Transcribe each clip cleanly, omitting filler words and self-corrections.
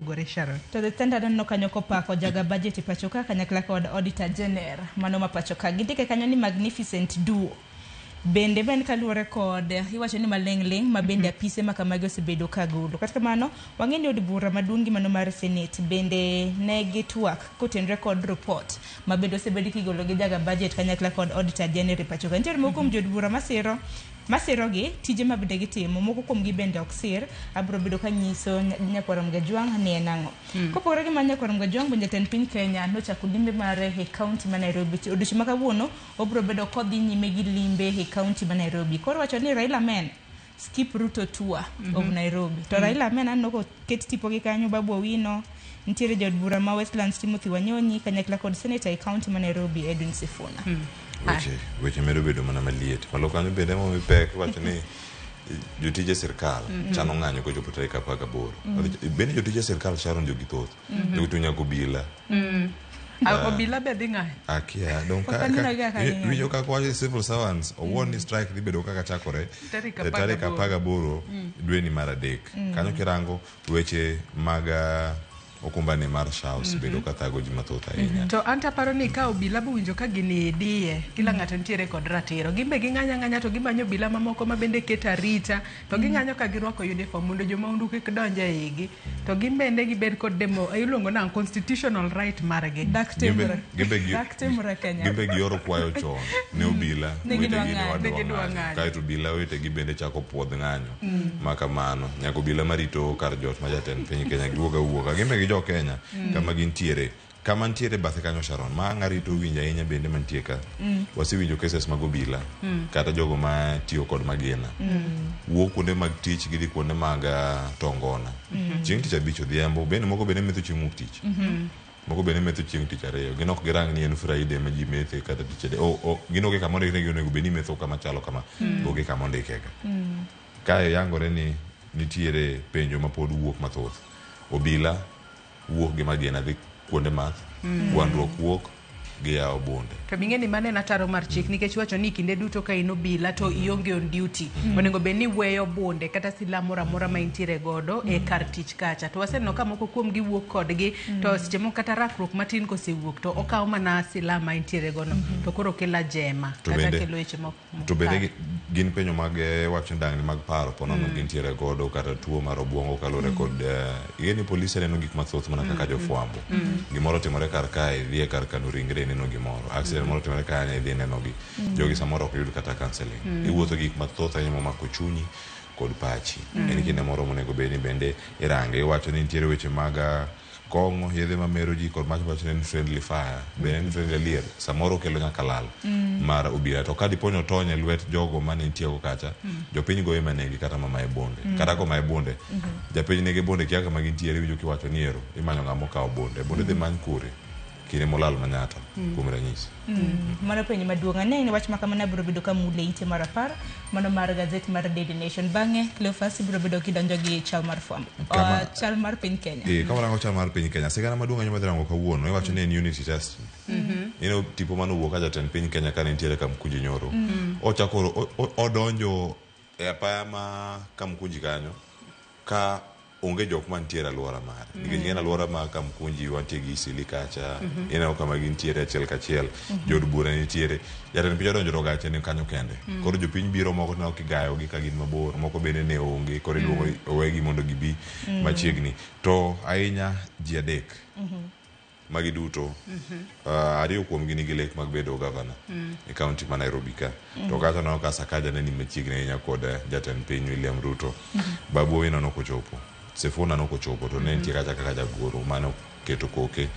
Gore Sharon. To The Standard aneno kanyo kopako jaga budget e pacho ka kanyakla kod Auditor General mano ma pacho ka. Gindike kanyo ni magnificent duo. Bende ma en kaluwore kod iwacho ni maling' ling' ma bende apise ma kamagi osebedo ka golo. Kata kamano, wang'e ni od bura maduong' gi mano mar Senate bende ne gitwak kotenre kod report ma bende osebed kigolo gi jaga budget kanyakla kod Auditor General e pacho ka. Nitiere moko kuom jood bura masiro masirogi tije ma bende gitimo, moko kuomgi bende ok sir. Abiro bedo kanyiso nyakwar Mgajwang' ni en ang'o. Kopogore gi mano nyakwar Mgajwang' bende jatend piny Kenya nochako limbe mare e kaunti ma Nairobi. Odiochieng' ma kawuono obiro bedo kodhi nyime gi limbe e kaunti ma Nairobi. Koro wacho ni Raila men skip Ruto tour of Nairobi. To Raila men aneno koket tipo gi kanyo Babu Owino, nitiere jaod bura ma Westlands Timothy Wanyonyi kanyakla kod senator e kaunti ma Nairobi Edwin Sifuna. Weche medo bedo mana maliet. Malo kanyo bende emomiyo pek iwacho ni jotije sirkal chano ng'anyo kochopo tarik 18. Bende jotije sirkal Sharon jogi thoth. Jogi to nyaka obila. Obila be dhi ng'anyo. Akia dong ka, Ok aneno kaka ging'anyo. Winjo kaka wacho civil servants owuon ni strike dhi bedo kaka chakore Tarik e tarik 18. 18 dweni mar adek. Kanyo kirango weche mag okumbani mar SHA osebedo ka thago ji mathoth ahinya. To an taparo ni ka obila bowinjo ka gini diye, kila ng'ato nitiere kod ratiro. Gin be ging'anyo ang'anya to gimanyo obila mamoko ma bende keto arita, to ging'anyo ka girwako uniform mondo jomahundu kik donj e igi. To gin bende gibed kod demo, iluongo nang'o, constitutional right margi. Dak timre. Dak timre Kenya. Gimbe gioro kwayo chon ne obila Ne gidwa wetegi ni ng'anyo. wadwa Ne gidwa ng'anyo. ng'anyo. Kaeto obila wetegi bende chako puodh ng'anyo. Ma kamano nyaka obila marito kar jot ma jatend piny Kenya giwuog awuoga. Gimbe gi jo Kenya kama gintiere. Kama ntiere bathe kanyo Sharon, ma ang' arito winjo ahinya bende mantie ka. Wasewinjo cases mag obila kata jogo ma tiyo kod magina. Wuok kuonde mag tich gidhi kuonde mag tongona. Chieng' tich abich odhiambo, bende moko bende metho chieng' wuok tich. Moko bende metho chieng' tich ariyo. Gin ok girang ni en Friday ma ji methe kata tich adek. Gin onge kama ondiknegi onego bed ni imetho kama chalo kama. Onge kama ondikega. Kae yangore ni nitiere penjo ma pod wuok mathoth. Obila wuok gi magina dhi kuonde math, gwandruok wuok giyawo bunde. To bing'e ni mano en ataro mar chik nikech iwacho ni kinde duto ka in obila to ionge on duty onego bed ni iweyo bunde kata silaha moro amora ma intiere godo e kar tich kacha. To waseneno ka moko kuom gi wuok kodgi to seche moko kata rakruok matin kosewuok to okawo mana silaha ma intiere gono to koro kelo ajema To kata bende- kelo weche moko. To bende gin penjo mag wacho ndangni mag paro po nono gintiere godo kata tuo mar obuongo kaluwore kod ing'e ni polise neno gik mathoth mana kaka jofwambo. Gimoro otimore kar kae idhi e kar kano ringre ineno gimoro. Accident moro otimore kanyo idhi ineno gi. Jogi samoro ok yud kata counseling. Iwuotho gi gik mathoth ahinya momako chunyi kod pachi. En kinde moro monego bed ni bende irange. Iwacho ni nitiere weche mag kong'o, yedhe mamero ji kod mach wacho ni en friendly fire. Be en friendly adier? Samoro okelo nyaka lal mar obila. To ka dipo ni otony e lwet jogo mane nitiego kacha, jopiny goye manegi kata mamaye bunde. Kata komaye bunde, japiny nigi bunde kia kama gintiere iwinjo kiwacho ni ero imanyo ng'ama okawo bunde. Bunde dhi many kure kinde molal Manyatta kuom ranyisi. Mano penjo maduong'. Ang'eyo ni wach ma kamano biro bedo ka mule ite mar 10 mano mar gazet mar Daily Nation. Bang'e Cleophas ibiro bedo kidonjo gi chal mar fwambo. Chal mar piny Kenya. Ka warango chal mar piny Kenya, sigana maduong' ahinya madhi rango kawuono, iwacho ni en unity test. Ineno tipo manowuok ka jatend piny Kenya kane nitiere Kamkunji nyoro. Ochako odonjo e apaya ma Kamkunji kanyo ka onge jok mantiere alwora mare. Nikech ing'e ni alwora ma Kamkunji wantie gi Isili kacha, ineno kama gintiere achiel kachiel, jood bura nitiere. Jatend piny odonjo to gache ni kanyo kende. Koro jopiny biro moko tineno kigayogi ka gin mabor, moko bende ne onge, koro iluongo owegi mondo gibi machiegni. To ahinya ji adek magi duto ariyo kuomgi nigi lek mag bedo gavana e kaunti ma Nairobi ka. To kacha neno ka Sakaja ne ni machiegni ahinya kod jatend piny William Ruto. Babu Owino nokochopo, Sifuna nokochopo to ne nitie kacha kaka jagoro mane oketo koke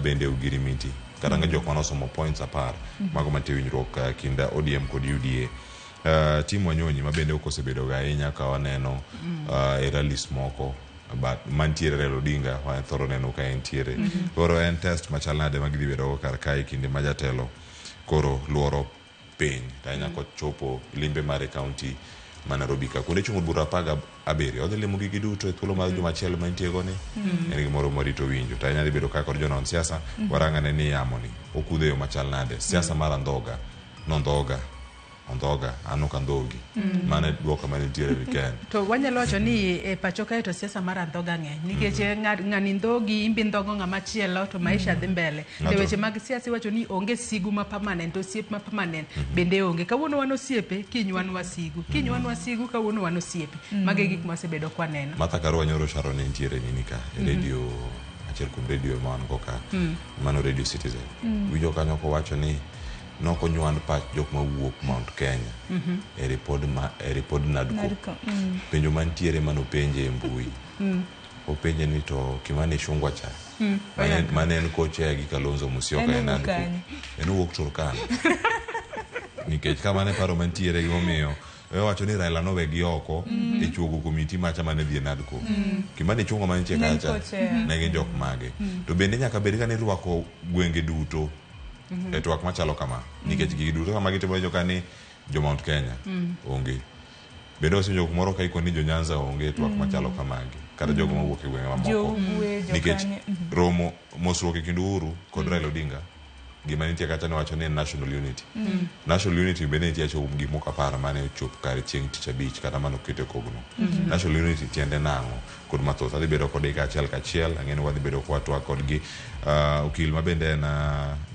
bende Ogirimiti. Kata nga jok mane osomo points 10 mago mantie winjruok kind ODM kod UDA. Tim Wanyonyi ma bende ok osebedo ga ahinya ka waneno e rallies moko but mantiere Raila Odinga wathoro neno ka entiere. Koro en test machal nade ma gidhi bedo go kar kae kinde ma jatelo koro luoro piny to ahinya kochopo limbe mare kaunti ma Nairobi ka. Kuonde chung' od bura 17 odhi limo gigi duto e thuolo mar juma achiel ma entie go ni. En gimoro mwarito winjo. To ahinya dhi bedo ka kod jonon siasa warang'ane ni yamo ni okudho e yo machal nade. Siasa mar andhoga nondhoga. Ondhoga, an ok andhogi. Mano e duoko manitiere weekend. To wanyalo wacho ni e pacho kae to siasa mar andhoga ng'eny nikech ng'ani ndhogi in be indhogo ng'ama chielo to maisha dhi mbele. To Ng'ato- weche mag siasa iwacho ni onge sigu ma permanent, osiep ma permanent bende onge. Kawuono wan osiepe, kiny wan wasigu. Kiny wan wasigu, kawuono wan osiepe. Mago e gik mwasebedo kwaneno. Martha Karua nyoro Sharon ne nitiere nini ka e radio achiel kuom radio ma wan go ka mano Radio Citizen. Winjo kanyo kowacho ni nokonywand pach jok mawuok Mount Kenya e ripod ma e ripod NADCO. NADCO, Penjo mantiere manopenje e mbui. Openje ni to Kimani Ichung'wa cha mane en co-chair gi Kalonzo Musyoka En e owuok NADCO. kanye? En owuok Turkana. Nikech kamano e paro mantiere gimomiyo owacho ni Raila nowegi oko e chuogo komiti macha mane dhi e NADCO. Kimani Ichung'wa mantie Ne en kacha co-chair. ne gin jok mage. To bende nyaka bed ka nirwako gwenge duto e twak machalo kama. Nikech gigi duto kama gitimo joka ni jo Mount Kenya onge. Bende wasewinjo kumoro ka iko ni jo Nyanza onge e twak machalo kamagi. Kata jogo mawuok e gwenge mamoko. Jo Ugwe, jo Nikech kanye. romo mosruok e kind Uhuru kod Raila Odinga gima nitie kacha niwacho ni en national unity. National unity bende nitie achiel kuom gik moko apar mane ochop kare chieng' tich abich kata mane oket e kogno. National unity tiende nang'o kod mathoth. Adhi bedo kodgi kachiel kachiel, ang'e ni wadhi bedo kwatwak kodgi. Okil ma bende en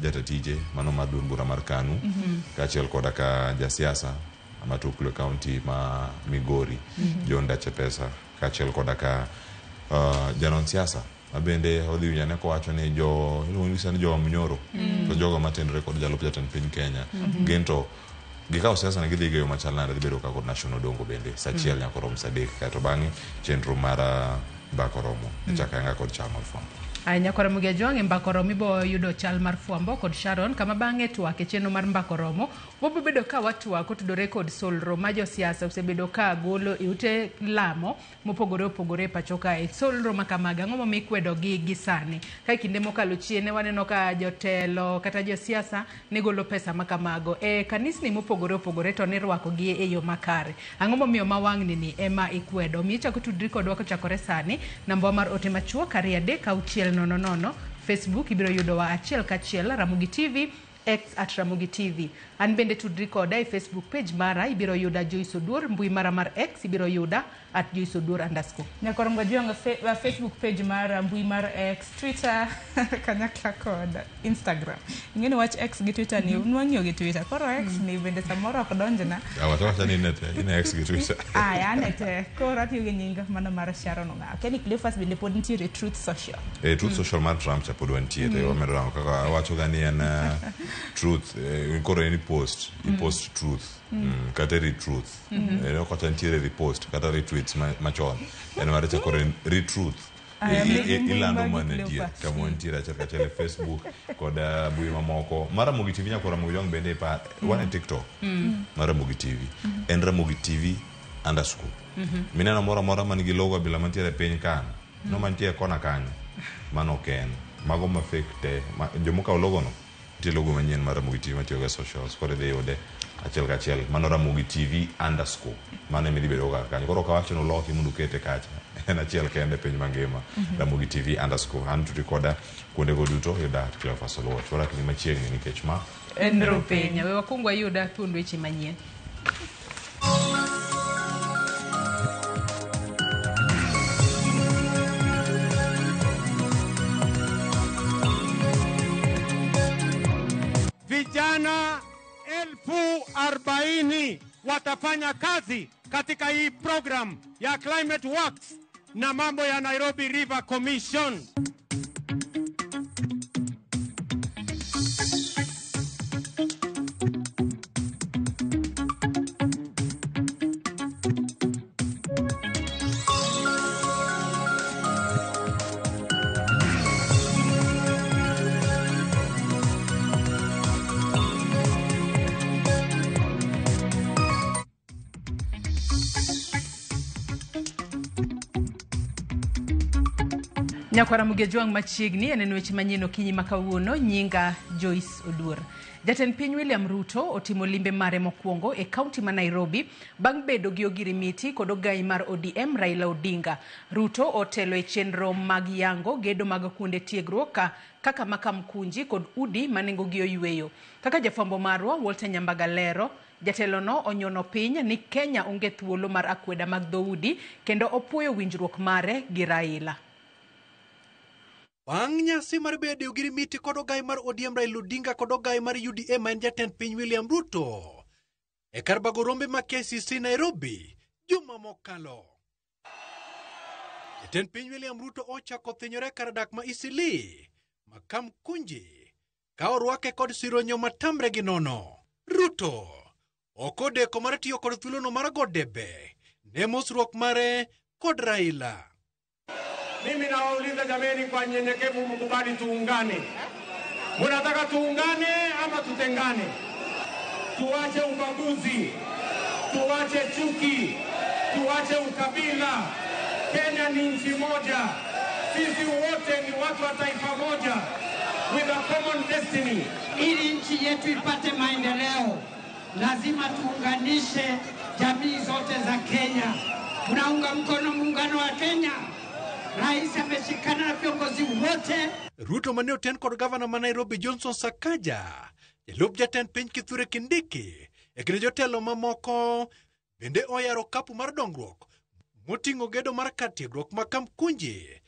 jata tije mano mar duond bura mar KANU kaachiel koda ka jasiasa matuklu e kaunti ma Migori John Dache Pesa kaachiel koda ka janon siasa ma bende odhi winjo ane kowacho ni jo iluongo ni jo Wamunyoro to jogo matenore kod jalup jatend piny Kenya gin to gikawo siasa ne gidhi go e yo machal nade dhi bedo ka kod National Odongo bende sa achiel nyaka rom sa adek kaeto bang'e chenro mar mbaka oromo ichako ayanga kod chal mar fwambo. Aya nyakwara Ramogi Ajwang' e mbaka oromo ibo yudo chal mar fwambo kod Sharon kama bang'e twak e chenro mar mbaka oromo wabiro bedo ka watwak kotudore kod solro ma josiasa osebedo ka golo e ute lamo mopogore opogore e pacho kae. Solro ma kamago ang'o momiyo ikwedo gi gi sani? Ka e kinde mokalo chien ne waneno ka jotelo kata josiasa ne golo pesa ma kamago e kanisni mopogore opogore to nirwako gi e yo makare. Ang'o momiyo ma wang'ni ni ema ikwedo? Omiyo ichako tudri kodwa kochakore sani namba mar ote machuok 23600 Facebook ibiro yudowa achiel kachiel Ramogi TV X at Ramogi TV. An bende tudri koda e Facebook page mara ibiro yuda Joyce Oduor, mbui mara mar X ibiro yuda at Joyce Oduor underscore. Nyakorongo Ajwang' Facebook page mar mbui mar X, Twitter kanyakla kod Instagram. Ing'e ni wach X gi Twitter ni nwang'iyo gi Twitter. Koro X ni bende samoro ok donjna. Wacha wacha ni ine X gi Twitter. Aya, an e te. Koro atiyo gi nying mano mar Sharon Ong'aw. Kenny Cleophas bende pod nitiere Truth Social. E Truth Social mar Trump cha pod wantiere. Wamedo rango kaka wacho ga ni en truth koro en post i post truth kata retruth. Kocha nitiere repost kata retweets machon. En mar cha koro en retruth. Aya, Ilando mbui mana mag adier Cleophas. kama wantiere achiel kachiel e Facebook kod mbui mamoko. Mar Ramogi TV nyaka Ramogi Jong bende pa wan e TikTok mar Ramogi TV. En Ramogi TV underscore. Mineno moro amora man gi logo abila mantiere e piny kan no mantie e kona kanyo mano ok en mago ma fake te jomokawo logo no nitie logo manyien mar Ramogi TV matiyo go e socials koro idhi yude achiel kachiel mano Ramogi TV underscore mano ema idhi bedo go kar kanyo koro ok awacho ni uloki mondo ukete kacha en achiel kende e piny mangima Ramogi TV underscore an tuti koda kuondego duto yuda at Cleophas Oluoch wadak ni machiegni nikech ma En rupenya. We wakwong wayuda thuond weche manyien. Vijana 40,000 watafanya kazi katika hii program ya Climate Works na mambo ya Nairobi River Commission. Nyakwara Ramogi Ajwang' machiegni aneno weche manyien okinyi ma kawuono nyinga Joyce Oduor. Jatend piny William Ruto otimo limbe mare mokwongo e kaunti ma Nairobi bang' bedo gi ogirimiti kod ogai mar ODM Raila Odinga. Ruto otelo e chenro mag yango gedo mag kuonde tiegruok kaka ma Kamkunji kod udi ma nengogi oyweyo. Kaka jafwambo marwa Walter Nyambaga lero, Jatelono onyono piny ni Kenya onge thuolo mar akweda mag dhoudi kendo opuoyo winjruok mare gi Raila. Bang' nyasi mar bedo ogirimiti kod ogai mar ODM Raila Odinga kod ogai mar UDA ma en jatend piny William Ruto e kar bago rombe ma KCC Nairobi juma mokalo. Jatend piny William Ruto ochako thinyore kar dak ma Eastleigh ma Kamkunji ka orwake kod sironyo matamre gi nono. Ruto ok odeko mar tiyo kod thuolono mar go debe ne mosruok mare kod Raila. Mimi nawauliza jameni, kwa nyenyekevu, mkubali tuungane. Munataka tuungane ama tutengane? Tuache ubaguzi, tuache chuki, tuache ukabila. Kenya ni nchi moja, sisi wote ni watu wa taifa moja, with a common destiny. Ili nchi yetu ipate maendeleo, lazima tuunganishe jamii zote za Kenya. Tunaunga mkono muungano wa Kenya. Rais ameshikana na viongozi wote. Ruto mane oten kod gavana ma Nairobi Johnson Sakaja, jalup jatend piny Kithure Kindiki e kind jotelo mamoko bende oyaro kapu mar dongruok moting'o gedo mar kar tiegruok ma Kamkunji.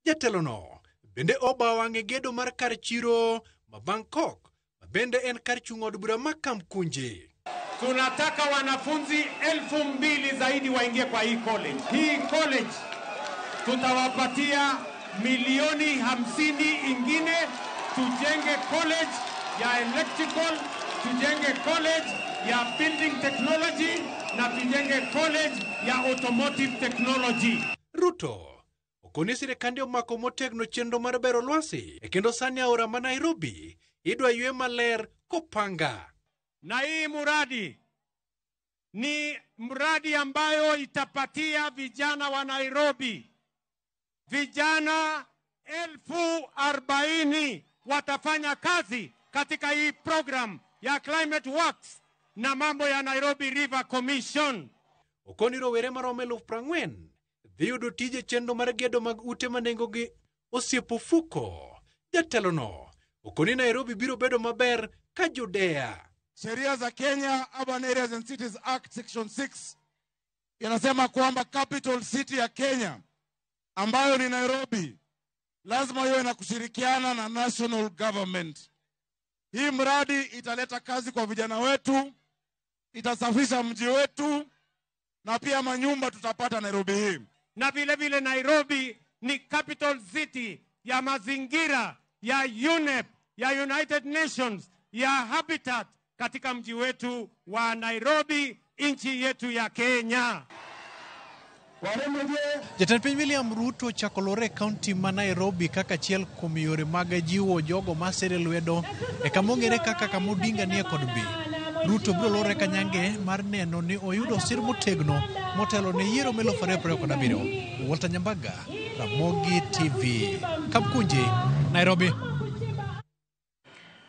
Jatelono bende obawo wang'e gedo mar kar chiro ma Bangkok ma bende en kar chung' od bura ma Kamkunji. Tunataka wanafunzi 2,000 zaidi waingie kwa hii college. Hii college tutawapatia milioni 50 ingine, tujenge college ya electrical, tujenge college ya building technology na tujenge college ya automotive technology. Ruto okoni sirikande omako motegno chenro mar bero lwasi e kendo sani aora ma Nairobi idwa ywe maler kopanga. Na hii muradi ni mradi ambayo itapatia vijana wa Nairobi, vijana 40,000 watafanya kazi katika hii program ya Climate Works na mambo ya Nairobi River Commission. Okoni rowere maromo 40,000 dhi yudo tije chenro mar gedo mag ute ma nengogi osiepo ofuko. Jatelono okoni Nairobi biro bedo maber ka Judea. Sheria za Kenya, Urban Areas and Cities Act Section 6 inasema kwamba capital city ya Kenya ambayo ni Nairobi lazima iwe na kushirikiana na national government. Hii mradi italeta kazi kwa vijana wetu, itasafisha mji wetu na pia manyumba tutapata Nairobi hii. Na vile vile Nairobi ni capital city ya mazingira ya UNEP, ya United Nations, ya Habitat katika mji wetu wa Nairobi, nchi yetu ya Kenya. Jatend piny William Ruto ochako lore e kaunti ma Nairobi kaka achiel kuom yore mag jiwo jogo masere lwedo e kama ong'ere kaka kama Odinga nie kod bi. Ruto biro lore kanyange mar neno ni oyudo sir motegno motelo ne yiero 2027. Walter Nyambaga, Ramogi TV, Kamkunji, Nairobi.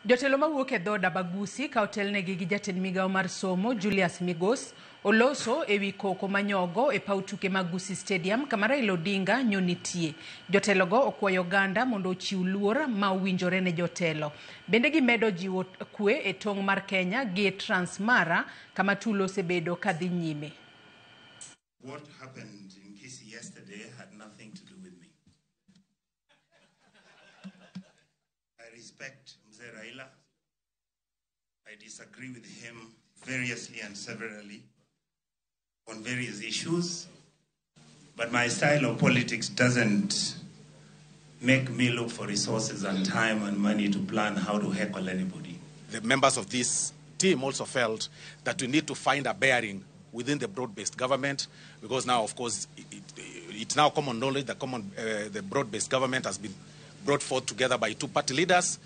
Jotelo mawuok e dhood Abagusi ka otelnegi gi jatend migawo mar somo Julius Migos oloso ewi koko manyogo e paw tuke mag Gusii Stadium kama Raila Odinga nyonitie. Jotelogo okwayo oganda mondo ochiw luor ma owinjore ne jotelo. Bende gimedo jiwo kwe e tong' mar Kenya gi Transmara kama tulo osebedo kadhi nyime. What happened in Kisii yesterday had nothing to do with me. I respect Mzee Raila. I disagree with him variously and severally on various issues, but my style of politics doesn't make me look for resources and time and money to plan how to heckle anybody. The members of this team also felt that we need to find a bearing within the broad-based government, because now, of course, it's now common knowledge that the broad-based government has been brought forth together by two party leaders,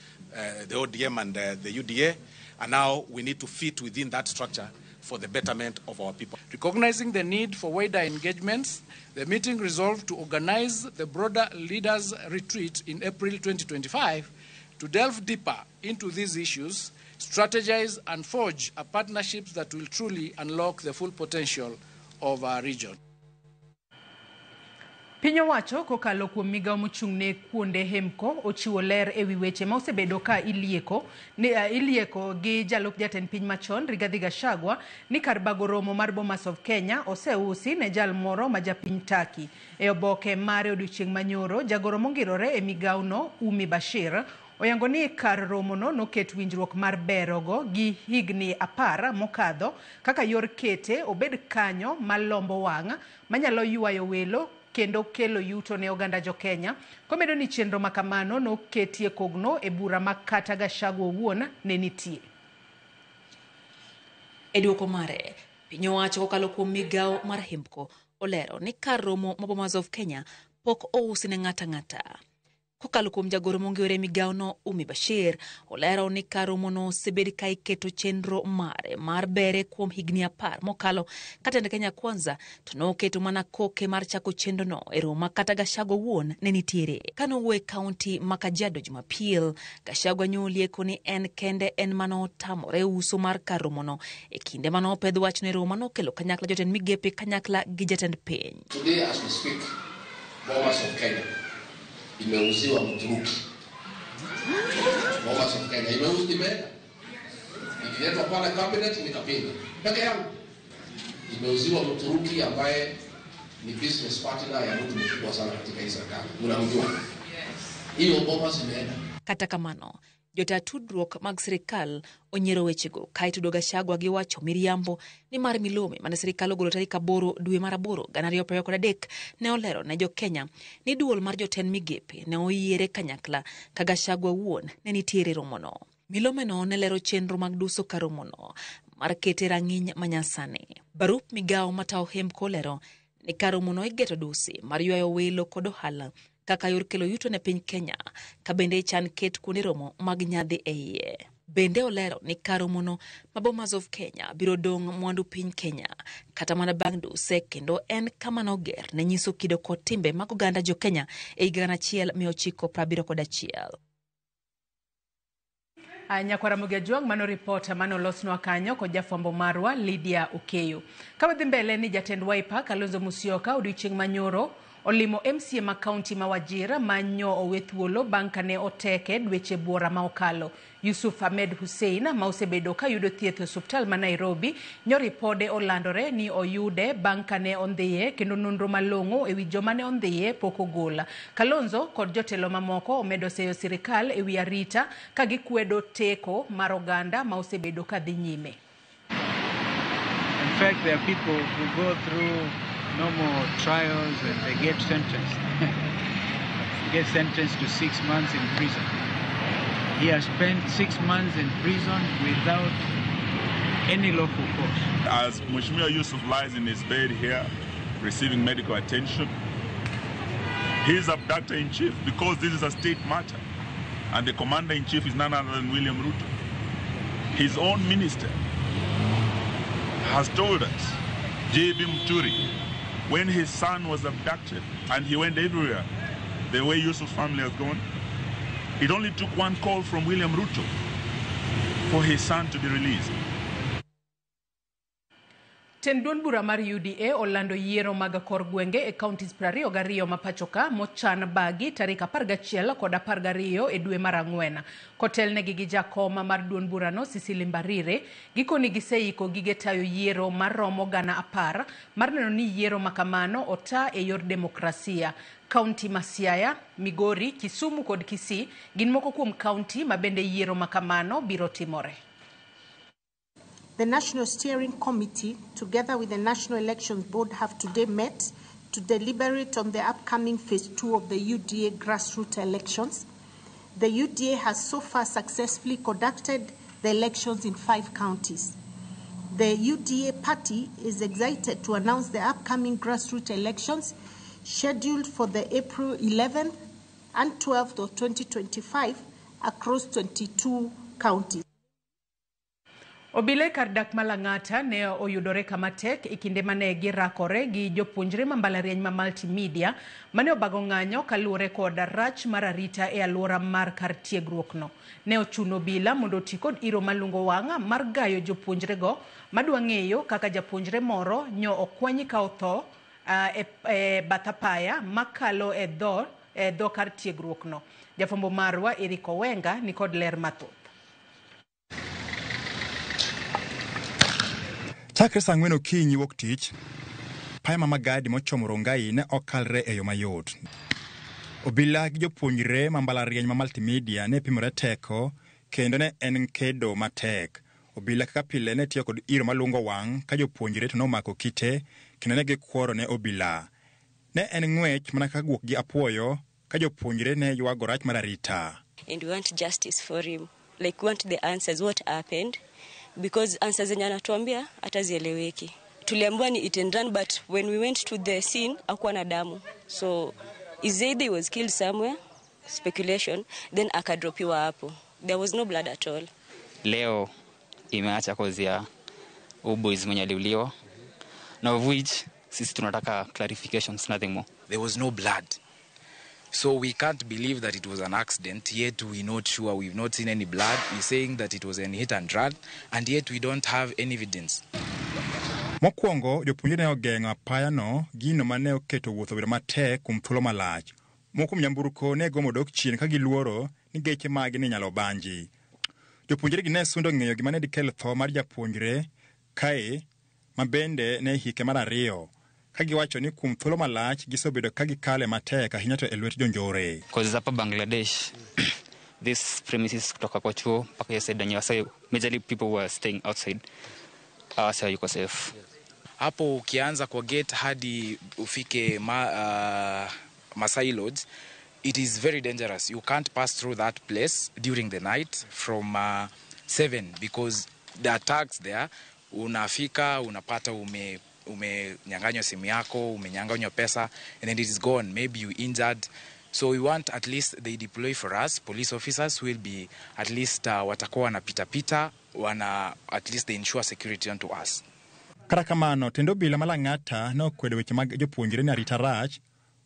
the ODM and the UDA, and now we need to fit within that structure for the betterment of our people. Recognizing the need for wider engagements, the meeting resolved to organize the broader leaders' retreat in April 2025 to delve deeper into these issues, strategize and forge a partnership that will truly unlock the full potential of our region. Piny owacho kokalo kuom migawo mochung' ne kuonde hemko ochiwo ler ewi weche ma osebedo ka ilieko ilieko gi jalup jatend piny machon Rigathi Gachagua ni kar bago romo mar Bomas of Kenya oseusi ne jal moro ma japiny Turkey. E oboke mare odiochieng' manyoro, jagoro mongirore e migawo no Umi Bashir oyango ni kar romono noket winjruok mar berogo gi higni 10 mokadho kaka yor kete obed kanyo malombo wang' manyalo ywayo welo kendo kelo yuto ne oganda jo Kenya. Komedo ni chenro makamano noketie kogno e bura ma kata Gachagua owuon ne nitie. E duoko mare, piny owacho kokalo kuom migawo mar Hemco olero ni kar romo ma Bomas of Kenya pok ousi ne ng'ata ng'ata. Kokalo kuom jagoro mongirore e migawo no Umi Bashir, olero ni kar romono osebed ka iketo chenro mare mar bere kuom higni 10 mokalo ka tend Kenya Kwanza to noketo mana koke mar chako chenro no e romo ma kata Gachagua owuon ne nitiere. Kanowuoyo e kaunti ma Kajiado Jumapil, Gachagua nyolieko ni en kende en manotamore uso mar kar romono e kinde manopedh wachno e romo manokelo kanyakla jotend migepe kanyakla gi jatend piny. Today as we speak, Bomas of Kenya imeuziwa Mturuki. Bomas of Kenya imeuziwa, imeenda. Ililetwa pale cabinet nikapinga. Peke yangu. Imeuziwa Mturuki ambaye ni business partner ya mtu mkubwa sana katika hii serikali. Mnamjua. Hiyo Bomas imeenda. Kata kamano, jota tudruok mag sirikal onyiero wechego kaeto Gachagua giwacho miriambo ni mar milome mane sirikal ogolo tarik 8 dwe mar 8 2023 ne olero ne jo Kenya ni duol mar jotend migepe ne oyiere kanyakla ka Gachagua wuon ne nitiere romono. Milome no ne lero chenro mag duso kar romono mar kete rang'iny manyasani. Barup migawo matayo Hemco olero ni kar romono igeto dusi mar ywayo welo kod ohala kaka yor kelo yuto ne piny Kenya ka bende ichan ket kuonde romo mag nyadhi e iye. Bende olero ni kar romono ma Bomas of Kenya biro dong' mwandu piny Kenya kata mana bang' duse kendo en kama noger ne nyiso kido kod timbe mag oganda jo Kenya e higa 1971. Nyakwara Ramogi Ajwang' mano ripota mano olosnwa kanyo kod jafwambo marwa Lydia Okeyo. Ka wadhi mbele ni jatend Wiper Kalonzo Musyoka odiochieng' manyoro olimo MCA ma kaunti ma Wajir manyo owe thuolo bang' kane oteke dweche buora ma okalo. Yusuf Ahmed Hussein ma osebedo ka yudo thieth e osuptal ma Nairobi nyo ripode olandore ni oyude bang' kane ondhiye kendo nonro malong'o ewi joma ne ondhiye pok ogol. Kalonzo kod jotelo mamoko omedo seyo sirikal ewi arita ka gikwedo teko mar oganda ma osebedo ka dhi nyime. In fact, there are people who go through normal trials and they get sentenced. Get sentenced to 6 months in prison. He has spent 6 months in prison without any lawful cause. As Mheshimiwa Yusuf lies in his bed here, receiving medical attention, his abductor-in-chief, because this is a state matter, and the commander-in-chief is none other than William Ruto. His own minister has told us, J.B. Muturi, when his son was abducted and he went everywhere, the way Yusuf's family has gone, it only took one call from William Ruto for his son to be released. Tend duond bura mar UDA olando yiero mag kor gwenge e counties 22 ma pachoka mochan bagi tarik 11 kod 12 e dwe mar 4. Kotelnegi gi jakoma mar duond burano Cecily Mbarire, gikoni giseiko gige tayo yiero mar romo 10,000 mar neno ni yiero makamano ota e yor demokrasia. Kaunti ma Siaya, Migori, Kisumu kod Kisii gin moko kuom kaunti ma bende yiero makamano biro timore. The National Steering Committee, together with the National Elections Board, have today met to deliberate on the upcoming Phase 2 of the UDA grassroots elections. The UDA has so far successfully conducted the elections in 5 counties. The UDA party is excited to announce the upcoming grassroots elections scheduled for the April 11th and 12th of 2025 across 22 counties. Obile kar dak ma Lang'ata ne oyudore kama tek e kinde mane girakore gi jopuonjre ma mbalariany ma multimedia mane obago ng'anyo kaluwore kod rach mar arita e alwora mar kar tiegruokno. Ne ochuno obila mondo oti kod iro malungo wang' mar gayo jopuonjrego madwa ng'eyo kaka japuonjre moro nyo okwany ka otho e bath apaya makalo e dho kar tiegruok no. Jafwambo marwa Eric Owenga nikod ler mathoth. Chakre saa 4 okinyi wuok tich, apaya ma Magadi mochomo Rongai ne ok kalre e yo mayot. Obila gi jopuonjre ma mbalariany ma Multimedia ne pimore teko kendo ne en kedo matek. Obila kaka pile ne tiyo kod iro malungo wang' ka jopuonjre to nomako kite kendo ne gikworo ne obila. Ne en ng'wech mana kaka guok gi apuoyo ka jopuonjre ne ywago rach mar arita. And we want justice for him. Like, we want the answers, what happened? Because answers zenye anatuambia hata zieleweki. Tuliambiwa ni hit and run, but when we went to the scene hakuwa na damu. So is either he was killed somewhere, speculation, then akadropiwa hapo. There was no blood at all. Leo imeacha cause ya boys mwenye aliuliwa. Na of which sisi tunataka clarifications, nothing more. There was no blood. So we can't believe that it was an accident, yet we're not sure, we've not seen any blood. We're saying that it was an hit and run, and yet we don't have any evidence. Mokwongo, jopuonjre ne ogeng'o apayano, gino mane oketo wuoth obedo matek kuom thuolo malach. Moko kuom nyamburko ne gomo dok chien ka giluoro ni geche magi ne nyalo banji. Jopuonjre gi ne sundo ng'eyo gima ne dikel tho mar japuonjre kae ma bende ne hike mar 2. Ka giwacho ni kuom thuolo malach gisebedo ka gikale matek ahinya to e lwet jonjore. Cause hapa Bangladesh this premises kutoka kwa chuo mpaka hiyo side yenye wasa majorly people were staying outside. Sasa yuko safe. Hapo ukianza kwa gate hadi ufike Masai Lodge, it is very dangerous. You can't pass through that place during the night from 7 because the attacks there, unafika unapata umenyang'anywa simu yako, umenyang'anywa pesa, and then it is gone. Maybe you injured. So we want at least they deploy for us police officers who will be at least watakuwa wanapita pita, wana at least they ensure security onto us. Kata kamano, tend obila ma Lang'ata ne okwedo weche mag jopuonjre ni arita rach,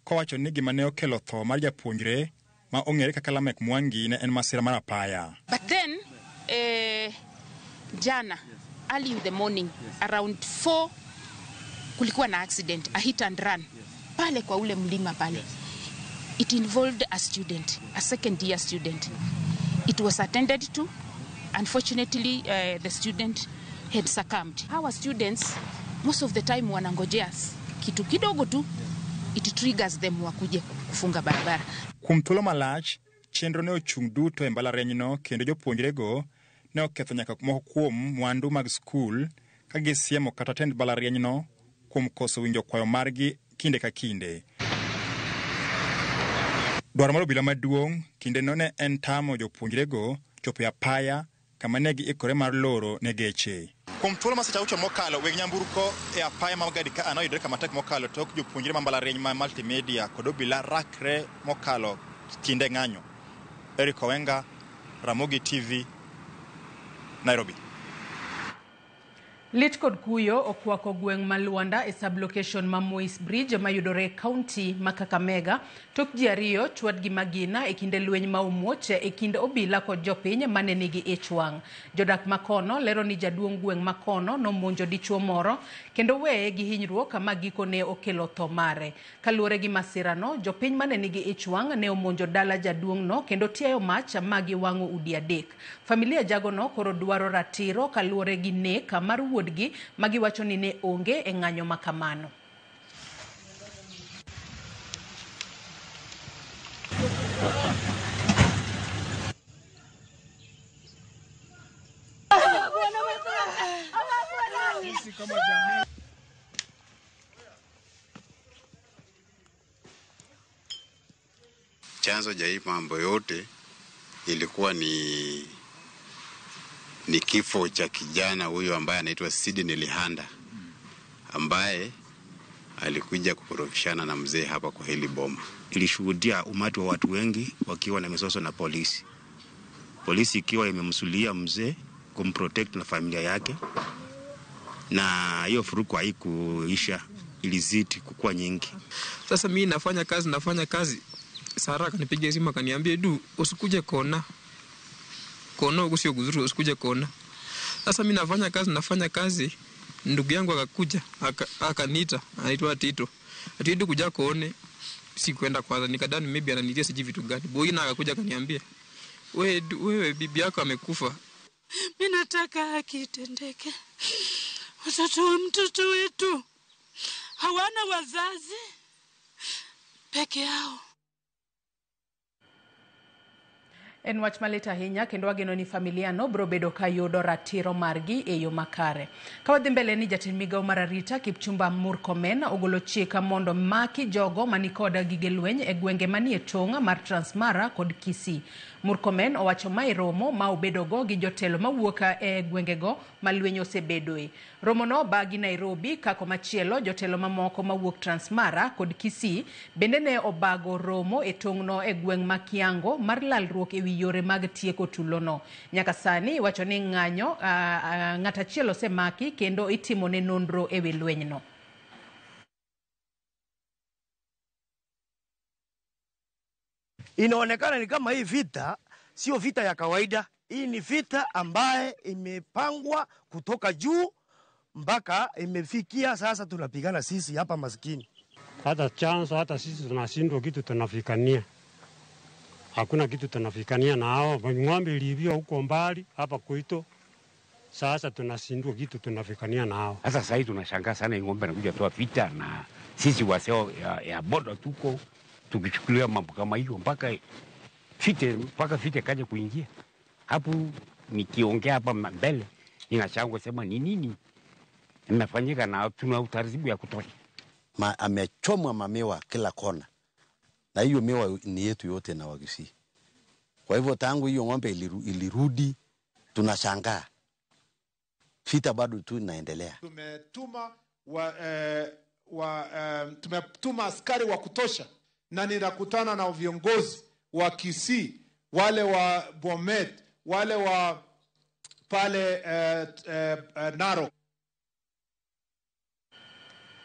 kowacho ni gima ne okelo tho mar japuonjre ma ong'ere kaka Lamek Mwangi ne en masira mar apaya. But then jana early in the morning around 4 kulikuwa na accident, a hit and run pale kwa ule mlima pale. It involved a student, a second year student. It was attended to. Unfortunately, the student had succumbed. Our students most of the time wanangojea kitu kidogo tu, it triggers them wakuje kufunga barabara. Kuom thuolo malach, chenro ne ochung' duto e mbalarianyno kendo jopuonjrego ne oketho nyaka moko kuom mwandu mag skul ka gisiemo kata tend mbalarianyno kuom koso winjo kwayo margi kinde ka kinde. Dwaro mar obila maduong' kindeno ne en tamo jopuonjrego chopo e apaya kama ne giikore mar loro ne geche. Kuom thuolo mar seche 6 mokalo, weg nyamburko e apaya ma Magadi ka noyudore kama tek mokalo tok jopuonjre ma mbalariany ma Multimedia kod obila rakre mokalo kinde ng'anyo. Eric Owenga, Ramogi TV, Nairobi. Lit kod kuyo okwako gweng' ma Luanda e sub-location ma Moi's Bridge mayudore e kaunti ma Kakamega tok ji 2 chwad gi magina e kinde lweny ma omuoch e kind obila kod jopiny mane nigi ich wang'. Jodak makono lero ni jaduong' gweng' makono nomonjo dichuo moro kendo weye gi hinyruok ma gikone okelo tho mare. Kaluwore gi masirano, jopiny mane nigi ich wang' ne omonjo dala jaduong'no kendo tiayo mach ma giwang'o udi 3. Familia jagono koro dwaro ratiro kaluwore gi nek mar wuodgi magiwacho ni ne onge e ng'anyo makamano. Chanzo cha hii mambo yote ilikuwa ni kifo cha kijana huyu ambaye anaitwa Sidney Lihanda, ambaye alikuja kukorofishana na mzee hapa kwa hili boma. Ilishuhudia umati wa watu wengi wakiwa na misoso na polisi. Polisi ikiwa imemsulia mzee kumprotect na familia yake, na hiyo furuku haikuisha, ilizidi kukua nyingi. Sasa mimi nafanya kazi. Sara akanipigia simu akaniambia, "Du, usikuje kona. Kona huko sio kuzuri, usikuje kona." Sasa mimi nafanya kazi, ndugu yangu akakuja, akaniita, anaitwa Tito. Ati Edu kuja kuone, sikuenda kwanza, nikadhani maybe ananilia sijui vitu gani. Boy na akakuja akaniambia, wewe wewe bibi yako amekufa. Mimi nataka haki itendeke. Watoto wa mtoto wetu hawana wazazi peke yao. En wach malit ahinya kendo wageno ni familia no biro bedo ka yudo ratiro margi e yo makare. Ka wadhi mbele ni jatend migawo mar arita Kipchumba Murkomen ogolo chik mondo maki jogo manikoda gige lweny e gwenge manie tong' mar Transmara kod Kisii. Murkomen owacho mae romo ma obedogo gi jotelo mawuok e gwengego ma lweny osebedoe. Romono obagi Nairobi ka komachielo jotelo mamoko mawuok Transmara kod Kisii bende ne obago romo e tong'no e gweng' ma Kiango mar lalruok e wi yore mag tieko tulono. Nyaka sani iwacho ni ng'anyo ng'at achiel osemaki kendo itimone nonro e wi lwenyno. Inaonekana ni kama hii vita sio vita ya kawaida. Hii ni vita ambaye imepangwa kutoka juu mpaka imefikia sasa tunapigana sisi hapa maskini. Hata chanzo hata sisi tunashindwa kitu tunafikania. Hakuna kitu tunafikania na hao. Ng'ombe ilivyo huko mbali hapa Kuito. Sasa tunashindwa kitu tunafikania na hao. Sasa sasa tunashangaa sana ng'ombe anakuja toa vita na sisi waseo ya boda tuko tukichukulia mambo kama hiyo mpaka fite kaja kuingia. Hapo nikiongea hapa mbele ninashangwa sema ni nini imefanyika na tuna utaratibu ya kutosha. Amechomwa mamiwa kila kona. Na hiyo miwa ni yetu yote na Wakisii. Kwa hivyo tangu hiyo ng'ombe ilirudi tunashangaa. Vita bado tu inaendelea. Tumetuma askari wa kutosha na ninakutana na viongozi wa Kisii, wale wa Bomet, wale wa pale Narok.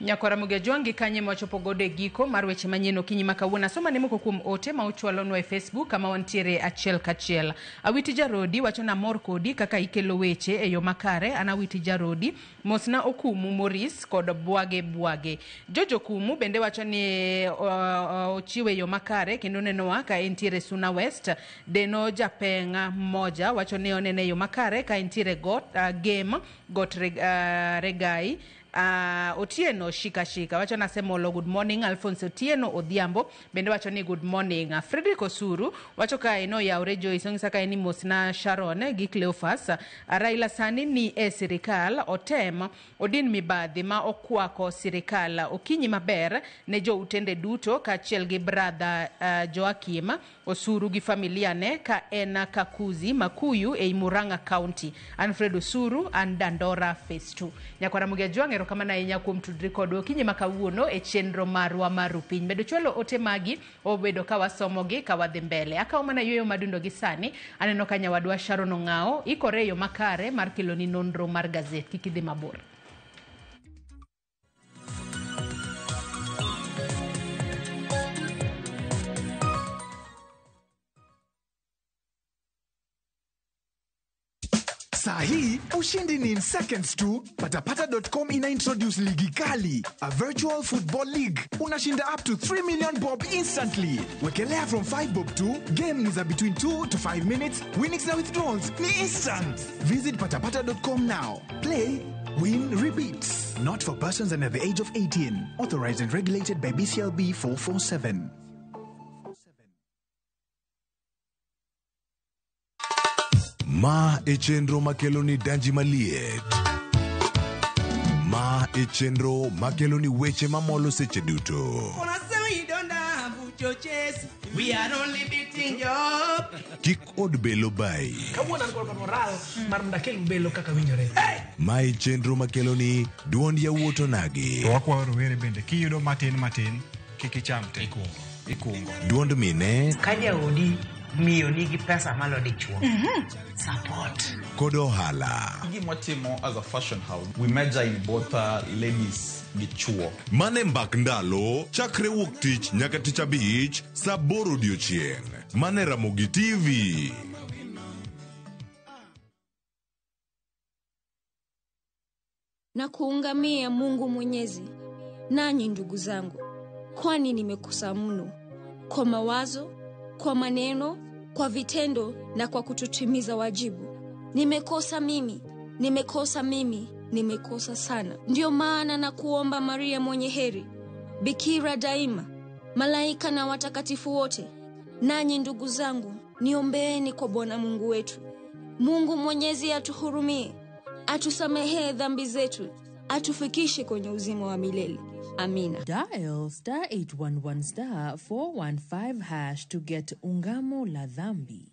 Nyakwara Mugejwangi kanye mawachopo godo e giko mar weche manyien okinyi ma kawuono. Asoma ne moko kuom ote ma uchwalonwa e Facebook kama wantiere achiel kachiel. Awiti Jarodi wacho na mor kodi kaka ikelo weche e yo makare. An Awiti Jarodi, mosna Okumu Maurice kod Bwage Bwage. Jojo Kumu bende wacho ni ochiwe yo makare kendo nenowa ka entiere Suna West. Deno Japenga moja wacho ni onene yo makare ka entiere got, game got Regai. Otieno shika shika wacho nasemolo good morning. Alphonse Otieno Odhiambo bende wacho ni good morning. Frederick Osuru wacho ka eno yaure Joyce ongisa ka eni mosna Sharon gi Cleophas. Raila sani ni e sirikal otem odin mibadhi ma okwako sirikal. Okinyi maber ne jo utende duto kaachiel gi brother Joakim Osuru gi familia ne ka en Kakuzi Makuyu e Murang'a County. Alfred Osuru and Dandora Phase 2. Nyakwara Mugejwang erokamano ahinya kuom tudri kodwa okinyi ma kawuono e chenro marwa mar Rupiny. Bedo chwalo ote magi obedo ka wasomogi ka wadhi mbele. Akawo mana yueyo madundo gi sani. Aneno ka nyawadwa Sharon Ong'ao ikore e yo makare mar keloni nonro mar gazet. Kik idhi mabor. Saa hii ushindi ni in seconds tu. Patapata.com ina introduce ligi kali, a virtual football league. Unashinda up to 3 million bob instantly. Wekelea from 5 bob to game ni za between 2 to 5 minutes. Winnings na withdrawals ni instant. Visit patapata.com now. Play, win, repeat. Not for persons under the age of 18. Authorized and regulated by BCLB 447. Ma e chenro makelo ni danji maliet. Ma e chenro makelo ni weche mamolo seche duto. We are only beating job. Kik od belo bai. Kawuono an kod moral mar mondo akel belo kaka winjore. Ma e chenro makelo ni duond yawuot onagi. To wakwayo rowere bende kiyudo matin matin kik icham te. Ikungo. Duond mine. Ka jaodi miyo nigi pesa malo dichuo. Support. Kod ohala. Gima watimo as a fashion house, we major in both ladies gi chuo. Mane mbak ndalo, chakre wuok tich nyaka tich abich, saa 8 odiochieng'. Mane Ramogi TV. Na kuungamia Mungu Mwenyezi, nanyi ndugu zangu. kwani nimekosa mno kwa mawazo, kwa maneno, kwa vitendo na kwa kutotimiza wajibu. Nimekosa mimi, nimekosa mimi, nimekosa sana. Ndiyo maana na kuomba Maria mwenye heri, Bikira daima, malaika na watakatifu wote, nanyi ndugu zangu, niombeeni kwa Bwana Mungu wetu. Mungu Mwenyezi atuhurumie, atusamehee dhambi zetu, atufikishe kwenye uzima wa milele. Amina. Dial star 811 star 415 hash to get Ungamo la Dhambi.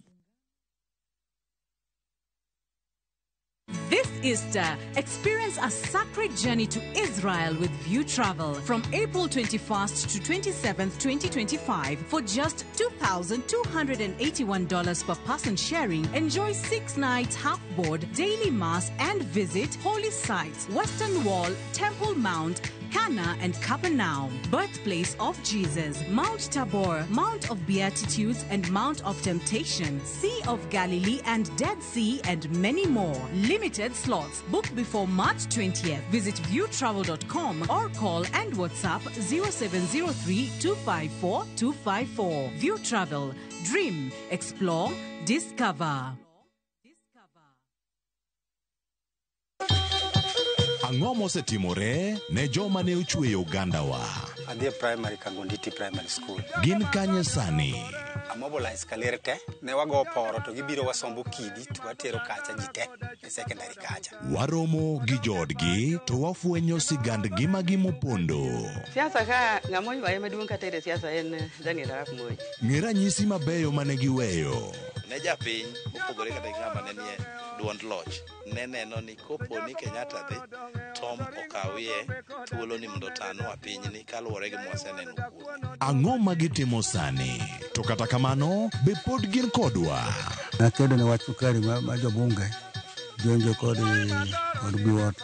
This Easter, experience a sacred journey to Israel with View Travel from April 21st to 27th, 2025 for just $2,281 per person sharing. Enjoy 6 nights half board, daily mass and visit holy sites, Western Wall, Temple Mount, Cana and Capernaum, birthplace of Jesus, Mount Tabor, Mount of Beatitudes and Mount of Temptation, Sea of Galilee and Dead Sea, and many more. Limited slots. Book before March 20th. Visit viewtravel.com or call and WhatsApp 0703 254 254. View Travel. Dream, explore, discover. Ang'o mosetimore ne joma ne ochweyo ogandawa? Adhi e primary Kangonditi Primary School. Gin kanye sani? Amobilize kaler te, ne wago poro to gibiro wasombo kidi to watero kacha ji te e secondary kacha. Waromo gi joodgi to wafwenyo sigand ngimagi mopondo. Siasa ka ng'ama oywaye maduong' kata e siasa en Daniel Arap Moi. Ng'e ranyisi mabeyo mane giweyo. Ne japiny mopogore kata gi ng'ama ne nie duond loch ne neno ni kopo ni Kenyatta dhi Tom okawie thuolo ni mondo otanwa pinyni kaluwore gi mwaseneno kuome. Ang'o ma gitimo sani? To kata kamano, be pod gin kodwa? Nakedo ne wach sukari ma jobunge jonjo kod Biwott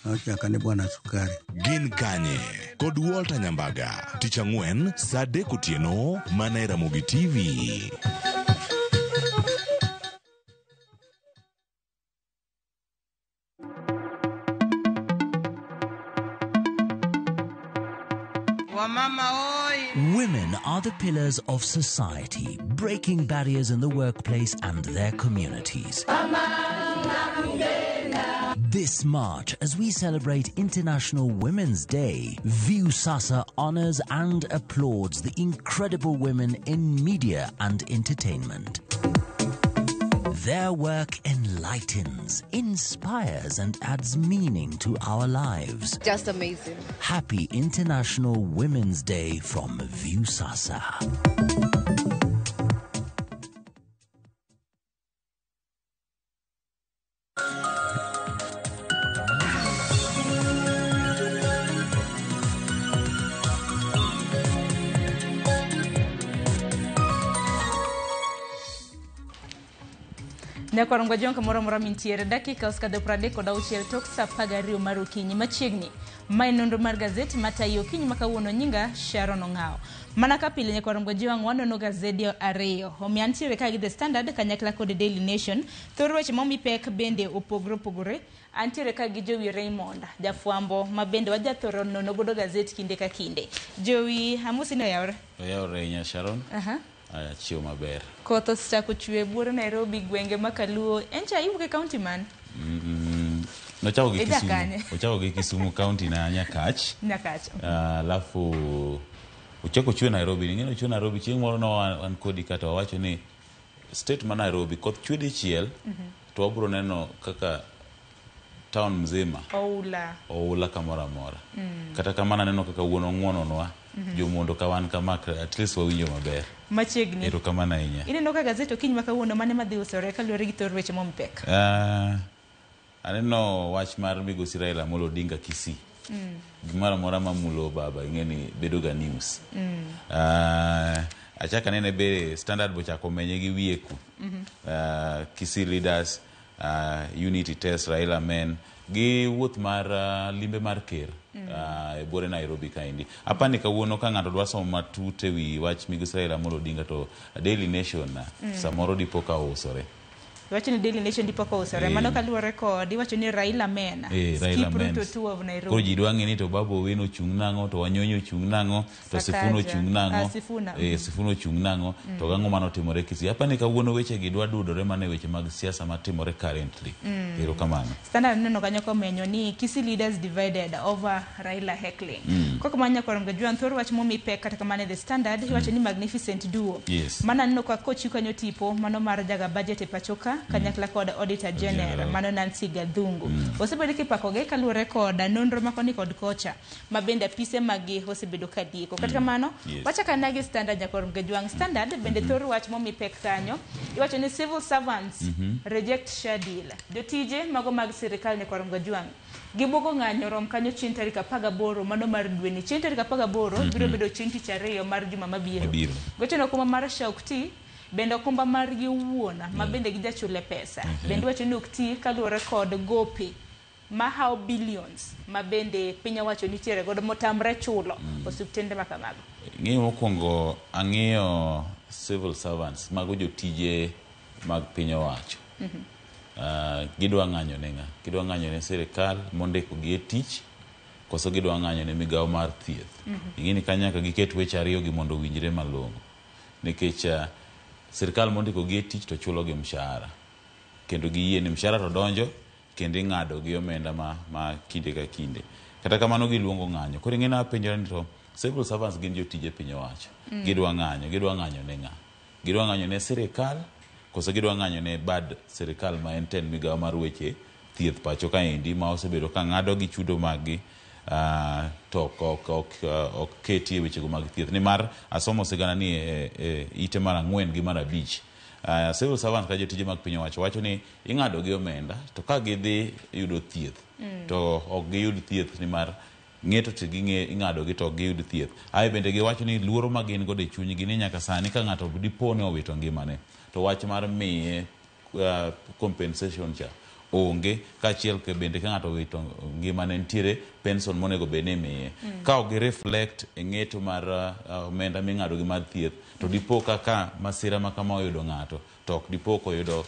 nochaka ni bwana sukari. Gin kanye? Kod Walter Nyambaga, tich ang'wen saa 3 otieno mana e Ramogi TV. Women are the pillars of society, breaking barriers in the workplace and their communities. This March, as we celebrate International Women's Day, Viusasa honors and applauds the incredible women in media and entertainment. Their work enlightens, inspires, and adds meaning to our lives. Just amazing. Happy International Women's Day from Viusasa. Nyakwarongwa jong kamoro amora mintiere dakika osekadho 36 tok saa 12 mar okinyi machiegni. Mae nonro mar gazet matayo okinyi ma kawuono nyinga Sharon Ong'ao. Mana ka pile nyakwarongwa jiwang' wanono gazede ariyo. Omiyo antiere ka gi The Standard kanyakla kod Daily Nation. Thor weche momi pek bende opogore opogore. Antiere ka gi Jowi Raymond, jafwambo ma bende wajathoro nono godo gazet kinde ka kinde. Jowi, amosi ni oyawore? Oyawore ahinya Sharon. Aya, chiwo maber. Koth osechako chwe buore Nairobi, gwenge ma Kaluo. Encha iwuok e county man? Nochako gi Kisumu. Ochako gi Kisumu county na Nyakach. Nyakach. Alafu ochako chwe Nairobi. Ing'e ni ochwe Nairobi chieng' moro no wan kodi kata wawacho ni state ma Nairobi koth chwe dichiel to wabro neno kaka town mzima oula kamoro amora. Kata kamano aneno kaka wuon ong'wononwa jomondo ka wan kama at least wawinjo maber. Machiegni. Erokamano ahinya. Ineno ka gazet okinyi ma kawuono mane madhi usore kaluwore gi thor weche momi pek? Aneno wach mar migosi Raila Amolo Odinga Kisii. Gimoro amora mamulo baba ing'e ni bedo ga news. Achako anene be Standard bochako menye gi wiye ku. Kisii leaders, unity test Raila men gi wuoth mar limbe mar ker e buore Nairobi kaendi. Apani kawuono ka ng'ato dwa somo matut e wi wach migosi Raila Amolo Odinga to Daily Nation samoro dipo ka ousore. Iwacho ni Daily Nation dipo kousore. Mano kaluwore kod iwacho ni Raila men. Raila Skip men. Ruto tour of Nairobi. Koro ji dwa ng'e ni to Babu Owino ochung' nang'o, to Wanyonyi ochung' nang'o, to Sakaja. Sifuna ochung' nang'o. Ah, Sifuna. Sifuna ochung' nang'o, to gang'o manotimore Kisii. Apani kawuono weche gi dwa dudore mana e weche mag siasa matimore currently. Erokamano. Standard neno kanyo komenyo ni Kisii leaders divided over Raila heckling. Kok manya korom ga Juan thor wach momi pek kata kamano e The Standard iwacho ni magnificent duo. Mano aneno ka kochiw kanyo tipo mano mar jaga budget e pachoka kanyakla kod Auditor General General. mano Nancy Gathungu. Osebedo kipakogi kaluwore kod nonro ma koni kod kocha ma bende apise maggi osebedo ka dieko. Kata kamano wachako anena gi Standard nyakorom ga Juang Standard bende thor wach momi pek kanyo iwacho ni civil servants reject SHA deal. Jotije mago mag sirikal nyakorom ga Juang gibuogo ng'anyo rom kanyo chieng' tarik 18 mano mar dweni. Chieng' tarik 18 biro bedo chieng' tich ariyo mar juma mabiro. Mabiro. Gocho ni okumba mar SHA ok ti, bende okumba margi owuon ma bende gijachule pesa. Bende iwacho ni ok ti kaluwore kod gope mahawo billions ma bende piny owacho nitiere godo motamre chulo osiptende ma kamago. Ng'eyo mokwongo ang'iyo civil servants mago jotije mag piny owacho. Gidwa ng'anyo ne ng'a? Gidwa ng'anyo ne sirikal mondiko gi e tich koso gidwa ng'anyo ne migawo mar thieth. Ing'e ni kanyo nyaka giket weche ariyo gi mondo owinjre malong'o. Nikech sirikal mondiko gi e tich to chulo gi mshahara. Kendo giyie ni mshahara to donjo kendo ing'ado gi omenda ma kinde ka kinde. Kata kamano giluongo ng'anyo. Koro ing'e ni apenjora ni to civil servants gin jotije piny owacho. Gidwa ng'anyo, gidwa ng'anyo ne ng'a? Gidwa ng'anyo ne sirikal koso gidwa ng'anyo ne bad sirikal ma en tend migawo mar weche thieth pacho kaendi ma osebedo ka ng'ado gi chudo mag gi to ok keti e wechego mag thieth. Nimar asomo sigana ni e ite mar 4 gi mar 5. Civil servants ka jotije mag piny owacho wacho ni ing'ado gi omenda to ka gidhi yudo thieth to ok giyud thieth nimar ng'eto to ing'ado gi to ok giyud thieth. Ae bende giwacho ni luoro ma gin godo e chunygi ni nyaka sani ka ng'ato dipo ni owito ngimane to wach mar miye compensation cha onge, kaachiel bende ka ng'ato owito ngimane nitiere pension monego bed ni imiye. Ka ok gi reflect e ng'eto mar omenda ming'ado gi mar thieth to dipo kaka masira ma kama oyudo ng'ato to ok dipo koyudo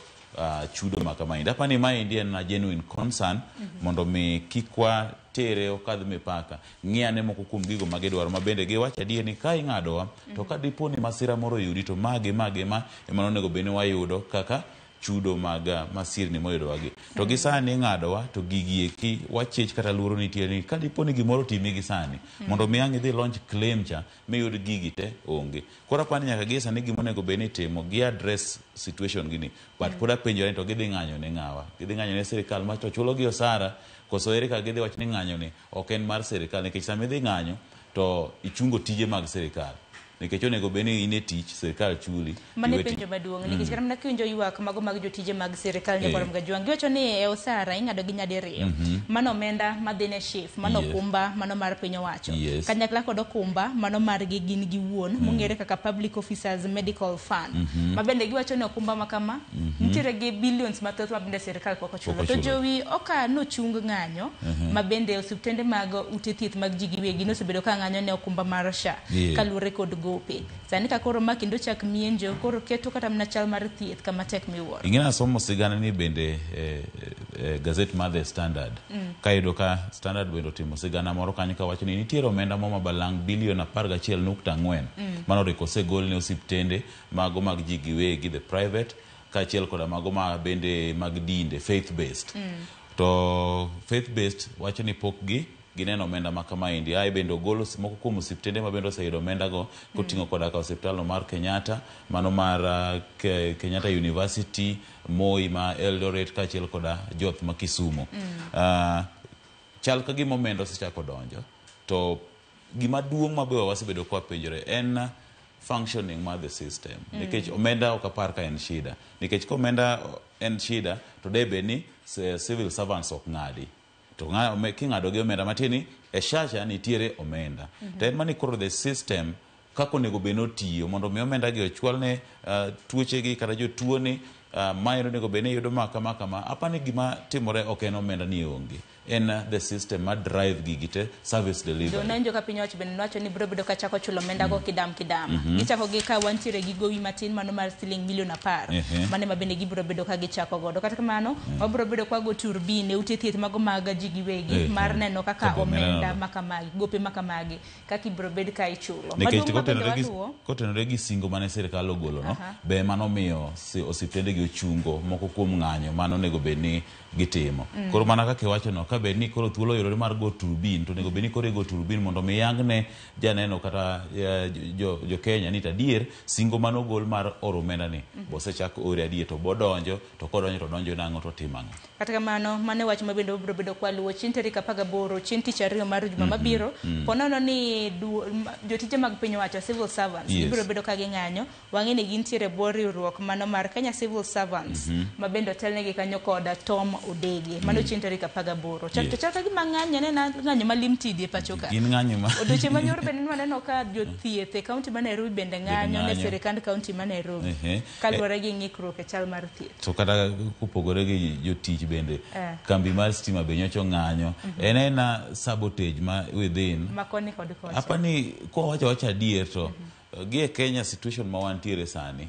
chudo ma kamaendi. Apani maendi en a genuine concern mondo mi kik watere okadh mipaka. Ng'i ane moko kuom gigo ma gidwaro ma bende giwacho adier ni ka ing'adowa to ka dipo ni masira moro oyudi to magi magi ma ema onego bed ni wayudo kaka chudo mag masirni moyudowa gi. To gi sani ing'adowa to gigi eki wachich kata luoro nitie ni ka dipo ni gimoro otimi gi sani mondo mi ang' idhi launch claim cha miyud gigi te onge. Koro apani nyaka gi sani gima onego bed ni itimo gi address situation gini but pod apenjora ni to gidhi ng'anyo ne ng'awa? Gidhi ng'anyo ne sirikal ma to chulo gi osara koso ere kaka gidhi wacho ni ng'anyo ni ok en mar sirikal nikech sama idhi ng'anyo to ichungo tije mag sirikal. Nikech onego bed ni in e tich sirikal chuli. Mano e iwe tich. penjo maduong' nikech kata mana kiwinjo ywak mago mag jotije mag sirikal nyakwar Mgajwang' giwacho ni e osara ing'ado gi nyadiriyo. Mano omenda madhi ne SHIF, mano okumba mano mar piny owacho. Kanyakla kod okumba mano margi gin giwuon mong'ere kaka Public Officers Medical Fund. Ma bende giwacho ni okumba ma kama nitiere gi billions mathoth ma bende sirikal pok ochulo. Pok To ochulo. jowi oka nochung ng'anyo ma bende osiptende mag ute thieth mag ji giwegi nosebedo ka ng'anyo ne okumba mar SHA kaluwore kod gope. Sani ka koro ma kendo chak mienjo koro keto kata mana chal mar thieth kama tek miwuoro. Ing'e nasomo sigana ni bende gazet mar The Standard. Kayudo ka Standard bende otimo sigana moro kanyo kawacho ni nitiere omenda moro ma balang' bilion 11.4 mano oriko osegol ne osiptende mago mag ji giwegi the private kaachiel koda mago ma bende mag dinde faith based. To faith based wacho ni pok gi gineno omenda ma kamaendi. Ae bende ogolo moko kuom osiptende ma bende oseyudo omenda go koting'o koda ka osiptal no mar Kenyatta, mano mar Kenyatta University, Moi ma Eldoret kaachiel koda Joth ma Kisumu. Chal ka gima omenda osechako donjo to gima duong' ma be wasebedo ka wapenjore en functioning mar the system. Nikech omenda ok apar ka en shida. Nikech ka omenda en shida to de bed ni civil servants ok ng'adi. To king'ado gi omenda matiende ni e SHA cha nitiere omenda. To en mani koro the system kaka onego bed ni otiyo mondo mi omenda gi ochwal ne tuoche gi kata jotuo ni Mae onego bed ni yudo ma kama kama. Apani gima timore ok en omenda ni onge, en the system ma drive gigi te, service delivery. Donenjo ka piny owacho bende nowacho ni biro bedo ka chako chulo omenda go kidam kidam. Gichako gi ka wantiere gi gowi matin mano mar siling milion 10. Mano ema bende gibiro bedo ka gichako godo. Kata kamano, wabiro bedo kwa go turbin e ute thieth mago mag ji giwegi mar neno kaka Kapo omenda omenda no. makamagi, gope makamagi kaka ibiro bed ka ichulo. Nikech Maduong' ma bende kotenore gi, waluwo kotenore gi singo mane sirikal ogolo no, be mano miyo osiptende gi ochungo moko kuom ng'anyo mano onego bed ni gitimo. Koro mana kaka iwacho no, ka bed ni koro thuolo oyudore mar go turbin, to onego bed ni koro igo turbin mondo mi yangne janeno kata jo Kenya ni to adier singo mane ogol mar oro omenda ni bosechak ore adier, to bodonjo, to kodonjo to donjo nang'o, to timo ang'o. Kata kamano, mano e wach ma bende wabiro bedo kwaluwo chieng' tarik 18, chieng' tich ariyo mar juma mabiro. Ponono ni jotije mag piny owacho, civil servants, gibiro bedo ka ging'anyo. Wang'e ni gintiere e bwo riwruok mano mar Kenya Civil Servants, ma bende otelnegi kanyo kod Tom Odege. Mano chieng' tarik 18. Chak to chal ka gima ng'anyo ne en ng'anyo malim tidi e pacho ka. Gin ng'anyo ma Odiochieng' manyoro bende nwaneno ka jothieth e kaunti ma Nairobi bende ng'anyo ne ng'anyo. sirikand kaunti ma Nairobi. Kaluwore gi ng'ikruok e chal mar thieth. To kata kopogore gi jotich bende, kambi mar stima be nyocha ong'anyo. En ena sabotage ma within. Ma koni kod kocha. Apani kwawacho awacha adier to gi e Kenya situation ma wantiere sani,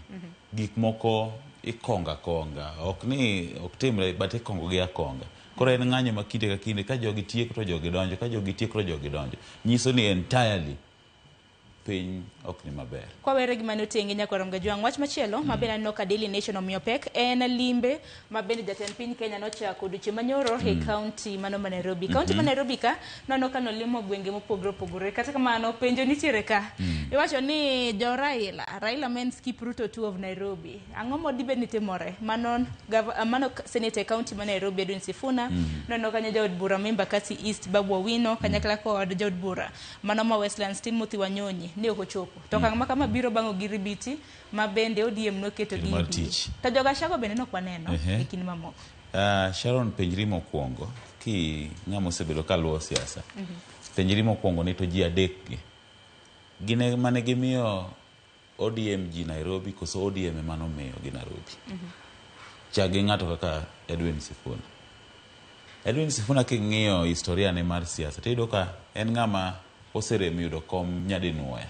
gik moko ikonga konga, ok ni ok timre, but ikongo gi akonga. Koro en ng'anyo ma kinde ka kinde, ka jogi tieko to jogi donjo, ka jogi tieko to jogi donjo, nyiso ni entirely piny ok ni maber. Kwawere gi mano tenge nyakwar Gajwang', wach machielo ma bende aneno ka Daily Nation omiyo pek en limbe ma bende jatend piny Kenya nochako odiochieng' manyoro e kaunti mano ma Nairobi. Kaunti ma Nairobi ka noneno ka nolimo gwenge mopogore opogore. Kata kamano penjo nitiere ka. Iwacho ni jo Raila, Raila men skip Ruto tour of Nairobi. Ang'o modibed ni timore? Mano mano senator e kaunti ma Nairobi Edwin Sifuna, noneno kanyo jaod bura ma Embakasi East Babu Owino kanyakla kod jaod bura mano ma Westlands Timothy Wanyonyi ne ok ochopo. To okang' ma kama biro bang' ogiribiti ma bende ODM noketo gi Mar UDA. tich. To jo Gachagua bende nok waneno e kinde mamoko. Sharon, penjri mokwongo ki ng'ama osebedo ka luwo siasa, penjri mokwongo ni to ji adek gi gin mane gimiyo ODM ji Nairobi koso ODM ema nomiyo gi Nairobi? Chak gi ng'ato kaka Edwin Sifuna. Edwin Sifuna, king'iyo historia ne mar siasa, tiyudo ka en ng'ama oserem yudo kom nyadinuoya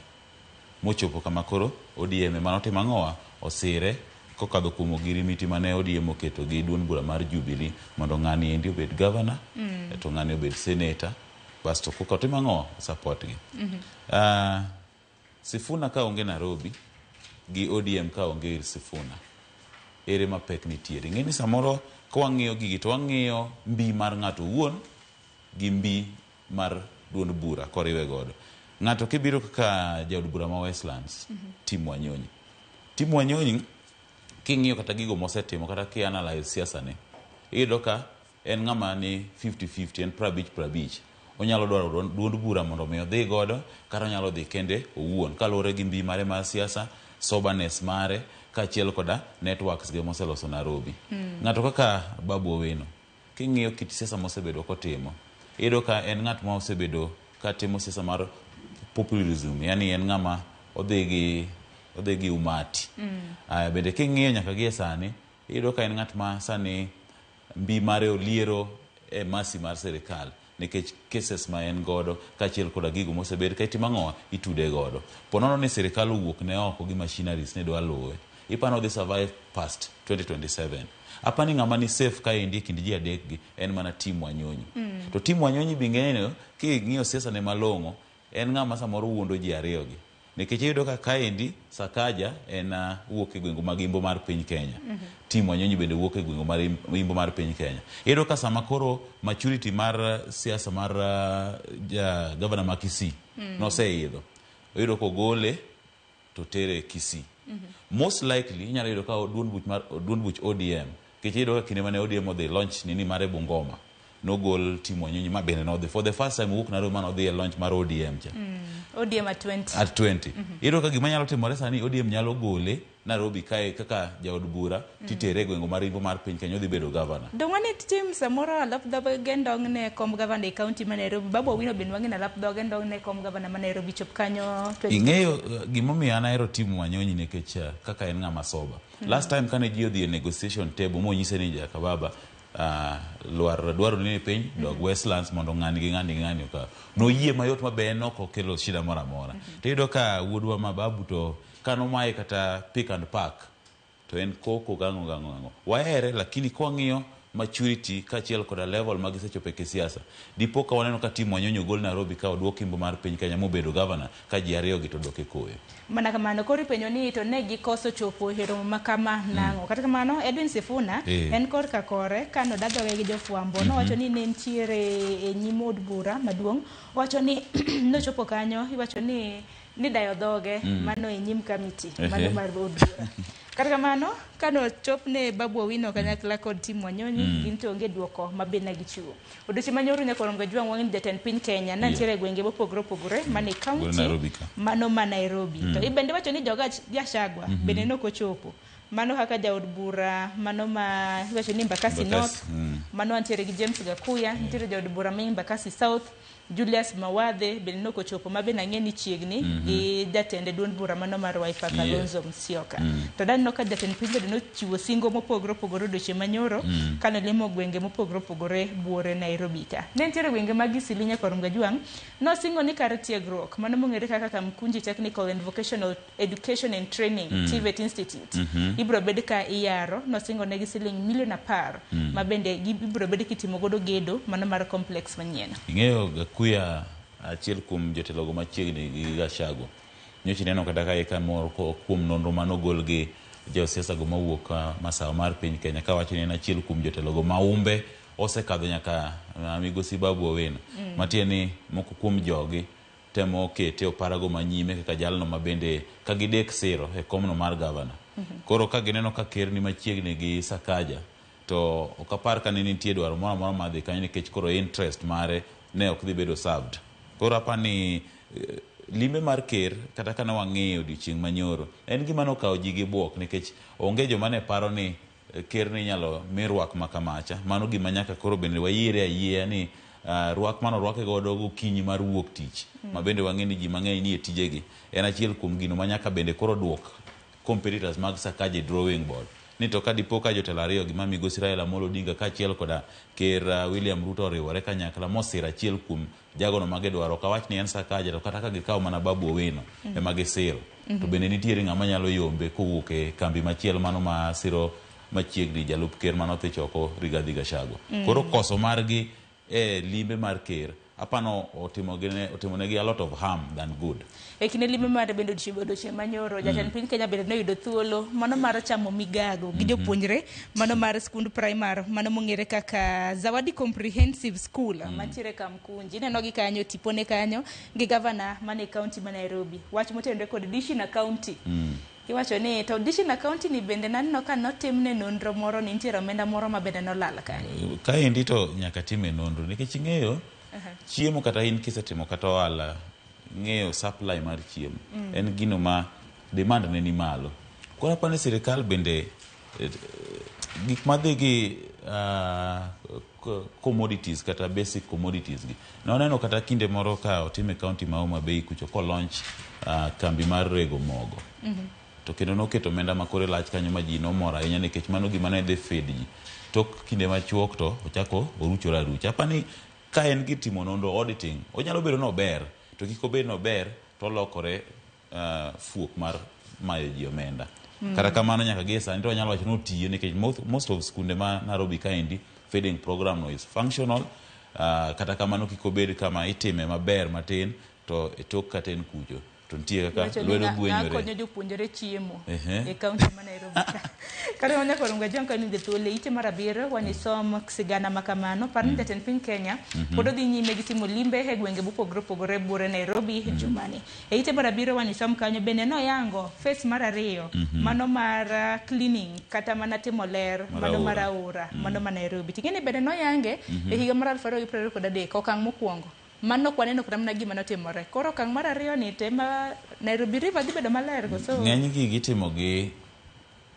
mochopo kama koro ODM ema notimo ang'owa osire kokadho kuom ogirimiti mane ODM oketo gi duond bura mar Jubilee mondo ng'ani endi obed governor, to ng'ani obed senator, basto koka otimo ang'owa support gi. Sifuna ka onge Nairobi gi ODM ka onge ir Sifuna, ere mapek nitiere? Ing'e ni samoro ka wang'iyo gigi to wang'iyo mbi mar ng'ato owuon gi mbi mar duond bura koriwe godo. Ng'ato kibiro kaka jaod bura ma Westlands, Tim Wanyonyi. Tim Wanyonyi king'iyo kata gigo mosetimo kata ki analyze siasa ne, iyudo ka en ng'ama ni 50-50, en 50-50. Onyalo dwaro duond bura mondo mi odhi godo, kata onyalo dhi kende owuon kaluwore gi mbi mare mar siasa, soberness mare, kaachiel koda networks ge moseloso Nairobi. Ng'ato kaka Babu Owino, king'iyo kit siasa mosebedo kotimo, iyudo ka en ng'at ma osebedo ka timo siasa mar populism, yani en ng'ama odhi gi umati. Aya, bende king'iyo nyaka gi e sani, iyudo ka en ng'at ma sani mbi mare oliero e masi mar sirikal nikech cases ma en godo kaachiel koda gigo mosebed ka itimo ang'owa itude godo. Po nono ni sirikal owuok ne oko gi machineries ne dwa luwe, ipani odhi survive past 2027? Apani ng'ama ni safe kaendi e kind ji adek gi en mana Tim Wanyonyi. To Tim Wanyonyi be ing'eyo king'iyo siasa ne malong'o, en ng'ama samoro wuondo ji ariyo gi, nikech iyudo ka kaendi Sakaja en wuok e gwenge mag imbo mar piny Kenya, Tim Wanyonyi bende wuok e gwenge mar imbo mar piny Kenya. Iyudo ka sama koro maturity mar siasa mar ja gavana ma Kisii noseidho, iyudo kogole to tere Kisii. Most likely inyalo yudo ka duond buch ODM, nikech iyudo ka kinde mane ODM odhi launch nini mare Bungoma, nogol Tim Wanyonyi ma bende nodhi for the first time owuok Nairobi manodhi e launch mar ODM cha. ODM at 20. At 20. Iyudo ka gima nyalo timore sani, ODM nyalo gole. Nairobi kae kaka jaod bura titere e gwenge mar Imbo mar piny Kenya odhi bedo gavana. Dong wane tim samoro alap dhoge ndong ne kom gavana e kaunti ma Nairobi. Babu Owino bende wang'e ni alap dhoge ndong ne kom gavana ma Nairobi chop kanyo 20. Ing'eyo gimomiyo an ahero Tim Wanyonyi nikech kaka en ng'ama sober. Last time kane ji odhi e negotiation table monyise ni Jakababa lwar dwaro ni piny dog Westlands mondo ng'ani gi ng'ani gi ng'ani okaw. Noyie mayot ma be en ok okelo shida moro amora. To iyudo ka wuodwa ma Babu to kanomaye kata pick and pack to en koko gang'o gang'o gang'o. Wahere lakini kwang'iyo maturity kaachiel koda level ma gisechopo e kisiasa, dipo ka waneno ka Tim Wanyonyi ogol Nairobi ka oduok Imbo mar piny Kenya mobedo gavana ka ji ariyo gi to odok e koyo. Mana kamano, koro ipenjo ni to ne gikoso chopo e romo ma kama nang'o? Kata kamano, Edwin Sifuna en korka kore kano dadhoge gi jofwambo nowacho ni ne nitiere e nyim od bura maduong', owacho ni nochopo kanyo iwacho ni nidayo dhoge mano e nyim kamiti mano mar od bura. Kata kamano, kano chop ne Babu Owino kanyakla kod Tim Wanyonyi gin to onge duoko ma be ne gichiwo. Odiochieng' manyoro nyaka Rongo Jwang' wang'e ni jatend piny Kenya ne nitiere e gwenge mopogore opogore mane kaunti Nairobi ka. mano ma Nairobi. To bende iwacho ni joga Gachagua bende ne ok ochopo. Mano kaka jaod bura mano ma iwacho ni Embakasi North, mano wantiere gi James Gakuya, nitiere jaod bura ma Embakasi South, Julius Mawadhe bende ne ok ochopo ma bende ang'e ni chiegni gi jatend duond bura mano mar Wiper Kalonzo Musyoka. To daneno ka jatend piny bende nochiwo singo mopogore opogore odiochieng' manyoro kanolimo gwenge mopogore opogore buore Nairobi ka. Ne nitiere gwenge mag Isili nyaka Rongo Jwang', nosingo ni kar tiegruok mano mong'ere kaka Kamkunji Technical and Vocational Education and Training TVET Institute ibiro bed ka iyaro, nosingo negi siling milion 10 ma bende ibiro bed kitimo godo gedo mano mar complex manyien. Ing'eyo Gakuya achiel kuom jotelogo machiegni gi Gachagua. Nyocha ineno kata ka eka moro kuom nonro manogol gi josiasa go mawuok masawa mar piny Kenya kawacho ni en achiel kuom jotelogo ma umbe osekadho nyaka migosi Babu Owino. Matiende ni moko kuom jogi temo kete oparago manyime kaka jalno ma bende ka gidek siro e komno mar gavana. Koro ka gineno ka ker ni machiegni gi Sakaja to ok apar ka ne nitie dwaro moro amora mar dhi kanyo nikech koro interest mare ne ok dhi bedo served. Koro apa ni limbe mar ker kata ka ne wang'iyo odiochieng' manyoro en gima nokawo ji gi buok nikech onge joma ne paro ni ker ni inyalo mi rwak ma kamacha. Mano gima nyaka koro bende wayiere ayiea ni rwak manorwake godo gokinyi mar wuok tich ma bende wang'e ni ji mang'eny nie tijegi en achiel kuom gino ma nyaka bende koro duok competitors mag Sakaja e drawing board ni to ka dipo ka jotelo ariyo gi ma migosi Raila Amolo Odinga kaachiel koda ker William Ruto oriwore kanyakla mosiro achiel kuom jagono ma gidwaro ok awach ni en Sakaja to kata ka gikawo mana Babu Owino ema gisiro to bende nitiere ng'ama nyalo yombe kowuok e kambi machielo mano ma siro machiegni jalup ker manothich oko Rigathi Gachagua. Koro koso margi e limbe mar ker apano otimonegi a lot of harm than good. E kinde limbe mar bende odiochieng' manyoro jatend piny Kenya bende noyudo thuolo mano mar chamo migago gi jopuonjre mano mar skund primar mano mong'ere kaka Zawadi Comprehensive School mantiere Kamkunji. Ineno gi kanyo tipone kanyo gi gavana mane kaunti ma Nairobi. Wach motenore kod dishi na kaunti. Iwacho ni to dishi na kaunti ni bende naneno ka notimne nonro moro ni nitiere omenda moro ma bende nolal kanyo. Kaendi to nyaka time nonro nikech ing'eyo chiemo kata in kisetimo kata ohala ng'eyo supply mar chiemo en gino ma demand ne ni malo. Koro apani sirikal bende gik madhi gi commodities kata basic commodities gi nwaneno kata kinde moro ka otim e county ma Homa Bay kucho ko launch kambi mar rego mogo to kendo noketo omenda ma kore lach kanyo ma ji nomor ahinya nikech mano gima ne dhi feed ji. Tok kinde machuok to ochako oruchore arucha. Apani ka en gi timo nonro auditing onyalo bedo nober to kik obed nober to olokore fuok mar mayo ji omenda. Kata kamano nyaka gie sani to wanyalo wacho ni otiyo nikech most of skunde ma Nairobi kaendi feeding program no is functional. Kata kamano kik obed kama itime maber matin to e tok kata en kucho to nitie kaka lwedo gwenyore. Konyo jopuonjre chiemo e kaunti ma Nairobi ka. Kata mana koro ngajong ka ni thuolo ite mar 7 wanisom sigana ma kamano par ni jatend piny Kenya pod odhi nyime gi timo limbe e gwenge mopogore opogore buore Nairobi jumani. E ite mar 7 wanisom kanyo bende noyango phase mar 2 mano mar cleaning kata mana timo ler mano mar aora mano ma Nairobi. Ting'eni bende noyange e higa mar 2023 okang' mokwongo. Mano ok waneno kata mana gima notimore. Koro okang' mar 2 ni te ma Nairobi River dhi bedo maler koso? Ng'eny gi gitimo gi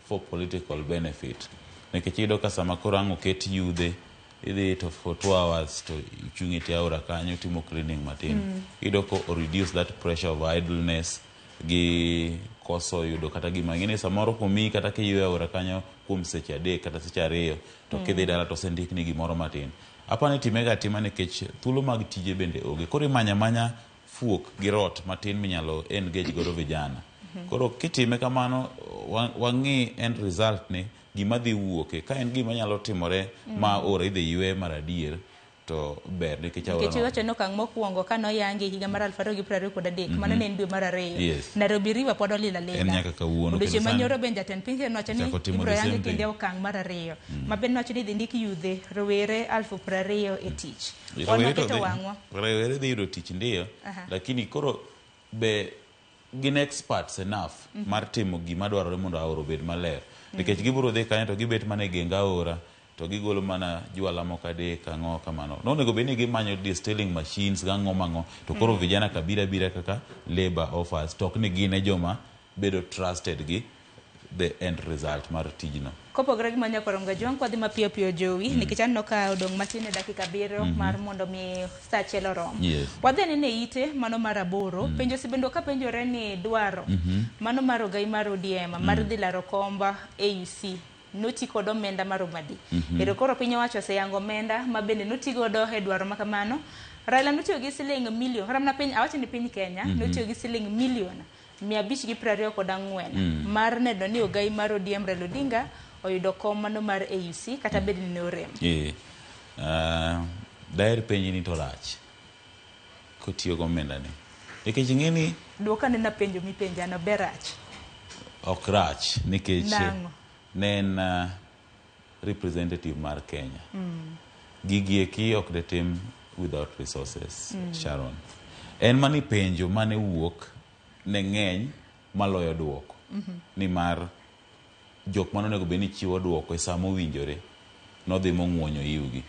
for political benefit. Nikech iyudo ka sama koro ang' oket yudhe, idhi to for 2 hours to ichung' e tie aora kanyo, timo cleaning matin. Iyudo ko o reduce that pressure of idleness gi koso yudo kata gima ing'e ni samoro komiyi kata kiyweyo aora kanyo kuom seche 3 kata seche 2 to kidhi dala to osendikni gimoro matin. Apani timega atima nikech thuolo mag tije bende onge. Koro imanyo amanya fuok gi rot matin minyalo engage godo vijana. Koro kitime kamano, wang'i end result ni gima dhi wuoke. Ka en gima nyalo timore ma aora idhi ywe mar adier, to ber nikech aora Nikech no iwacho ni okang' mokwongo ka noyangi e higa mar 2023, mano ne en dwe mar 2. Nairobi River pod olil alila. En nyaka kawuono. Odiochieng' Kendo sani manyoro bende jatend piny Kenya nowacho ni ochako timo ibiro the yangi same thing. kendo okang' mar 2. Ma bende nowacho ni idhi ndik yudhe rowere 20,000 e tich. Wan Rowere to waketo wang'wa. Rowere dhi yudo tich ndiyo, lakini koro be gin experts enough mar timo gima dwarore mondo aora obed maler? Nikech gibiro dhi kanyo to gibet mana e geng aora to gigolo mana jwala moko adek, ang'o kamano. Nonego bed ni gimanyo distilling machines gang'o mang'o to koro vijana ka bira bira kaka labor offers, to ok ni gin e joma bedo trusted gi the end result mar tijno. Kopogore gi mano, Nyakwar Gajwang', kwadhi mapiyo piyo jowi, nikech aneno ka odong' matin e dakika 7 mar mondo mi sa 1 orom. Wadhi anene ite mano mar 8. Penjo osebedo ka penjore ni dwaro mano mar ogai mar ODM mar dhi laro komba AUC noti kod omenda maromo adi? Ero koro piny owacho oseyango omenda ma bende noti godo e dwaro ma kamano. Raila notiyo gi siling milion, kata mana piny, awacho ni piny Kenya notiyo gi siling milion 524 mar neno ni ogai mar ODM Raila Odinga oyudo kom mano mar AUC kata bed ni ne orem. Daher penji ni to rach kotiyo gi omenda ni, nikech ing'e ni Duok anena penjo mipenja no, be rach? Ok rach nikech Nang'o? Ne en representative mar Kenya. Gigi eki ok detim without resources. Sharon, en mani penjo mane wuok ne ng'eny maloyo duoko, nimar jok mane onego bed ni chiwo duoko e sama mowinjore nodhi mong'uonyo iwgi.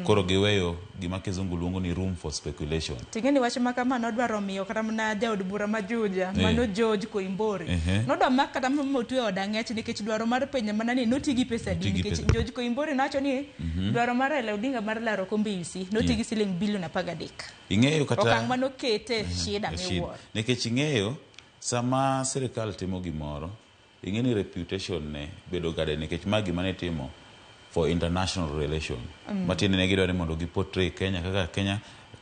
Koro giweyo gima kizungu luongo ni room for speculation. Ting'e ni wach ma kama nodwaro miyo kata mana jaod bura ma Juja, mano George Koimburi, nodwa mak kata motwe od ang'ech nikech dwaro mar penjo mana ni noti gi pesa adi, Noti gi nikech pesa. George Koimburi nowacho ni dwaro mar Raila Odinga mar laro kombe AUC noti gi siling bilion 13. Ing'eyo kata Okang' manokete shida e shida. miwuoro. Nikech ing'eyo sama sirikal timo gimoro, ing'e ni reputation ne bedo gade, nikech ma gima ne timo for international relation. Matiende ne gidwaro ni mondo gi portray Kenya kaka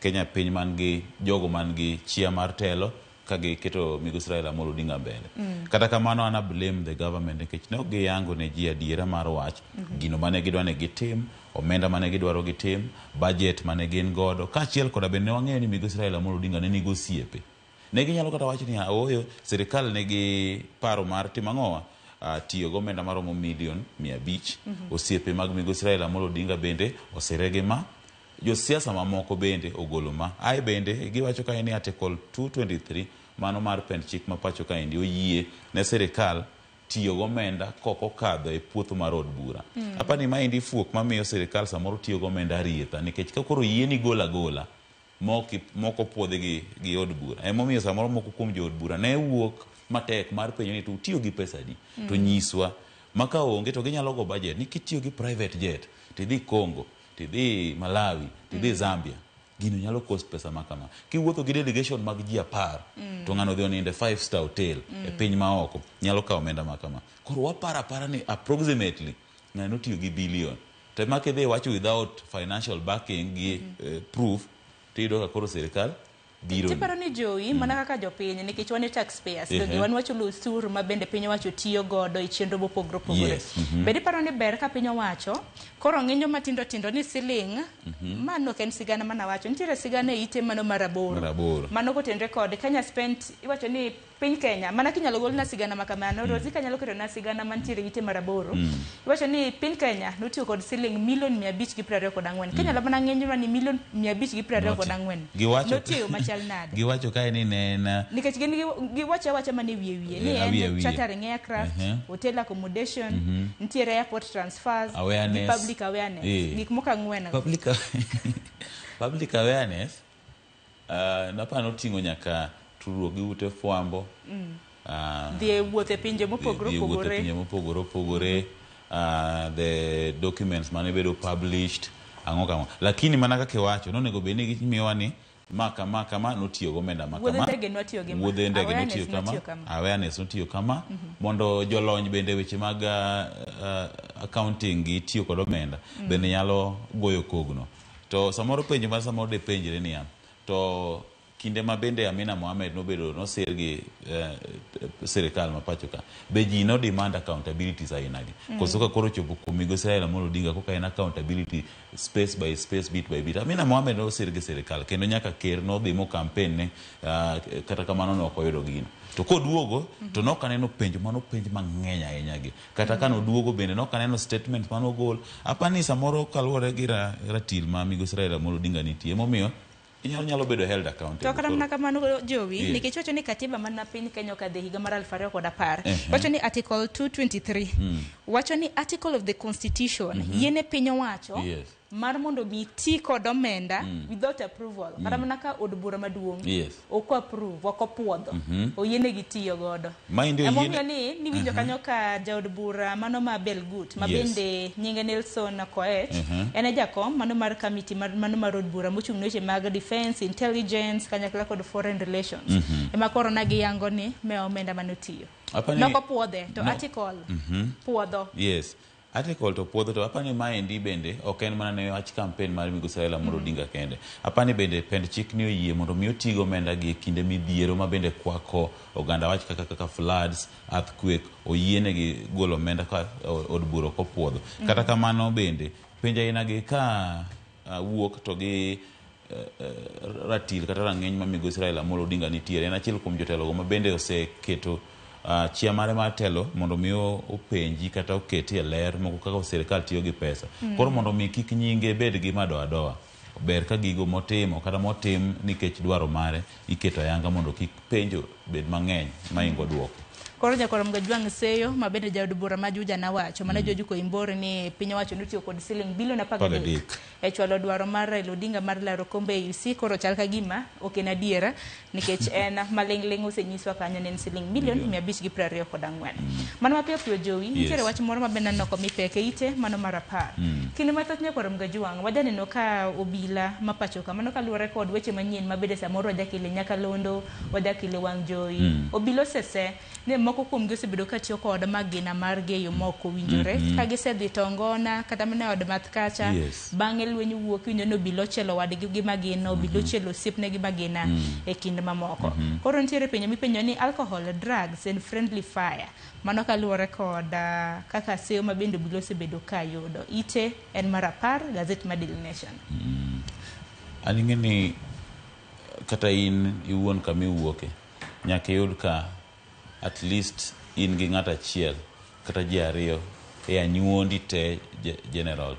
Kenya piny man gi jogo man gi chia mar telo ka giketo migosi Raila Amolo Odinga mbele. Kata kamano, an a blame the government nikech ne ok giyango ne ji adiera mar wach gino mane gidwa ni gitim, omenda mane gidwaro gitim, budget mane gin godo, kaachiel koda bende ne wang'eyo ni migosi Raila Amolo Odinga ne nigi osiepe. Ne ginyalo kata wacho ni ooyo, sirikal nigi paro mar timo ang'owa, tiyo gi omenda maromo milion 500. Osiepe mag migosi Raila Amolo Odinga bende osire gi ma josiasa mamoko bende ogolo ma ae bende giwacho kae ni article 223 mano mar pend chik ma pacho kaendi oyie ne sirikal tiyo gomenda kok okadho e puotho mar od bura. Apani maendi fuok mamiyo sirikal samoro tiyo gomenda arietha, nikech ka koro yieni golo agola mok opuodhi gi od bura, emomiyo samoro moko kuom jood bura ne wuok matek mar penjo ni to utiyo gi pesa adi to nyiswa ma ka onge to ginyalo go budget ni kitiyo gi private jet tidhi Congo, tidhi Malawi, tidhi Zambia, gino nyalo cost pesa ma kama. Kiwuotho gi delegation mag ji 10 to ng'ano odhi onindo e five star hotel e piny maoko nyalo kawo omenda ma kama. Koro waparo apara ni approximately ng'ano notiyo gi billion, to ema kidhi iwacho without financial backing gi proof, tiyudo ka koro sirikal biro Tiparo ni jowi mana kaka jopiny, nikech wan e taxpayers, to wan wachulo osuru ma bende piny owacho tiyo godo e chenro mopogore opogore. Bende iparo ni ber ka piny owacho koro ng'injo matindo tindo ni siling mano ok en sigana manawacho, nitiere sigana e ite mano mar 8. Mar 8. Mano kotenre kod Kenya spent, iwacho ni piny Kenya mana kinyalo golna sigana ma kamano. Rosi kanyalo ketona sigana mantiere e ite mar 8. Iwacho ni piny Kenya notiyo kod siling milion 524. Kenya mana ng'enywa ni milion 524 notiyo machal nade? Giwacho kae ni ne en Nikech gin giwacho awacha mana e wiye wiye ni awiye en wiye. chartering aircraft, hotel accommodation, nitiere airport transfers gi Awareness. public awareness, gik moko ang'wen go. Public awareness, naparo noting'o nyaka tudruok gi ute fwambo. Dhi e wuoth e pinje mopogore dhi e wuoth e opogore. pinje mopogore opogore, the documents mane bedo published, ang'o kang'o. Lakini mana kaka iwacho, nonego bed ni gimiyowa ni ma kama kama notiyo gomenda ma Wuodhe kama, ndege notiyo gi ma. wuodhe ndege Awareness notiyo kama, notiyo kama. Awareness notiyo kama, mondo jolony bende weche mag accounting gi tiyo kod omenda bende nyalo goyo kogno. To samoro penjo ma samoro de penjre niya, to kinde ma bende Amina Mohamed nobedo nosir gi sirikal ma pacho ka, be ji no demand accountabilities aina gi? Koso ka koro chopo kuom migosi Raila Amolo Odinga, koka en accountability space by space, bit by bit. Amina Mohamed nosir gi sirikal kendo nyaka ker nodhi mo campaign ne, kata kamano ne ok oyudo gino. To koduogo to nok aneno penjo manopenj mang'eny ahinya gi. Kata ka noduogo bende nok aneno statement manogol. Apani samoro kaluwore gi ratil ma migosi Raila Amolo Odinga nitie, emomiyo inyalo nyalo bedo held accountable. To kata mana kamano Jowi, nikech wacho ni katiba mana piny Kenya okadhe higa mar 2010. Wacho ni article 223. Wacho ni article of the constitution yiene piny owacho mar mondo mi ti kod omenda without approval. Kata mana ka od bura maduong' ok approve, ok opuodho, oyienegi tiyo godo. Maendi oyiene. Emomiyo ni niwinjo kanyo ka jaod bura mano ma Belgut ma bende nyinge Nelson Koech, en e jakom mano mar committee mano mar od bura mochung' ne weche mag defense, intelligence kanyakla kod foreign relations. Ema koro ne giyango ni me omenda manotiyo. Apani Nok opuodhe to no. article puodho. Yes. Article to puodho, to apani maendi bende ok en mana ne wach campaign mar migosi Raila Amolo Odinga kende. Apani bende pend chik ni oyie mondo mi oti gi omenda gi e kinde midhiero ma bende kwako oganda, wach kaka floods, earthquake, oyienegi golo omenda ka od bura ok opuodho. Kata kamano bende penjo aina gi ka wuok to gi ratil kata rang'iny ma migosi Raila Amolo Odinga nitiere, en achiel kuom jotelogo ma bende oseketo chia mare mar telo mondo mi openji kata oketi e ler moko kaka sirikal tiyo gi pesa. Koro mondo mi kik nyinge bed gi madoadoa, ber ka gigo motimo kata motim nikech dwaro mare iketo ayanga mondo kik penjo bed mang'eny maingo duoko. Koro jakoro Mgajwang' Seyo ma bende jaod bura ma Juja nawacho mano George Koimburi ni piny owacho notiyo kod siling bilion 13 13 e chwalo dwaro mar Raila Odinga mar laro kombe e AUC. Koro chal ka gima ok en adiera nikech en maling'ling' osenyiswa kanyo ni en siling bilion 524. Mano mapiyo piyo Jowi, nitiere wach moro ma bende aneno komi pek e ite mano mar 10. Kinde mathoth nyakwar Mgajwang' wajaneno ka obila ma pacho ka mano kaluwore kod weche manyien ma bende samoro wajakele nyakalondo, wajakele wang' jowi. Obila osese ni moko kuomgi osebedo ka tiyo kod magina margi e yo ma ok owinjore. Ka gisedhi to ngona kata mana e od math kacha, bang'e lweny wuok, iwinjo ni obila ochielo wadgi gi magina, obila ochielo osiepne gi magina e kind mamoko. Koro nitiere penjo mipenjo ni alcohol, drugs and friendly fire. Mano kaluwore kod kaka seyo ma bende obila osebedo ka yudo. Ite en mar 10, gazet mar Daily Nation. An ing'e ni kata in iwuon kama iwuoke, nyaka iyud ka at least in gi ng'ato achiel kata ji ariyo e anyuondi te general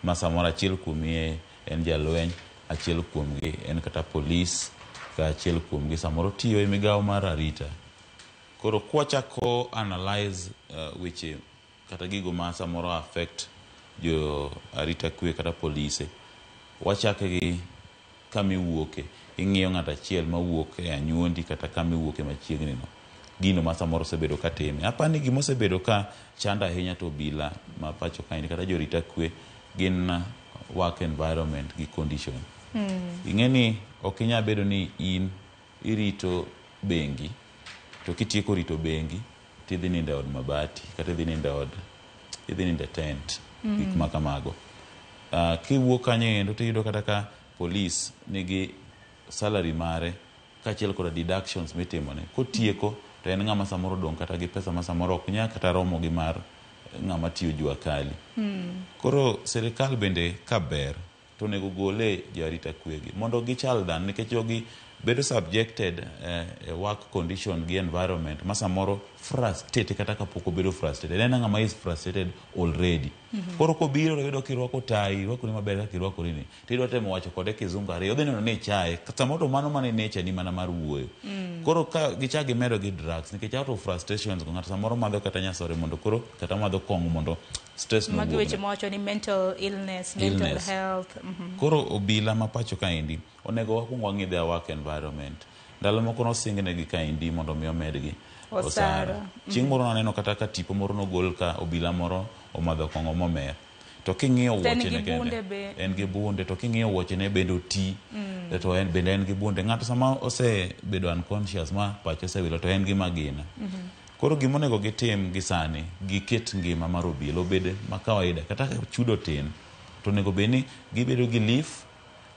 ma samoro achiel kuomi en jalweny, achiel kuomgi en kata polis, ka achiel kuomgi samoro tiyo e migawo mar arita. Koro kwachako analyze weche kata gigo ma samoro affect jo arita kwe kata polise, wachake gi kama iwuoke. Ing'iyo ng'ato achiel mawuok e anyuondi kata kama iwuoke machiegni no, gino ma samoro osebedo ka time. Apani gima osebedo ka chando ahinya to obila ma pacho kaendi kata jorita kwe gin work environment gi condition. Ing'e ni ok inyal bedo ni in irito bengi, to kitieko rito bengi tidhi nindo e od mabati kata idhi nindo e od, idhi nindo e tent, gik ma kamago. Kiwuok kanyo endo tiyudo kata ka polis nigi salary mare kaachiel koda deductions mitimone. Kotieko to en ng'ama samoro odong' kata gi pesa ma samoro ok nyal kata romo gi mar ng'ama tiyo jua kali. Koro sirikal bende ka ber to onego gole jo arita kwegi mondo gichal dhano, nikech jogi bedo subjected e work condition gi environment ma samoro frustrated, kata kapok obedo frustrated en ng'ama is frustrated already. Koro kobiro to yudo kirwako tai, irwakori maber kaka irwakori ni, tidwa temo wacho kode kizungu ariyo, odhi neno ni ichaye. Samoro to mano mana e nature ni mana mar wuoyo. Koro ka gichak gimedo gi drugs, nikech out of frustrations go ng'ato samoro madho kata nyasore mondo koro kata madho kong'o mondo stress no Magi owuogne. weche mawacho ni mental illness, mental Illness. health. Koro obila ma pacho kaendi onego wakwong wang'i their work environment. Ndalo moko nosingnegi kaendi mondo mi omedgi. Osara. Chieng' moro naneno kata ka tipo moro nogol ka obila moro omadho kong'o momer. To king'iyo To en wuochene gi bunde kende, be. en gi bunde, to king'iyo wuochene bende oti. To en bende en gi bunde. Ng'ato sama osebedo unconscious ma pache osewilo to en gi magina. Koro gima onego gitim gi sani, giket ngima mar obila obed ma kawaida. Kata ka chudo tin, to onego bed ni gibedo gi leave,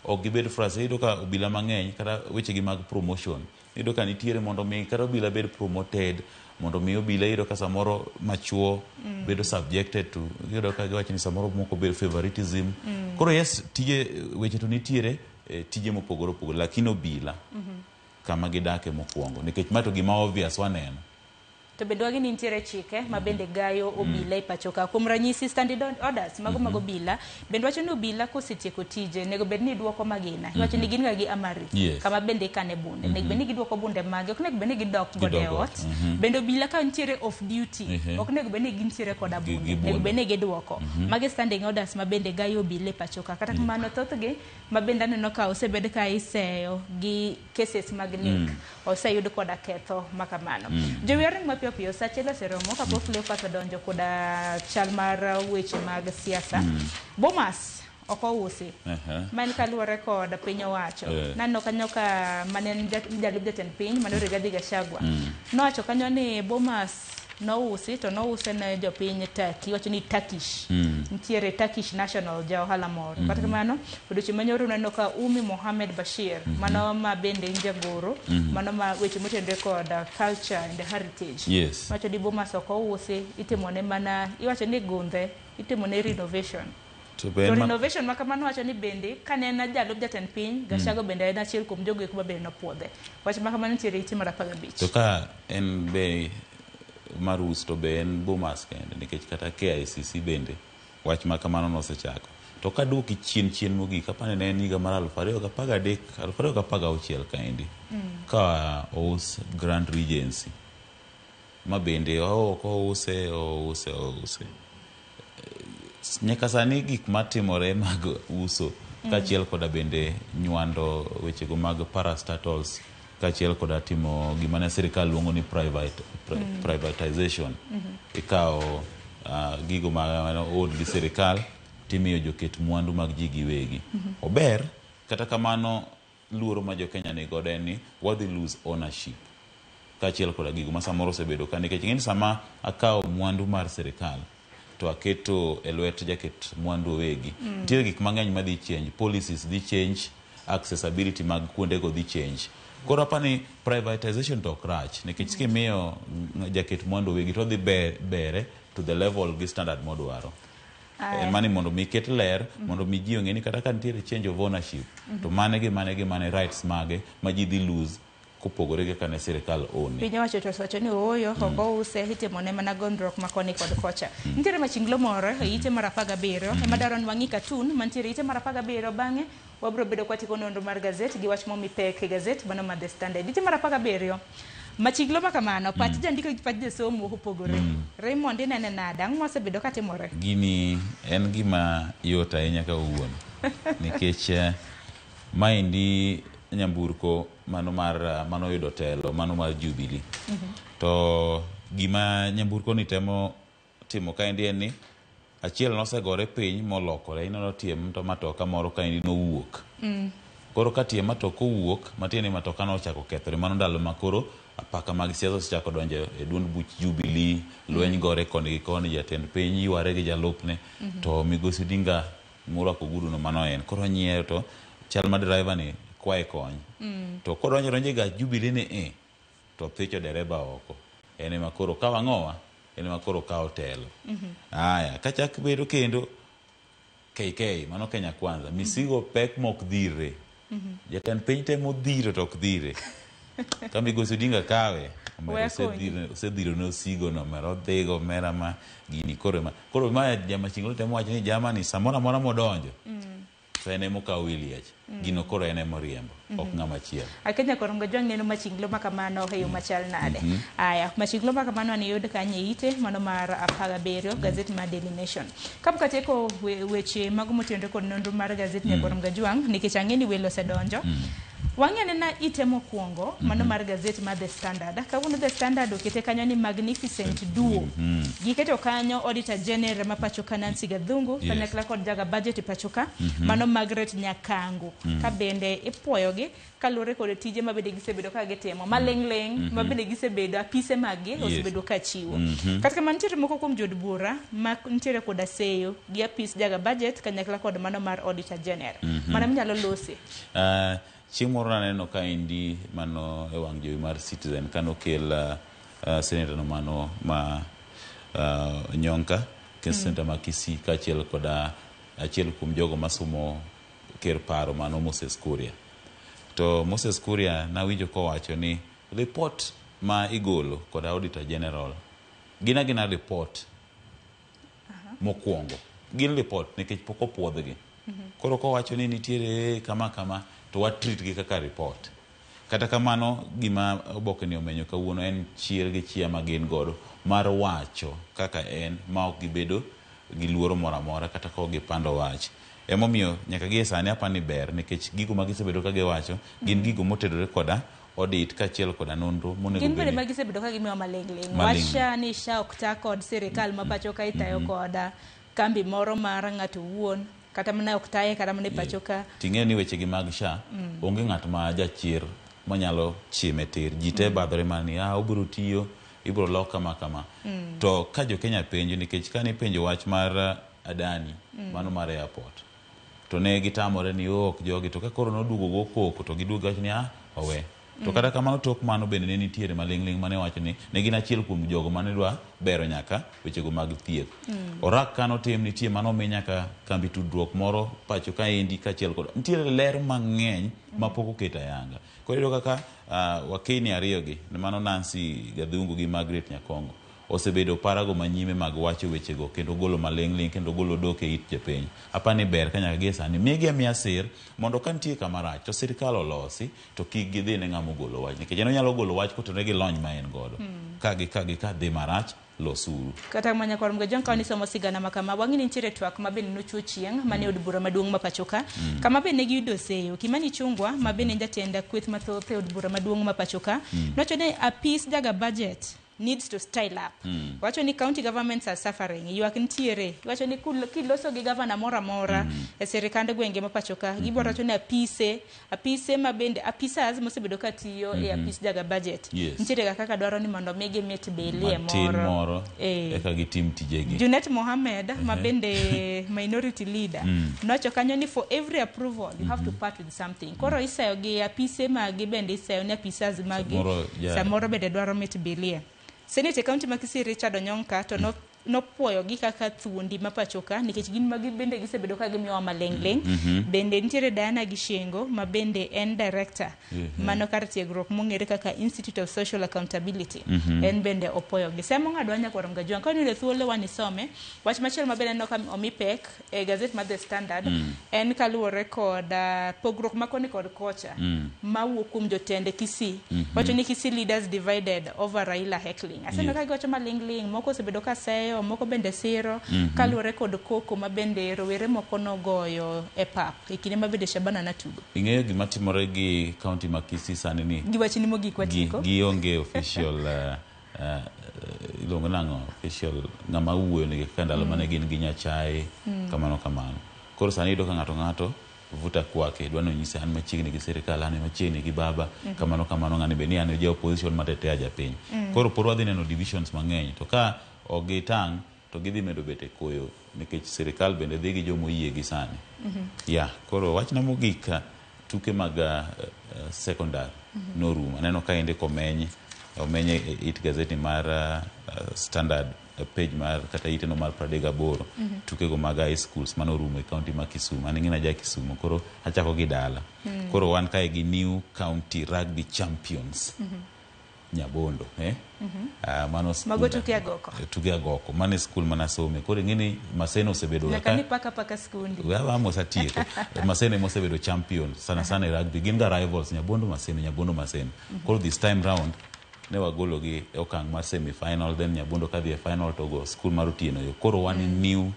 ok gibed frustrated. Iyudo ka obila mang'eny kata wechegi mag promotion, iyudo ka nitiere mondo mi kata obila bed promoted, mondo mi obila iyudo ka samoro machuo bedo subjected to, iyudo ka giwacho ni samoro moko bedo favoritism. Koro yes, tije weche to nitiere tije mopogore opogore, lakini obila kama gidake mokwongo, nikech ma to gima obvious waneno. To bende wagi ni nitiere chike ma bende gayo obila e pacho ka. Kuom ranyisi standing orders mago mag obila bende wacho ni obila kosetieko tije onego bed ni duoko magina. Iwacho ni gin ga gi amari kama bende ikane bunde. Onego bed ni giduoko bunde mage, ok onego bed ni gidok godo e Gidok ot. ot. Bende obila ka nitiere off duty, ok onego bed ni gintiere koda bunde. Gi Onego bunde. bed ni giduoko. Magi standing orders ma bende gayo obila e pacho ka. Kata kamano thothgi ma bende aneno ka osebed ka iseyo gi cases mag nek. Oseyud koda ketho ma kamano. Jowi ring mapiyo piyo sa achiel oseromo kapok Cleophas odonjo koda chal mar weche mag siasa. Bomas ok ousi. Ma en kaluwore kod piny owacho. Naneno kanyo ka mane en jalup jatend piny mane Rigathi Gachagua. Nowacho kanyo ni Bomas nousi to nouse ne jopiny Turkey, iwacho ni Turkish. Nitiere Turkish national ja ohala moro. Kata kamano, odiochieng' manyoro uneno ka Umi Mohamed Bashir, mano ma bende en jagoro, mano ma weche motenore kod culture and heritage. Wacho ni Bomas ok ousi, itimone mana, iwacho ni gundhe, itimone renovation. To be To en ma- renovation ma kamano wacho ni bende kane en jalup jatend piny, Gachagua bende en achiel kuom jogo eko ma bende nopuodhe. Wach ma kamano nitiere e ite mar 15. To ka en be mar us to be en Bomas kende nikech kata KICC bende wach ma kamano nosechako. To kaduoki chien chien mogik apani ne en higa mar 2013 2016 kaendi ka ous Grand Regency ma bende ok ouse ouse ouse nyaka sani gik matimore mag uso kaachiel koda bende nywando wechego mag parastatals kaachiel koda timo gima ne sirikal luongo ni privatization. Ikawo gigo ma own gi sirikal timiyo joket mwandu mag ji giwegi. Ober, kata kamano luoro ma jokenya ni godo en ni wadhi lose ownership kaachiel koda gigo ma samoro osebedo ka nikech ing'eni sama akawo mwandu mar sirikal to aketo e lwet jaket mwandu owegi. Nitiere gik mang'eny madhi change, policies dhi change, accessibility mag kuondego dhi change. Koro apani privatization to ok rach nikech kimiyo jaket mwandu owegi to odhi bere to the level gi standard modwaro. En mani mondo mi ket ler mondo mi ji ong'e ni kata ka nitiere change of ownership to mane gi mane gi mane rights mage ma ji dhi lose kopogore gi kaka ne sirikal own. Piny owacho to osewacho ni ooyo, ok ouse, itimone mana gondruok ma koni kod kocha. Nitiere machinglo moro e ite mar 17 ema dwaro ni wang'i katun mantiere ite mar 17 bang'e wabiro bedo kwatieko nonro mar gazet gi wach momi pek e gazet mano mar The Standard. Ite mar 17 machinglo ma kamano pach jandiko gi pach jasomo opogore. Raymond inene nade? Ang'o mosebedo katimore? Gini en gima yot ahinya kawuono nikech maendi nyamburko mano mar mano yudo telo mano mar Jubilee. To gima nyamburko ni temo timo kaendi en ni achiel nosegore piny molokore ineno tie matoka moro kaendi nowuok. Koro ka tie matoka owuok matiende ni matoka nochako kethore mano ndalo ma koro apaka mag siasa osechako donjo e duond buch Jubilee, lweny gore koni gi koni, jatend piny yware gi jalupne to migosi Odinga morwako ogudu no mano en. Koro onyiero to chal ma driver ni kwaye kony. To kodonjo donjo e gach Jubilee ni e to thicho dereba oko. En ema koro kawo ang'owa? En ema koro kawo telo. Aya, kachak bedo kendo KK, mano Kenya Kwanza, misigo pek mok dhire. Jatend piny temo dhiro to ok dhire. Ka migosi Odinga kawe, omera osedhiro ne osigo no, omera odhigo, omera ma gini koro ema. Koro ma jamachinglo temo wacho ni jamani samoro amora modonjo, to en ema okawo wi liech. Gino koro en ema oriembo, ok ng'ama chielo. Akenya Korongo Jwang' neno machinglo ma kamano e yo machal nade? Aya, machinglo ma kamano ani yud kanye ite mano mar 17 gazet mar Daily Nation. Kapok atieko weche mago motenore kod nonro mar gazet mm. Nyakorom Gajwang' nikech ang'e ni welo osedonjo. Wang'i anena ite mokwongo mano mar gazet mar The Standard. Kawuono The Standard okete kanyo ni magnificent duo. Giketo kanyo Auditor General ma pacho ka Nancy Gathungu kanyakla kod jaga budget e pacho ka mano Margaret Nyakango. Ka bende ipuoyogi kaluwore kod tije ma bende gisebedo ka gitimo maling'ling' ma bende gisebedo apise maggi osebedo ka chiwo. Kata kamano nitiere moko kuom jood bura ma nitiere koda seyo gi apis jaga budget kanyakla kod mano mar Auditor General. Mano minyalo lose. Chieng' moro naneno ka endi mano e wang' jowi mar Citizen kanokel senator no mano ma Nyonka kendo senator ma Kisii kaachiel koda achiel kuom jogo masumo ker paro mano Moses Kuria. To Moses Kuria nawinjo kowacho ni report ma igolo koda Auditor General gin agina report mokwongo. Gin report nikech pok opuodhgi. Koro kowacho ni nitiere kama kama to wa treat gi kaka report. Kata kamano gima oboke ni omenyo kawuono en chir gi chia ma gin godo mar wacho kaka en ma ok gibedo gi luoro moro amora kata ka ok gipando wach. Emomiyo nyaka gie sani apani ber nikech gigo ma gisebedo ka giwacho gin gigo motedore koda audit kaachiel koda nonro monego Gin bende bed ma gisebedo ka gimiwa maling'ling'. Maling'ling'. Wacha ni SHA ok ta kod sirikal ma pacho ka itayo koda kambi moro mar ng'ato owuon kata mana ok taye kata mana e pacho ka. Ting'eyo ni wechegi mag SHA onge ng'at ma jachir manyalo chime tir. Ji te badhore mana ni ah, obiro tiyo, ibiro lok kama kama. To ka jo Kenya penjo nikech kane ipenjo wach mar Adani mano mar airport to ne gitamore ni oh, ok jogi to ka koro noduogo go koko to giduogo giwacho ni ah, owe. To kata kamano tok mano bende ne nitiere maling'ling' mane wacho ni ne gin achiel kuom jogo mane dwa bero nyaka wechego mag thieth. Orak kano tim nitie mano omi nyaka kambi tudruok moro pacho kaendi kaachiel kod nitiere ler mang'eny ma pok oket ayanga. Koro iyudo kaka wakeyni ariyogi mano Nancy Gathungu gi Margaret Nyakongo osebedo parago manyime mag wacho wechego kendo golo maling'ling' kendo golo dok e it jopiny. Apani ber ka nyaka gie sani migi amiya sir mondo ka nitie kama rach to sirikal olosi to kik gidhi ne ng'ama ogolo wach nikech en onyalo golo wach kotenore gi lony ma en godo. Ka gi ka gi ka dhi marach losuru. Kata mana nyakwar Mgajwang' ka wanisomo sigana ma kama wang'e ni nitiere twak ma bende nochiwo chieng' mane od bura maduong' ma pacho ka kama bende ne giyudo seyo Kimani Ichung'wa ma bende en jatend kweth mathoth e od bura maduong' ma pacho ka nowacho ni apis jaga budget needs to style up. Wacho ni county governments are suffering. Ywak nitiere. Wacho ni kiloso gi gavana moro amora e sirikand gwenge ma pacho ka gibiro wacho ni apise ma bende apisas mosebedo ka tiyo e apis jaga budget nitiere ga kaka dwaro ni mondo migi mit belie matin moro moro eka gitim tijegi. Junet Mohammed ma bende minority leader nowacho kanyo ni for every approval you have to part with something. Koro iseyo gi apise magi bende iseyo ni apisas magi Samoro, yeah. samoro bende dwaro mit bilie. Senate e county ma Kisii Richard Onyonka to nopuoyo gi kaka thuondi ma pacho ka nikech gin magi bende gisebedo ka gimiyowa maling'ling'. Bende nitiere Diana Gishengo ma bende en director mano kar tiegruok mong'ere kaka Institute of Social Accountability. En bende opuoyogi. Semo ng'adwa nyakwar Mgajwang' ka wayudo thuolo wanisome wach machielo ma bende aneno ka omi pek e gazet mar The Standard en kaluwore kod pogruok ma koni kod kocha mawuok kuom jotend Kisii. Wacho ni Kisii leaders divided over Raila heckling. Aseneno ka giwacho maling'ling', moko osebedo ka seyo, moko bende siro kaluwore kod koko ma bende rowere moko nogoyo e pap e kinde ma bende Shabana natugo. Ing'eyo gima timore gi county ma Kisii sani ni Gi wachni mogik watieko. Gionge official iluongo nang'o official ng'ama wuoyo negi kaka ndalo mane gin gi Nyachae kamano kamano. Koro sani iyudo ka ng'ato ng'ato vuta kwake dwa ni onyise an machiegni gi sirikal an machiegni gi baba kamano kamano ng'ani be ni an ja opposition matetea japiny. Koro pod wadhi neno divisions mang'eny to ka ok gitang' to gidhi medo bet e koyo nikech sirikal bende dhi gi jomoyie gi sani. Ya, koro wachna mogik tuke mag secondary norumo. Aneno ka ende komeny omeny e it gazeti mar Standard page mar kata ite no mar 38 tukego mag high schools manorumo e county ma Kisumu. An ing'e ja Kisumu koro achako gi dala. Koro wan kae gi new county rugby champions. Nyabondo mano Mago tuke agoko. Tuke agoko. Mano e skul manasome. Koro ing'e ni Maseno osebedo Nyaka ka ni paka paka skundi. Wewe mosatieko. Maseno ema osebedo champion sana sana e rugby. Gin ga rivals Nyabondo Maseno, Nyabondo Maseno. Koro this time round ne wagolo gi e okang' mar semi final then Nyabondo kadhi e final to go skul mar Otieno yo. Koro wan new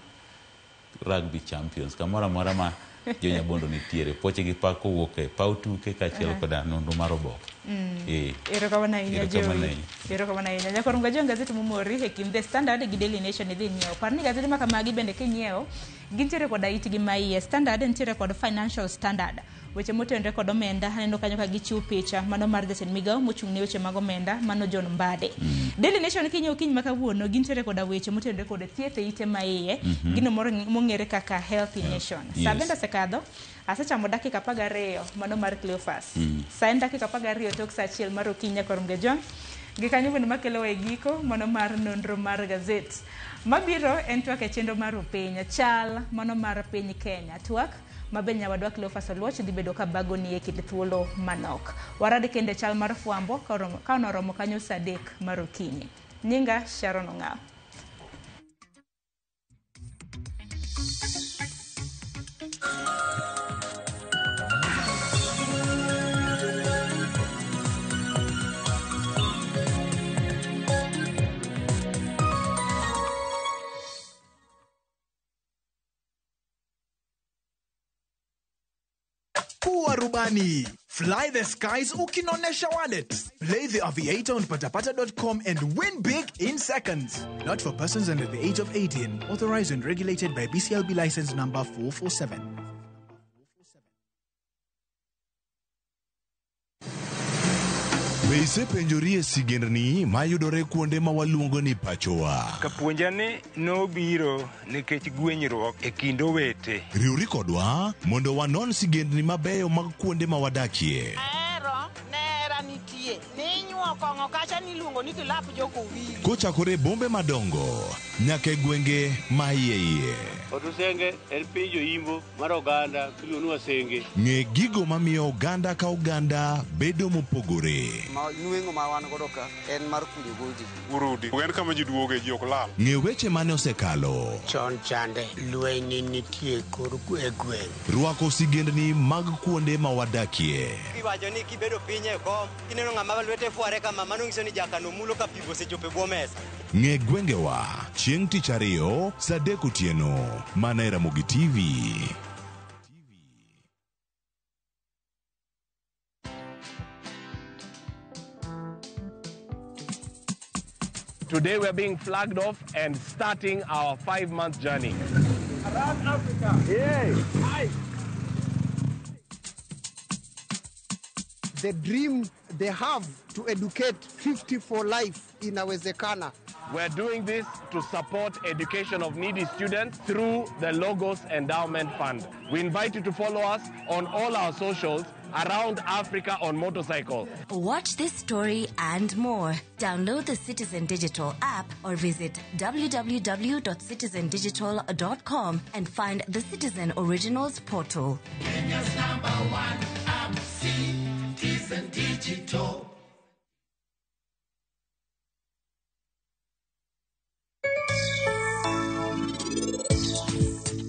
rugby champions. Kamoro amora ma Jo Nyabondo nitiere poche gi pak kowuok e paw tuke kaachiel koda nonro mar oboke. Erokamano ahinya Joey. Erokamano ahinya. Nyakor Mgajwang' gazet momori e kind The Standard gi Daily Nation idhi nyiewo. Par ni gazede ma kamagi bende kinyiewo gintiere koda itgi ma iye. Standard nitiere kod Financial Standard. Weche motenore kod omenda aneno kanyo ka gichiwo picha mano mar jatend migawo mochung' ne weche mag omenda mano John Mbadi. Daily Nation kinyiewo kiny ma kawuono gintiere koda weche motenore kod thieth e ite ma iye. Gino moro mong'ere kaka Healthy Nation. Sa bende osekadho. Asechamo dakika 12 mano mar Cleophas. Sa en dakika 12 tok sa 1 mar okinyi Nyakor Mgajwang'. Gi kanyo bende makelowa e giko mano mar nonro mar gazet. Mabiro en twak e chenro mar Upiny. Chal mano mar piny Kenya. Twak mabe nyawadwa Cleophas Oluoch dhi bedo ka bagoni e kind thuolo manok. Warad kende chal mar fwambo ka noromo kanyo sa 3 mar okinyi. Nyinga Sharon Ong'aw. Kuwa rubani. Fly the skies ukinonesha wallet. Play the Aviator on patapata.com and win big in seconds. Not for persons under the age of 18. Authorized and regulated by BCLB license number 447. Be isepenjori e sigendni mayudore kuonde ma waluongo ni pachowa? Kapuonja ni nobiro nikech gwenyruok e kind owete. Riwri kodwa mondo wanon sigendni mabeyo mag kuonde ma wadakie. Ahero nera nitie ninyuo kong'o kacha niluongo ni kilap jokowili. Kochakore e bombe madongo nyaka e gwenge ma iye iye. Otusenge en piny joimbo mar oganda miluongo ni Wasenge. Ng'e gigo mamiyo oganda ka oganda bedo mopogore. Ma nweng'o ma wan godo ka en mar kunyo goji. Urudi. En kama ji duoge ji ok lal. Ng'e weche mane osekalo. Chon chande lweny nitie kor e gweng'. Rwako sigendni mag kuonde ma wadakie. Iwacho ni kibedo piny e kom, kineno ng'ama lwete fware kama, mano nyiso ni jakano mulo ka pi osechopo e bwo mesa. Ng'e gwengewa chieng' tich ariyo saa 3 otieno mana e Ramogi TV. Today we're being flagged off and starting our 5-month journey. Around Africa. Yay! Hi. The dream they have to educate 50 for life inawezekana. We're doing this to support education of needy students through the Logos Endowment Fund. We invite you to follow us on all our socials around Africa on motorcycle. Watch this story and more. Download the Citizen Digital app or visit www.citizendigital.com and find the Citizen Originals portal. Kenya's number one app, Citizen Digital.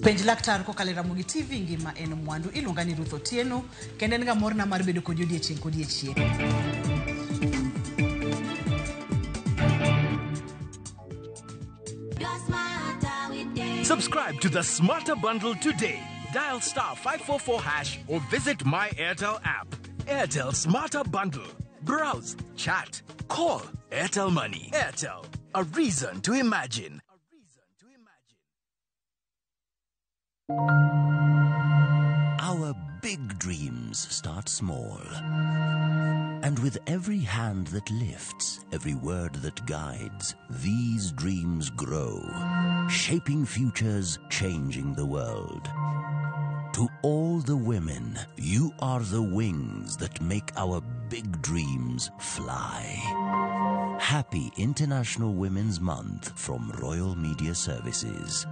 Penj laktar kokalo e Ramogi TV ngima en mwandu. Iluonga ni Ruth Otieno kendo en ga morna mar bedo kodi odiechieng' kodiechieng'. Subscribe to the Smarter Bundle today. Dial star 544 hash or visit my Airtel app. Airtel Smarter Bundle. Browse, chat, call. Airtel Money. Airtel, a reason to imagine. Our big dreams start small. And with every hand that lifts, every word that guides, these dreams grow, shaping futures, changing the world. To all the women, you are the wings that make our big dreams fly. Happy International Women's Month from Royal Media Services.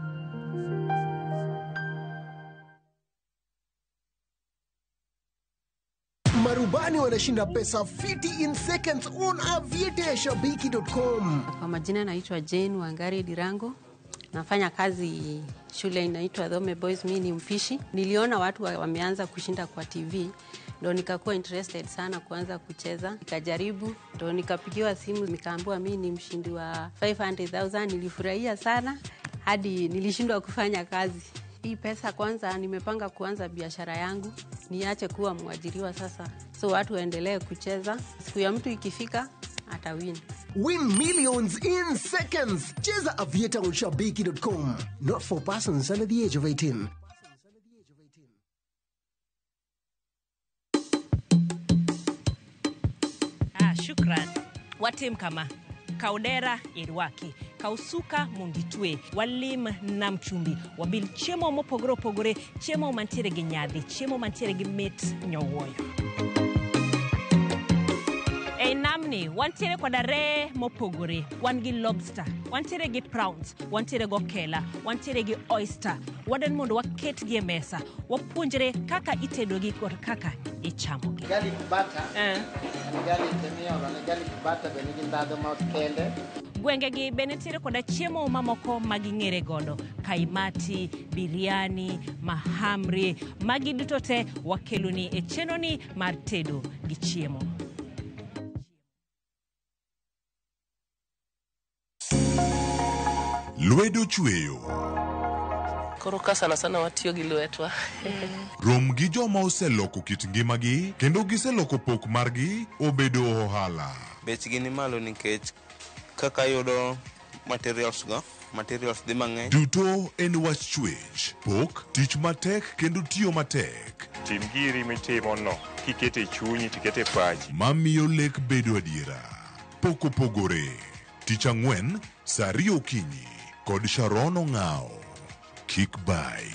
Marubani wanashinda pesa fiti in seconds on aviateashabiki.com. Kwa majina naitwa Jane Wangari Dirango. Nafanya kazi shule inaitwa Dhome Boys, mimi ni mpishi. Niliona watu wameanza kushinda kwa TV, ndo nikakuwa interested sana kuanza kucheza. Nikajaribu, ndo nikapigiwa simu nikaambiwa mimi ni mshindi wa 500,000. Nilifurahia sana hadi nilishindwa kufanya kazi. Hii pesa kwanza nimepanga kuanza biashara yangu, niache kuwa mwajiriwa sasa. So watu waendelee kucheza. Siku ya mtu ikifika atawin. Win millions in seconds. Cheza Aviator on Shabiki.com. Not for persons under the age of 18. Ah, shukran. Watim kama kaw dera irwaki kaw suka mondo itwe walim nam chumbi wabil chiemo mopogore opogore chiemo mantiere gi nyadhi chiemo mantiere gi mit nyowuoyo ei namni wantiere koda reye mopogore wan gi lobster wantiere gi prawns wantiere gi okela wantiere gi oyster wadwani mondo waketgi e mesa wapuonjre kaka itedogi kod kaka ichamogi Garlic butter. En garlic miolo ne garlic butter be nigi ndhadhu ma kende. Gwengegi be nitiere koda chiemo mamoko ma ging'ere godo kaimati, biryani, mahamri. Magi duto te wakeloni e chenroni mar tedo gi chiemo. Lwedo chweyo. Koro ka sana sana watiyo gi lwetwa. Rom gi joma oseloko kit ngimagi kendo giseloko pok margi obedo ohala. Bechgi ni malo nikech kaka yudo materials go, materials dhi mang'eny. Duto en wach chwech, pok, tich matek kendo tiyo matek. Tim giri mitimo no kikete e chunyi tikete e pachi. Mamiyo lek bedo adiera. Pok opogore. Tich ang'wen, saa ariyo okinyi kod Sharon Ong'awo. Kik bai.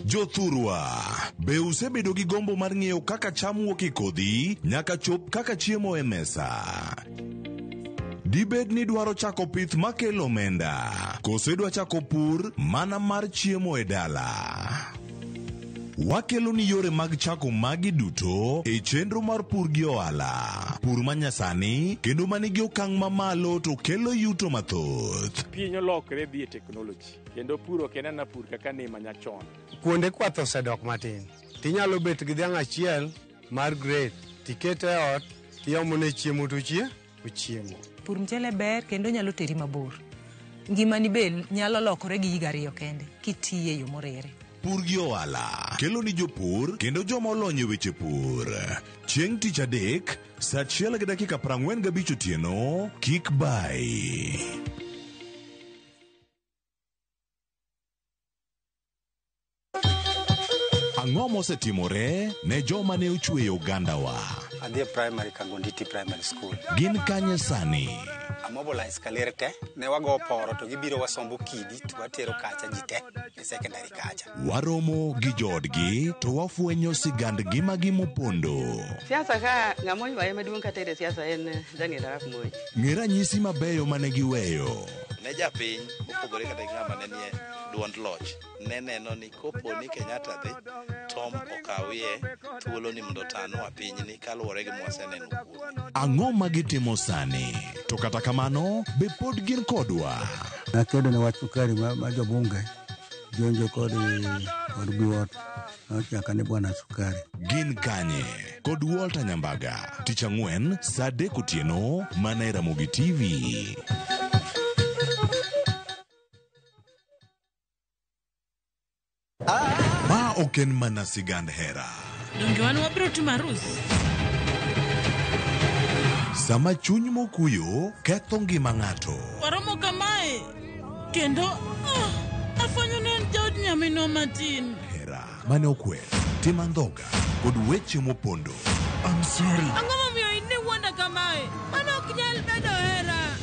Jothurwa, be usebedo gi gombo mar ng'eyo kaka cham wuok e kodhi nyaka chop kaka chiemo e mesa? Dibed ni dwaro chako pith makelo omenda, koso idwa chako pur mana mar chiemo e dala? Wakelo ni yore mag chako magi duto e chenro mar pur gi ohala. Pur manyasani kendo manigi okang' mamalo to kelo yuto mathoth. Piny olokre dhi e teknoloji kendo pur ok en ana pur kaka ne manyachon. Kuonde kwath osedok matin. Tinyalo bet gi dhiang' achiel mar grade, tikete e ot, tiomone chiemo to ochiemo. Pur mchele ber kendo nyalo teri mabor. Ngimani be nyalo lokore gi higa ariyo kende kitiye e yo moriere. Pur gi ohala kelo ni jopur kendo joma olony e weche pur. Chieng' tich adek, saa 1:45 otieno, kik bai. Ang'o mosetimore ne joma ne ochweyo ogandawa? Adhi e primary Kagonditi Primary School. Gin kanye sani? Amobilize kaler te, ne wago poro to gibiro wasombo kidi to watero kacha ji te e secondary kacha. Waromo gi joodgi to wafwenyo sigand ngimagi mopondo. Siasa ka ng'ama oywaye maduong' kata e siasa en Daniel Arap Moi. Ng'e ranyisi mabeyo mane giweyo. Ne japiny mopogore kata gi ng'ama ne nie duond loch ne neno ni kopo ni Kenyatta dhi Tom okawie thuolo ni mondo otanwa pinyni kaluwore gi mwaseneno kuome. Ang'o ma gitimo sani? To kata kamano, be pod gin kodwa? Nakedo ne wach sukari ma jobunge jonjo kod biwot nochaka ni bwana sukari. Gin kanye? Kod Walter Nyambaga. Tich ang'wen, saa 3 otieno, mana e Ramogi TV. Ma ok en mana sigand hera. Donge wan wabiro timo arus? Sama chuny mokuyo ketho ngima ng'ato. Waromo kamae kendo afwenyo ni en jaod nyaminwa matin. Hera mane okwer, tim andhoga kod weche mopondo. I'm sorry. Ang'o momiyo in iwuonda kamae? Mano ok nyal bedo hera.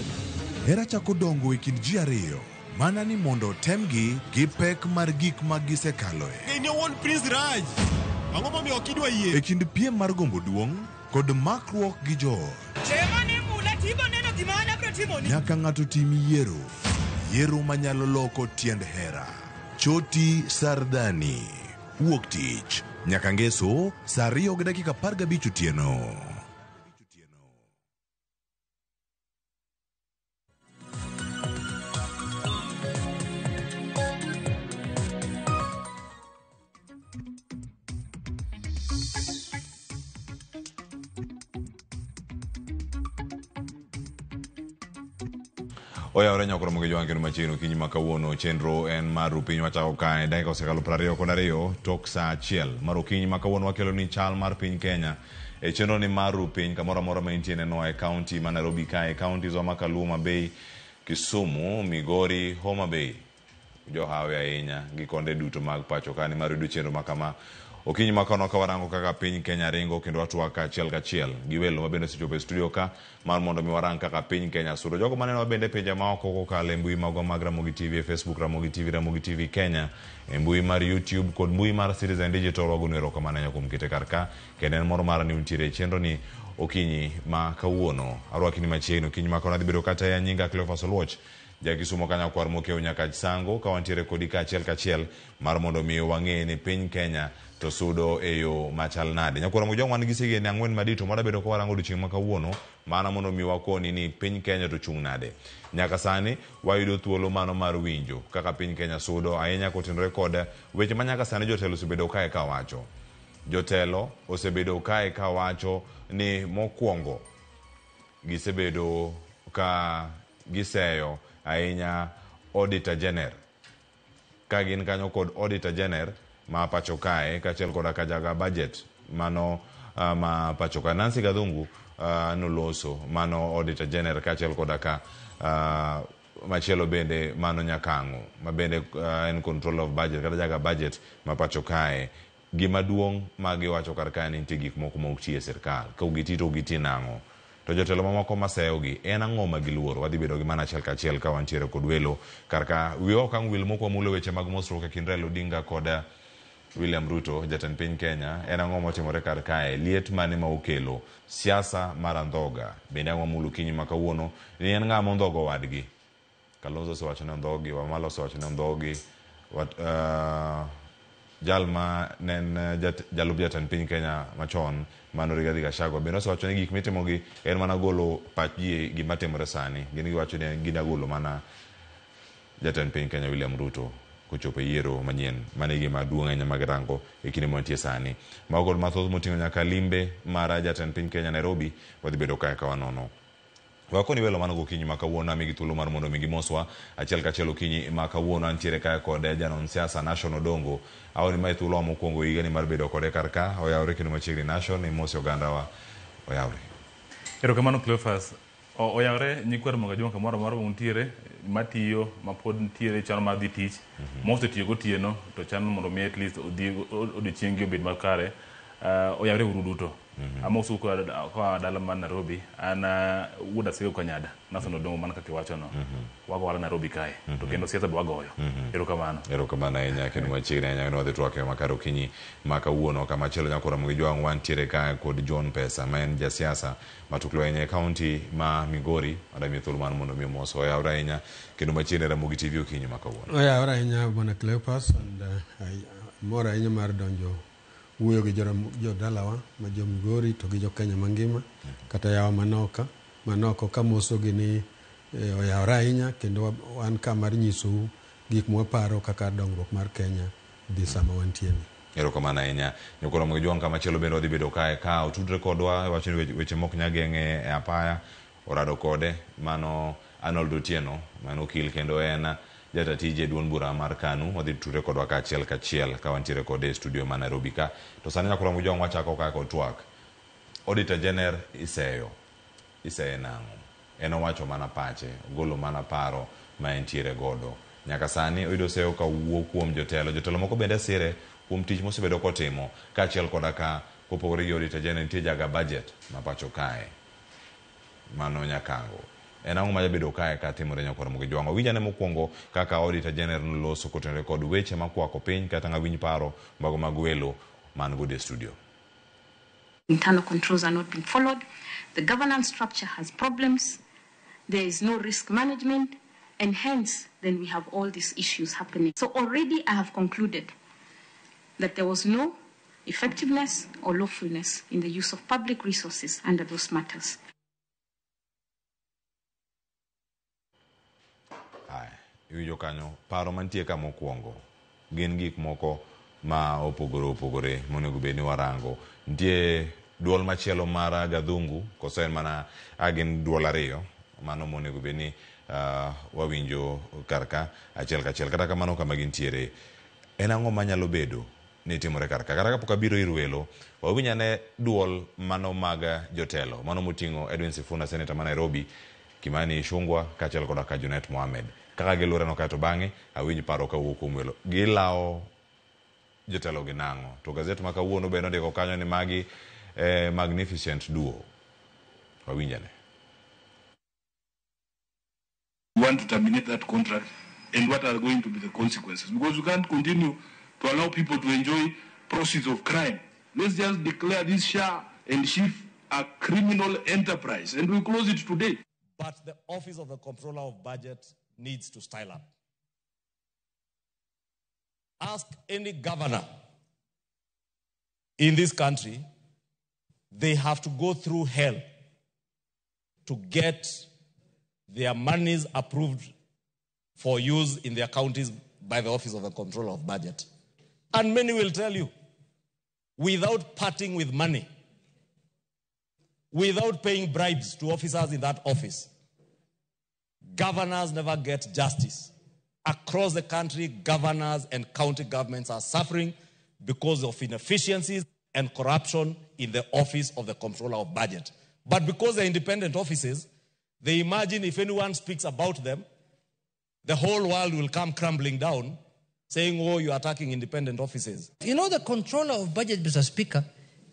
Hera chako dongo e kind ji ariyo. Mana ni mondo otemgi gi pek mar gik ma gisekaloe. In owuon Prince Raj. Ang'o momiyo ok idwa yie? E kind piem mar gombo duong' kod makruok gi joot. Chema ni mula tibo neno gima an abiro timoni. Nyaka ng'ato tim yiero. Yiero manyalo loko tiend hera. Choti Sardani. Wuok tich. Nyaka ngeso, saa 2:15 otieno. Oyawore nyakoro mogi jwang' kendo machiegni okinyi ma kawuono chenro en mar rupiny wachako kae dakika osekalo 22 tok saa 1 mar okinyi ma kawuono wakelo ni chal mar piny Kenya e chenro ni mar rupiny kamoro amora ma intie nenowa e kaunti ma Nairobi kae kaunti wa ma Kaluo, Mabei, Kisumu, Migori, Homa Bay johawi ahinya gi konde duto mag pacho ka nimar yudo chenro ma kama okinyi ma kono ka warango kaka piny Kenya ringo kendo watwak achiel kachiel gi welo mabende osechopo e studio ka mar mondo mi warang kaka piny Kenya sudo. Jogo manenowa bende e pinje maoko kokalo e mbui magwa mag Ramogi TV e Facebook Ramogi TV, Ramogi TV Kenya, e mbui mar YouTube kod mbui mar Citizen Digital wagonu erokamano ahinya kuom kete kar ka kendo en moro mara ni untiere e chenro ni okinyi ma kawuono. Arwaki ni machiegni okinyi ma kawuono adhi bedo kata ya nyinga Cleophas Oluoch Jakisumo kanyakwar mokew nyaka Sango ka wantiere kodi kaachiel kachiel mar mondo mi wang'e ni piny Kenya to sudo e yo machal nade. Nyakwar Mojong wan gi sigene ang'wen madito madabedo ka warango odiochieng' ma kawuono mana mondo mi wakoni ni piny Kenya to chung' nade. Nyaka sani wayudo thuolo mano mar winjo kaka piny Kenya sudo ahinya kotenore kod weche ma nyaka sani jotelo osebedo kae kawacho. Jotelo osebedo kae kawacho ni mokwongo gisebedo ka giseyo ahinya Auditor General ka gin kanyo kod Auditor General ma pacho kae kaachiel koda ka jaga budget mano ma pacho ka Nancy Gathungu noloso mano Auditor General kaachiel koda ka machielo bende mano Nyakang'o ma bende en control of budget kata jaga budget ma pacho kae. Gima duong' ma giwacho kar kae ni nitie gik moko ma ok ti e sirkal ka ok giti to ok giti nang'o. To jotelo mamoko maseyogi en ang'o ma giluoro? Wadhi bedo gi mana achiel kachiel ka wantiere kod welo kar ka. Wiwa ok ang' wil mok wamulo weche mag mosruok e kind Raila Odinga kod William Ruto jatend piny Kenya. En ang'o motimore kar kae? Liet mane ma okelo? Siasa mar andhoga bende ang' wamulo okinyi ma kawuono ni en ng'a mondhogo wadgi? Kalonzo osewacho ni ondhogi, Wamalo osewacho ni ondhogi, jal ma ne en jalup jatend piny Kenya machon mano Rigathi Gachagua bende osewacho ni gik mitimogi en mana golo pach ji e gima timore sani. Gin giwacho ni gida golo mana jatend piny Kenya William Ruto kochopo e yiero manyien. Mano e gima duong' ahinya ma girango e kinde mantie sani. Mago kod mathoth moting'o nyaka limbe mar jatend piny Kenya Nairobi wadhi bedo kae ka wanono. Wakoni welo mano gokinyi ma kawuono amigi thuolo mar mondo mi gimoswa achiel kachiel okinyi ma kawuono antiere kae kod janon siasa Nation Odongo. Awoni mae thuolo mokwongo higani mar bedo kode kar ka. Oyawre kendo machiegni Nation, imosi ogandawa. Oyawre. Erokamano Cleophas. Oyawre nyikwa Ramogi Ajwang' kamoro amora ma untiere matiyo mapod nitiere chano mar dhi tich mosetiyo gotieno to chano mondo mi at least odhi odiochieng' gi obed makare. Oyawre uru duto. Amosou koa dala mar Nairobi. An wuod Asego Kanyada, Nason Odongo mana kaka iwacho no. Wago ohala Nairobi kae. To kendo siasa be wagoyo. Erokamano. Erokamano ahinya kendo machiegni ahinya kendo wadhi twak e makare okinyi ma kawuono. Kamachielo nyakora Ramogi Jwang' wantiere ka kod John Pesa ma en jasiasa matuklu ahinya e kaunti ma Migori. Adamiyo thuolo mar mondo mi omos. Oyawre ahinya kendo machiegni Ramogi TV okinyi ma kawuono. Oyawre ahinya Bwana Cleophas and mor ahinya mar donjo wuoyo gi jodalawa ma jo Migori to gi jo Kenya mangima kata yawa manoko kamosogi ni oyawre ahinya kendo wan ka mar nyisou gik mwaparo kaka dongruok mar Kenya dhi sama wantie ni. Erokamano ahinya. Nyakoro Ramogi Jwang' kamachielo bende wadhi bedo kae ka otudre kodwa wacho ni weche mok nyal geng'e e apaya orado kode mano Arnold Otieno mano okil kendo en jata tije duond bura mar KANU. Wadhi tudre kodwa kaachiel kachiel ka wantiere kode e studio ma Nairobi ka. To sani nyakoro Ramogi Jwang' wachako ka kod twak. Auditor General iseyo. Iseye nang'o? En owacho mana pache, ogolo mana paro ma entiere godo. Nyaka sani oyudo seyo ka wuok kuom jotelo. Jotelo moko bende sire kuom tich mosebedo kotimo kaachiel koda ka kopogore gi Auditor General nitie jaga budget ma pacho kae mano Nyakango. En ang'o ma jabedo kae ka timore nyakoro Ramogi Jwang'? Wawinj ane mokwongo kaka Auditor General noloso kotenore kod weche makwako piny kata ng'awinj paro mago mag welo man godo e studio. Internal controls are not being followed. The governance structure has problems. There is no risk management. And hence, then we have all these issues happening. So already I have concluded that there was no effectiveness or lawfulness in the use of public resources under those matters. Haya, iwinjo kanyo paro mantie ka mokwongo gin gik moko ma opogore opogore monego bed ni warango. Nitie duol machielo mar Gathungu koso en mana gin duol ariyo mano monego bed ni Wawinjo kar ka achiel kachiel. Kata kamano kama gintiere, en ang'o manyalo bedo ni timore kar ka? Kata kapok abiro ir welo, wawinj ane duol mano mag jotelo, mano moting'o Edwin Sifuna, seneta ma Nairobi, Kimani Ichung'wa kaachiel koda ka Junet Mohamed. Kaka giluwore no kaeto bang'e awinj paro kawuok kuom welo. Gilawo jotelo gi nang'o? To gazet ma kawuono be nondiko kanyo ni magi magnificent duo. Wawinj ane. We want to terminate that contract, and what are going to be the consequences? Because we can't continue to allow people to enjoy proceeds of crime. Let's just declare this SHA and SHIF a criminal enterprise, and we close it today. But the Office of the Comptroller of Budget needs to style up. Ask any governor in this country, they have to go through hell to get their monies approved for use in their counties by the Office of the Comptroller of Budget. And many will tell you, without parting with money, without paying bribes to officers in that office, governors never get justice. Across the country, governors and county governments are suffering because of inefficiencies and corruption in the Office of the Comptroller of Budget. But because they're independent offices, they imagine if anyone speaks about them, the whole world will come crumbling down, saying, oh, you're attacking independent offices. You know, the Comptroller of Budget, Mr. Speaker,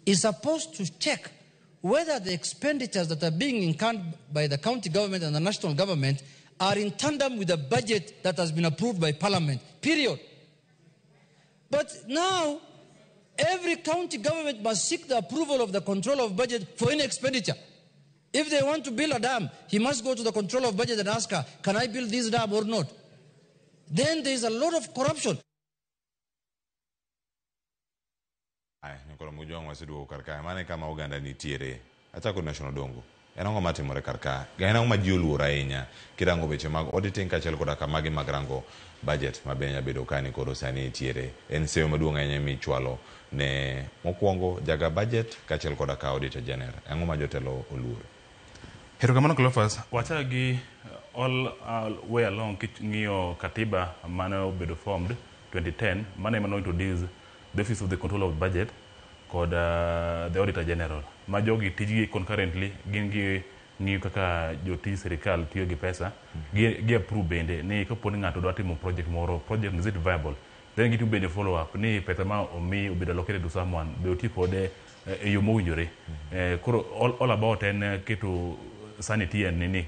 is supposed to check whether the expenditures that are being incurred by the county government and the national government are in tandem with the budget that has been approved by Parliament, period. But now, every county government must seek the approval of the Comptroller of Budget for any expenditure. If they want to build a dam, he must go to the Comptroller of Budget and ask her, can I build this dam or not? Then there is a lot of corruption. Ai, nyokoro mujwang' waseduogo kar kae. Mano e kama oganda nitiere. Achako National Dongo. En ang'o matimore kar ka? En ang'o ma ji oluoro ahinya kirango weche mag auditing kaachiel koda ka magi mag rango budget ma be nyabedo ka ni koro sani nitiere. En seyo maduong' ahinya michwalo ne mokwongo jaga budget kaachiel koda ka auditor general. Ang'o ma jotelo oluoro? Erokamano Cleophas, wachak gi all way along king'iyo katiba mane obedo formed 2010, mano ema no introduce the Office of the Controller of Budget kod the Auditor General. Ma jogi tijgi concurrently gin gi ng'iyo kaka jotij sirikal tiyo gi pesa, gi approve bende ni kapo ni ng'ato dwa timo project moro, project is it viable? Then gitimo bende follow up ni pesa ma omi obedo allocated to someone, be oti kode e yo mowinjore. Koro all about en keto sanity and nini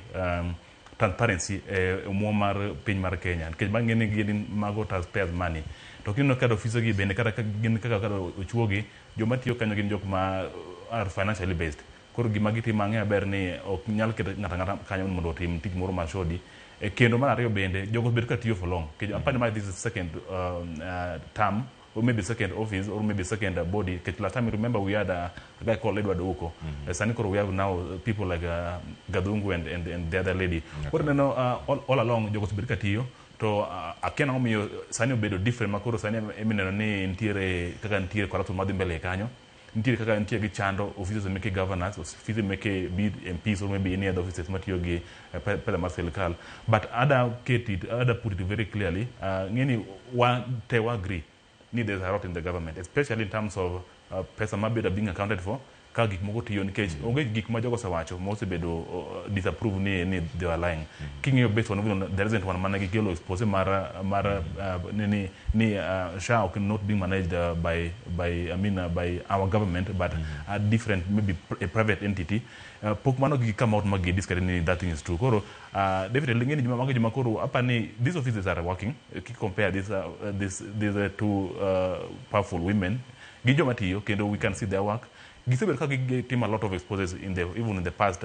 transparency e omuom mar piny mar Kenya. Nikech bang'e ni gin mago taxpayers money. To kineno kaka ofise gi bende kata gin kaka ochuogi, joma tiyo kanyo gin jok ma are financially based. Koro gima gitimo ang'e maber ni ok nyal ket ng'ato ang'ata kanyo mondo otim tich moro mar shoddy. Kendo mar ariyo bende, jogo osebedo ka tiyo for long. Nikech apani ma this is second term or maybe second office or maybe second body. Nikech last time you remember we had a guy called Edward Ouko. Sani koro we have now people like Gadungu and the other lady. Koro neno all along jogo osebedo ka tiyo. To akia nang'o miyo sani obedo different ma koro sani emineno ni nitiere kaka nitiere corruption madhi mbele kanyo. Nitiere kaka nitie gi chando offices meke governors, offices meke be it MPs or maybe any other offices matiyo gi pesa mar sirikal. But ada ket it, ada put it very clearly, ng'eni wa te wa agree ni there's a rot in the government, especially in terms of pesa mabedo being accounted for ka gik moko tiyo nikech onge gik ma jogo osewacho ma osebedo disapprove ni they were lying. King'iyo based on even the recent one mane gikelo expose mar ni SHA ok not being managed by I mean by our government but a different maybe a private entity. Pok mano gi come out ma gi discredit ni that thing is true. Koro definitely ng'eni joma mago joma koro apani these offices are working. Ki compare these two powerful women gi joma tiyo kendo we can see their work. Gisebedo ka gitimo a lot of exposes in the even in the past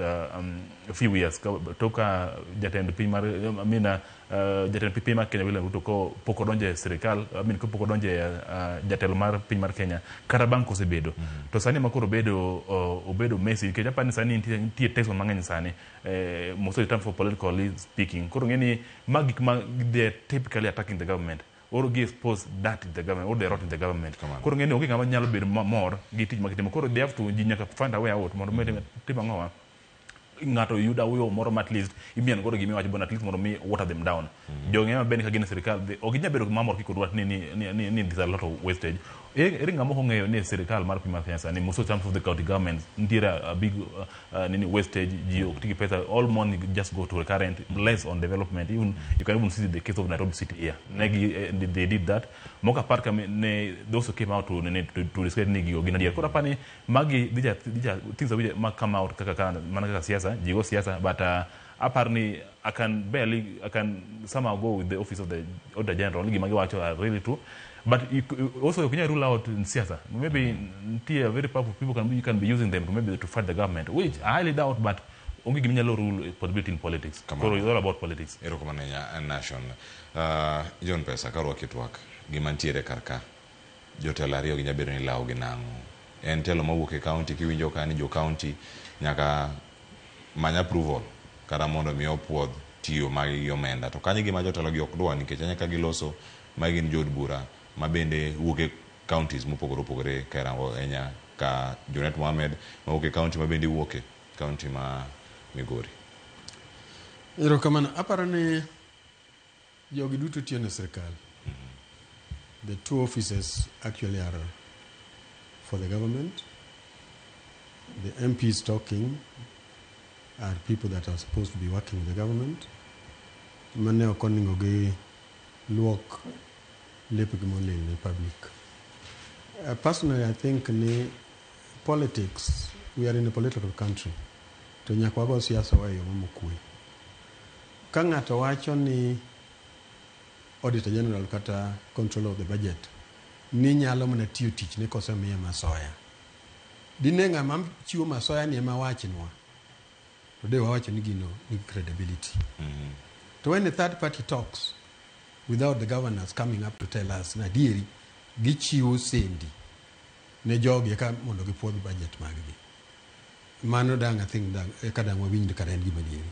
few years. Tok ka jatend piny mar I mean jatend piny mar Kenya William Ruto ko pok odonjo e sirikal, I mean kopok odonjo e jatelo mar piny mar Kenya kata bang' kosebedo. To sani ma koro obedo messy nikech apani sani nitie tension mang'eny sani most of the time for politically speaking. Koro ng'e ni ma gik ma they are typically attacking the government or gi expose that in the government or they rot in the government. Koro ng'e ni onge ng'ama nyalo bedo mamor gi tich ma gitimo. Koro they have to ji nyaka find a way out mondo mi tim ang'owa. Ng'ato yudo awuyo moro ma at least imieno godo gima iwacho, but at least mondo mi water them down. Jogi ema bende ka gin e sirikal, ok ginyal bedo mamor kik odwach ni there's a lot of wastage. Ere ng'ama ok ong'eyo ni e sirikal mar piny mar Kenya sani, most of some of the county governments nitiere a big nini wastage, ji ok ti gi pesa, all money just go to recurrent, less on development. Even you can even see the case of Nairobi City here. Negi, they did that. Moko apart ka ne they also came out to nini, to discredit ni gigo gin adier. Koro apani magi these are things that ma come out kaka mana kaka siasa, ji go siasa, but apar ni I can somehow go with the office of the Auditor General ni gima giwacho are really true. But also you can rule out in siasa. Maybe nitie very powerful people can be using them to maybe to fight the government, which I highly doubt, but onge gima nyalo rule possibility in politics. Koro it's all about politics. Erokamano ahinya, Nation. John Pesa, karwaki twak, gima ntiere kar ka, jotelo ariyo gi nyabedo ni lawo gi nang'o? En telo mawuok e county, kiwinjo ka ni jo county nyaka many approval kata mondo mi opuodh tiyo magi gi omenda. To kanyo gima jotelo gi ok dwa, nikech anya ka giloso, magi gin jood bura ma bende wuok e counties mopogore opogore, ka irango ahinya ka Junet Mohamed mawuok e county ma bende iwuoke, county ma Migori. Erokamano. Aparo ni jogi duto tiyo ne sirikal. The two offices actually are for the government. The MPs talking are people that are supposed to be working with the government. Mane ok onego gi luok lepgi molil ne public. Personally, I think ni politics, we are in a political country. To nyaka wago siasa wa e yo mokwe. Ka ng'ato wacho ni Auditor General kata Controller of the Budget ni nyalo mana tiyo tich ne kosemiye masoya. Dine ng'ama chiwo masoya ni ema wachnwa, to de wawacho ni gino nigi credibility. To when a third party talks without the governors coming up to tell us na adieri gichiwo sendi ne jogi eka mondo gipuodh budget mag-gi. Mano dang' I think dang' eka dang' wawinj kata en gima adieri.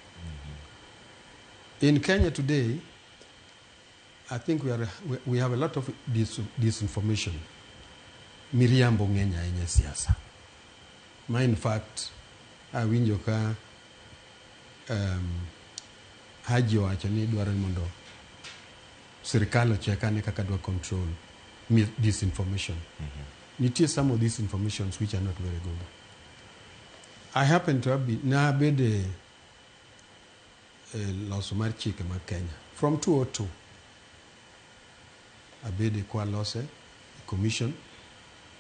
In Kenya today, I think we have a lot of disinformation. Miriambo ng'eny ahinya e siasa. Ma in fact, awinjo ka Haji owacho ni dwaro ni mondo sirikal ochek ane kaka dwa control disinformation. Nitie some of these informations which are not very good. I happen to have been, nabede e loso mar chike mag Kenya from 2002 abede kwa lose commission,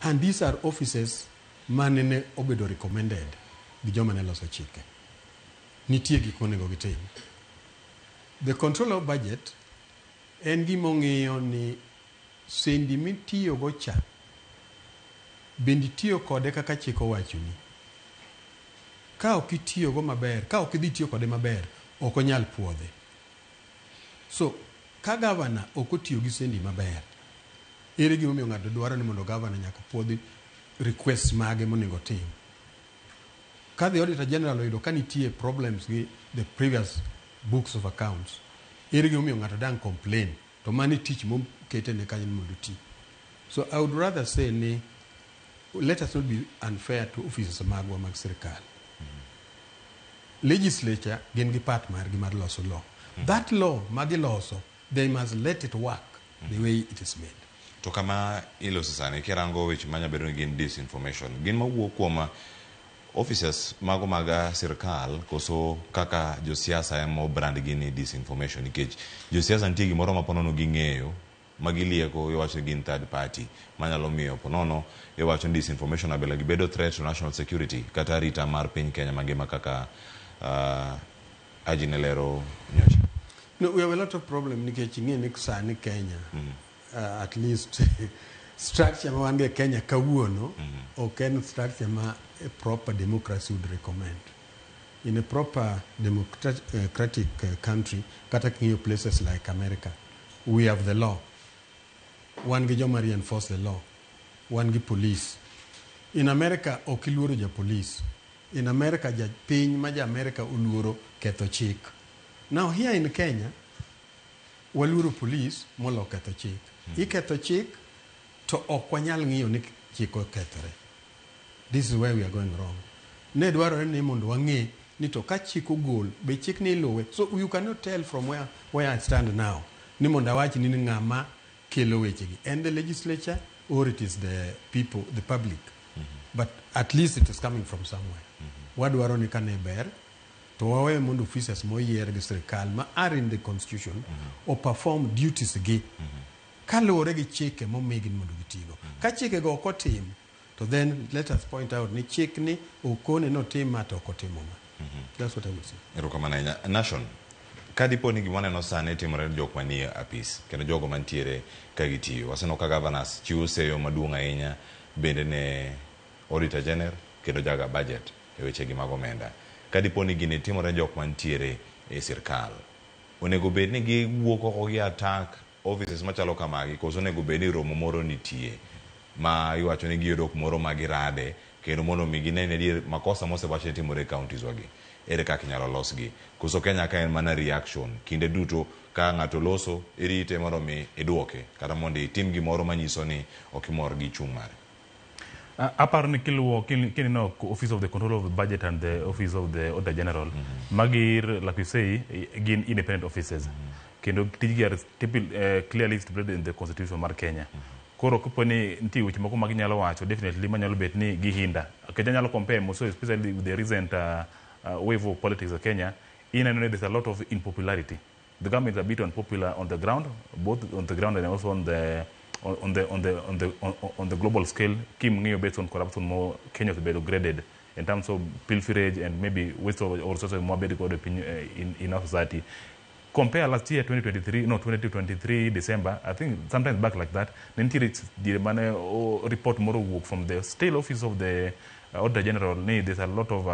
and these are offices mane ne obedo recommended gi joma ne loso chike. Nitie gik monego gitim. The control of budget en gima ong'iyo ni sendi mitiyogo cha bende itiyo kode kaka chik owachoni. Ka ok itiyogo maber, ka ok idhi tiyo kode maber, ok onyal puodhe. So ka gavana ok otiyo gi sendi maber, ere gimomiyo ng'ato dwaro ni mondo gavana nyaka puodhi request mage monego otim? Ka the Auditor General oyudo ka nitie problems gi the previous books of accounts, ere gimomiyo ng'ato dang' complain? To mano e tich mokete ne kanyo ni mondo oti. So I would rather say ni let us not be unfair to officers magwa mag sirikal. Legislature gin gi part margi mar loso law. That law magiloso, they must let it work the way it is made. To kama iloso sani, kirango weche manya bedo ni gin disinformation, gin mawuok kuom officers mago mag sirkal koso kaka josiasa ema obrand gi ni disinformation? Nikech josiasa nitie gimoro ma ponono ging'eyo ma gilieko, iwacho ni gin third party manyalo miyo ponono iwacho ni disinformation abila gibedo threat to national security kata arita mar piny Kenya mangima, kaka Haji ne lero nyocha. No, we have a lot of problem nikech ing'e ni sani Kenya, at least structure ma wan go e Kenya kawuono, ok en structure ma a proper democracy would recommend. In a proper democratic country, kata king'iyo places like America, we have the law. Wan gi joma reinforce the law. Wan gi police. In America ok iluoro ja police. In America japiny ma ja America oluoro ketho chik. Now here in Kenya, waluoro police molo ketho chik. Iketho chik to ok wanyal ng'iyo ni chik okethore. This is where we are going wrong. Ne dwarore ni mondo wang'e Ni to ka chik ogol, be chik ni iluwe. So you cannot tell from where I stand now ni mondo awach ni ng'ama kelo wechegi. En the legislature or it is the people, the public. But at least it is coming from somewhere. Wadwaro ni kane ber to wawe mondo officers moyier gi sirikal ma are in the constitution o perform duties gi kaluwore gi chike momigi ni mondo gitigo. Ka chikego ok otim, to then let us point out ni chik ni okone notim ma to ok otimo ma. That's what I would say. Erokamano ahinya. Nation, ka dipo ni gima waneno sani timore ne jok manie apis kendo jogo mantiere ka gitiyo. Waseneno ka governors chiwo seyo maduong' ahinya bende ne Auditor General kendo jaga budget e wechegi mag omenda. Ka dipo ni gini timore ne jok mantiere e sirkal, onego bed ni giwuok oko gi attack offices machalo kamagi koso onego bed ni romo moro nitie ma iwacho ni giyudo kumoro ma girade kendo mondo mi gine ni adier makosa mosewach ni timore e counties wagi ere kaka inyalo losgi. Koso Kenya ka en mana reaction kinde duto ka ng'ato loso irite mondo mi iduoke kata mondo itim gimoro manyiso ni ok imor gi chung' mare. Aparo ni kiluwo kineno Office of the Control of the Budget and the Office of the Auditor General, magi, like you say, gin independent offices. Kendo tijgi are clearly stipulated in the constitution mar Kenya. Koro kapo ni nitie weche moko ma ginyalo wacho, definitely manyalo bet ni gihinda. Nikech anyalo compare also, especially with the recent wave of politics of Kenya, ineno ni there's a lot of impopularity. The government is a bit unpopular on the ground, both on the ground and also on the global scale. King'iyo based on corruption mo Kenya osebedo graded in terms of pilferage and maybe waste of resources mwabedo godo e piny in our society. Compare last year 2023, no, 2023 December, I think sometimes back like that, ne nitiere diere mane report moro owuok from the still office of the Auditor General ni there's a lot of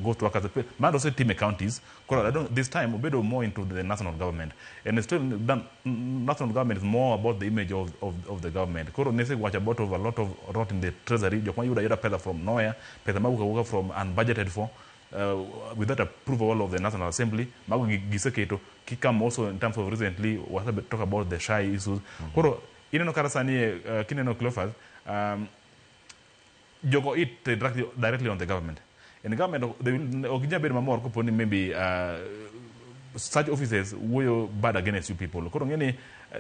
ghost workers mano osetim e counties. Koro I don't, this time obedo more into the national government, and it's still done, national government is more about the image of the government. Koro nesewacho about of a lot of rot in the treasury, jok mayudo ayuda pesa from nowhere, pesa mawuok awuoka from unbudgeted for, without approval of the National Assembly. Mago giseketo kikam also in terms of recently wasebe talk about the SHA issues. Koro ineno kata sani kineno Cleophas, jogo it directly on the government, and the government they will ok ginyal bedo mamor kopo ni maybe such offices wuoyo bad against you people. Koro ng'e ni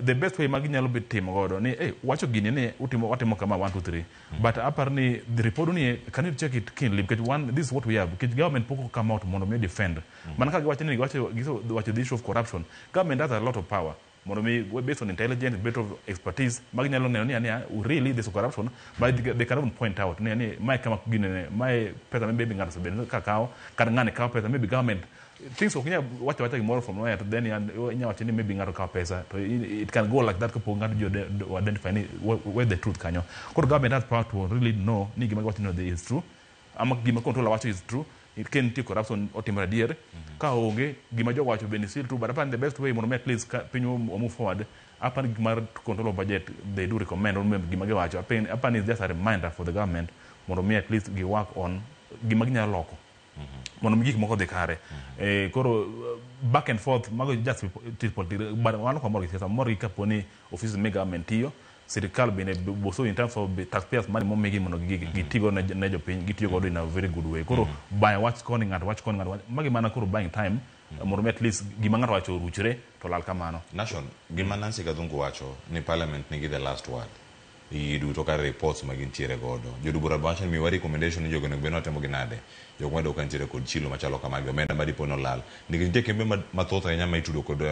the best way ma ginyalo bet timo godo ni hey, wacho gini ni utimo watimo kama 1 2 3, but apar ni the report ni, can you check it keenly, because one, this is what we have, because government pok come out mondo mi defend mana ka giwacho ni giwacho giwacho the issue of corruption. Government has a lot of power mondo mi based on intelligence, based on expertise maginyalo neno ni ania really there's corruption, but they cannot even point out ni mae kama gini mae pesa maybe ng'ato osebedo ka kawo kata ng'ani kawo pesa. Maybe government things ok inyal wacho awacha gimoro from nowhere to then inyalo wacho ni maybe ng'ato kawo pesa to it can go like that kapok ng'ato ji identify ni where the truth kanyo. Koro government has power to really know ni gima giwacho no is true ama gima controller wacho is true, ka nitie corruption otimore adier, ka onge gima jogo wacho bende still true. But apani the best way mondo mi at least ka piny wa move forward, apani gik mar control of budget they do recommend or gima giwacho apani is just a reminder for the government mondo mi at least gi work on gima ginyalo loko mondo mi gik moko odhi kare. Koro back and forth mago just tich politics, but wan ok wamor gi siasa, wamor gi kapo ni offices mag government tiyo, sirikal bende boso in terms of taxpayers money momigi mondo gitigo ne jopiny, gitiyo godo in a very good way. Koro bayo wach koni, ng'ato wach koni, ng'ato wach magi mana koro buying time mondo mi at least gima ng'ato wacho oruchre to lal kamano. Nation, gima Nancy Gathungu wacho ni parliament nigi the last word. Gigi duto kar reports ma gintiere godo. Jood bura wacho ni miwa recommendation ni jogo onego bed ni watimo gi nade. Jok mayudo ka nitiere kod chilo machalo kamagi, omenda ma dipo nolal. Nikech nitie kembe mathoth ahinya ma itudo kod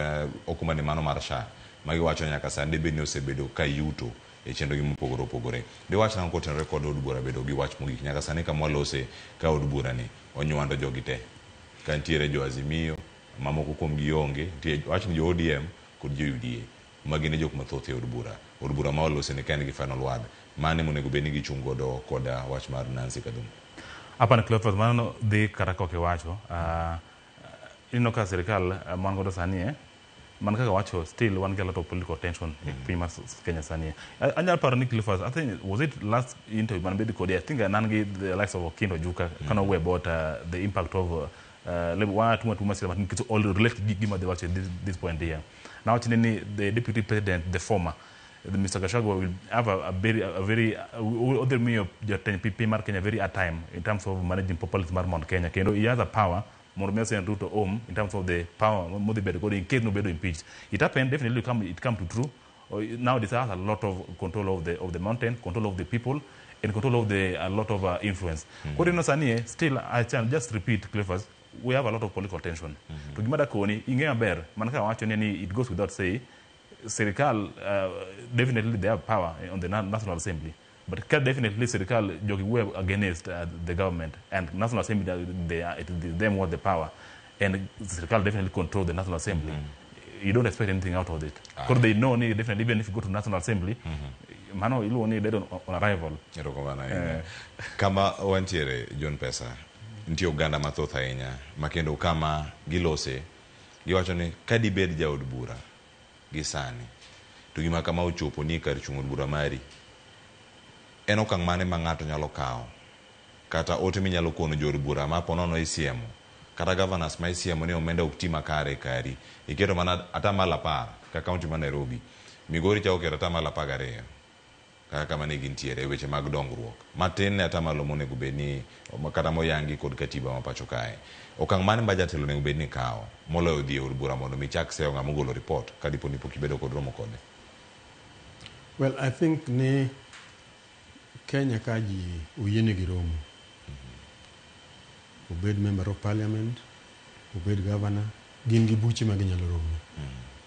okumba ni mano mar SHA. Ma giwacho ni nyaka sani dibed ni osebedo ka yuto e chenro gi mopogore opogore. Diwach nang'o kotenore kod od bura bedo gi wach mogik nyaka sani kama walose ka od bura ni onywando jogi te. Ka nitiere jo Azimio, mamoko kuom gi onge, nitie wach ni jo ODM kod jo UDA. Ma gin e jok mathoth e od bura. Od bura ma walose ni ka en gi final word. Mane monego bed ni gichung' godo kod wach mar Nancy Gathungu. Apani Cleophas, mano dhi kata kok iwacho. Ineno ka sirikal man godo sani mana kaka wacho, still wan gi a lot of political tension e piny mar Kenya sani. Anyalo paro ni Cleophas, I think was it last interview man bedo kodi, I think nan gi the likes of Okindo Juka kano wuoyo about the impact of wa tuma sila nikech all relate gi gima dhi wacho at this point here. Nawacho ni the deputy president, the former Mr. Gachagua will have a very odhi miyo jatend piny mar Kenya very hard time in terms of managing populism mar Mount Kenya. Kendo he has a power mondo mi send Ruto home in terms of the power modhi bedo godo in case nobedo impeached. It happened, definitely come, it come to true. Now this has a lot of control of the mountain, control of the people, and control of the a lot of influence. Koro ineno sani still I can just repeat, Cleophas, we have a lot of political tension. To gima dakoni, ing'e maber, mana kaka wacho ni it goes without say, sirikal definitely they have power on the National Assembly. But definitely sirikal jogi wuoyo against the government and National Assembly they are, it is them who have the power and sirikal definitely control the National Assembly. You don't expect anything out of it. Because they know ni definitely even if you go to National Assembly, mano iluongo ni dead on arrival. Erokamano ahinya. Kama wantiere John Pesa, nitie oganda mathoth ahinya ma kendo kama gilose giwacho ni ka dibed jaod bura gi sani to gima kama ochopo ni kar chung' od bura mari en okang' mane ma ng'ato nyalo kawo kata ote minyalo kono jood bura ma ponono isiemo kata governors ma isiemo ni omenda ok ti makare e kari iketo mana 10% ka kaunti ma Nairobi Migori cha oketo 12% kaka kama ne gintiere e weche mag dongruok matin ne atamalo monego bed ni kata moyangi kod katiba ma pacho kae okang' mane ma jatelo onego bed ni kawo moloyo dhi e od bura mondo mi chak seyo ng'ama ogolo report ka dipo ni pok ibedo kod romo kode. Well, I think ni Kenya ka ji oyienegi romo. Obed member of parliament, obed governor, gin gi buche ma ginyalo rome.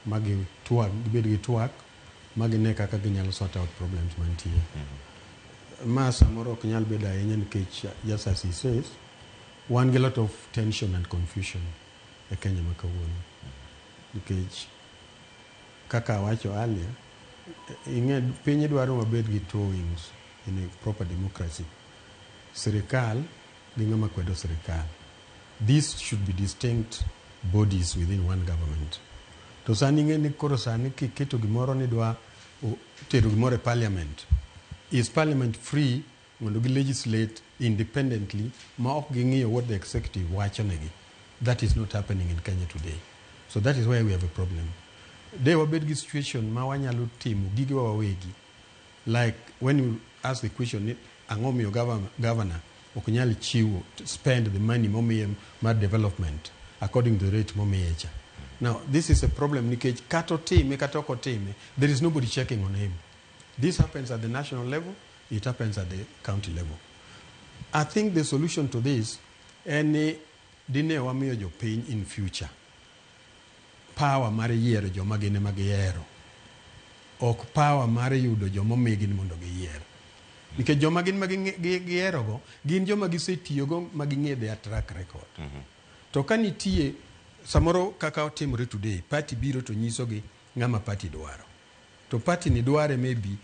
Ma gitwak, gibed gi twak, ma gine kaka ginyalo sort out problems mantie. Ma samoro ok nyal bedo ahinya nikech just as he says, wan gi lot of tension and confusion e Kenya ma kawuono. Nikech kaka awacho earlier, ing'e piny dwaro wabed gi two wings in a proper democracy. Sirikal gi ng'ama kwedo sirikal. These should be distinct bodies within one government. To sani ing'e ni koro sani kiketo gimoro ni dwa tero gimoro e parliament. Is parliament free mondo gi legislate independently ma ok ging'iyo what the executive wacho negi? That is not happening in Kenya today. So that is where we have a problem. De wabed gi situation ma wanyalo timo gigewa wawegi. Like when you ask the question ni ang'o miyo governor ok nyal chiwo spend the money momiye mar development according to the rate momiye cha. Now this is a problem nikech kata otime kata ok otime, there is nobody checking on him. This happens at the national level, it happens at the county level. I think the solution to this en ni dine wamiyo jopiny in future power mar yiero joma gin ema giyiero ok power mar yudo joma omigi ni mondo giyier nikech joma gin ma gihierogo gin joma gisetiyogo ma ging'e their track record. To ka nitie samoro kaka otimore today, party biro to nyisogi ng'ama party dwaro to party ni dware maybe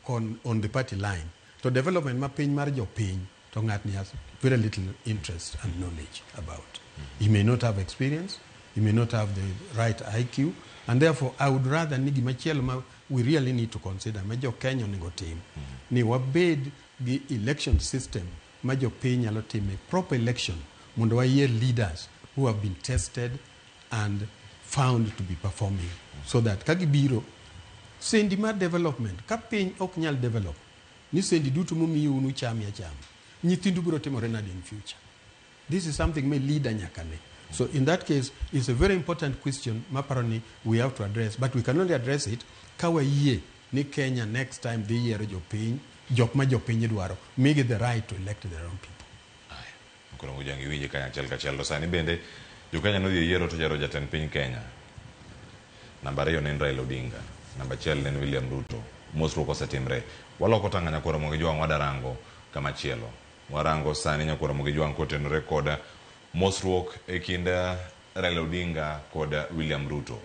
on the party line to development ma piny mar jopiny to ng'atni has very little interest and knowledge about. He may not have experience, he may not have the right IQ, and therefore I would rather ni gimachielo ma we really need to consider ma jo Kenya onego tim ni wabed gi election system ma jopiny nyalo time proper election mondo wayier leaders who have been tested and found to be performing so that ka gibiro sendi mar development ka piny ok nyal develop ni sendi duto momiyu unuchami achama nyithindu biro timore nade in future. This is something ma leader nyaka ne. So in that case, it's a very important question maparo ni we have to address, but we can only address it ka wayie ni Kenya next time dhi yiero jopiny jok ma jopiny dwaro migi the right to elect their own people. Koro Mojang iwinje kanyo achiel kachiel to sani bende jokenya nodhi e yiero to yiero jatend piny Kenya. Namba 2 ne en Raila Odinga, namba 1 ne en William Ruto. Mosruok osetimre. Waloko tanga nyakwar Ramogi Jwang' wadarango kama chielo. Warango sani nyakwar Ramogi Jwang' kotenore kod mosruok e kind Raila Odinga kod William Ruto.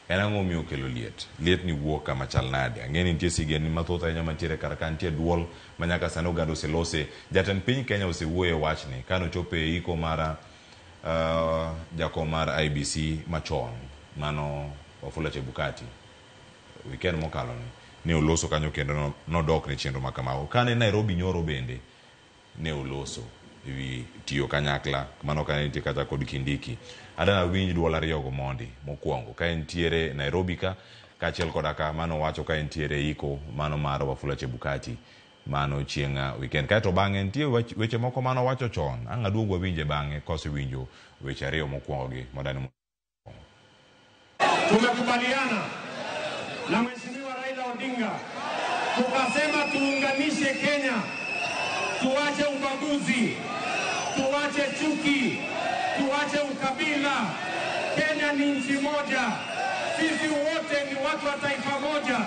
En ang'o momiyo okelo liet? Liet ni wuok kama chal nade? Ang'e ni nitie sigendni mathoth ahinya mantiere kar ka, nitie duol ma nyaka sani oganda oselose. Jatend piny Kenya osewuoyo e wachni kanochopo e iko mar jakom mar IEBC machon mano Wafula Chebukati weekend mokalo ni ne oloso kanyo kendo nodok ne chenro ma kamago. Kane Nairobi nyoro bende ne oloso. ewi tiyo kanyakla mano ka nitie kata kod Kindiki. Adana winj duol ariyogo mondi mokwongo ka entiere Nairobi ka kaachiel koda ka mano wacho ka entiere iko mano mar Wafula Chebukati mano chieng' weekend. Kaeto bang'e nitie weche moko mano wacho chon ang' aduog wawinje bang'e kosewinjo weche ariyo mokwongo gi modani. Tumekubaliana na Mheshimiwa Raila Odinga tukasema tuunganishe Kenya, tuache ubaguzi, tuache chuki, tuache ukabila. Kenya ni nchi moja, sisi wote ni watu wa taifa moja,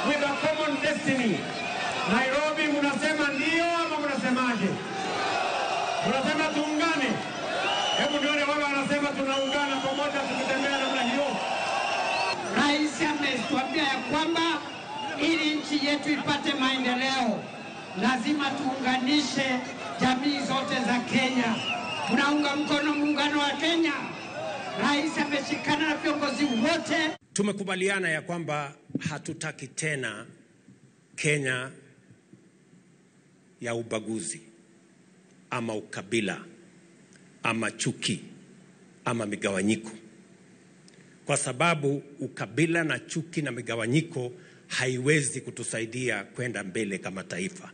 with a common destiny. Nairobi, mnasema ndio ama mnasemaje? Mnasema tuungane? Hebu nione wale wanasema tunaungana pamoja tukitembea namna hiyo. Rais ametuambia ya kwamba ili nchi yetu ipate maendeleo lazima tuunganishe jamii zote za Kenya. Tunaunga mkono muungano wa Kenya. Rais ameshikana na viongozi wote. Tumekubaliana ya kwamba hatutaki tena Kenya ya ubaguzi ama ukabila ama chuki ama migawanyiko, kwa sababu ukabila na chuki na migawanyiko haiwezi kutusaidia kwenda mbele kama taifa.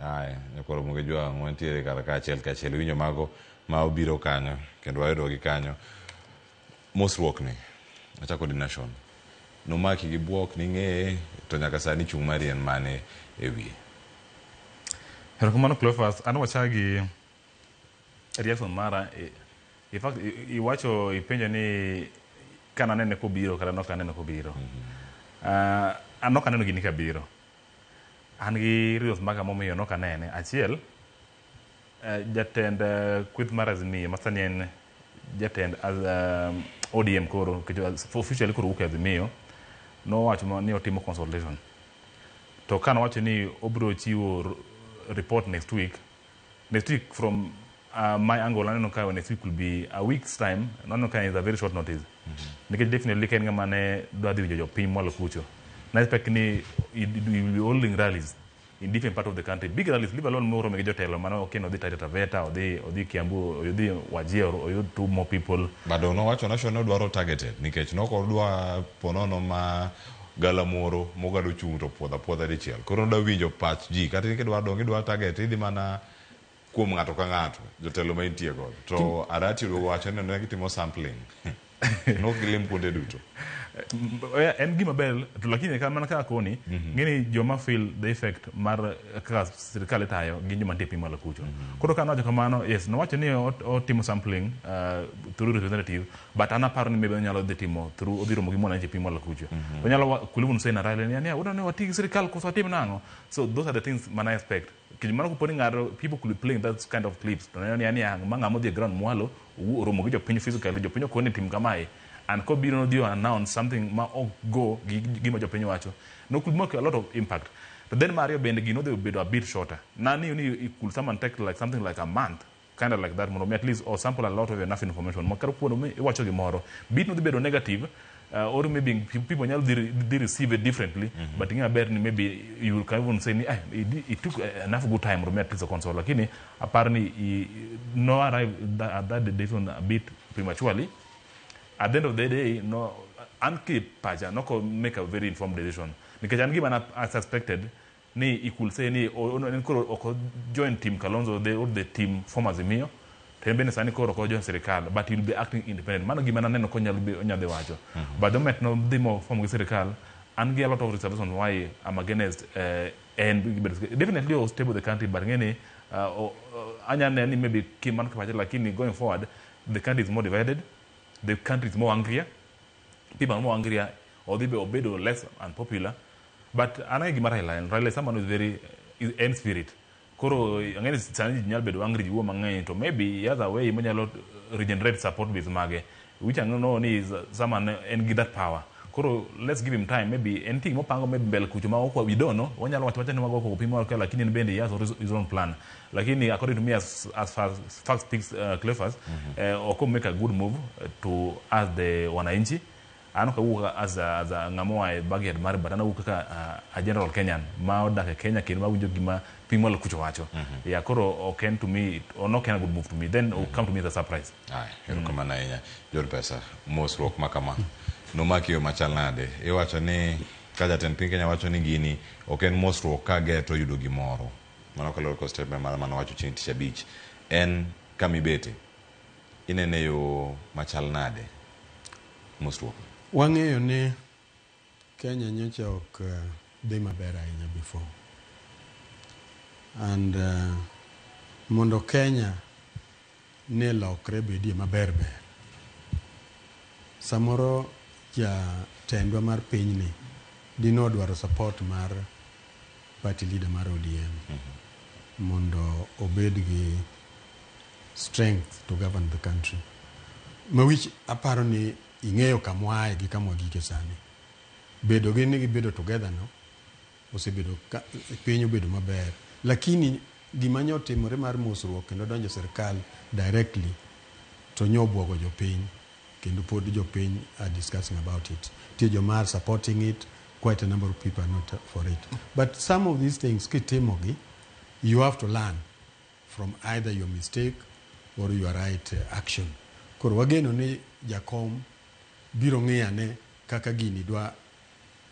Aya, nyakoro mugejwa wantiere kar kaachiel kaachiel winjo mago ma obiro kanyo kendo wayudogi kanyo. Mosruok ni achako di Nation nomaki gi buok ning'eye to nyaka sani chung' mari en mane e wiye? Erokamano Cleophas, an wachak gi reaction mara. In fact, iwacho ipenjo ni kananene kobiro kata nok aneno kobiro. An ok aneno gini kabiro. An gi reasons maga momiyo nok anene. Achiel, jatend kweth mar Azimio ma sani en jatend ODM koro, nikech officially koro wuok e Azimio, nowacho ni otimo consultation. To kanowacho ni obiro chiwo report next week from my angle aneno ka next week will be a week's time. Aneno ka is a very short notice. Nikech definitely ka en ng'ama ne dwa dhi winjo jopiny mwalo kucho. Na expect ni he will be holding rallies in different part of the country. Big rallies, leave alone moro gi jotelo mano ok odhi Taita Taveta, odhi Kiambu, odhi Wajir, oyud 2 more people. Bado nowacho Nation dwaro targeted nikech nokodwa ponono ma galamoro mogado chung' to puodho apuodha dichiel. Koro nodwa winjo pach ji kata kidwa dong' idwa target idhi mana kuom ng'ato ka ng'ato jotelo ma intie godo. To Arati oduogo wacho ni ne gitimo sampling. Nok gilim kuonde duto. En gima ber to lakini mana kaka koni ng'eni joma feel the effect mar kaka sirikal itayo gin joma nitie piny malo kucho. Koro ka nowacho kamano, yes, nowacho ni otimo sampling through representative, but an aparo ni maybe onyalo dhi timo through odhi romo gi mwananchi piny malo kucho. Onyalo could even say na rally ni wadwa ni wati gi sirikal koso watim nang'o. So those are the things man I expect. Nikech mano kopo ni ng'ato people could be playing that kind of clips to neno ni ma ng'ama odhi e ground mwalo oromo gi jopiny physically, jopiny okone tim kamae. And kobiro nodhi announce something ma ok go gi gima jopiny wacho. No could make a lot of impact. But then Mario bende gino dhi bedo a bit shorter. Nani ni it could someone take like something like a month, kind of like that, mondo mi at least or sample a lot of enough information. Makar kuono mi iwacho gimoro. Bit nodhi bedo negative, or maybe people nyalo dhi receive it differently. But ing'e maber ni maybe you can even say ni it took enough good time mondo mi at least o console. Lakini aparo ni no arrive at that decision a bit prematurely. At the end of the day, no, an ki pacha noko make a very informed decision. Nikech an gima I suspected ni he could say ni en koro ok join team Kalonzo or the team form Azimio. To en bende sani koro ok join sirikal, but he will be acting independent. Mano gima naneno konyalo onyalo dhi wacho. But the moment no dhi mo form gi sirikal, an gi a lot of reservations why I'm against and definitely will stable the country, but ng'eni anya neno ni maybe kim an pacha, lakini going forward the country is more divided. The country is more angrier. People are more angrier, or they obedo less unpopular. But anang'e gima Raila en. Raila is someone who is very en spirit. Koro ang'e sani ji nyalo bedo angry ji wuo mang'eny to maybe he has a way monyalo regenerate support base mage, which I know ni is someone en gi that power. Koro let's give him time. Maybe anything mopango maybe mbele kucho ma ok we don't know. Wanyalo wacho wacha ni wago koko pimo lakini en bende he has his own plan. Lakini according to me as far as fact speaks, Cleophas, ok make a good move to ask the wananchi. An ok awuo as a ng'ama oa e backyard mare, but an awuok kaka a general Kenyan ma odak e Kenya kendo mawinjo gima piny mwalo kucho wacho. Yeah, koro ok en to me, ok en a good move to me. Then mm come to me as a surprise. Aya, erokamano ahinya. John Pesa, mosruok ma kama nomaki yo machal nade? Iwacho ni ka jatend piny Kenya wacho ni gini ok en mosruok ka geto yudo gimoro. Mano kaluwore kod statement mare manowacho chieng' tich abich. En kamibete, inene yo machal nade mosruok? Wang'eyo ni Kenya nyocha ok dhi maber ahinya before. And mondo Kenya ne lokre bedie maber ber. Samoro jatendwa mar pinyni dino dwaro support mar party leader mar ODM mondo obed gi strength to govern the country. Ma wich aparo ni ing'eyo kamwae gi kama wagike sani. Bedo gi ni gibedo together no osebedo ka piny obedo maber. Lakini gima nyo timore mar mosruok kendo donjo e sirkal directly to nyo obwogo jopiny kendo pod jopiny are discussing about it. Nitie joma are supporting it, quite a number of people are not for it. But some of these things kitimogi, you have to learn from either your mistake or your right action. Koro wageno ni jakom biro ng'iyo ane kaka gini dwa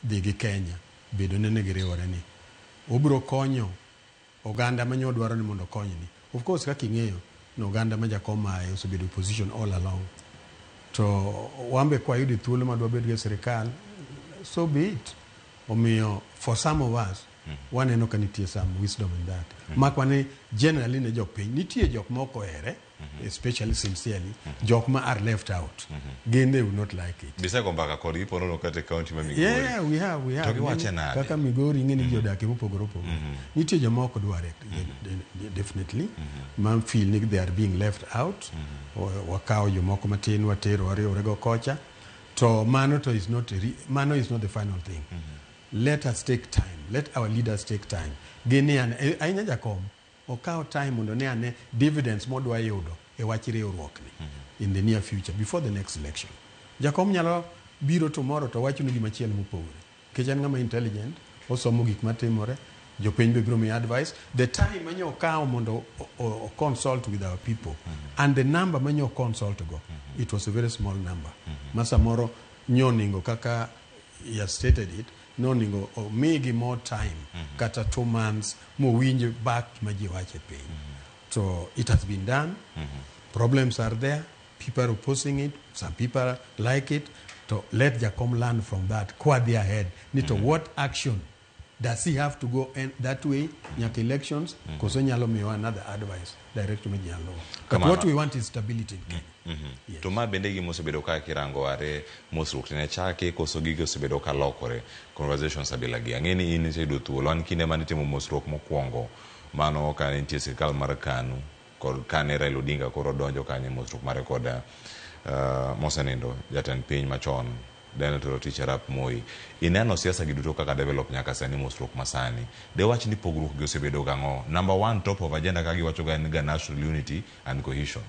dhi gi Kenya bedo ne giriwore ni. Obiro konyo oganda ma dwaro ni mondo okonyni. Of course kaka ing'eyo ni oganda ma jakom aye osebedo opposition all along. To wan be kwayudo thuolo ma dwabed go e sirikal, so be it. Omiyo for some of us, waneno ka nitie some wisdom in that. Makwa ni generally ne jopiny, nitie jok ma ok ohere, especially sincerely, jok ma are left out. Gin they will not like it. Bisego mbaka kodgi ponono kata e county ma Migori. Yeah, we have. To giwache nade? Kaka Migori ing'e ni ji odak mopogore opogore. Nitie joma ok dware definitely, ma feel ni they are being left out. Wakawo jomoko matin watero wariwore go kocha. To mano to is not mano is not the final thing. Let us take time. Let our leaders take time. Gini ane, ahinya jakom, okaw time mondo ne ane dividends modwa yudo e wach riwruokni in the near future before the next election. Jakom nyalo biro tomorrow to wachonu gimachielo mopogore. Nikech en ng'ama intelligent, osomo gik matimore, jopiny be biro miye advice. The time manyo okawo mondo o consult with our people and the number manyo consult go, it was a very small number. Ma samoro nyoningo kaka he has stated it, noningo omigi more time, kata 2 months, mowinj back ma ji wacho e piny. So it has been done. Problems are there. People are opposing it. Some people like it. To let Jakom learn from that. Kwadhi ahead. Ni to what action does he have to go in that way nyaka elections, koso nyalo miyowa another advice direction ma ji nyalo luwo. But Kamano. what we want is stability in Kenya. To ma bende gima osebedo ka kirango are mosruok ne chaki koso gigi osebedo ka lokore conversations abila gi ang'e ni in iseyudo thuolo an kinde mane itimo mosruok mokwongo mano ka ne nitie sirikal mar KANU kod kane Raila Odinga koro donjo kanyo e mosruok mare kod mosenindo jatend piny machon Daniel Toroitich arap Moi. Ineno siasa gi duto kaka develop nyaka sani mosruok masani dewach ni pogruok gi osebedo gang'o? Number one top of agenda ka giwacho ga en ga national unity and cohesion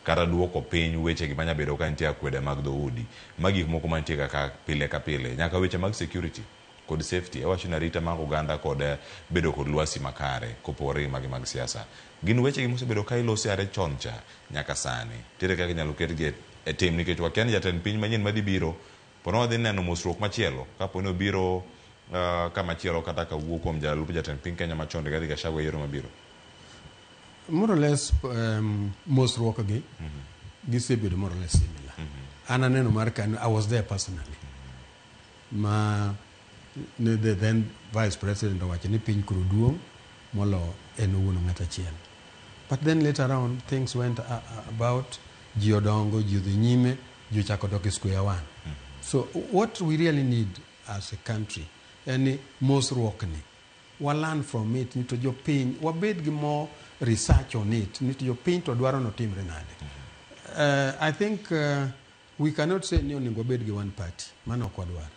kata duoko piny weche gi manya bedo ka nitie akwede mag dhoudi ma gik moko mantie kaka pile ka pile nyaka weche mag security kod safety awacho ni arita mag oganda kod bedo kod lwasi makare kopogore gi magi mag siasa gin weche gi mosebedo ka ilosi are chon cha nyaka sani nitiere kaka inyalo ketgi e tim nikech wakia ni jatend piny manyien madhi biro pono wadhi neno mosruok machielo kapo ni obiro kamachielo kata kawuok kuom jalup jatend piny Kenya machon Rigathi Gachagua e yiero mabiro. More or less mosruok gi gisebedo more or less similar. An aneno mar KANU, I was there personally. Ma ne the then vice president owacho ni piny koro duong' molo en owuon ng'at achiel. But then later on things went about, ji odongo, ji odhi nyime, ji ochako dok e square one. So what we really need as a country en ni mosruok ni wa learn from it ni to jopiny wabed gi more research on it ni to jopiny to dwaro notimre nade. I think we cannot say ni onego wabed gi one party, mano ok wadwar.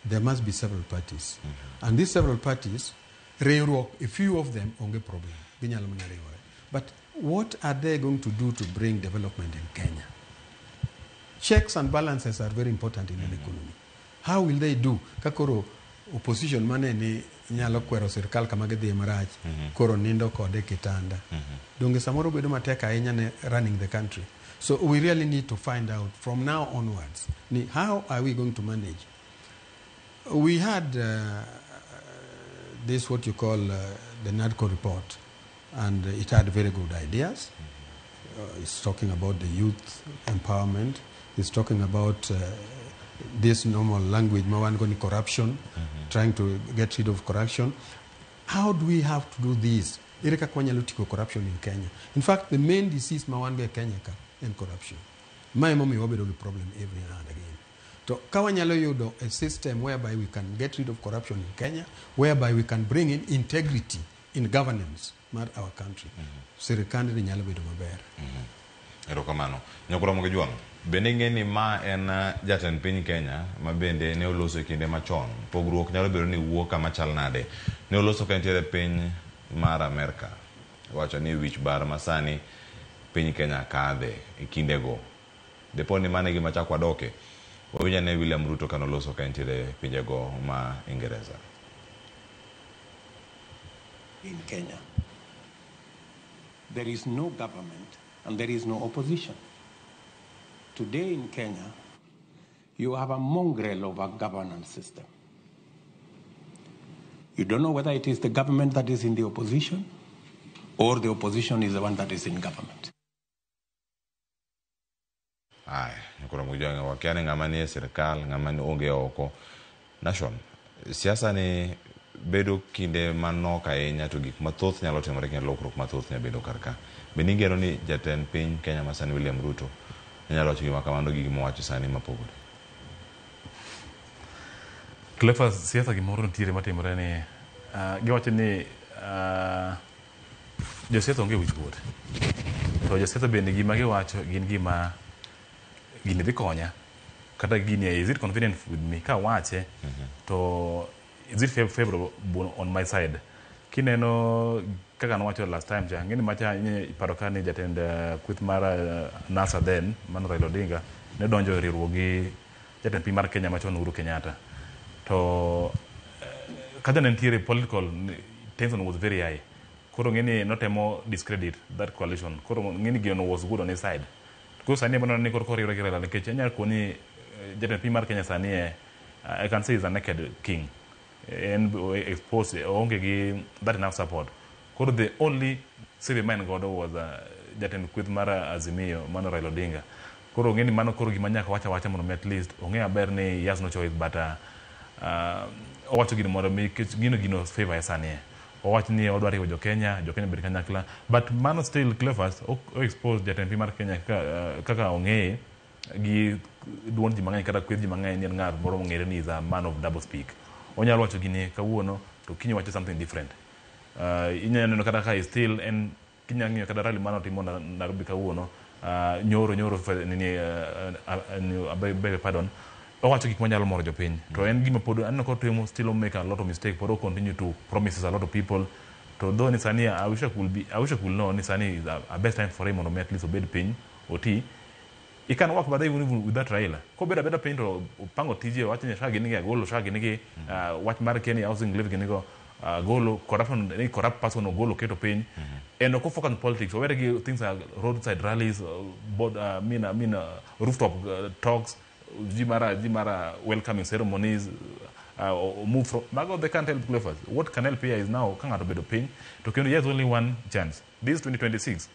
There must be several parties. And these several parties, riwruok, a few of them onge problem, ginyalo mana riwore. But what are they going to do to bring development in Kenya? Checks and balances are very important in an economy. How will they do ka koro opposition mane ni nyalo kwero sirkal kama gidhiye marach koro nindo kode e kitanda? Donge samoro bedo matek ahinya ne running the country? So we really need to find out from now onwards ni how are we going to manage. We had this what you call the NADCO report, and it had very good ideas. It's talking about the youth empowerment. It's talking about this normal language, ma wan go ni corruption, trying to get rid of corruption. How do we have to do this? Ere kaka wanyalo tieko corruption in Kenya? In fact, the main disease ma wan go e Kenya ka en corruption. Ma emomiyo wabedo gi problem every now and again. To ka wanyalo yudo a system whereby we can get rid of corruption in Kenya, whereby we can bring in integrity in governance mar our country, sirikandni nyalo bedo maber. Erokamano. Nyakura Jwang', bende ing'e ni ma en jatend piny Kenya ma bende ne oloso e kinde machon. Pogruok nyalo bedo ni wuok kama chal nade. Ne oloso ka entiere piny mar Amerka. Wacho ni wich bar masani piny Kenya kadhe e kindego. Depo ni mano e gima chak wadoke. Wawinj ane William Ruto kanoloso ka entiere pinjego ma Ingereza. In Kenya, there is no government and there is no opposition. Today in Kenya, you have a mongrel of a governance system. You don't know whether it is the government that is in the opposition or the opposition is the one that is in government. Aya, Nyakura Jwang' wakia ni ng'ama nie sirikal, ng'ama ni onge oko. Nation, siasa ni bedo kinde manok ahinya to gik mathoth nyalo timore kendo lokruok mathoth nyalo bedo kar ka. Bende igeno ni jatend piny Kenya masani William Ruto nyalo wacho gima kamano gi gima owacho sani mapogore? Cleophas, siasa gimoro nitiere matimore ni giwacho ni josiasa onge wich kuot. To josiasa bende gima giwacho gin gima gini dhi konya kata gini is it convenient with me kawache to is it favorable on my side. Kineno kaka nowacho last time cha ng'eni macha paro ka ni jatend kweth mar NASA then mano Raila Odinga ne donjo e riwruok gi jatend piny mar Kenya machon Uhuru Kenyatta to kacha ne nitiere political tension was very high. Koro ng'eni notemo discredit that coalition. Koro ng'eni gino was good on his side. Koro sani ema ni koro koriwre gi Raila nikech anyalo koni jatend piny mar Kenya sani e I can say is a naked king. En exposed, oonge gi that enough support. Koro the only save ma en godo was jatend kweth mar Azimio mano Raila Odinga. Koro ng'eni mano koro gima nyaka wacha wacha mondo mi at least ong'e maber ni he has no choice but owacho gino mondo mi nikech gino favor e sani. Owach ni odwa riwo jo Kenya, jo Kenya bed kanyakla. But mano still Cleophas o expose jatend piny mar Kenya kaka ong'eye gi duond ji mang'eny kata kweth ji mang'eny ni en ng'at moro mong'ere ni is a man of double speak. Onyalo wacho gini kawuono to kiny owacho something different. Inyalo neno kata ka still en kinya ng'iyo kata rally mane otimo Nairobi kawuono nyoro nyoro nini beg pardon, owacho gik manyalo moro jopiny to en gima pod aneno kotimo still make a lot of mistake, pod o continue to promises a lot of people. To though ni sani I wish I could know ni sani is a best time for him mondo mi at least obed piny oti. He can work but even without Raila. Kobedo abeda piny to opango tije, owacho ni SHA gini gi agolo, SHA gini gi wach mar Kenya housing levy gini go golo corruption ni corrupt person ogolo keto piny and ok focus on politics, owere gi things like roadside rallies, board, I mean, rooftop talks, ji mara welcoming ceremonies, move from mago. They can't help Cleophas. What can help here is now ka ng'ato obedo piny to kendo he has only one chance, this 2026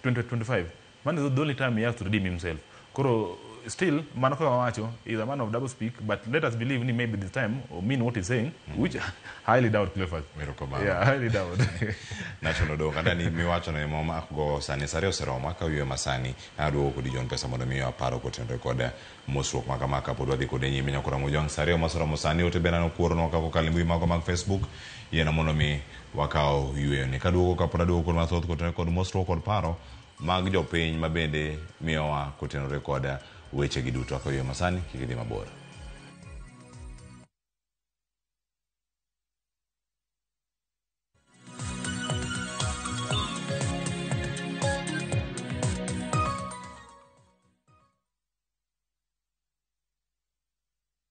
2025 man is the only time he has to redeem himself. Koro still mano kaka wawacho is a man of double speak, but let us believe ni maybe this time or mean what he's saying, which highly doubt, Cleophas. Erokamano. Yeah, highly doubt. National Odong kata ni miwacho no ema omakgo sani sare oseromo ka wiye masani aduogo kodi John Pesa mondo miyo aparo kotenore kod mosruok ma kama kapod wadhi kode nyime nyakora Mojwang' sare oseromo sani ote bende nokuoronwa kaka kokalo e mbui mago mag Facebook yiena mondo mi wakaw yweyo ni kaduogo kapod aduogo kod mathoth kotenore kod mosruok kod paro mag jopiny ma bende miyowa kotenore kod wechegi duto ka wiye masani kik idhi mabor.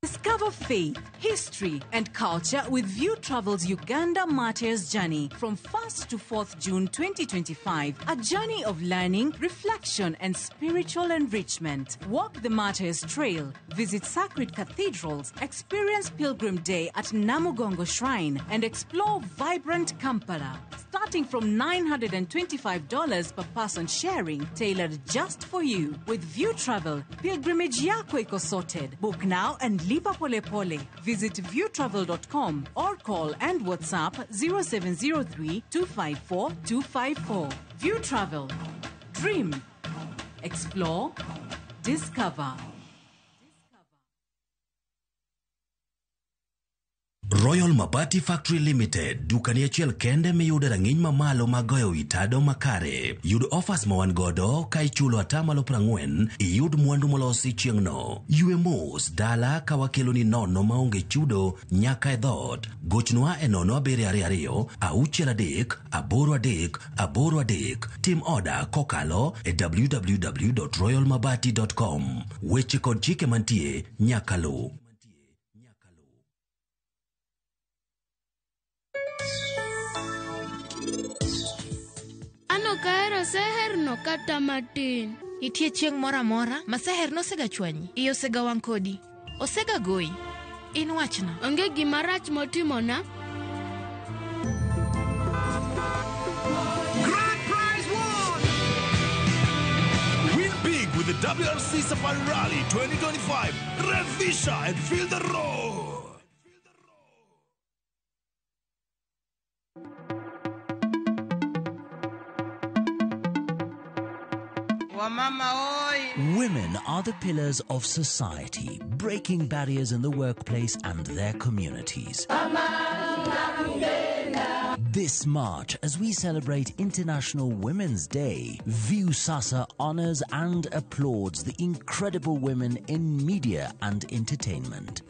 Discover faith, history, and culture with View Travel's Uganda Martyrs Journey from 1st to 4th June 2025. A journey of learning, reflection, and spiritual enrichment. Walk the Martyrs Trail, visit sacred cathedrals, experience Pilgrim Day at Namugongo Shrine, and explore vibrant Kampala. Starting from $925 per person sharing, tailored just for you. With View Travel, pilgrimage yako iko sorted. Book now and lipa pole pole. Visit viewtravel.com or call and WhatsApp 0703 254 254. View Travel. Dream. Explore. Discover. Royal Mabati Factory Limited, dukani achiel kende miyude rang'iny mamalo mag goyo wi tado makare. Yud offers ma wan godo ka ichulo atamalo 40, iyud mwandu molosi chieng'no. Ywe mos dala ka wakeloni nono maonge chudo nyaka e dhoot. Gochnwa e 0722 63 83 83. Tim oda kokalo e www.royalmabati.com. Weche kod chike mantie nyaka luw. An ok ahero seher no kata matin. Nitie chieng' moro amora ma Seher nosegachwanyi? Iye osegawang' kodi? Osegagoyi? In wachna. Onge gima rach motimona. Grand prize won! Win big with the WRC Safari Rally 2025. Revisha and feel the road. Wamama oi! Women are the pillars of society, breaking barriers in the workplace and their communities. This March, as we celebrate International Women's Day, Viusasa honors and applauds the incredible women in media and entertainment.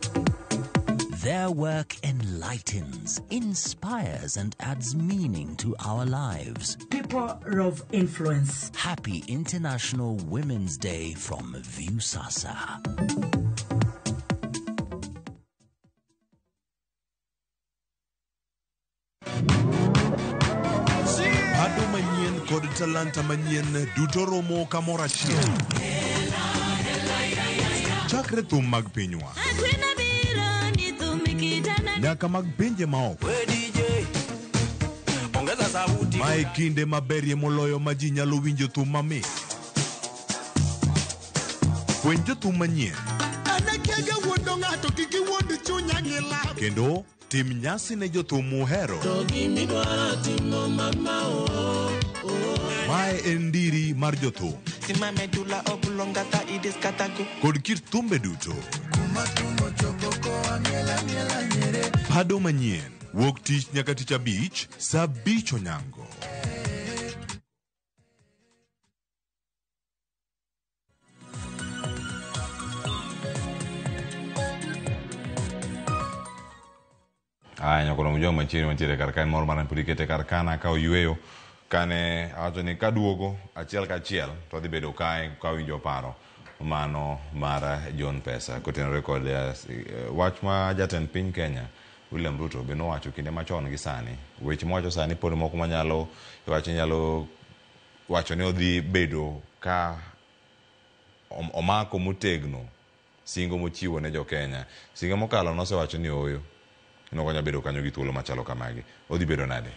Their work enlightens, inspires, and adds meaning to our lives. People of influence. Happy International Women's Day from Viusasa. Ado manyien kod talanta manyien duto romo kamoro achiel. Chakre thum mag pinywa nyaka mag pinje maoko. Mae kinde maberie moloyo ma ji nyalo winjo thum mamit. Fweny jothum manyien Anakega wuondo ng'ato kik iwuond chunya gi lab. kendo tim nyasi ne jothum muhero. Mae en ndiri mar jothum kod kit thumbe duto. Pado manyien wuok tich nyaka tich abich saa abich onyango. Aya, nyakono mjua machiegni mantiere kar kae moro mana pod ikete kar kana ka oyweyo kane awacho ni kaduogo achiel kachiel to adhi bedo kae kawinjo paro mano mar John Pesa kotenore kod wach ma jatend piny Kenya William Ruto be nowacho kinde machon gi sani. Weche mowacho sani pod moko manyalo wach nyalo wacho ni odhi bedo ka omako motegno singo mochiwo ne jo-Kenya. Singo mokalo nosewacho ni ooyo nokonya bedo kanyo gi thuolo machalo kamagi. Odhi bedo nade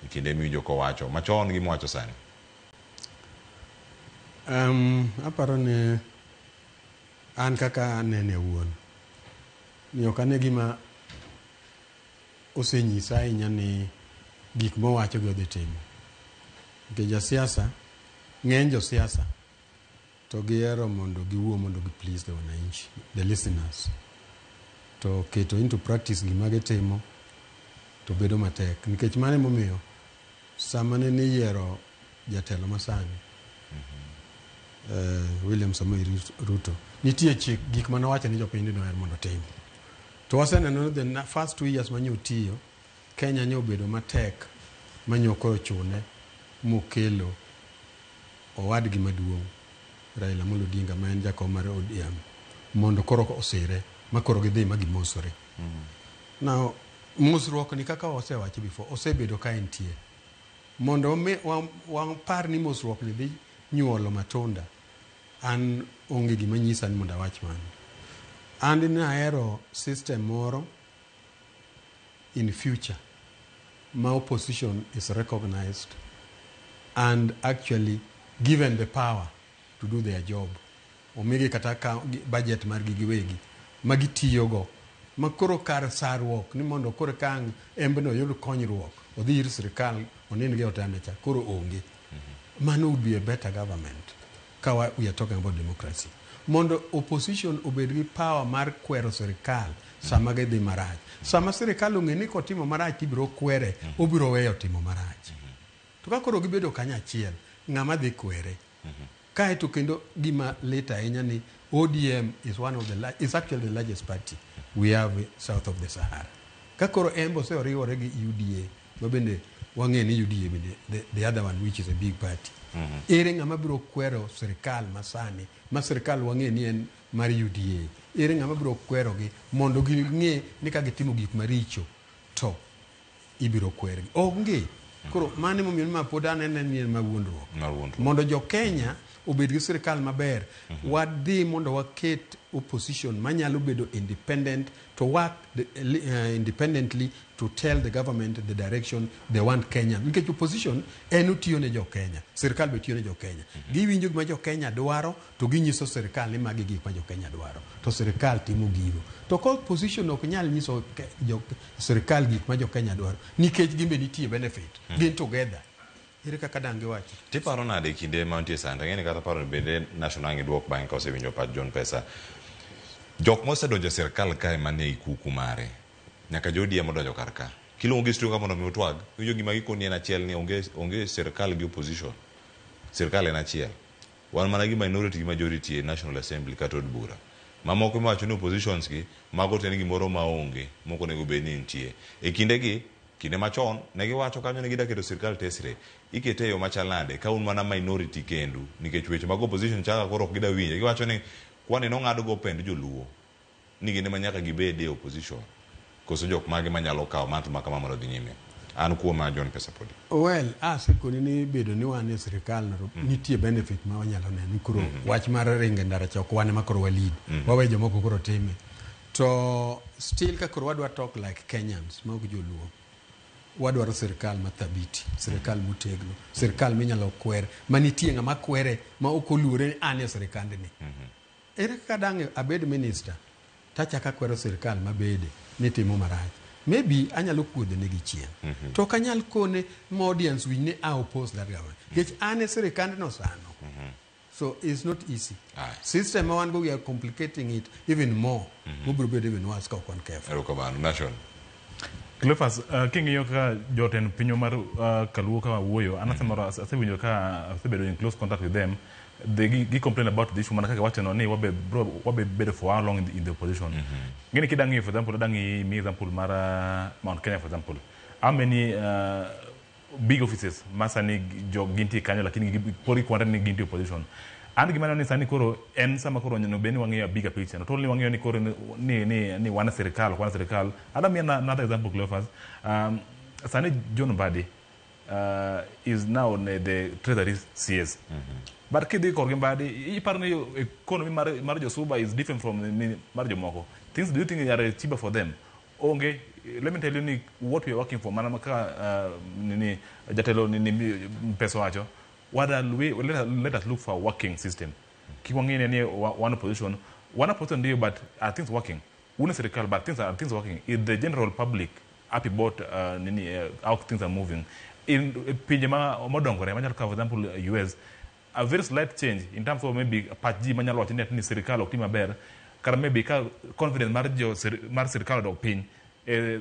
e kinde miwinjo kowacho machon gi mowacho sani? Aparo ni an kaka anene awuon ni ok ane gima osenyisa ahinya ni gik mowacho gi odhi timo. Nikech jasiasa, ng'eny josiasa to gihero mondo giwuo mondo gi please the wananchi, the listeners. To keto into practice gima gitimo to bedo matek. Nikech mano emomiyo sama ne iyiero jatelo masani, William Samoei Ruto, nitie chik gik mane owacho ni jopiny ni doher mondo otim. To waseneno ni the first 2 years mane otiyo, Kenya ne obedo matek mane koro ochune mokelo owadgi maduong' Raila Amolo Odinga ma en jakom mar ODM mondo koro osire. Ma koro gidhi ma gimosore. Now, mosruok ni kaka wasewacho before, osebedo ka entie. Mondo wapar ni mosruok ni dhi nyuolo matunda, an onge gima nyisa ni mondo awach mano. An nahero system moro in future ma opposition is recognized and actually given the power to do their job. Omigi kata ka budget margi giwegi ma gitiyogo, ma koro kar sarruok ni mondo koro ka ang' embno oyud konyruok odhi ir sirikal onind gi e otanda cha koro onge. Mano would be a better government ka we are talking about democracy. Mondo opposition obed gi power mar kwero sirikal sama gidhi marach. Sama sirikal ong'e ni kotimo marach tibiro kwere, obiro weyo timo marach. To ka koro gibedo kanyachiel, ng'ama dhi kwere? Kaeto kendo gima lit ahinya ni ODM is one of the is actually the largest party we have south of the Sahara. Ka koro en be oseriwore gi UDA, ma bende wang'e ni UDA bende the other one which is a big party. Ere ng'ama biro kwero sirikal masani, ma sirikal wang'e ni en mar UDA? Ere ng'ama biro kwerogi mondo ging'e ni ka gitimo gik maricho to ibiro kwergi? Onge. Koro mano emomiyo ma pod anene ni en mawuondruok. Mondo jo Kenya obed gi sirikal maber, wadhi mondo waket opposition manyalo bedo independent to work independently to tell the government the direction they want Kenya. Nikech opposition en otiyo ne jo Kenya, sirikal be tiyo ne jo Kenya. Giwinjo gima jo Kenya dwaro to ginyiso sirikal ni magi gik ma jo Kenya dwaro. To sirikal timo gigo. To ka opposition ok nyal nyiso sirikal gik ma jo Kenya dwaro, nikech gin be nitie benefit, gin together. Ere kaka dang' giwachi? Tiparo nade kinde ma nitie sani? Ang'e ni kata paro ni bende National ang' iduok bang'e ka osewinjo pach John Pesa. Jok mosedonjo e sirkal kae manie ikuku mare, nyaka jo ODM odonjo kar ka. Kiluongo gi studio ka mondo mi utwag, iwinjo gima gikoni en achiel ni onge sirkal gi opposition. Sirkal en achiel. Wan mana gi minority gi majority e National Assembly kata od bura. Mamoko miwacho ni oppositions gi, mago to en gimoro maonge, mok onego bed ni nitie. E kinde gi, kinde machon, ne giwacho kanyo ni gida keto sirkal tesre. Ikete e yo machal nade ka un mana minority kendu, nikech weche mag opposition chaka koro ok gida winjo. Giwacho ni kwani nong'ad go pend joluo ni gin ema nyaka gibed e opposition. Koso jok mage manyalo kawo mantle ma kama mondo odhi nyime. An kuoma John Pesa podi. Well, asekoni ni bedo ni wan e sirikal no nitie benefit ma wanyalo neno ni koro wach mar ringo e ndara cha ok wan ema koro wa lead. Wawe jomoko koro time. To still ka koro wadwa talk like Kenyans ma ok joluo, wadwaro sirikal mathabiti, sirikal motegno, sirikal minyalo kwer, manitie ng'ama kwere ma ok oluore ni an e sirikandni. Ere kaka dang' abed minister tachako akwero sirikal mabede ni timo marach? Maybe anyalo kuodho negi chien. To ok anyal kone ma audience winj ni I oppose that government. Nikech an e sirikandno sano. So it's not easy. System ma wan go, we are complicating it even more. Mobiro bedo even worse ka ok wan careful. Erokamano. Nation. Cleophas, king'iyo kaka jotend pinywa mar Kaluo ka wuoyo, an asemoro asewinjo ka asebedo in close contact with them. They gi complain about the issue mana kaka wacho no ni wabe bro wabe bedo for how long in the opposition. Ng'eni kidang'iyo, for example, adang'i mi example mar Mount Kenya, for example. How many big offices ma sani jo gintie kanyo lakini pod gikwanre ni gintie opposition. An gima aneno ni sani koro en sama koro onego bed ni wang'iyo a bigger picture. Not only wang'iyo ni koro ni wan e sirikal, ok wan e sirikal. Adwa miyi another example, Cleophas. Sani John Mbadi is now the Treasury CS. But kidhi korgi Mbadi, iparo ni economy mar Josuba is different from mar jomoko. Things, do you think are cheaper for them? Onge. Let me tell you ni what we are working for, mana kaka nini jatelo nini Pesa wacho, what are we, let us look for a working system. Kik wang'i ni one opposition, one opposition ndio, but are things working? Un e sirikal, but things are things working? Is the general public happy about nini, how things are moving? In pinje ma modongore, manyalo kawo for example US, a very slight change in terms of maybe pach ji manyalo wacho ni sirikal ok ti maber, kata maybe ka confidence mar jo mar sirikal odok piny,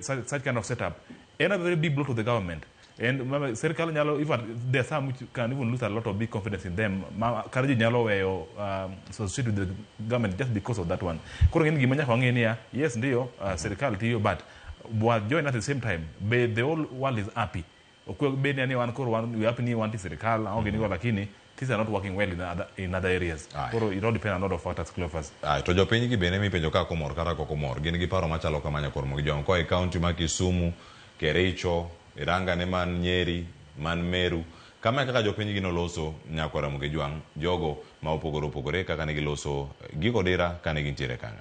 such kind of setup, en a very big blow to the government. And sirikal nyalo, even there are some which can even lose a lot of big confidence in them. Ma kata ji nyalo weyo associate with the government just because of that one. Koro ng'eni gima nyaka wang'e niya, yes ndio, sirikal tiyo, but wa join at the same time, be the whole world is happy. Ok bed ni wan koro wan we happy ni wan ti sirikal, aonge nigo, lakini Things are not working well in other areas. Koro it all depends on a lot of factors, Cleophas. Aye, to jopiny gi bende mipenjo ka komor kata ok omor gin gi paro machalo kama nyakor mogi jong koa e kaunti ma Kisumu, Kericho, Irangane man Nyeri, man Meru. Kama e kaka jopiny gi noloso nyakwar Ramogi Jwang', jogo ma opogore opogore kaka ne giloso giko dira kane gintiere kanyo.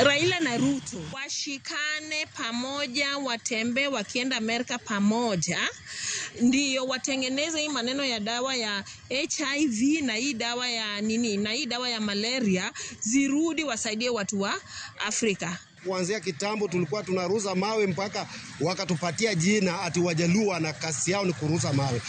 Raila na Ruto washikane pamoja, watembee wakienda Amerika pamoja, ndiyo watengeneze hii maneno ya dawa ya HIV na hii dawa ya nini na hii dawa ya malaria zirudi, wasaidie watu wa Afrika. Kuanzia kitambo tulikuwa tunarusa mawe mpaka wakatupatia jina ati Wajaluo na kasi yao ni kurusa mawe.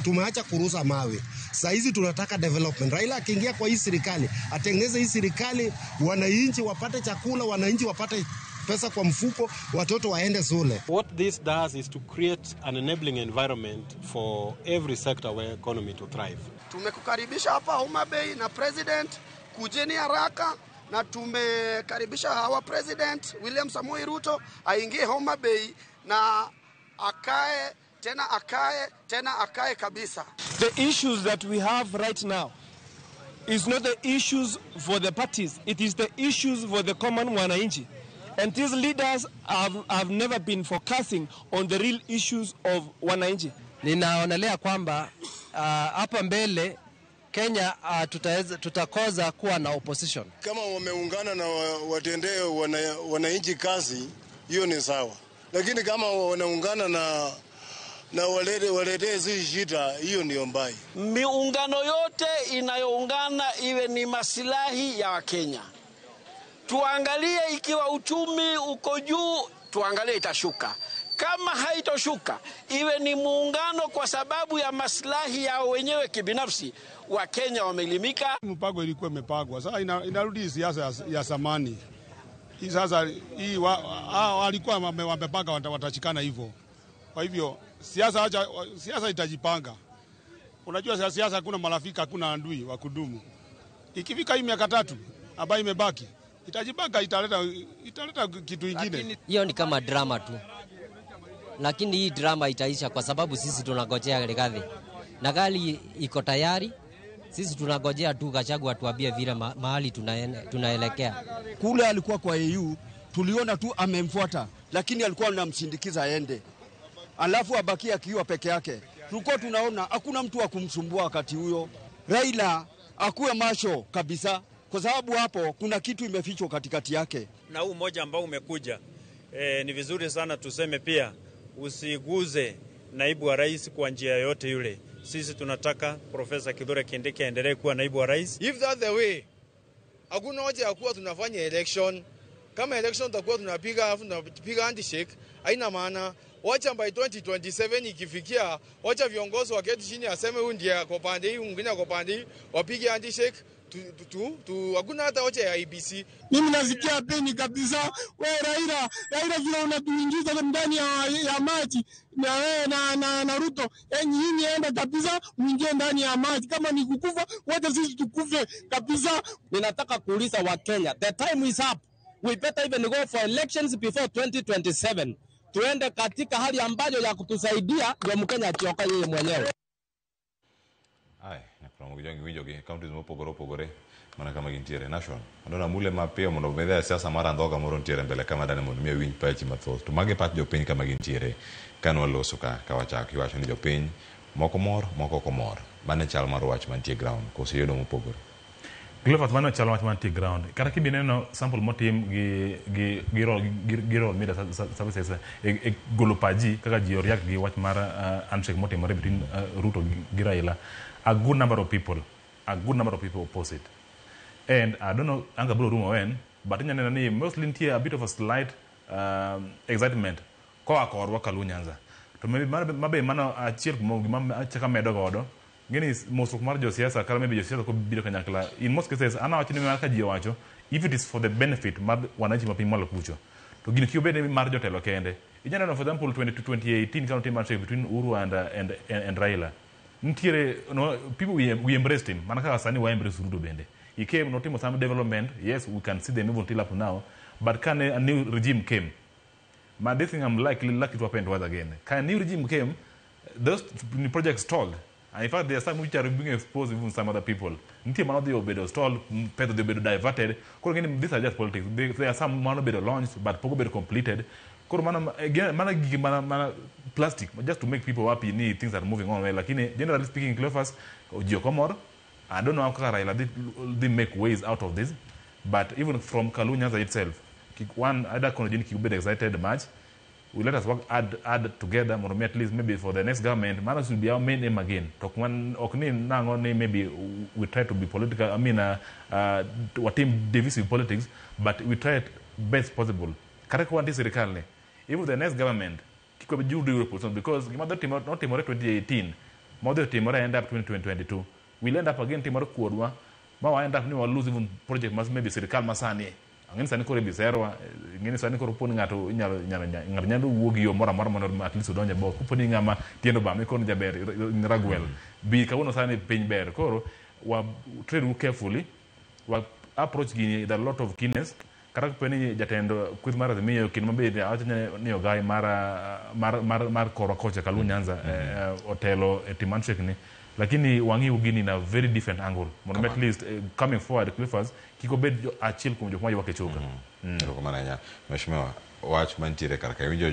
Tumeacha kurusa mawe. Saa hizi tunataka development. Raila akiingia kwa hii serikali, atengeneze hii serikali, wananchi wapate chakula, wananchi wapate pesa kwa mfuko, watoto waende shule. What this does is to create an enabling environment for every sector of our economy to thrive. Tumekukaribisha hapa Homa Bay na president, kujeni haraka na tumekaribisha hawa President William Samoei Ruto aingie Homa Bay na akae tena, akae tena, akae kabisa. The issues that we have right now is not the issues for the parties, it is the issues for the common mwananchi. And these leaders have never been focusing on the real issues of wananchi. Ninaonelea kwamba hapa mbele Kenya tutakosa kuwa na opposition. Kama wameungana na watendee wananchi kazi, hiyo ni sawa, lakini kama wanaungana na waletee sisi shida, hiyo ndio mbaya. Miungano yote inayoungana iwe ni masilahi ya Wakenya. Tuangalie ikiwa uchumi uko juu, tuangalie itashuka. Kama haitoshuka, iwe ni muungano kwa sababu ya maslahi yao wenyewe kibinafsi. Wakenya wameelimika. Mpango ilikuwa imepangwa, sasa inarudi siasa ya zamani. Hii sasa hii walikuwa wamepanga watashikana hivyo. Kwa hivyo siasa, acha siasa itajipanga. Unajua siasa hakuna marafiki, hakuna adui wa kudumu. Ikifika hii miaka 3 ambayo imebaki, itajipanga, italeta kitu ingine. Hiyo ni kama drama tu, lakini hii drama itaisha kwa sababu sisi tunagojea Rigathi na gari iko tayari. Sisi tunagojea tu Gachagua atuambie vile mahali tunaelekea. Kule alikuwa kwa AU, tuliona tu amemfuata, lakini alikuwa anamsindikiza aende, alafu abaki akiwa peke yake. Tulikuwa tunaona hakuna mtu wa kumsumbua wakati huyo. Raila akuwe macho kabisa, kwa sababu hapo kuna kitu imefichwa katikati yake. Na huu mmoja ambao umekuja, ni vizuri sana tuseme pia usiguze naibu wa rais kwa njia yoyote yule. Sisi tunataka Profesa Kithure Kindiki aendelee kuwa naibu wa rais. If that's the way, hakuna hoja ya kuwa tunafanya election. Kama election tutakuwa tunapiga alafu tunapiga handshake, haina maana. Wacha by 2027 ikifikia, wacha viongozi waketi chini aseme huyu ndiye ako pande hii, mwingine ako pande hii, wapige handshake. Hakuna hata hoja ya IEBC. Mimi nasikia peni kabisa. Wewe Raila, Raila vile unatuingiza ndani ya maji na wewe na Ruto, nyinyi enda kabisa muingie ndani ya maji. Kama ni kukufa, wote sisi tukufe kabisa. Ninataka kuuliza wa Kenya, the time is up. We better even go for elections before 2027. Tuende katika hali ambayo ya kutusaidia ndio Mkenya achiokoe yeye mwenyewe. Ai, nyakwar Jwang' iwinjogi counties mopogore opogore mana kama gintiere. Nashon, adona mule mapiyo mondo obedh e siasa mar andhoga moro ntiere mbele kama dane mondo mi awinj pachi mathoth. To magi pach jopiny kama gintiere kane waloso ka wachako iwacho ni jopiny moko mor, moko ok omor. Mano e chal mar wach mantie e ground koso yudo mopogore. Cleophas, mano chal wach mantie ground. Kata kibineno sample motim gi Royal Media Services e golo pach ji kaka ji oriak gi wach mar handshake motimore between Ruto gi Raila. A good number of people, a good number of people oppose it. And I don't know anga bro rumo when, but inya neno ni mostly nitie a bit of a slight excitement koa korwa kaluo Nyanza. To maybe mabe mano achiel kuom gima achaka medo godo ngeni mosruok mar josiasa kata maybe josiasa kobiro kanyakla in most cases ana wacho ni mar ka ji owacho if it is for the benefit mar wananchi ma piny mwalo kucho to gino kik obed ni mar jotelo kende. Inya neno, for example, 2018 kane otim handshake between Uhuru and Raila, nitiere no, people we embraced him mana kaka sani wa embrace Ruto bende. He came, notimo some development. Yes, we can see them even till up now, but can a new regime came, but this thing I'm likely to happen to us again. Ka a new regime came, Those projects stalled. And in fact, there are some which are being exposed even some other people. Nitie mano dhi obedo stalled, pesa dhi obedo diverted. Koro ng'eni these are just politics. There are some mano obedo launched but pok obedo completed. Koro mano again mana gigi mana plastic just to make people happy ni things are moving on well. Lakini generally speaking, Cleophas, ji ok omor. I don't know how kaka Raila dhi make ways out of this. But even from Kalu Nyanza itself, one either kono ji ni kik ubed excited much. We let us work add together mondo mi at least maybe for the next government mano should be our main aim again. To ok ni nang'o ni maybe we try to be political, I mean watim divisive politics, but we try it best possible. Kata ka wantie sirikal ni, even the next government kik wabed opposition, because gima dhi notimore 2018 modhi otimore end up 2022 we'll end up again timore kuodwa ma wa end up ni wa lose even project mas maybe sirikal masani. Ang'eni sani koro ibiserwa, ing'eni sani koro poni ng'ato inyalo ng'ato nyalo wuok gi yo moro amora mondo at least odonje bo. Koponi ng'ama tiende obam ikono jaber in ragwel. Bi kawuono sani piny ber. Koro wa tread carefully, wa approach gini with a lot of keenness. Kata koponi jatend kweth mar Azimio kinde mabe awacho ni ogai mar korwa kocha Kalu Nyanza otelo e timo handshake ni. Lakini wang'iyo gini in a very different angle. Mondo at least coming forward Cleophas kik obed achiel kuom jok maywak e choka. Erokamano ahinya. Mheshimiwa, wach mantiere kar ka iwinjo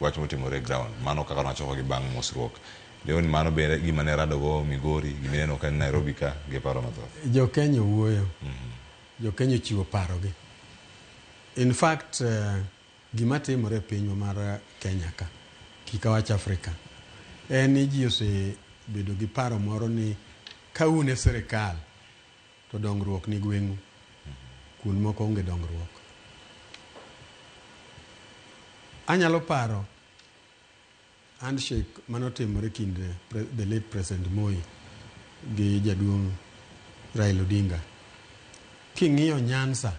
wach motimore e ground mano kaka nwachoko gi bang' mosruok. Leo ni mano be gima ne radogo Migori, gima ineno ka Nairobi ka gi paro mathoth. Jo Kenya wuoyo. Jo Kenya ochiwo parogi. In fact, gima timore e pinywa mar Kenya ka, kik awach Afrika, en ni ji osebedo gi paro moro ni ka un e sirikal to dongruok ni gweng'u. Kuond moko onge dongruok. Anyalo paro handshake manotimore kind the late President Moi gi jaduong' Raila Odinga. King'iyo Nyanza,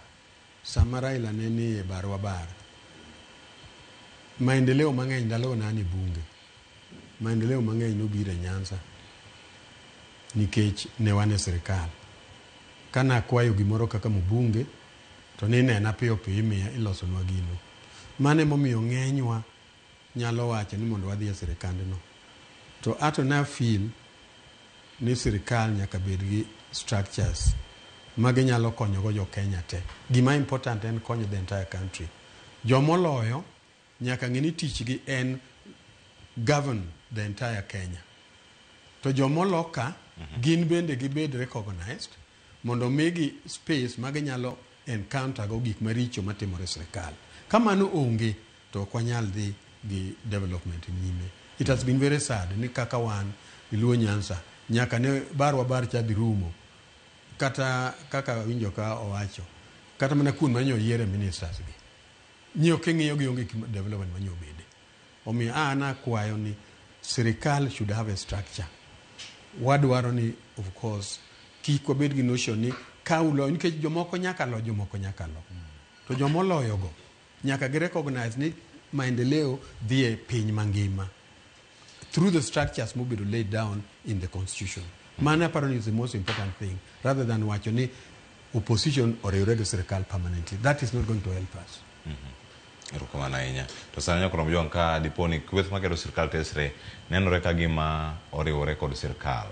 sama Raila ne ni e barwa bar, maendeleo mang'eny ndalogo ne an e bunge. Maendeleo mang'eny nobiro e Nyanza nikech ne wan e sirikal. Kana akwayo gimoro kaka mbunge to ninena piyo piyo imiya ilosonwa gino. Mano emomiyo ng'enywa nyalo wacho ni mondo wadhi e sirikandno. To ato na feel ni sirikal nyaka bed gi structures maginyalo konyogo jo Kenya te. Gima important en konyo the entire country. Jomoloyo nyaka ng'e ni tichgi en govern the entire Kenya. To jomoloka gin bende gibed recognized mondo migi space maginyalo encounter go gik maricho matimore e sirikal. Ka mano onge to ok wanyal dhi gi development nyime. It has been very sad ni kaka wan Luo Nyanza nyaka ne barwa bar cha dhi rumo kata kaka winjo ka owacho kata mana kuond manyo oyiere ministers gi nyiewo king'iyo gi onge development manyo obede. Omiyo an akwayo ni sirikal should have a structure. Wadwaro ni of course kik wabed gi notion ni ka uloyo nikech jomoko nyaka lo jomoko nyaka lo. To jomoloyogo nyaka gi recognize ni maendeleo dhi e piny mangima through the structures mobedo laid down in the constitution. Mano aparo ni is the most important thing rather than wacho ni opposition oriwre gi sirikal permanently. That is not going to help us. Erokamano ahinya. To sani nyaka rom ka dipo ni kweth makedo sirikal tesre nenore ka gima oriwore kod sirikal.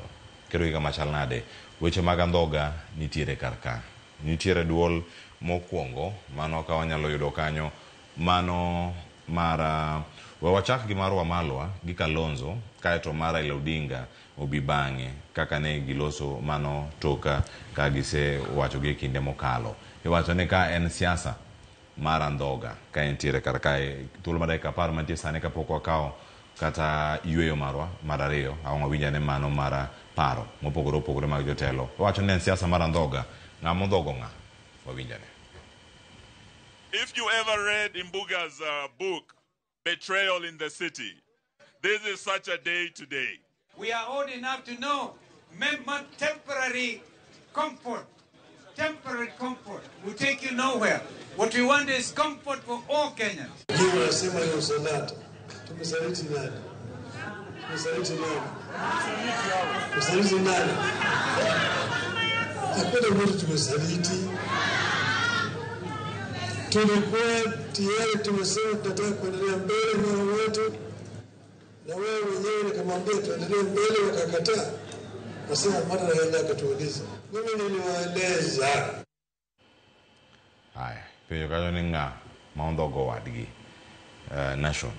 Kedo gi kama chal nade? Weche mag andhoga nitiere kar ka. Nitiere duol mokwongo mano ka wanyalo yudo kanyo mano mar we wachak gi mar Wamalwa gi Kalonzo kaeto mar Raila Odinga obi bang'e kaka ne giloso mano toka ka gisewacho gi e kinde mokalo. Iwacho ni ka en siasa mar andhoga ka entiere kar kae thuolo mar dakika 10 mantie sani kapok wakawo kata yweyo marwa mar ariyo ang' wawinj ane mano mar paro mopogore opogore mag jotelo. Iwacho ni en siasa mar andhoga, ng'ama ondhogo ng'a? Wawinj ane. If you ever read Imbuga's book, Betrayal in the City, this is such a day today. We are old enough to know temporary comfort. Temporary comfort will take you nowhere. What we want is comfort for all Kenyans. Tumesaliti nani? Tumesaliti nani? Tumesaliti nani? Hakuna mtu tumesaliti. Tulikuwa tayari tumesema tunataka kuendelea mbele na wetu. Na wewe mwenyewe nikamwambia tuendelee mbele, wakakataa. Nasema mara Raila akatuuliza, mimi niliwaeleza. Haya, penjo kanyo ni ng'a ma ondhogo wadgi Nation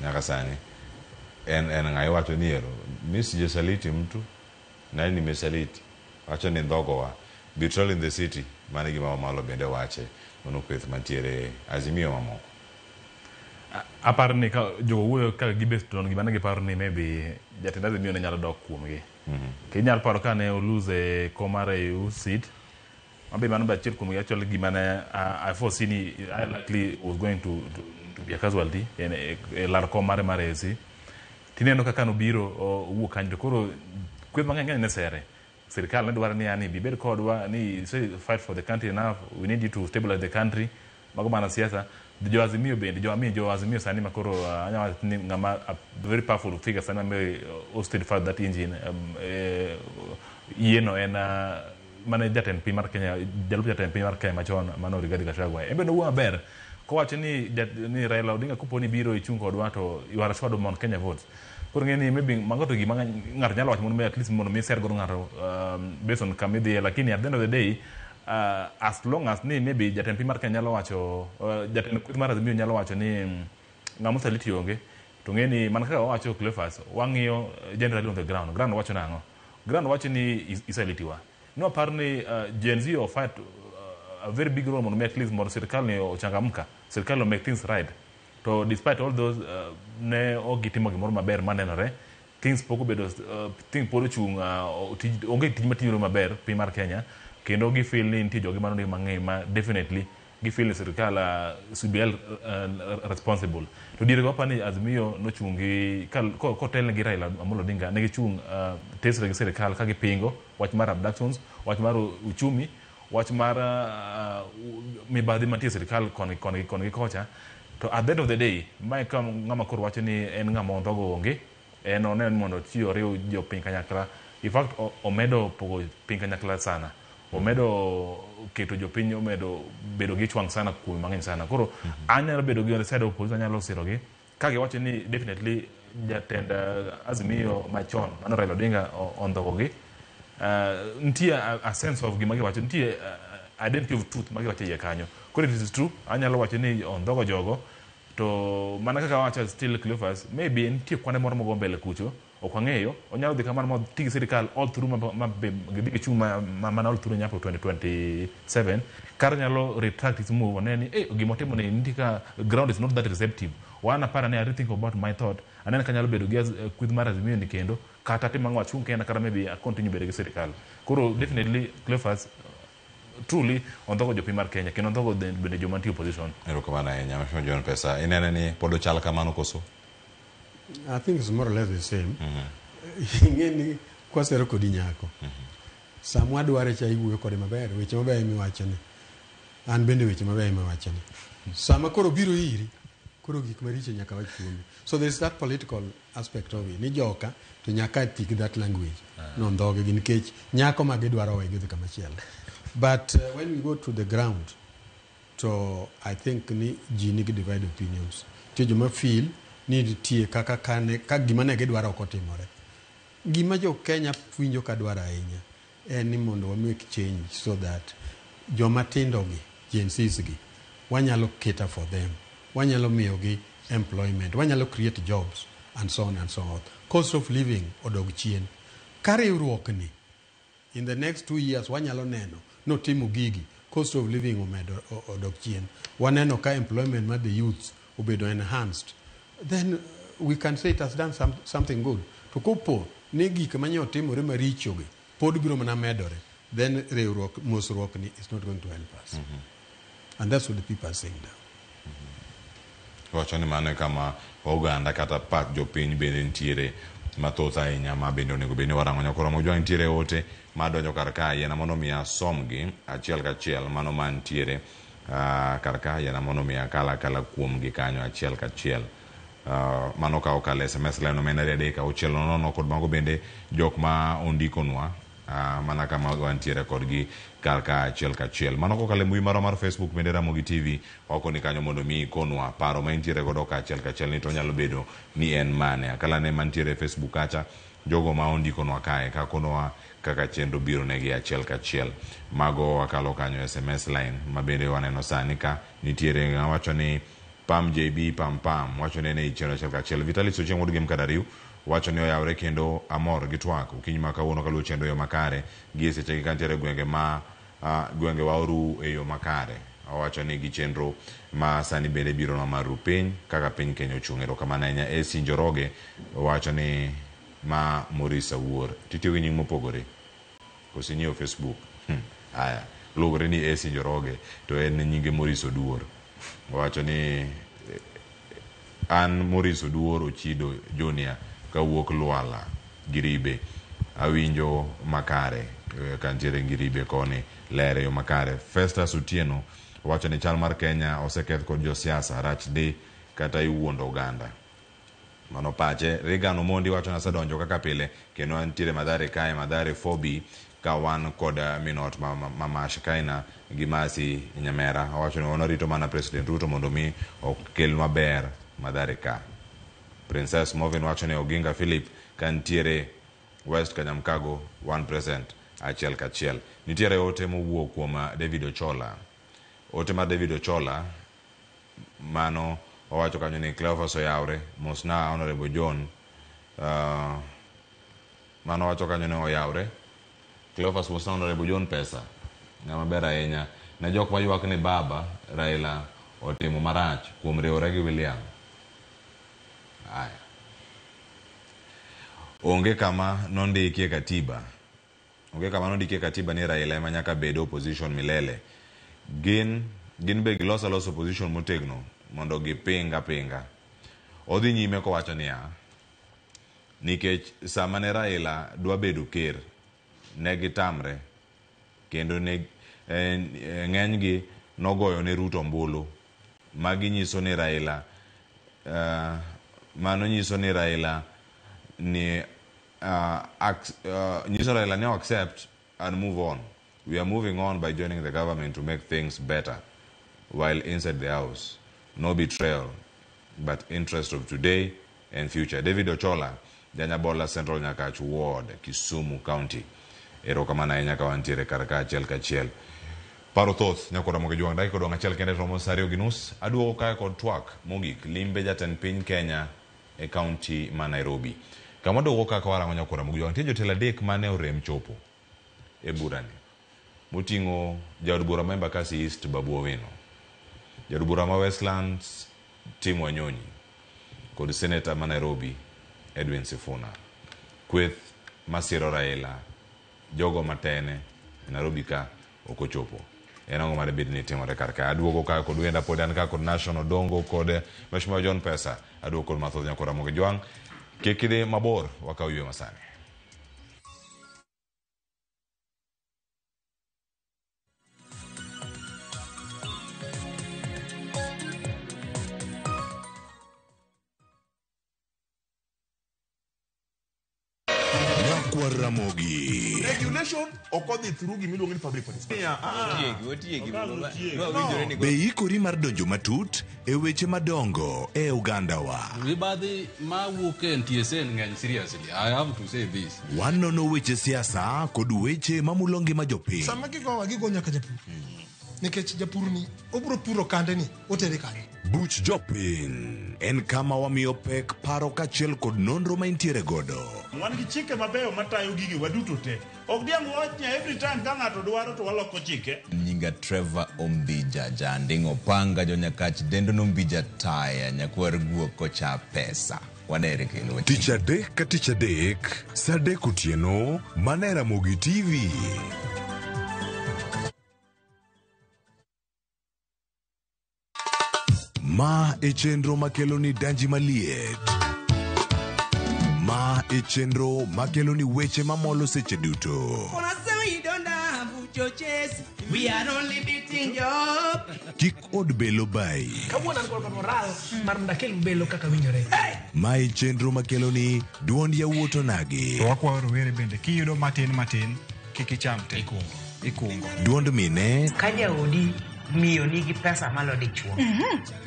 nyaka sani en ng'a? Iwacho ni ero mi sijasaliti mtu nani nimesaliti, wacho ni ndhogowa. Betrayal in the city, mano e gima Wamalwa bende wache mano kweth mantiere Azimio mamoko. Aparo ni ka jogo wuoyo ka gibet on gima ne giparo ni maybe jatend Azimio ne nyalo dok kuomgi. Inyalo paro ka ne olose kom mar AU seat, mabe mano be achiel kuom actually gima ne I foresee ni I likely was going to be a casualty en e lar kom mare mar AUC. Tineno kaka nobiro owuok kanyo to koro kweth mang'eny ng'eny ne sere. Sirikal ne dwaro ni yani bibed kodwa ni say fight for the country enough, we need you to stabilize the country. Mago mana siasa. Jo Azimio bende, jo Azimio, jo Azimio sani makoro anyalo wacho ni ng'ama a very powerful figure sani ma hosted for that engine yieno en mane jatend piny mar Kenya, jalup jatend piny mar Kenya machon mano Rigathi Gachagua. En be nowuoyo maber kowacho ni Raila Odinga kopo ni biro ichung' kodwa to you are assured of Mount Kenya votes. Koro ng'e ni maybe mago to gima ng'ato nyalo wacho mondo mi at least mondo mi ser godo ng'ato based on kama idhiye, lakini at the end of the day as long as ni maybe jatend piny mar Kenya nyalo wacho jatend kweth mar Azimio nyalo wacho ni ng'ama osaliti onge to ng'e ni mana kaka wawacho Cleophas, wang'iyo generally on the ground. Ground wacho nang'o? Ground wacho ni isalitiwa. Nwapar ni Gen Z o fight a very big role mondo mi at least mondo sirikal ni ochangamka, sirikal o make things right. To despite all those ne ok gitimo gimoro maber manenore, things pok obedo thing pod ochung', onge tij matimore maber piny mar Kenya, kendo gifeel ni nitie jogi manondik mang'eny ma definitely gifeel ni sirikal should be held responsible. To diere go aparo ni Azimio nochung' gi kotelne gi Raila Amolo Odinga, ne gichung' tesre gi sirikal ka gipingo wach mar abductions, wach mar uchumi, wach mar mibadhi mantie e sirikal koni gi kocha. To at the end of the day, mae ka ng'ama koro wacho ni en ng'ama ondhogo onge, en oneno ni mondo chi oriw jopiny kanyakla. In fact, omedo pogo piny kanyakla sana, omedo keto jopiny, omedo bedo gi ich wang' sana kuom mang'eny sana. Koro anyalo bedo gi on the side of opposition, anyalo sirogi ka giwacho ni definitely jatend Azimio machon mano Raila Odinga ondhogogi. Nitie a sense of gima giwacho, nitie identity of truth ma giwacho e iye kanyo. Koro if it is true, anyalo wacho ni ondhogo jogo. To mana kaka wacho still Cleophas, maybe nitie kwane moro mogo mbele kucho, ok wang'eyo. Onyalo dhi kamano ma ti gi sirikal all through ma be gidhi gichung' ma mana all through nyaka 2027, kata nyalo retract his move, one ni gimotimo ni nitie ka ground is not that receptive. Wan apara ni I rethink about my thought, aneno ka nyalo bedo gi kweth mar Azimio ni kendo kata tim ang'o achung' kenda kata maybe a continue bedo gi sirikal. Koro definitely Cleophas truly ondhogo jopiny mar Kenya kendo ondhogo bende joma nitie opposition. Erokamano ahinya, Mheshimiwa John Pesa. Inene ni pod ochal kamano koso? I think it's more or less the same. Ing'e ni kwasero kodi nyako. Sama wadware cha iwuoyo kode maber, weche mabeyo miwachone. An bende weche mabeyo miwachone. Sama koro biro iri, koro gik maricho nyaka wach kuomi. So there is that political aspect of it. Ni joka to nyaka ti gi that language. Nondhoge gi nikech nyako ma gidwaro we gidhi kamachielo. But when we go to the ground, to I think ni ji nigi divide opinions. Nitie joma feel ni nitie kaka kane ka gima ne gidwaro ok otimore. Gima jo Kenya winjo ka dwaro ahinya en ni mondo wa make change so that joma tindo gi, Gen Zs gi, wanyalo cater for them. Wanyalo miyogi employment, wanyalo create jobs and so on and so on. Cost of living odog chien. Ka riwruok ni in the next 2 years wanyalo neno notimo gigi, cost of living omedo odok chien, waneno ka employment mar the youths obedo enhanced, then we can say it has done something good. To kopo ni gik manye otimore maricho gi pod biro mana medore, then riwruok mosruok ni is not going to help us. And that's what the people are saying now. Wacho ni mano e kama oganda kata pach jopiny bende nitiere mathoth ahinya ma bende onego bed ni warango. Nyakoro Mojwang' nitiere ote madonjo kar ka, yiena mondo mi asomgi achiel kachiel. Mano mantiere kar ka, yiena mondo mi akal akala kuomgi kanyo achiel kachiel. Mano ka okalo SMS line ma en 2 3 6 0 kod mago bende jok ma ondikonwa. Mana kama wantiere kodgi kar ka achiel kachiel. Mano kokalo e mbui marwa mar Facebook bende Ramogi TV wakoni kanyo mondo mi ikonwa paro ma intiere godo ka achiel kachiel ni to nyalo bedo ni en mane. Akalane mantiere e Facebook kacha jogo ma ondikonwa kae kakonwa kaka chenro biro negi achiel kachiel. Mago wakalo kanyo SMS line ma bende waneno sani ka nitiere ng'ama wacho ni Pam JB Pam Pam wacho ni en ei chenro achiel kachiel. Vitalis Ochieng' wuod Gem Kadariu wacho ni oyawre kendo amor gi twak okinyi ma kawuono kaluwo chenro e yo makare gi e sechegi kantiere gwenge ma gwenge wa oru e yo makare. Owacho ni gi chenro ma sani bende biro mar ru piny kaka piny Kenya ochung'. Erokamano ahinya. AC Njoroge wacho ni ma Maurice Awuor. Titiyo gi nying mopogore koso inyiewo Facebook? Aya, luwore ni AC Njoroge to en nyinge Maurice Oduor. Owacho ni an Maurice Oduor Ochido Junior kawuok Lwala Giribe. Awinjo makare kantiere Ngiribe koni ler e yo makare. Festus Otieno wacho ni chal mar Kenya oseketh kod josiasa rach ndi kata iwuondo oganda. Mano pache. Regan Omondi wacho ni asedonjo kaka pile kendo antiere Mathare kae, Mathare 4B ka wan kod minot mama Shekaina gi Mercy Nyamera. Owacho ni wan warito mana President Ruto mondo mi okelnwa ber Mathare ka. Princess Movin wacho ni Oginga Philip kantiere West Kanyamkago 1% achiel kachiel. Nitiere ote mowuok kuom David Ochola. Ote mar David Ochola mano owacho kanyo ni Cleophas oyawre mosna Honorable John mano owacho kanyo ni oyawre Cleophas mosna Honorable John pesa ng'ama ber ahinya ne jok maywak ni baba Raila otimo marach kuom riwore gi William. Aya. Onge kama nondikie katiba. Onge kama nondikie katiba ni Raila ema nyaka bed opposition milele. Gin be giloso alosa opposition motegno mondo gipinga pinga. Odhi nyime kowacho niya, nikech sama ne Raila dwa bedo ker, ne gitamre kendo ne ng'enygi nogoyo ne Ruto ombulu. Magi nyiso ni Raila mano nyiso ni Raila ni nyiso Raila ni accept and move on. We are moving on by joining the government to make things better while inside the house. No betrayal, but interest of today and future. David Ochola, Janyabola Central Nyakach Ward, Kisumu County. Erokamano ahinya ka wantiere kar ka achiel kachiel. Paro thoth nyakora mogo jwang' dakika odong' achiel kende romo saa 2:30. Aduogo kae kod twak mogik limbe jatend piny Kenya e kaunti ma Nairobi. Kama waduogo kaka warango nyakora mogo jwang' nitie jotelo adek mane orem chopo e burani. Moting'o jaod bura ma Embakasi East Babu Owino, jaod bura ma Westlands Tim Wanyonyi kod seneta ma Nairobi Edwin Sifuna. Kweth masiro Raila jogo matene Nairobi ka ok ochopo. En ang'o madibed ni timore kar ka? Aduogo ka kod wenda pod an ka kod Nation Odongo kod Mheshimiwa John Pesa. Aduogo kod mathoth nyakora Ramogi Jwang'. Kik idhi mabor, wakaw yweyo masani. Ramogi. Regulation ok odhi through gimiluongo ni public participation. Be ikori mar donjo matut e weche madongo e ogandawa. Mibadhi mawuok e NTSA ng'eny seriously. I have to say this. Wanono weche siasa kod weche mamulo ngima jopiny. Sama gigowa gigo nyaka japur. Nikech japur ni obro puro kande ni otere kanye. Buch jopiny en kama wamiyo pek paro kaachiel kod nonro ma intiere godo. Wan gi chike mabeyo matayo gigi waduto te. Ok diang' wach ni every time ka ng'ato dwaro to waloko chike. Nyinga Trevor Ombija Janding'o Panga jonyakach dendo nombija taya nyakwar guok kocha pesa. Wanere kendo. Tich adek ka tich adek, saa 3 otieno, mana e Ramogi TV. Ma e chenro makelo ni danji maliet. Ma e chenro makelo ni weche mamolo seche duto. We are only beating job. Kik od belo bai. Kawuono an kod moral mar mondo akel belo kaka winjore. Ma e chenro makelo ni duond yawuot onagi. To wakwayo rowere bende kiyudo matin matin Kik icham te. Ikungo. Duond mine Ka jaodi miyo nigi pesa malo dichuo.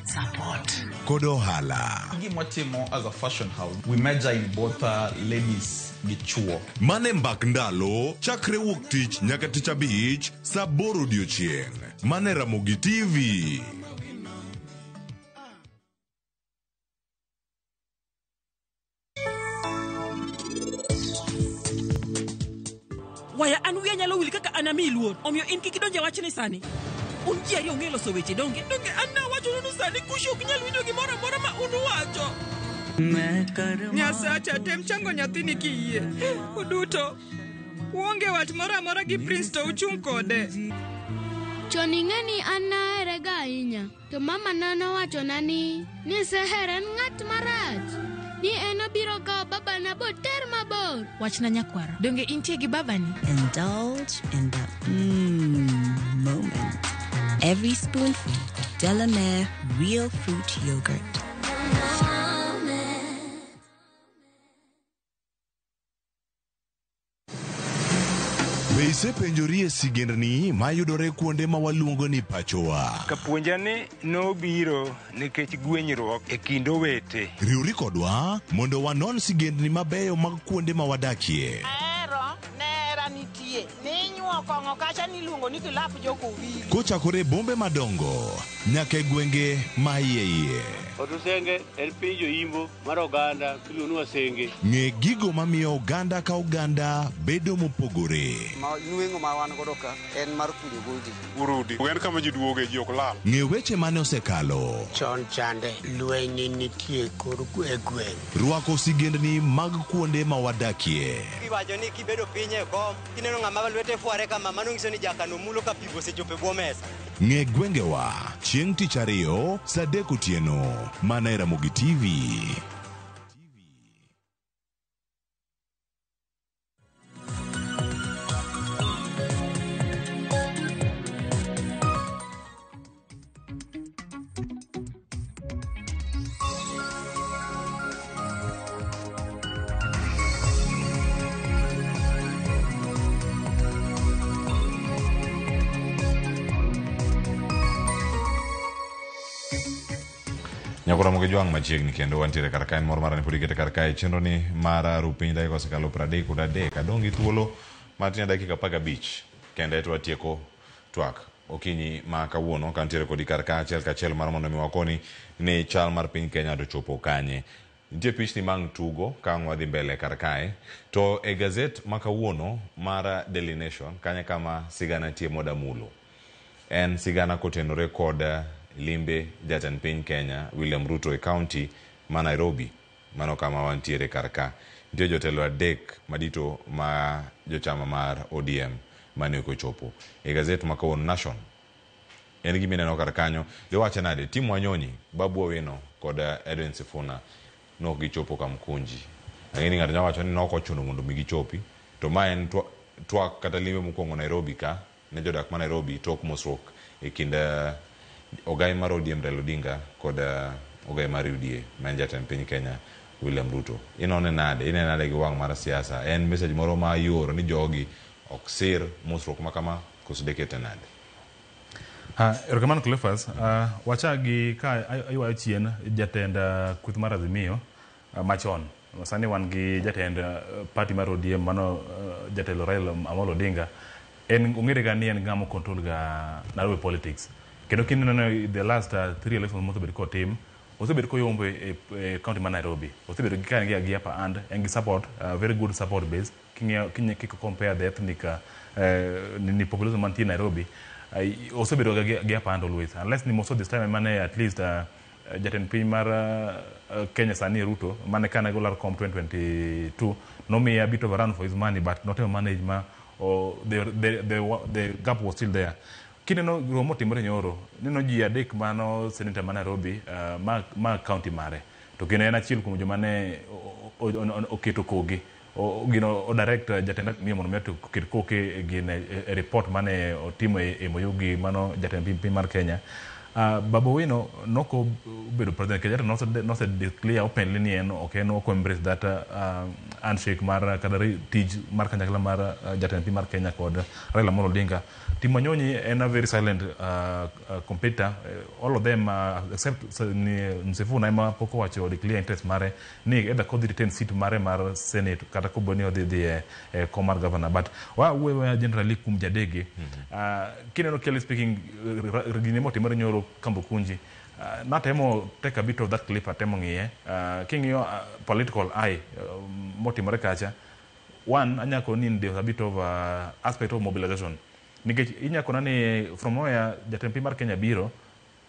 Support. Kod ohala. Gima watimo as a fashion house, we major in both ladies gi chuo. Mane mbak ndalo chakre wuok tich nyaka tich abich saa aboro odiochieng'. Mane Ramogi TV. Waya an wiya nyalo wil kaka an amiyi luor. Omiyo in kik idonje wachni sani. Un ji ariyo ong'e loso weche donge? Donge an nawachonu ni sani Kushi ok nyal winjo gimoro amora ma un uwacho. Nyasacha, tem chango nyathini kiyie. Uduto. Uonge wach moro amora gi Prince to uchung' kode. Chon ing'e ni an naherega ahinya, to mamana nowachona ni Seher en ng'at marach, ni en obiro kawo babana boter mabor. Wachna nyakwara, donge intie gi babani? Indulge in the moment. Every spoonful of Delamere real fruit yogurt. Be isepenjori e sigendni mayudore kuonde ma waluongo ni pachowa? Kapuonja ni nobiro nikech gwenyruok e kind owete. Riwri kodwa mondo wanon sigendni mabeyo mag kuonde ma wadakie. Ahero nera nitie ninyuo kong'o kacha niluongo ni kilap jokowili. Kochakore e bombe madongo nyaka e gwenge ma iye iye. Otusenge en piny joimbo mar oganda miluongo ni Wasenge. Ng'e gigo mamiyo oganda ka oganda bedo mopogore. Ma nweng'o ma wan godo ka en mar kunyo goldi. Urudi en kama ji duoge ji ok lal. Ng'e weche mane osekalo. Chon chande lweny nitie kor e gweng'. Rwako sigendni mag kuonde ma wadakie. Iwacho ni kibedo piny e kom, kineno ng'ama lwete fware kama, mano nyiso ni jakano mulo ka pi osechopo e bwo mesa. Ng'e gwengewa chieng' tich ariyo saa adek otieno mana e Ramogi TV. Nyakora mogi jwang' machiegni kendo wantiere kar kae moro mara ni pod ikete kar kae chenro ni mar rupiny dakika osekalo 33 adong' gi thuolo matin dakika 15 kende to watieko twak okinyi ma kawuono kantiere kodi kar ka achiel kachiel mar mondo mi wakoni ni chal mar piny Kenya to chopo kanye. Nitie pichni mang' tugo ka ang' wadhi mbele kar kae to e gazet ma kawuono mar Daily Nation kanye kama sigana nitie modamulo. En sigana kotenore kod limbe jatend piny Kenya William Ruto e county ma Nairobi. Mano kama wantiere kar ka. Nitie jotelo adek madito ma jochama mar ODM mane ok ochopo. E gazet ma kawuono Nation en gima ineno kar kanyo. Giwacho nade Tim Wanyonyi, Babu Owino kod Edwin Sifuna nok gichopo Kamkunji. Ang'e ni ng'ato nyalo wacho ni nok ochuno mondo mi gichopi. To ma en twak kata limbe mokwongo Nairobi ka ne jodak ma Nairobi tok mosruok e kind ogai mar ODM Raila Odinga kod ogai mar UDA ma en jatend piny Kenya William Ruto. Inone nade? Inene nade gi wang' mar siasa? En message moro ma ioro ni jogi ok sir mosruok ma kama koso dekete nade? Erokamano Cleophas. Wachak gi ka aywayo chien jatend kweth mar Azimio machon. Sani wan gi jatend party mar ODM mano jatelo Raila Amolo Odinga. En ong'ere ga ni en ng'ama control ga Nairobi politics. Kendo kineno the last 3 elections mosebet kotim, osebet koyombo e county ma Nairobi. Osebedo gi ka en gi upper hand, en gi support, very good support base. King'iyo kiko compare the ethnic ni population mantie Nairobi, osebedo ga gi upper hand always. Unless ni most of this time mane at least jatend piny mar Kenya sani Ruto mane kane golar kom 2022 nomiye a bit of a run for his money, but not a manage ma or the gap was still there. Kineno romo timore nyoro, neno ji adek mano senator ma Nairobi ma county mare. To kendo en achiel kuom joma ne oketo kogi. Gino o direct jatend Azimio mondo mi oket koke gine e report mane otimo e MOU gi mano jatend piny mar Kenya. Babu Owino noko bedo president Kenyatta nose declare openly ni en ok en ok embrace that handshake mar kata tij mar kanyakla mar jatend piny mar Kenya kod Raila Amolo Odinga. Tim Wanyonyi en a very silent competitor. All of them except ni Sifuna ema pok owacho declare interest mare ni either kodhi retain seat mare mar Senate kata kobo ni odhi dhi e kom mar governor. But wa wuoyo generally kuom jadege. Kineno clearly speaking, gine motimore nyoro Kamukunji, natemo take a bit of that clip, atemo ng'iye. King'iyo political eye motimore kacha, one anyako ni there's a bit of aspect of mobilization, nikech inyako na ni from nowhere jatend piny mar Kenya biro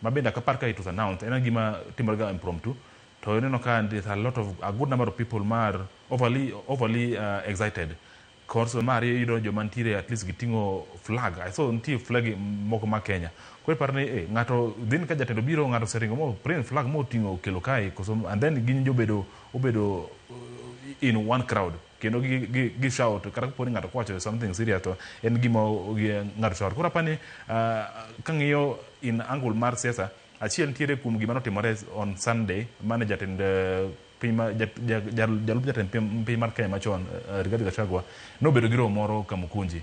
ma bende ok apar ka it was announced, en gima timore ga impromptu, to ineno ka there's a lot of a good number of people mar overly excited. Koso mar ariyo, iyudo joma nitiere at least giting'o flag. I saw nitie flag moko ma Kenya. Koro iparo ni ng'ato dhin ka jatelo biro, ng'ato oseringo mo print flag moting'o okelo kae koso, and then gin jobedo obedo in one crowd kendo gi shout kata kapo ni ng'ato kowacho something serious to en gima ng'ato shout. Koro apani kang'iyo in angle mar siasa achiel nitiere kuom gima notimore on Sunday mane jatend piny ma jalup jatend piny mar Kenya machon, Rigathi Gachagua, nobedo gi romo moro Kamukunji,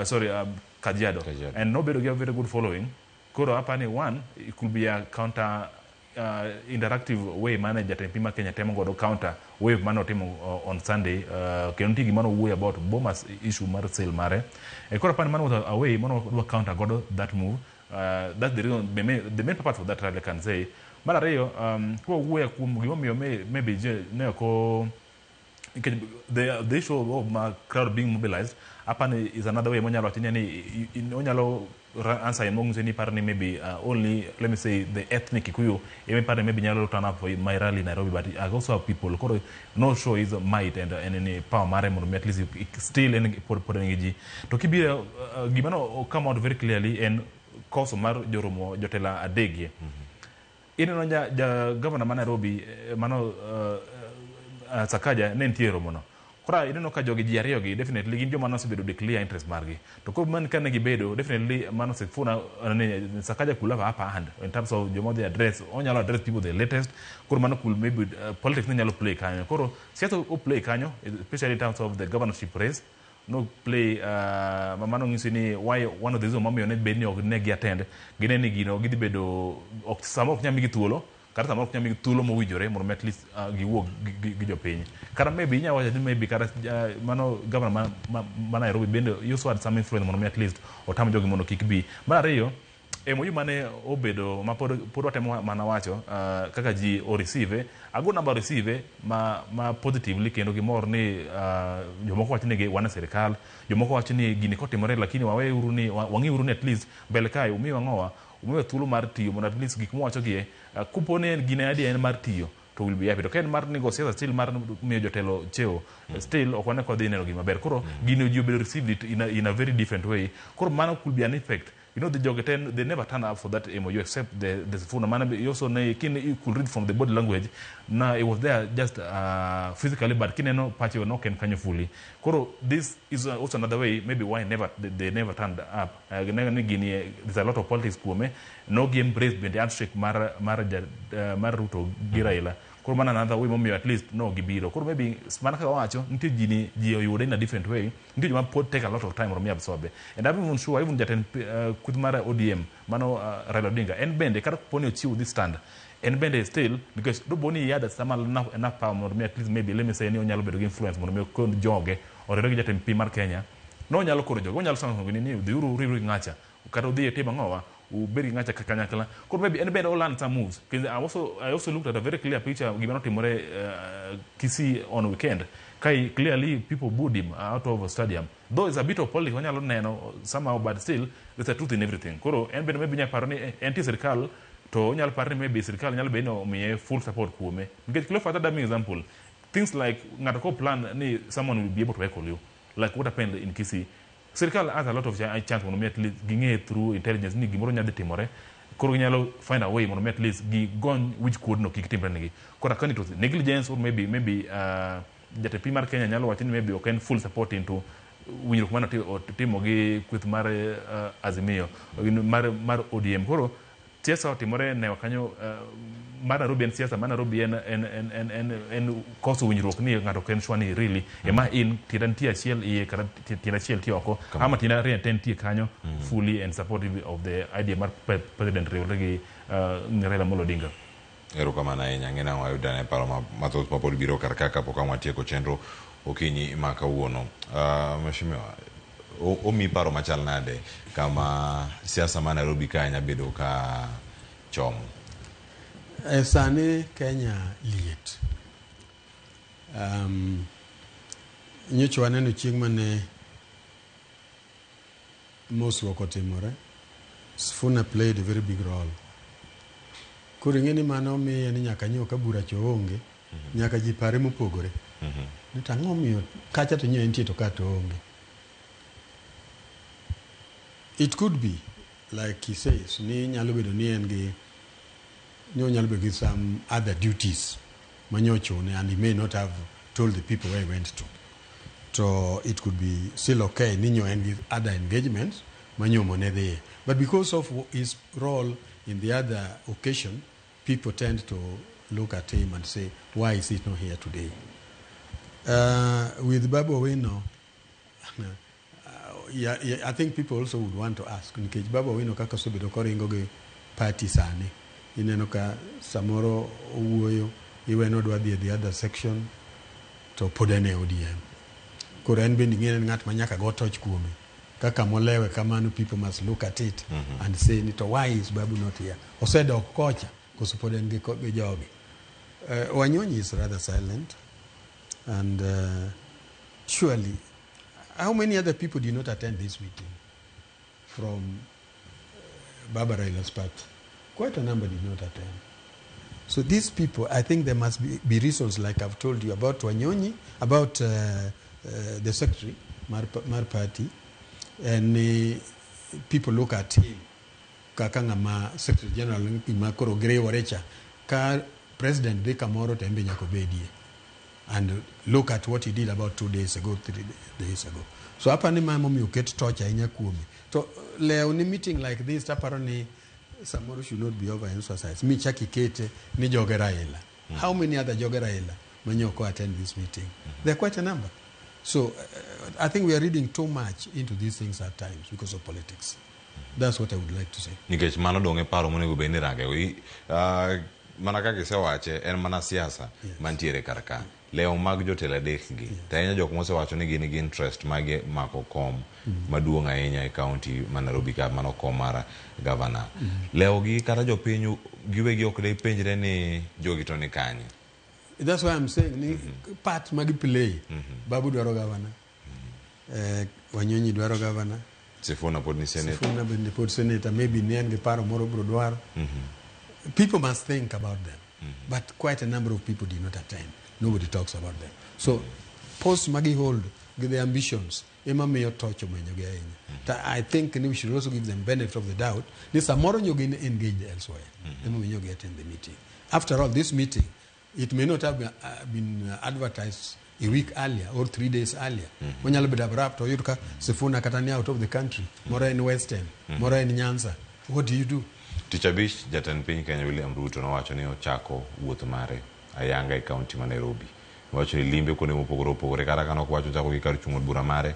sorry, Kajiado, and nobedo gi a very good following. Koro apani one, it could be a counter interactive way mane jatend piny mar Kenya temo godo counter wave mane otimo on Sunday, kendo nitie gima nowuoyo about Bomas issue mar sale mare. Koro apani mano was a way mano dwa counter godo that move. That's the reason, the main purpose for that rally, I can say. Mar ariyo, kwawuoyo kuom gimomiyo maybe je ne ok nikech the issue of ma crowd being mobilized, apani is another way monyalo wacho ni onyalo answer mong'ise ni par ni maybe only, let me say, the ethnic Kikuyu ema par ni maybe nyalo turn up for my rally in Nairobi, but I also have people. Koro no show his might and power mare mondo mi at least still en pod en gi ji. To kibiro gima no come out very clearly en koso mar joromo jotelo adekgi. Ineno ja governor ma Nairobi, mano Sakaja, ne nitie e romono. Koro ineno ka jogi ji ariyo gi definitely gin joma nosebedo declare interest margi. To koro man kane gibedo, definitely mano Sifuna, ni Sakaja could have upper hand in terms of joma odhi address, onyalo address people the latest. Koro mano could maybe politics ne nyalo play kanyo. Koro siasa o play kanyo, especially in terms of the governorship race, no play mano ng'isi ni why one of the reasons momiyo ne bed ni ok ne gi attend, gine ni gino gidhi bedo ok samoro ok nyal migi thuolo, kata samoro ok nyal migi thuolo mowinjore mondo mi at least giwuo gi jopiny. Kata maybe inyalo wacho ni maybe kata mano governor ma Nairobi bende also had some influence mondo mi at least otam jogi mondo kik bi. Mar ariyo, MOU mane obedo ma pod watemo mana wacho kaka ji o receive, a good number receive ma positively kendo gimor ni jomoko wacho ni wan e sirikal, jomoko wacho ni gini kotimore lakini waweuru ni wang'iuru ni at least mbele kae umiwa ng'owa, umiwa thuolo mar tiyo mondo at least gik mwawacho gie kopo ni en gine adier en mar tiyo to will be happy. To ka en mar nego siasa, still mar miyo jotelo cheo, still ok wane kodhi neno gima ber. Koro gini ji obedo received it in a very different way. Koro mano could be an effect. The jogi ten, they never turn up for that MOU except the Sifuna. Man, you also know, you could read from the body language. Na it was there just physically, but kineno pache no ken kanyo fully. Koro this is also another way maybe why never they never turned up. Ni gini there's a lot of politics kuome. No gi embrace bende handshake mar Ruto gi Raila. Koro mano another way momiyo at least no gibiro. Koro maybe mana kaka wacho nitie ji ni ji oyude in a different way. Nitie joma pod take a lot of time mondo mi absorb. And I'm even sure even jatend kweth mar ODM mano Raila Odinga en bende kata kapo ni ochiwo this stand, en bende still, because dopo ni he had some enough power mondo mi at least maybe, let me say, ni onyalo bedo gi influence mondo mi okon joge oriwre gi jatend piny mar Kenya, no onyalo koro joge onyalo sango ni dhiuru riwru gi ng'acha kata udhi e tim ang'owa ubed gi ng'acha kanyakla. Koro maybe en bende o learn some moves. Because I also looked at a very clear picture gima notimore Kisii on weekend kai clearly people booed him out of a stadium, though it's a bit of politics wanyalo neno somehow, but still there's a truth in everything. Koro en bende maybe nyalo paro ni en tie sirikal to onyalo paro ni maybe sirikal nyalo bedo ni omiye full support kuome, nikech Cleophas Adami example, things like ng'ato ko plan ni someone will be able to heckle you, like what happened in Kisii, sirikal has a lot of chance mondo mi at least ging'e through intelligence ni gimoro nyalo dhi timore. Koro ginyalo find a way mondo mi at least gigony wich kuod no kik timre negi. Koro akani it was negligence or maybe jatend piny mar Kenya nyalo wacho ni maybe ok en full support into winjruok mane otimo gi kweth mar Azimio mar ODM. Koro Siasa otimore newa kanyo mar Nairobi en siasa mar Nairobi en en en en en, en koso winjruok ni ng'ato ok en sure ni really ema in tienda nitie achiel iye kata tienda achiel tie oko ama tienda ariyo te nitie kanyo fully and supportive of the idea mar president riwre gi Raila Amolo Odinga. Erokamano ahinya. Ng'e nang'o wayudane paro mathoth mapod biro kar ka kapok ang' watieko chenro okinyi ma kawuono. Mheshimiwa, omi paro machal nade kama siasa ma Nairobi kae nya bedo ka chomo? E sani Kenya liet. Nyocha waneno chieng' mane mosruok otimore, Sifuna played a very big role. Koro ing'e ni mano miye ni nyaka nyiew ka bura cho onge, nyaka ji pare mopogore. Ni to ang'o miyo kacha to nyo entie to ka to onge. It could be, like he says, ni nyalo bedo ni en gi ni onyalo bedo gi some other duties manyochune and he may not have told the people where he went to. To it could be still okay ni nyo en gi other engagements manyomo ne dhiye. But because of his role in the other occasion, people tend to look at him and say, why is he not here today? With Babu Owino, yeah, I think people also would want to ask nikech Babu Owino kaka osebedo koringo gi party sani ineno ka samoro owuoyo iweno odwa dhi e the other section to pod en e ODM koro en bende ing'e ni en ng'at ma nyaka go toch kuome kaka molewe kamano people must look at it and say ni to why is Babu not here osedok kocha koso pod en gi jogi. Wanyonyi is rather silent and surely how many other people did not attend this meeting from Baba Raila's party? Quite a number did not attend. So these people, I think there must be reasons, like I've told you about Wanyonyi, about the secretary, Mar party, and people look at him, kaka ng'ama secretary general ma koro giriwore cha, ka president dhi kamoro to en be nyaka obedie. And look at what he did about 2 days ago, 3 days ago. So aparo ni ma momiyo oket toch ahinya kuome. To lew ni meeting like this, taparo ni samoro should not be overemphasized. Mi chak ikete ni joge Raila. How many other joge Raila manyoko attend this meeting? There are quite a number. So I think we are reading too much into these things at times because of politics. That's what I would like to say. Nikech mano dong' e paro monego bed ni range. Mana kaka isewache en mana siasa mantiere kar ka. Lewo mag jotelo adek gi to ahinya jok mosewacho ni gin gi interest mag mako kom maduong' ahinya e kaunti ma Nairobi ka mano kom mar gavana. Lewo gi kata jopiny giwegi ok de penjre ni jogi to ni kanye. That's why I'm saying ni part magi play. Babu dwaro governor. Wanyonyi dwaro governor. Sifuna pod ni senator. Sifuna bende pod senator. Maybe ne en gi paro moro bro dwaro. People must think about them. But quite a number of people did not attend. Nobody talks about them. So post magi hold gi the ambitions ema miyo toch omenyogi ahinya. Ta I think ni we should also give them benefit of the doubt ni samoro nyo gin engaged elsewhere. Ema miyo gi attend the meeting. After all, this meeting, it may not have been advertised a week earlier or 3 days earlier. Onyalo bedo abrupt oyud ka Sifuna kata ni out of the country, moro en Western, moro en Nyanza. What do you do? Tich abich jatend piny Kenya William Ruto nowacho ni ochako wuoth mare ayanga e kaunti ma Nairobi. Nowacho ni limbe kuonde mopogore opogore kata ka nok wacho ochako gi kar chung' od bura mare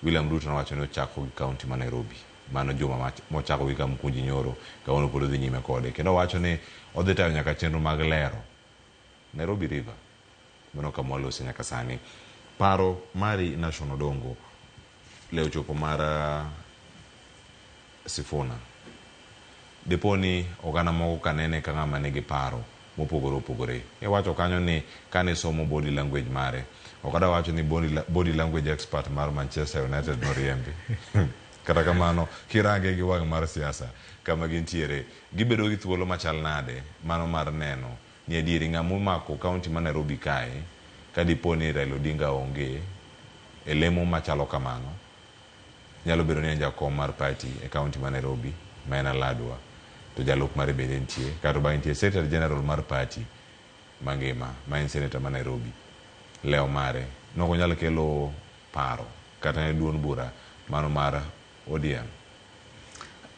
William Ruto nowacho ni ochako gi kaunti ma Nairobi. Mano juma mochako gi Kamukunji nyoro kawuono pod odhi nyime kode. Kendo owacho ni odhi tayo nyaka chenro mag lero Nairobi River. Mano kama walose nyaka sani. Paro mari Nation Odongo leo chopo mar Sifuna. Dipo ni oganda moko ka nene ka ng'ama nigi paro mopogore opogore. Iwacho kanyo ni kane somo body language mare. Ok adwa wacho ni body language expert mar Manchester United noriembi. Kata kamano kirange gi wang' mar siasa kama gintiere gibedo gi thuolo machal nade mano mar neno ni adieri ng'ama omako kaunti ma Nairobi kae ka dipo ni Raila Odinga onge e lemo machalo kamano nyalo bedo ni en jakom mar party e kaunti ma Nairobi ma en Aladwa to jalup mare bende nitie kato bang'e nitie secretary general mar party mangima ma en senator ma Nairobi lewo mare nok onyal kelo paro kata ne duond bura mano mar ODM.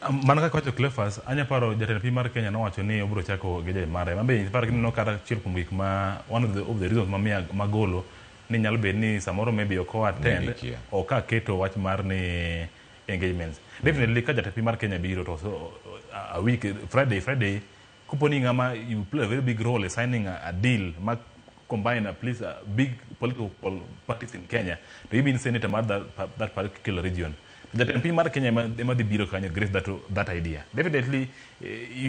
Mana kaka wacho Cleophas, anya paro jatend piny mar Kenya nowacho ni obiro chako geche mare. Mabe iparo kineno kata achiel kuom gik ma one of the reasons mamiyo magolo ni nyalo bet ni samoro maybe ok o attend Gikia. ok aketo wach mar ni engagements. Definitely ka jatend piny mar Kenya biro to so, a week Friday kopo ni ng'ama you play a very big role in signing a deal ma combine at least a big political parties in Kenya to you being senator mar that particular region. Jatend piny mar Kenya ema dhi biro kanyo grace that idea. Definitely,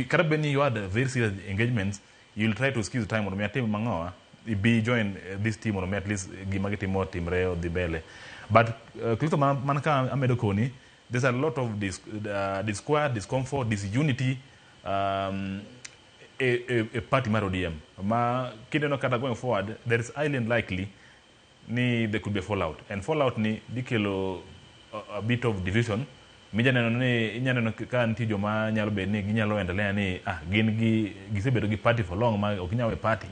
kata bed ni you had very serious engagements, you'll try to squeeze time mondo mi atim mang'owa ibi join this team mondo mi at least gima gitimo timre odhi mbele. But Clifton, man ka amedo koni, there's a lot of disquiet, discomfort, disunity e party mar ODM. Ma kineno kata going forward, there is highly unlikely ni there could be a fallout. And fallout ni dhi kelo a bit of division. Mijaneno ni inyaneno ka nitie joma nyalo bedo ni ginyalo endelea ni gin gi gisebedo gi party for long ma ok ginyal we party.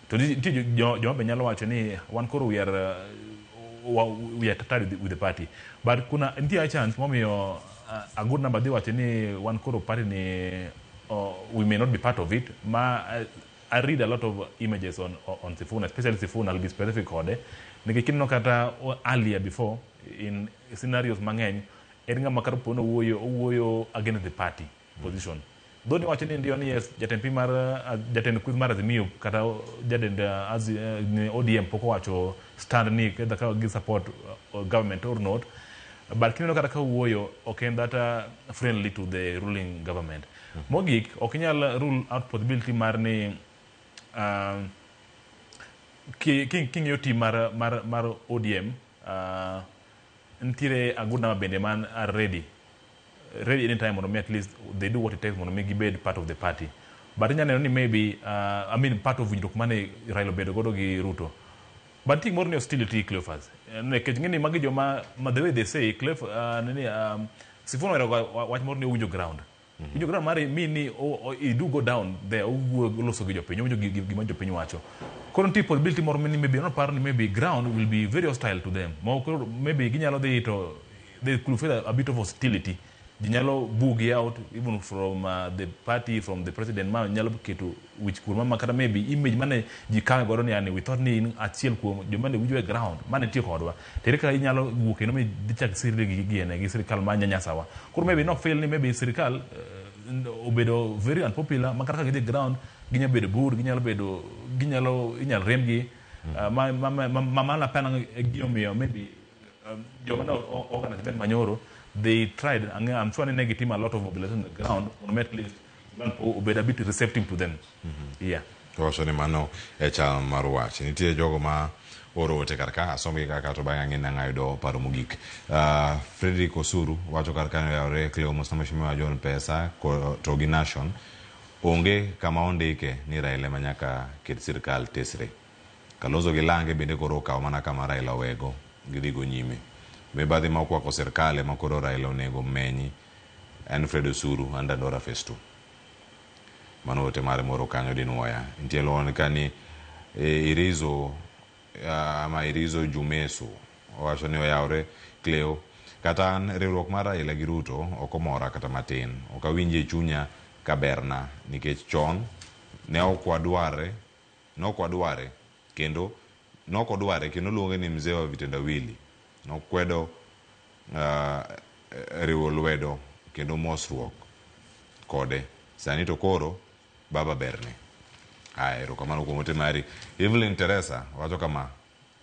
To nitie joma be nyalo wacho ni wan koro we are tired with the party. But kuna nitie a chance momiyo a good number dhi wacho ni wan koro party ni we may not be part of it. Ma I read a lot of images on Sifuna, especially Sifuna, I'll be specific kode. Nikech kineno kata earlier before in scenarios mang'eny en ng'ama kata pono owuoyo against the party position. Though niwacho ni ndio ni yes, jatend piny mar jatend kweth mar Azimio kata jatend ODM pok owacho stand ni either ka gi support government or not. But kineno kata ka owuoyo ok en that friendly to the ruling government. Mogik ok inyal rule out possibility mar ni king'iyo team mar ODM nitiere a good number bende man are ready anytime mondo mi at least they do what it takes mondo mi gibed part of the party. But inyalo neno ni maybe I mean part of winjruok mane Raila obedo godo gi Ruto. But nitie gimoro ni hostility, Cleophas. Nikech ing'e ni magi joma ma the way they say Clef nini Sifuna ohero wach moro ni owinjo ground. Winjo ground mare mean ni i do go down there owuoyo loso gi jopiny owinjo gima jopiny wacho. Koro nitie possibility moro ni maybe noparo ni maybe ground will be very hostile to them. Moko maybe ginyalo dhi to they could feel a bit of hostility. Ji nyalo bugi out even from the party, from the president ma nyalo keto wich kuor ma kata maybe image mane ji kawe godo ni yani we thought ni in achiel kuom joma ne winjo e ground mane nitie kodwa. To ere kaka inyalo wuok kendo mi dhi chak sirri gi sirikal ma nyanyasawa. Koro maybe no feel ni maybe sirikal obedo very unpopular ma kata ka gidhi ground ginyalo bedo bur, ginyalo bedo ginyalo inyalo riembgi ma mana pena gimomiyo maybe joma ne organize event manyoro they tried and I'm sure ne gitimo a lot of mobilization on the ground mondo at least obed a bit receptive to them. Yeah. Wacho ni mano e chal mar wach. Nitie jogo ma oro ote kar ka asomgi kaka to bang'e ang'e nang'a yudo paro mogik. Frederick Osuru wacho kar kanyo yawre Cleo Mos na Mheshimiwa John Pesa to gi Nation onge kama ondike ni Raila ema nyaka ket sirkal tesre. Kalonzo gi Lange bende koro okawo mana kama Raila owego gidhigo nyime. Mibadhi ma okwako sirkal ema koro Raila onego menyi en Fred Osuru and Dandora Phase 2. Mano ote mare moro kanyo dinwoya. Nitie luon ka ni Irizo ama Irizo Jumeso owacho ni oyawre Cleo kata an riwruok mar Raila gi Ruto ok omora kata matin. Ok awinji e chunya ka berna nikech chon ne ok wadware kendo nokodware kendo luonge ni mzee wa vitendawili. Nokwedo riwo lwedo kendo mosruok kode. Sani to koro baba berne. Haya, erokamano kuom ote mari. Evelyn Teresa wacho kama,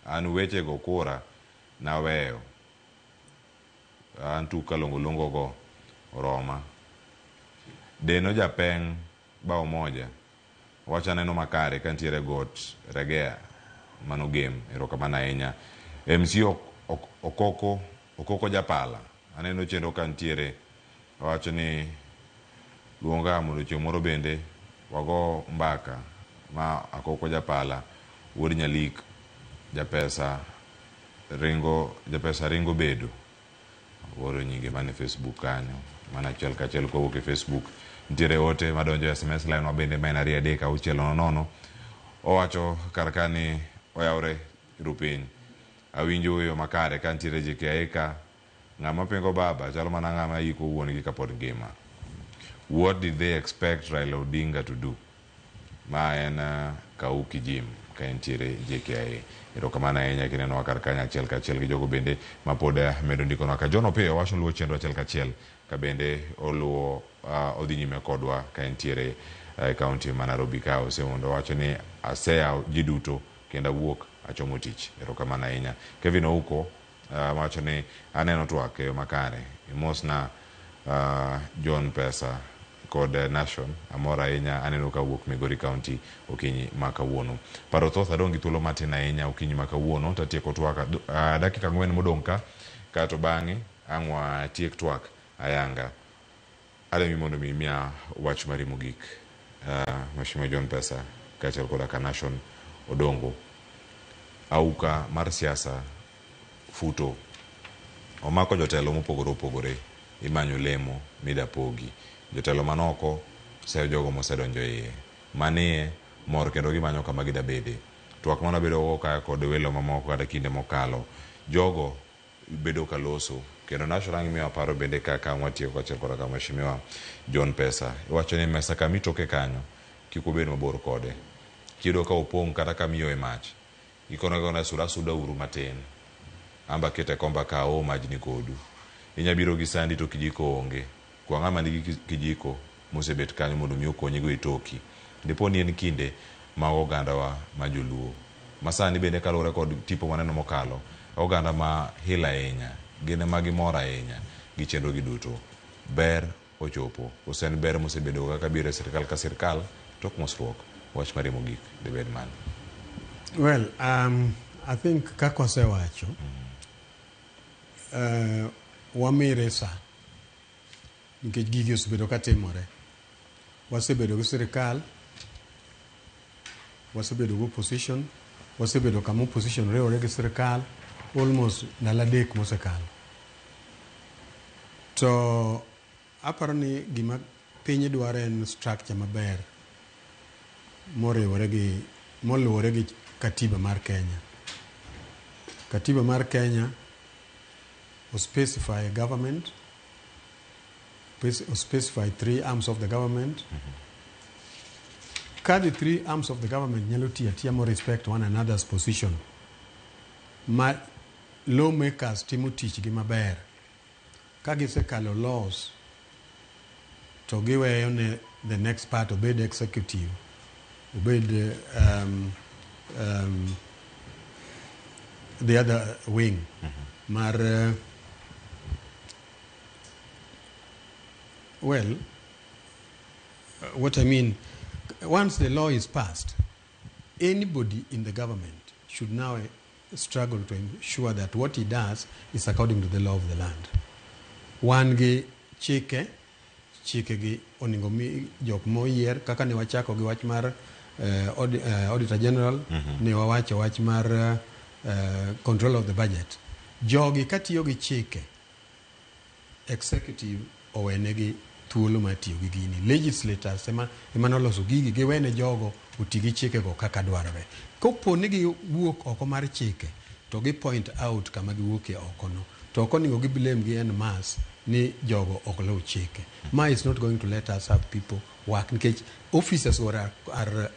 an weche go kura naweyo. An tuk kalongolongo go oroma. Deno japeng bao moja. Wacho aneno makare ka nitiere got Regea mano game. Erokamano ahinya. MC Okoko Japala aneno chenro ka nitiere wacho ni luonga mondo chieng' moro bende wago mbaka ma Akoko Japala wuod Nyalik japesa ringo bedo oro nyinge mane Facebook kanyo mana achiel kachiel kowuok e Facebook. Nitiere ote madonjo e SMS line mabende ma en 2 3 6 0 0. Owacho kar ka ni oyawre rupiny. Awinjo yo makare ka nitiere JKIA ka Ng'ama pingo baba chalo mana ng'ama iko wuon gi kapod ngima. What did they expect Raila Odinga to do? Ma en Kauki Jim ka entiere JKIA. Erokamano ahinya kinenowa kar kanyo achiel kachiel gi jogo bende ma pod medo ndikonwa ka. John Opiyo wacho luwo chenro achiel kachiel ka bende oluwo odhi nyime kodwa ka entiere e kaunti ma Nairobi ka osemondo wacho ni aseyawo ji duto kendo awuok achomo tich. Erokamano ahinya. Kevin Ouko wacho ni aneno twak e yo makare. Imosna John Pesa kod Nation amor ahinya aneno ka wuok Migori County okinyi ma kawuono. Paro thoth adong' gi thuolo matin ahinya okinyi ma kawuono tatieko twak dakika 4 modong' ka kato bang'e ang' watiek twak ayanga. Ademi mondo mi imiya wach mari mogik. Mheshimiwa John Pesa kaachiel koda ka Nation Odongo. Auka mar siasa futo omako jotelo mopogore opogore imanyo lemo midapogi. Jotelo manoko seyo jogo mosedonjo iye. Manie mor kendo gimanyo kama gidabede. Twak mane wabedo go ka kod welo mamoko kata kinde mokalo. Jogo bedo kaloso kendo Nation ang' miyo paro bende kaka watieko kaachiel koda ka Mheshimiwa John Pesa. Iwacho ni mesa kama itoke kanyo kik ubed mabor kode. Kiyudo ka opong' kata kama iyoe mach. Ikono kona suda suda uru matin. Amba kete komba ka aoo majni kodu. Inya biro gi sandi to kijiko onge. Kwa ng'ama nigi kijiko mosebet kanyo mondo mi okonyigo e toki. Dipo ni en kinde mag ogandawa ma joluo. Masani bende kaluwore kod tipo maneno mokalo, oganda ma hil ahinya, gin ema gimor ahinya gi chenro gi duto. Ber ochopo. Koso en ber mosebedo kaka biro e sirkal ka sirkal tok mosruok. Wach mari mogik dibed mane? Well, I think kaka wasewacho, wamire sa nikech gigi osebedo katimore. Wasebedo gi sirikal, wasebedo gi opposition, wasebedo kama opposition riwore gi sirikal almost ndalo 3 mosekalo. To aparo ni gima piny dwaro en structure maber moriwore gi moluwore gi katiba mar Kenya. Katiba mar Kenya o specify government, o specify 3 arms of the government. Ka the 3 arms of the government nyalo tiyo atiya mo respect one another's position, ma lawmakers timo tichgi maber, ka gisekalo laws to giweyo ne the next part obed executive, obed the other wing mar well, what I mean, once the law is passed, anybody in the government should now struggle to ensure that what he does is according to the law of the land. Wan gi chike, chike gi onego mi jok moyier kaka ne wachako gi wach mar Auditor General, ne wawacho wach mar control of the budget. Jogi katiyo gi chike, executive owenegi thuolo mar tiyo gi gini. Legislators ema noloso gigi, giwene jogo oti gi chikego kaka dwarore. Kopo ni giwuok oko mar chike, to gi point out kama giwuokie oko no. To ok onego gi blame gi en mass ni jogo ok luw chike. Ma is not going to let us have people work nikech officers who are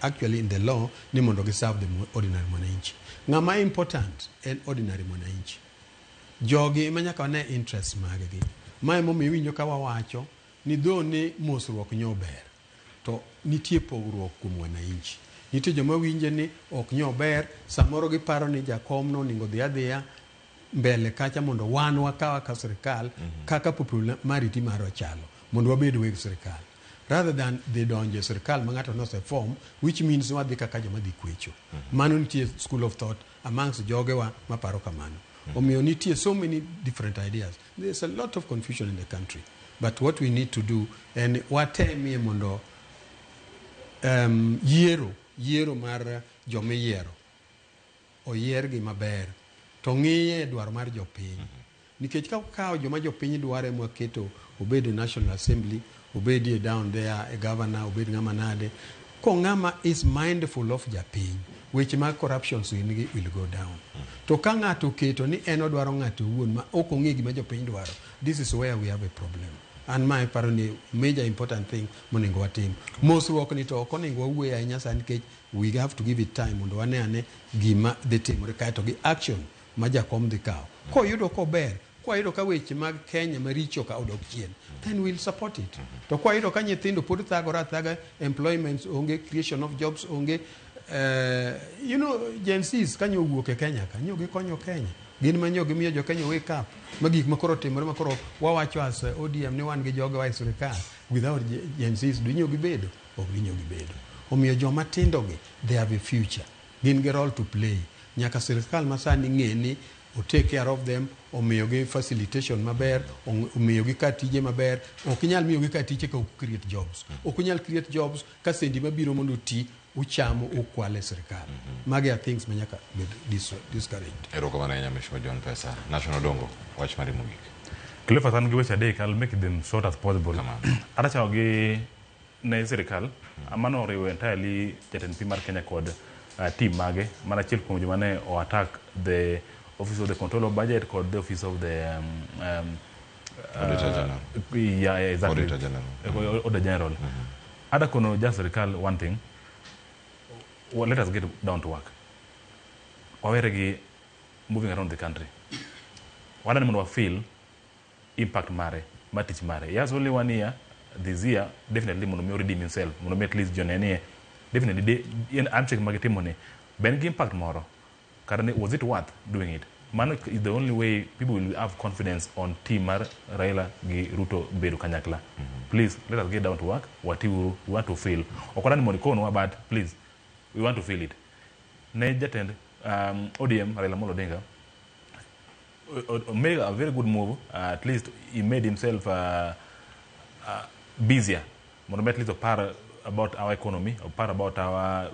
actually in the law ni mondo gi serve the ordinary mwananchi. Ng'ama important en ordinary mwananchi. Jogi ema nyaka wane interest maggi. Ma emomiyo iwinjo ka wawacho ni dho ni mosruok nyo ber, to nitie pogruok kuom wananchi. Nitie joma winje ni ok nyo ber, samoro giparo ni jakom no onego dhi adhiya mbele kacha mondo wan wakawa ka sirikal kaka popularity marwa chalo mondo wabed weg sirikal, rather than dhi donjo e sirikal ma ng'ato nose form, which means wadhi kaka joma dhi kwecho. Mano nitie school of thought amongst jogewa maparo kamano. Omiyo nitie so many different ideas. There's a lot of confusion in the country. But what we need to do en watemie mondo yiero mar jomiyiero oyiergi maber to ng'iye dwaro mar jopiny. Nikech ka okawo joma jopiny dwaro ema waketo obed e National Assembly, obed e down there e governor, obed ng'ama nade, Ko ng'ama is mindful of japiny, weche mag corruption gi will go down. To ka ng'ato oketo ni en odwaro ng'ato owuon ma ok ong'e gima jopiny dwaro, this is where we have a problem. An mae paro ni major important thing monego watim. Mosruok ni to ok onego wawuoye ahinya sani nikech we have to give it time mondo wane ane gima dhi timore kaeto gi action ma jakom dhi kawo. Koyudo kober, kwayudo ka weche mag Kenya maricho ka odok chien, then we'll support it. To kwayudo ka nyithindo pod thagore athaga, employment onge, creation of jobs onge, Gen Zs kanyo owuok e Kenya ka, nyo gikonyo Kenya. Gin ma nyo gimiyo jo Kenya wake up ma gik makoro timore makoro wawacho as ODM ni wan gi jogewa e sirikal without Gen Zs dinyo gibedo ok dinyo gibedo. Omiyo joma tindo gi, they have a future. Gin gi role to play. Nyaka sirikal masani ng'e ni o take care of them, omiyogi facilitation maber, omiyogi kar tije maber. Ok inyal miyogi kar tije ka ok create jobs. Ok inyal create jobs ka sendi mabiro mondo oti uchamo ukwale sirikal. Magi are things ma nyaka bed discouraged. Erokamano ahinya Mheshimiwa John Pesa. National Dongo, wach mari mogik. Cleophas, an gi weche adek, I'll make them short as possible. Adachako gi ne sirikal, mano oriwo entirely jatend piny mar Kenya kod team mage, mana achiel kuom joma ne o attack the office of the control of budget kod the office of the Auditor General. Yeah, exactly. Auditor General. Auditor General. Ada kono just sirikal one thing. Well, let us get down to work. Wawere gi moving around the country. Wadani mondo wa feel impact mare, mar tich mare. He has only 1 year this year, definitely mondo mi redeem himself, mondo mi at least jonenie, definitely de, en handshake magitimo ni, ben gi impact moro. Kata ni, was it worth doing it? Mano is the only way people will have confidence on team mar Raila gi Ruto bedo kanyakla. Please, let us get down to work. Watiuru, we want to feel. Ok wadani mondo ikonwa, but please, we want to feel it. Ne jatend ODM, Raila Amolo Odinga, made a very good move. At least he made himself busier. Mondo mi at least opar about our economy, opar about our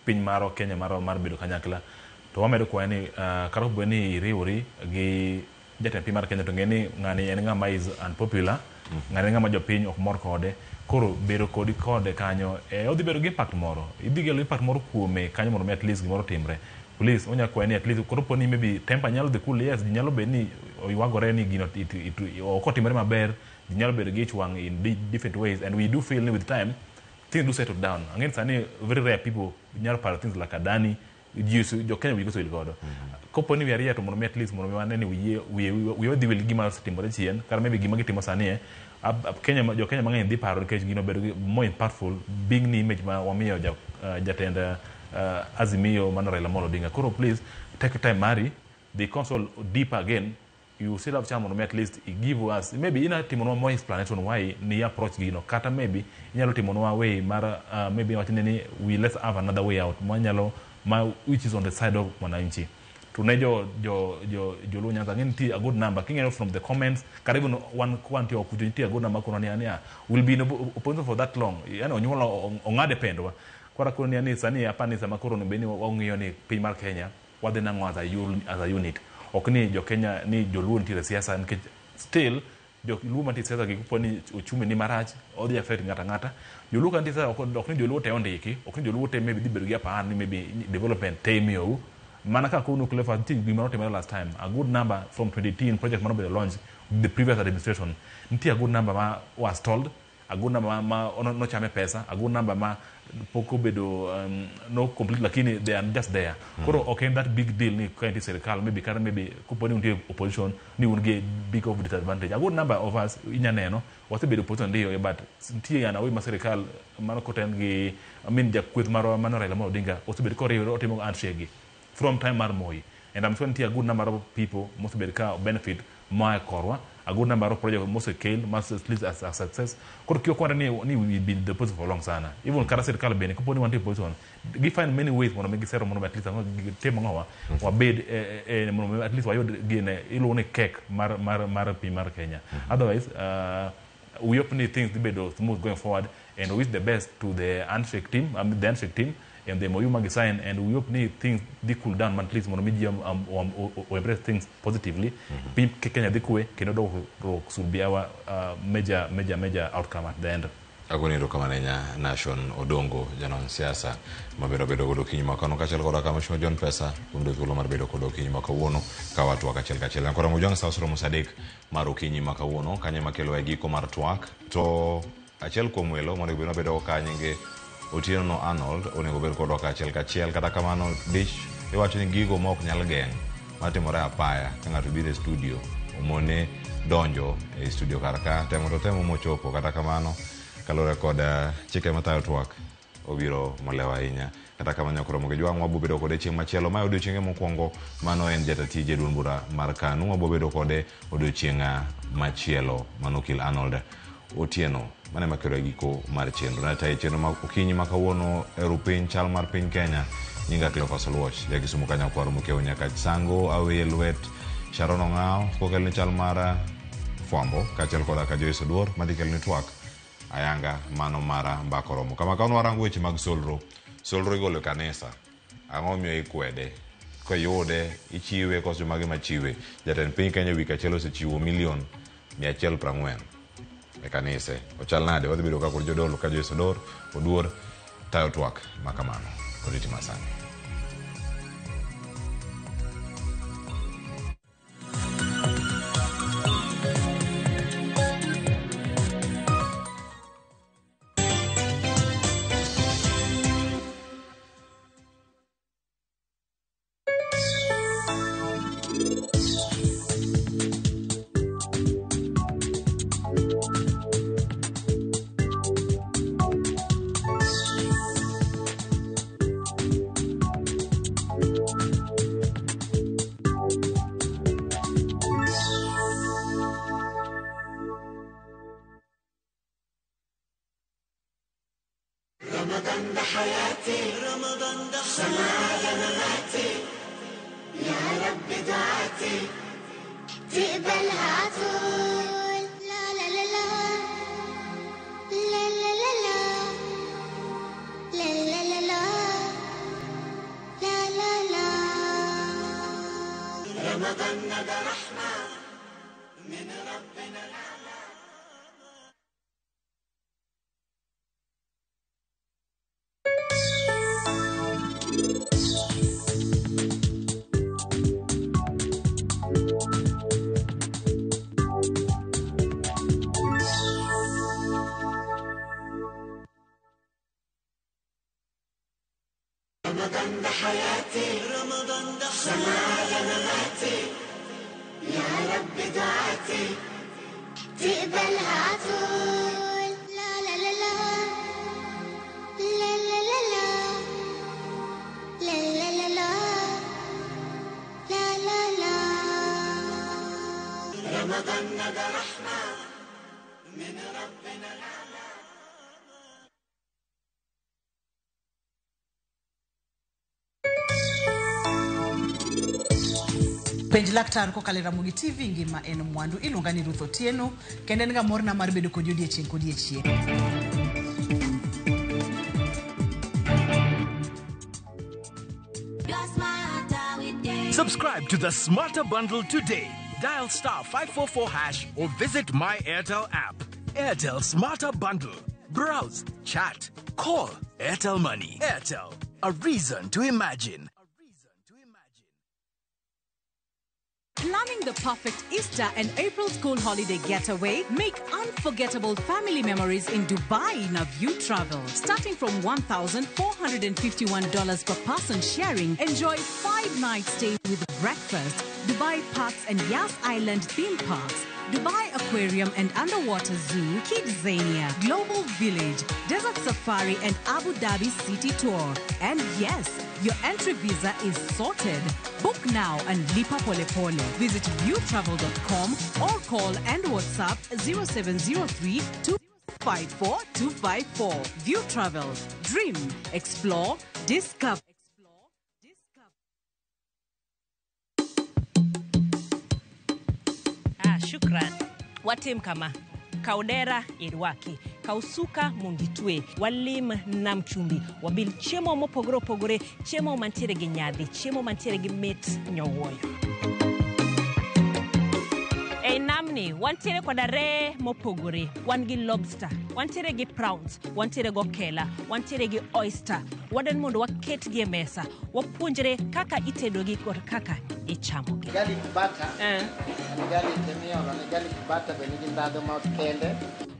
piny marwa Kenya marwa mar bedo kanyakla. To wamedo kwaye ni kata obedo ni iriwori gi jatend piny mar Kenya to ng'e ni ng'ani en ng'ama is unpopular, ng'ani en ng'ama jopiny ok mor kode. Koro bedo kodi kode kanyo, odhi bedo gi impact moro. Idhi kelo impact moro kuome kanyo mondo mi at least gimoro otimre. Please, onya kwaye ni at least koro poni maybe temper nyalo dhi cool, yes, nyalo bedo ni oywagore ni gino ok otimore maber, ji nyalo bedo gi ich wang' in different ways, and we do feel ni with time things do settle down. Ang'e ni sani very rare people nyalo paro things like Adani, ji jo Kenya wigi osewil godo. Kopo ni we are here to mondo mi at least mondo mi wane ni wiye odhi wil gi gima osetimore chien, kata maybe gima gitimo sani e, Kenya jo Kenya mang'eny dhi paro nikech gino bedo gi more impactful being ni image ma wamiyo jatend Azimio mano Raila Amolo Odinga. Koro please take time mari, the console deeper again, you still have chance mondo mi at least give us maybe inyalo timonwa more explanation why ni approach gino, kata maybe inyalo timonwa way mar maybe wachne ni we let's have another way out manyalo ma which is on the side of mwananchi. To ne jo Joluo Nyanza ng'e nitie a good number king'eyo from the comments kata even one quantity of nitie a good number kono ni ania will be in opposition for that long, yani onyuolo ong'ade pendwa kora kono ni ani sani apa ni sama koro no beni wang'iyo ni piny mar Kenya wadhi nang'o as a unit, ok ni jo Kenya ni Joluo nitiere siasa nikech still Joluo mantie siasa gi kopo ni ochumi ni marach odhi affect ng'ata ng'ata. Joluo ka nitie siasa ok ni Joluo te ondiki, ok ni Joluo te maybe dhi bedo gi apar ni maybe development te imiyou. Mana ka kono Cleophas nitie gima notimore last time, a good number from 2018 project mano bedo launch the previous administration, nitie a good number ma was told, a good number ma nochame pesa, a good number ma pok obedo no complete, lakini they are just there. Koro ok en that big deal ni ka nitie sirikal maybe kata maybe kopo ni untie opposition ni un gi big of disadvantage. A good number of us inya neno wasebedo opposition ndiyo, but nitie yana way ma sirikal mano koten gi I mean jakweth marwa mano Raila Amolo Odinga osebedo koriwore otimo handshake gi from time mar Moi, and I'm sure nitie a good number of people mosebedo ka benefit moa e korwa, a good number of projects mosekel ma at least as a success. Koro kik wakware ni we been the opposition for long sana, even kata sirikal bende kopo ni wantie opposition gi find many ways mondo mi gisero mondo mi at least ang'o gitim ang'owa wabed mondo mi at least wayud gine iluongo ni cake mar piny mar Kenya. Otherwise we hope ni things dhi bedo smooth going forward, and we wish the best to the handshake team, the handshake team and the MOU magi sign, and we hope ni things dhi cool down at least mondo mi ji embrace things positively. Piny Kenya dhi kwe kendo dongruok should be our major outcome at the end. Agoni erokamano ahinya Nashon Odongo, janon siasa mabiro bedo godo okinyi ma kawuono kaachiel koda ka Mheshimiwa John Pesa kuom yudo thuolo mar bedo koda okinyi ma kawuono ka watwak achiel kachiel. Nyakora Mojwang' sa osromo sa 3 mar okinyi ma kawuono kanyo ema kelowa e giko mar twak to achiel kuom welo monego bed mabedo ka nyinge Otieno no Arnold onego bed kodwa kaachiel kachiel kata kamano dich iwacho ni gigo ma ok nyal geng' matimore apaya ka ng'ato biro e studio omone donjo e studio kar ka temo to temo mochopo kata kamano kaluwore kod chike matayo twak obiro molewo ahinya kata kamano nyaka romo gi jwang' wabo bedo kode chieng' machielo mae odiochienge mokwongo mano en jata tije e duond bura mar KANU wabo bedo kode odiochieng' machielo mano okil Arnold Otieno mane makelo e giko mar chenro natayo chenro ma okinyi ma kawuono e rupiny chal mar piny Kenya nyinga Cleophas Oluoch ja Kisumu ka nyakwar Mokeu nyaka Sango aweye lwet Sharon Ong'aw kokelni chal mar fwambo kaachiel koda ka Joyce Oduor madhi kelni twak ayanga mano mara mbaka oromo kama kawuono warango weche mag solro solro igolo e kanisa ang'o miyo ikwede koyude ichiwe koso jomage machiwe jatend piny Kenya wik achiel osechiwo milion 140 e kanise ochal nade wadhi bedo ka kod jodolo ka Joyce Oduor Oduor tayo twak ma kamano oriti masani. رمضان ده حياتي، رمضان ده سماع مماتي، يا رب دعاتي تقبلها عطول. لا لا لا لا لا لا لا لا لا لا لا لا لا لا. رمضان ده رحمة من ربنا الأعلى. رمضان ده حياتي، رمضان ده سماع مماتي، يا رب دعاتي تقبلها عطول. لا لا لا لا لا لا لا لا لا لا لا لا لا لا. رمضان ده رحمة من ربنا الأعلى. Penj laktar kokalo e Ramogi TV ngima en mwandu. Iluonga ni Ruth Otieno kendo en ga morna mar bedo kodi odiechieng' kodiechieng'. Subscribe to the Smarter Bundle today. Dial star 544# or visit My Airtel app. Airtel Smarter Bundle. Browse, chat, call. Airtel Money. Airtel, a reason to imagine. Planning the perfect Easter and April school holiday getaway? Make unforgettable family memories in Dubai in a View Travel. Starting from $1,451 per person sharing, enjoy 5-night stay with breakfast, Dubai Parks and Yas Island theme parks, Dubai Aquarium and Underwater Zoo, Kidzania, Global Village, Desert Safari and Abu Dhabi City Tour. And yes, your entry visa is sorted. Book now and lipa pole pole. Visit viewtravel.com or call and WhatsApp 0703 254 254. View Travel. Dream, explore, discover. Shukran. Watim kama kaudera irwaki kausuka munditwe walim nam chumbi wabil chiemo mopogore opogore, chiemo mantiere gi nyadhi, chiemo mantiere gi mit nyowuoyo. Ei namni ni wantiere koda reye mopogore. Wan gi lobster, wantiere gi prawns, wantiere gi okela, wantiere gi oyster. Wadwani mondo waketgi e mesa, wapuonjre kaka itedogi kod kaka ichamogi. Garlic butter. En garlic emiolo ne garlic butter be nigi ndhadhu ma kende.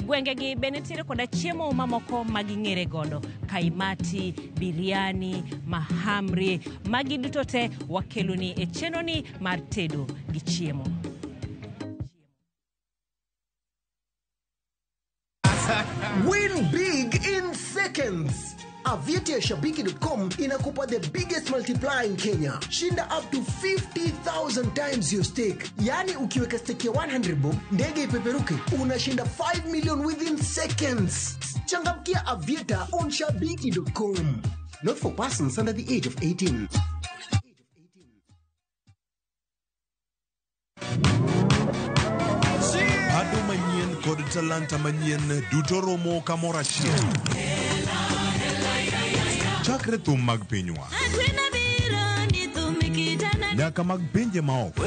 Gwengegi be nitiere koda chiemo mamoko ma ging'ere godo, kaimati, biryani, mahamri. Magi duto te wakeloni e chenroni mar tedo gi chiemo. Win big in seconds. Avieti ya Shabiki.com inakupa the biggest multiplier in Kenya. Shinda up to 50,000 times your stake. Yaani ukiweka stake ya 100 bob, ndege ipeperuke, unashinda 5 million within seconds. Changamkia Avieta on Shabiki.com. Not for persons under the age of 18. Pado manyien kod talanta manyien duto romo kamoro achiel. Chakre thum mag pinywa nyaka mag pinje maoko.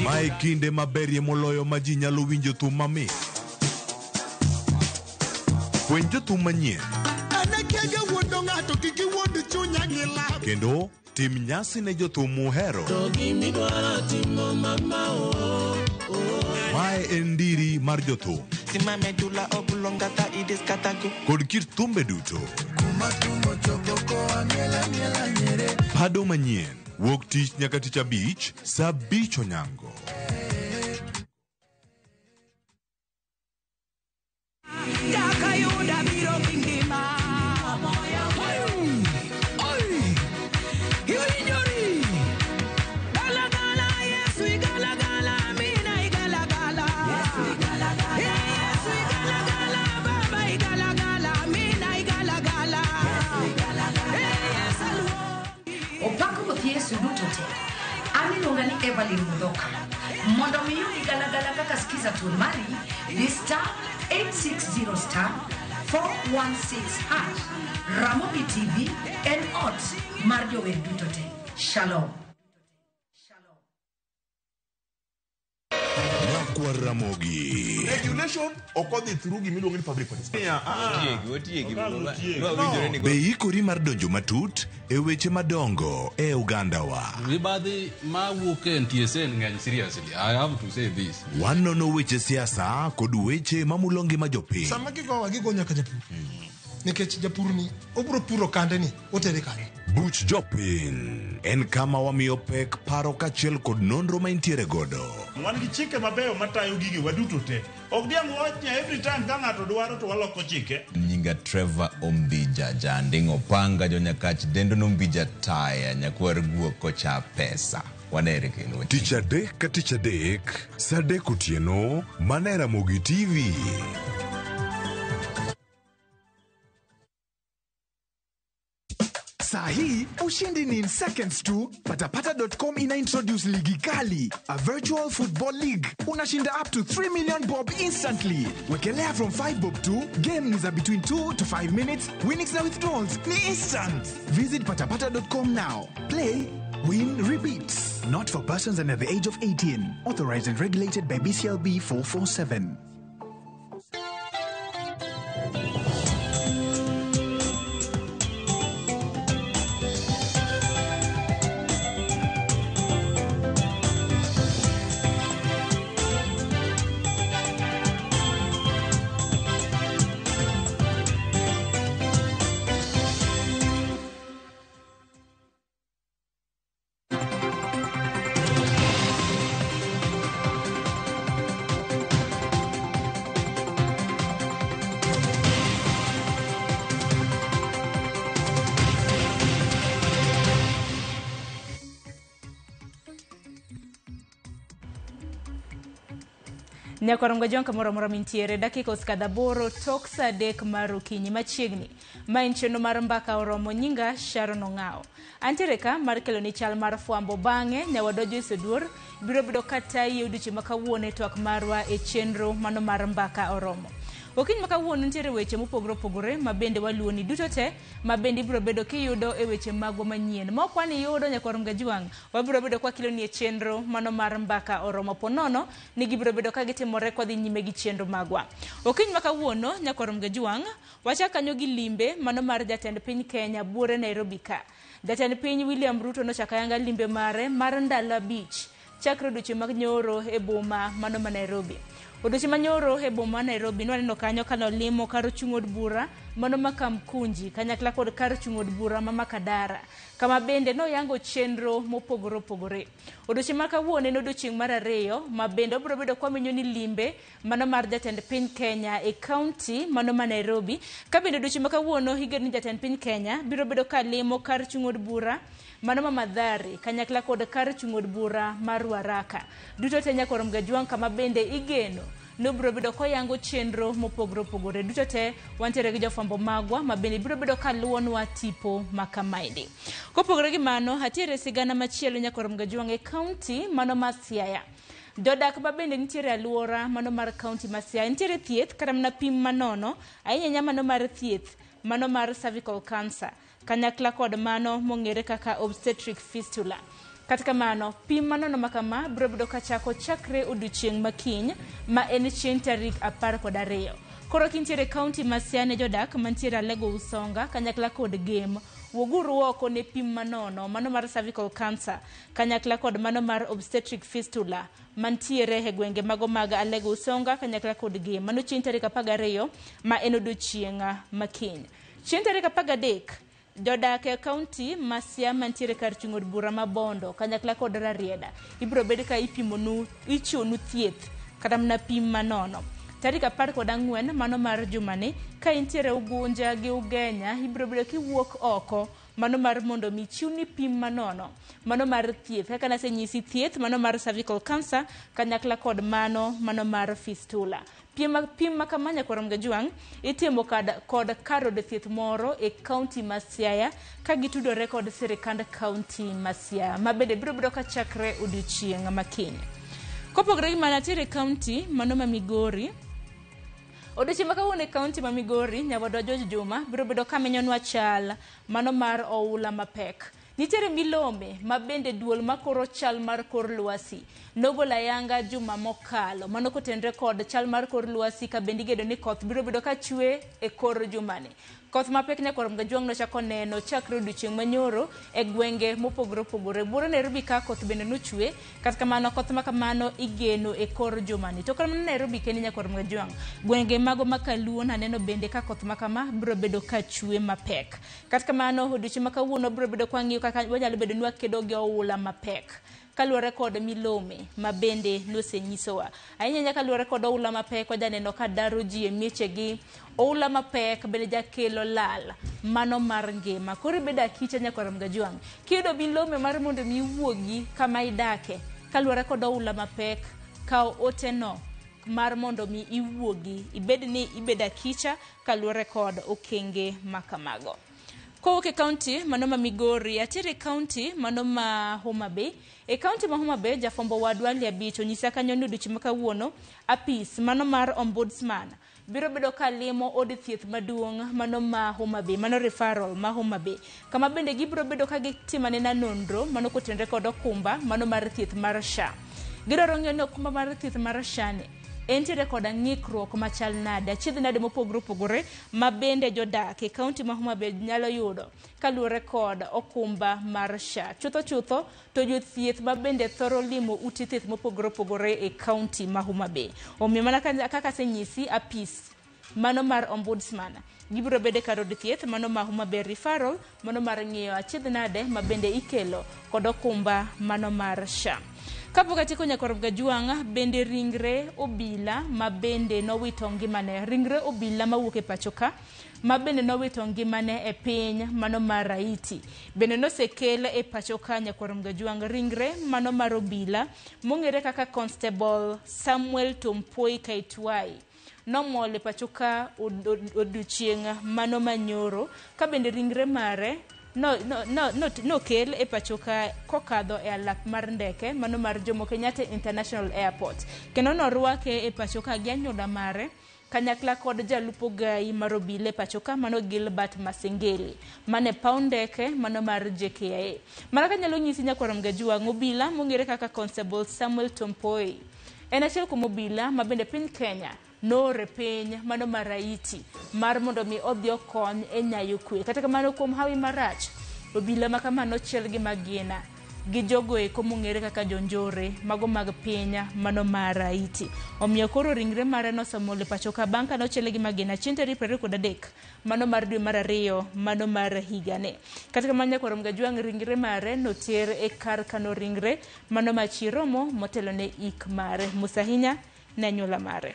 Mae kinde maberie moloyo ma ji nyalo winjo thum mamit. Fweny jothum manyien Anakega wuondo ng'ato kik iwuond chunya gi lak. kendo tim nyasi ne jothum muhero. Mae en ndiri mar jothum kod kit thumbe duto. Pado manyien wuok tich nyaka tich abich saa 5 onyango. Jakayuda biro gi ngima. Oi, iwinjori. Galagala, Yesu igalagala, Amina igalagala. Yesu igalagala, Baba igalagala, Amina igalagala. Yesu aluongi. Opako Ruoth Yesu duto te. An iluonga ni Evelyn Mudhoka. Mondo mi iyud galagala kaka skiza tune mari, di star 860 star 416 hash. Ramogi TV en ot mar jower duto te. Shalom. Nyakwar Ramogi. Regulation ok odhi through gimiluongo ni public participation. Be ikori mar donjo matut e weche madongo e ogandawa. Mibadhi mawuok e NTSA ng'eny seriously. I have to say this. Wanono weche siasa kod weche mamulo ngima jopiny. Sama gigowa gigo nyaka japur. Nikech japur ni obiro puro kande ni otere kanye. Buch jopiny en kama wamiyo pek paro kaachiel kod nonro ma intiere godo. Wan gi chike mabeyo matayo gige waduto te. Ok diang' wach ni every time ka ng'ato dwaro to waloko chike. Nyinga Trevor Ombija Janding Opanga Jonyakach Dendo Nombija Taya Nyakwar Guok Kocha Pesa. Wanere kendo. Tich adek ka tich adek, saa 3 otieno, mana e Ramogi TV. Saa hii ushindi ni in seconds tu. Patapata.com ina introduce ligi kali, a virtual football league. Unashinda up to 3 million bob instantly. Wekelea from 5 bob to game ni za between 2 to 5 minutes. Winnings na withdrawals ni instant. Visit patapata.com now. Play, win, repeat. Not for persons under the age of 18. Authorized and regulated by BCLB 447. Nyakwarom Gajwang' kamoro amora mintiere dakika osekadho 8 tok saa 3 mar okinyi machiegni. Ma en chenro mar mbaka oromo nyinga Sharon Ong'ao. Antiere ka mar keloni chal mar fwambo bang'e nyawadwa Joyce Oduor biro bedo katayi e odiochieng' ma kawuono e twak marwa e chenro mano mar mbaka oromo. Okinyi ma kawuono nitiere weche mopogore opogore ma bende waluwoni duto te ma bende ibiro bedo kiyudo e weche magwa manyien. Ma ok wan iyudo nyakwar Mgajwang', wabiro bedo kwakeloni e chenro mano mar Mbaka Oromo po nono ni gibiro bedo ka gitimore kwadhi nyime gi chenro magwa. Okinyi ma kawuono nyakwar Mgajwang', wachak kanyo gi limbe mano mar jatend piny Kenya buore Nairobi ka. Jatend piny William Ruto nochako ayanga limbe mare mar ndalo 5 chakre odiochieng' mag nyoro e boma mano ma Nairobi. Odiochieng' ma nyoro e boma ma Nairobi nwaneno kanyo kanolimo kar chung' od bura mano ma Kamkunji kanyakla kod kar chung' od bura ma Makadara, kama bende noyango chenro mopogore opogore. Odiochieng' ma kawuono en odiochieng' mar 2 ma bende obiro bedo kwamenyo ni limbe mano mar jatend piny Kenya e kaunti mano ma Nairobi. Ka bende odiochieng' ma kawuono igeno ni jatend piny Kenya biro bedo ka limo kar chung' od bura mano ma Mathare kanyakla kod kar chung' od bura mar Ruaraka. Duto te nyakwar Mgajwang' kama bende igeno nobiro bedo koyango chenro mopogore opogore. Duto te wantiere gi jofwambo magwa ma bende biro bedo kaluwonwa tipo ma kamaendi. Kopogore gi mano, atiere sigana machielo nyakwar Mgajwang' e kaunti mano ma Siaya. Jodak ma bende nitiere aluora mano mar kaunti ma Siaya nitiere thieth kata mana pim manono ahinya ahinya mano mar thieth mano mar cervical cancer kanyakla kod mano mong'ere kaka obstetric fistula. Kata kamano, pim manono ma kama biro bedo kachako chakre odiochieng' makiny ma en chieng' tarik 12. Koro kintiere kaunti ma Siaya ne jodak mantiere Alego Usonga kanyakla kod Gem, wuoguru oko ne pim manono mano mar cervical cancer kanyakla kod mano mar obstetric fistula mantiere e gwenge mago mag Alego Usonga kanyakla kod Gem. Mano chieng' tarik 12 ma en odiochieng' makiny. Chieng' tarik 13 jodak e kaunti ma Siaya mantiere kar chung' od bura ma Bondo kanyakla kod Rarieda ibiro bed ka ipimonu, ichiwonu thieth kata mana pim manono. Tarik 14 mano mar jumani ka intiere Ugunja gi Ugenya ibiro bedo kiwuok oko mano mar mondo mi chiwni pim manono mano mar thieth kaka nasenyisi thieth mano mar cervical cancer kanyakla kod mano mar fistula. Pim ma kama nyakwar Mgajwang' itimo kod kar od thieth moro e kaunti ma Siaya ka gitudore kod sirikand kaunti ma Siaya ma bende biro bedo kachakre odiochieng' makiny. Kopogore gi mano, atiere kaunti mano ma Migori. Odiochieng' ma kawuono e kaunti ma Migori, nyawadwa George Juma biro bedo kamenyonwa chal mano mar oula mapek. Nitiere milome ma bende duol makoro chal mar kor lwasi nogolo ayanga juma mokalo mano kotenre kod chal mar kor lwasi ka bende igedo ni koth biro bedo kachwe e kor jumani. Koth mapek nyakwar Mgajwang' nochako neno chakre odiochieng' manyoro e gwenge mopogore opogore. Buore Nairobi ka koth bende nochwe, kata kamano koth ma kamano igeno e kor jumani. To kata mana Nairobi kende nyakwar Mgajwang', gwenge mago ma Kaluo naneno bende ka koth ma kama biro bedo kachwe mapek. Kata kamano odiochieng' ma kawuono biro bedo kwang'iyo kaka wanyalo bedo ni wakedo gi oula mapek kaluwore kod milome ma bende nosenyisowa. Ahinya ahinya kaluwore kod oula mapek wajaneno ka daro ji e miechegi. Oula mapek bende jakelo lal mano mar ngima. Koro ibedo akicha nyakwar Mgajwang' kiyudo milome mar mondo mi iwuogi kama idake kaluwore kod oula mapek, kaw oteno mar mondo mi iwuogi, ibed ni ibedo akicha kaluwore kod okenge ma kamago. Kowuok e kaunti mano ma Migori, atiere e kaunti mano ma Homa Bay. E kaunti ma Homa Bay, jafwambo wadwa Ali Abich onyisa kanyo ni odiochieng' ma kawuono apis mano mar ombudsman biro bedo ka limo od thieth maduong' mano ma Homa Bay, mano referral ma Homa Bay, kama bende gibiro bedo ka gitimo anena nonro mano kotenre kod okumba mano mar thieth mar SHA. Gidwaro ng'eyo ni okumba mar thieth mar SHA ni entiere koda ng'ikruok machal nade, achiedh nade mopogore opogore ma bende jodak e kaunti ma Homa Bay nyalo yudo kaluwore kod okumba mar SHA. Chutho chutho to jothieth ma bende thoro limo ute thieth mopogore opogore e kaunti ma Homa Bay. Omiyo mana kaka asenyisi, apis mano mar ombudsman gibiro bedo kar od thieth mano ma Homa Bay referral mano mar ng'iyo achiedh nade ma bende ikelo kod okumba mano mar SHA. Kapok atieko nyakwar Mgajwang', bende ringre obila ma bende nowito ngimane, ringre obila mawuok e pacho ka ma bende nowito ngimane e piny mano mar Haiti bende nosekel e pacho ka nyakwar Mgajwang', ringre mano mar obila mong'ere kaka Constable Samuel Tompoi Kaitwai nomol e pacho ka odiochieng' mano manyoro, ka bende ringre mare nokel e pacho ka kokadho e alap mar ndeke mano mar Jomo Kenyatta International Airport, kendo norwake e pacho ka gi anyuola mare kanyakla kod jalupo gai mar obila e pacho ka mano Gilbert Masengeli mane paw ndeke mano mar JKIA. Mana kanyalo nyisi nyakwar Mgajuang', obila mong'ere kaka Constable Samuel Tompoi en achiel kuom obila ma bende piny Kenya noore piny mano mar Haiti mar mondo mi odhi okony e nyayo kwe. Kata kamano kuom hawi marach, obila ma kama nochiel gi magina gi jogo eko mong'ere kaka jonjore mago mag piny mano mar Haiti. Omiyo koro ringre mare nosemol e pacho ka bang' ka nochiele gi magina chieng' tarik 23 mano mar dwe mar ariyo mano mar higani. Kata kamano nyakwar Mgajwang' ringre mare noter e kar kano ringre mano ma Chiromo motelo ne ik mare. Mos ahinya ne anyuola mare.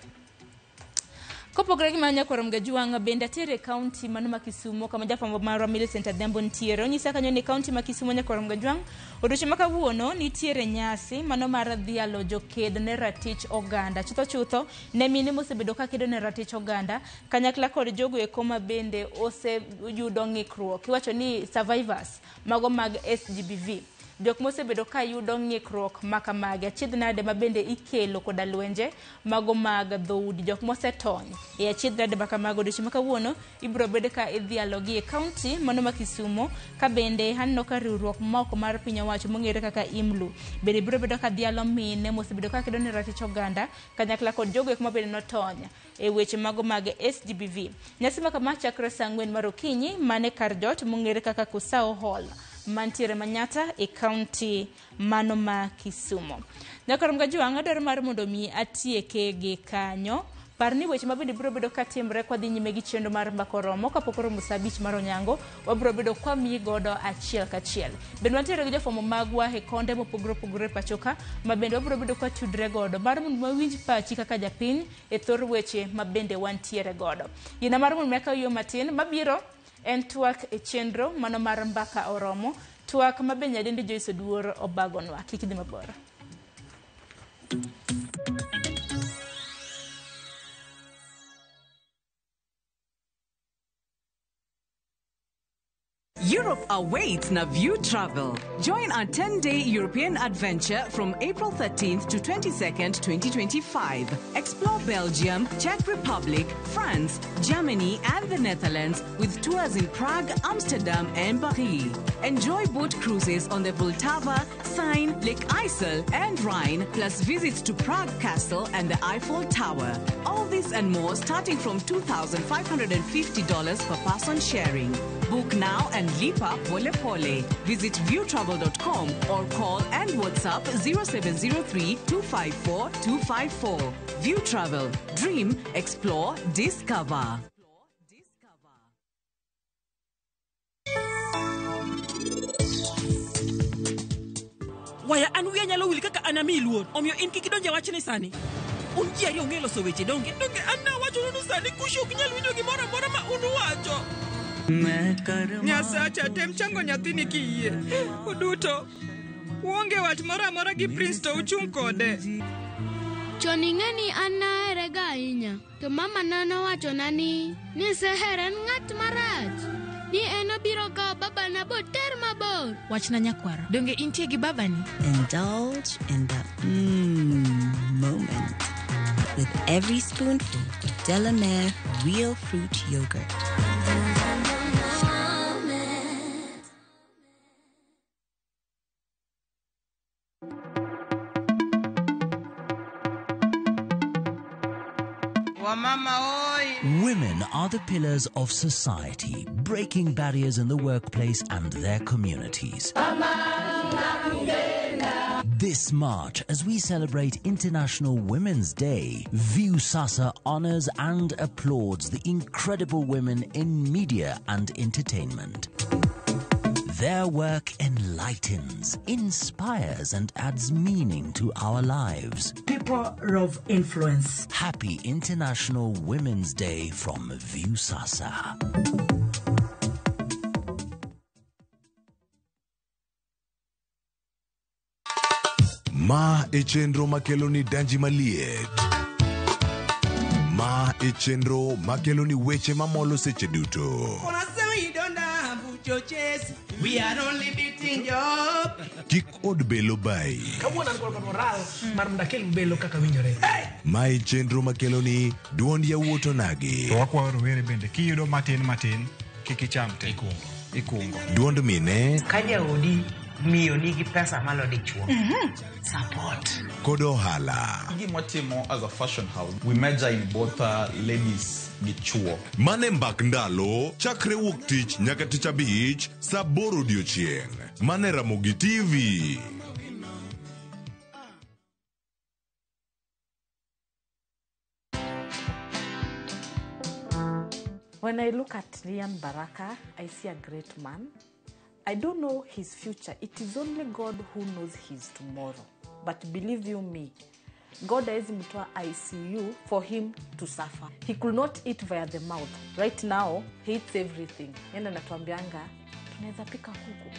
Kopogore gi mano nyakwar Mgajuang' bende atere e kaunti mano ma Kisumo kama jafwambo marwa Millicent Adhiambo nitiere. Onyisa kanyo ni kaunti ma Kisumo nyakwar Mgajuang' odiochieng' ma kawuono nitiere nyasi mano mar dhialo joked ne ratich oganda. Chutho chutho ne mine mosebedo ka kedo ne ratich oganda kanyakla kod jogo eko ma bende oseyudo ng'ikruok. Iwacho ni survivors mago mag SGBV. Jok mosebedo ka yudo ng'ikruok makamagi achiedh nade ma bende ikelo koda lwenje mago mag dhoudi. Jok mosetony e achiedh nade ma kamago odiochieng' ma kawuono ibiro bed ka idhialogi e kaunti mano ma Kisumo ka bende aneno ka riwruok moko mar piny owacho mong'ere kaka IMLU bende biro bedo ka dhialo mine mosebedo ka kedo ne ratich oganda kanyakla kod jogo eko ma bende notony e weche mago mag SGBV. Nyasi ma kama chakre saa 4 mar okinyi mane kar jot mong'ere kaka Kusao Hall mantiere Manyata e kaunti mano ma Kisumo. Nyakwar Mgajuang' adwaro mar mondo mi atieke gi kanyo. Par ni weche mabende biro bedo ka timre kwa dhi nyime gi chenro mar Mbaka Oromo kapok oromo saa 5 mar onyango, wabiro bedo kwa miyi godo achiel kachiel. Bende wantiere gi jofwambo magwa e konde mopogore opogore e pacho ka ma bende wabiro bedo kwa tudre godo mar mondo wawinj pachi kaka japiny e thor weche ma bende wantiere godo. Yina mar mondo mi akaw yo matin mabiro en twak e chenro mano mar Mbaka Oromo, twak ma be nyadendi Joyce Oduor obagonwa. Kik idhi mabor. Europe awaits na View Travel. Join our 10-day European adventure from April 13th to 22nd, 2025. Explore Belgium, Czech Republic, France, Germany, and the Netherlands with tours in Prague, Amsterdam, and Paris. Enjoy boat cruises on the Vltava, Seine, Lake IJssel, and Rhine, plus visits to Prague Castle and the Eiffel Tower. All this and more starting from $2,550 per person sharing. Book now and lipa pole pole. Visit viewtravel.com or call and WhatsApp 0703 254 254. View Travel. Dream, explore, discover. Waya an wiya nyalo wil kaka an amiyi luor, omiyo in kik idonj e wachni sani. Un ji ariyo ong'e loso weche donge? Donge an nawachonu ni sani Kushi ok nyal winjo gimoro amora ma un uwacho. Nyasacha, tem chango nyathini kiyie. Uduto uonge wach moro amora gi Prince to uchung' kode. Chon ing'e ni an naherega ahinya, to mama na nowachona ni Seher en ng'at marach, ni en obiro kawo babana boter mabor. Wachna nyakwara, donge intie gi babani? Indulge in the moment with every spoonful of Delamere real fruit yogurt. Women are the pillars of society, breaking barriers in the workplace and their communities. This March, as we celebrate International Women's Day, Viusasa honors and applauds the incredible women in media and entertainment. Their work enlightens, inspires, and adds meaning to our lives. People of influence. Happy International Women's Day from Viusasa. Ma e chenro makelo ni danji maliet. Ma e chenro makelo ni weche mamolo seche duto. Duto chase. We are only beating job. Kik od belo bayi. Kawuono an kod moral mar mondo akel belo kaka winjore. Mae chenro makeloni duond yawuot onagi. To wakwayo rowere bende kiyudo matin matin kik icham te. Ikungo. Duond mine Ka jaodi miyo nigi pesa malo dichuo. Support. Kod ohala. Gima watimo as a fashion house, we major in both ladies gi chuo. Mane mbak ndalo chakre wuok tich nyaka tich abich saa aboro odiochieng'. Mane Ramogi TV. When I look at Lian Baraka, I see a great man. I don't know his future. It is only God who knows his tomorrow. But believe you me, God hawezi mtoa ICU for him to suffer. He could not eat via the mouth. Right now, he eats everything. Yeye anatuambianga tunaweza pika kuku.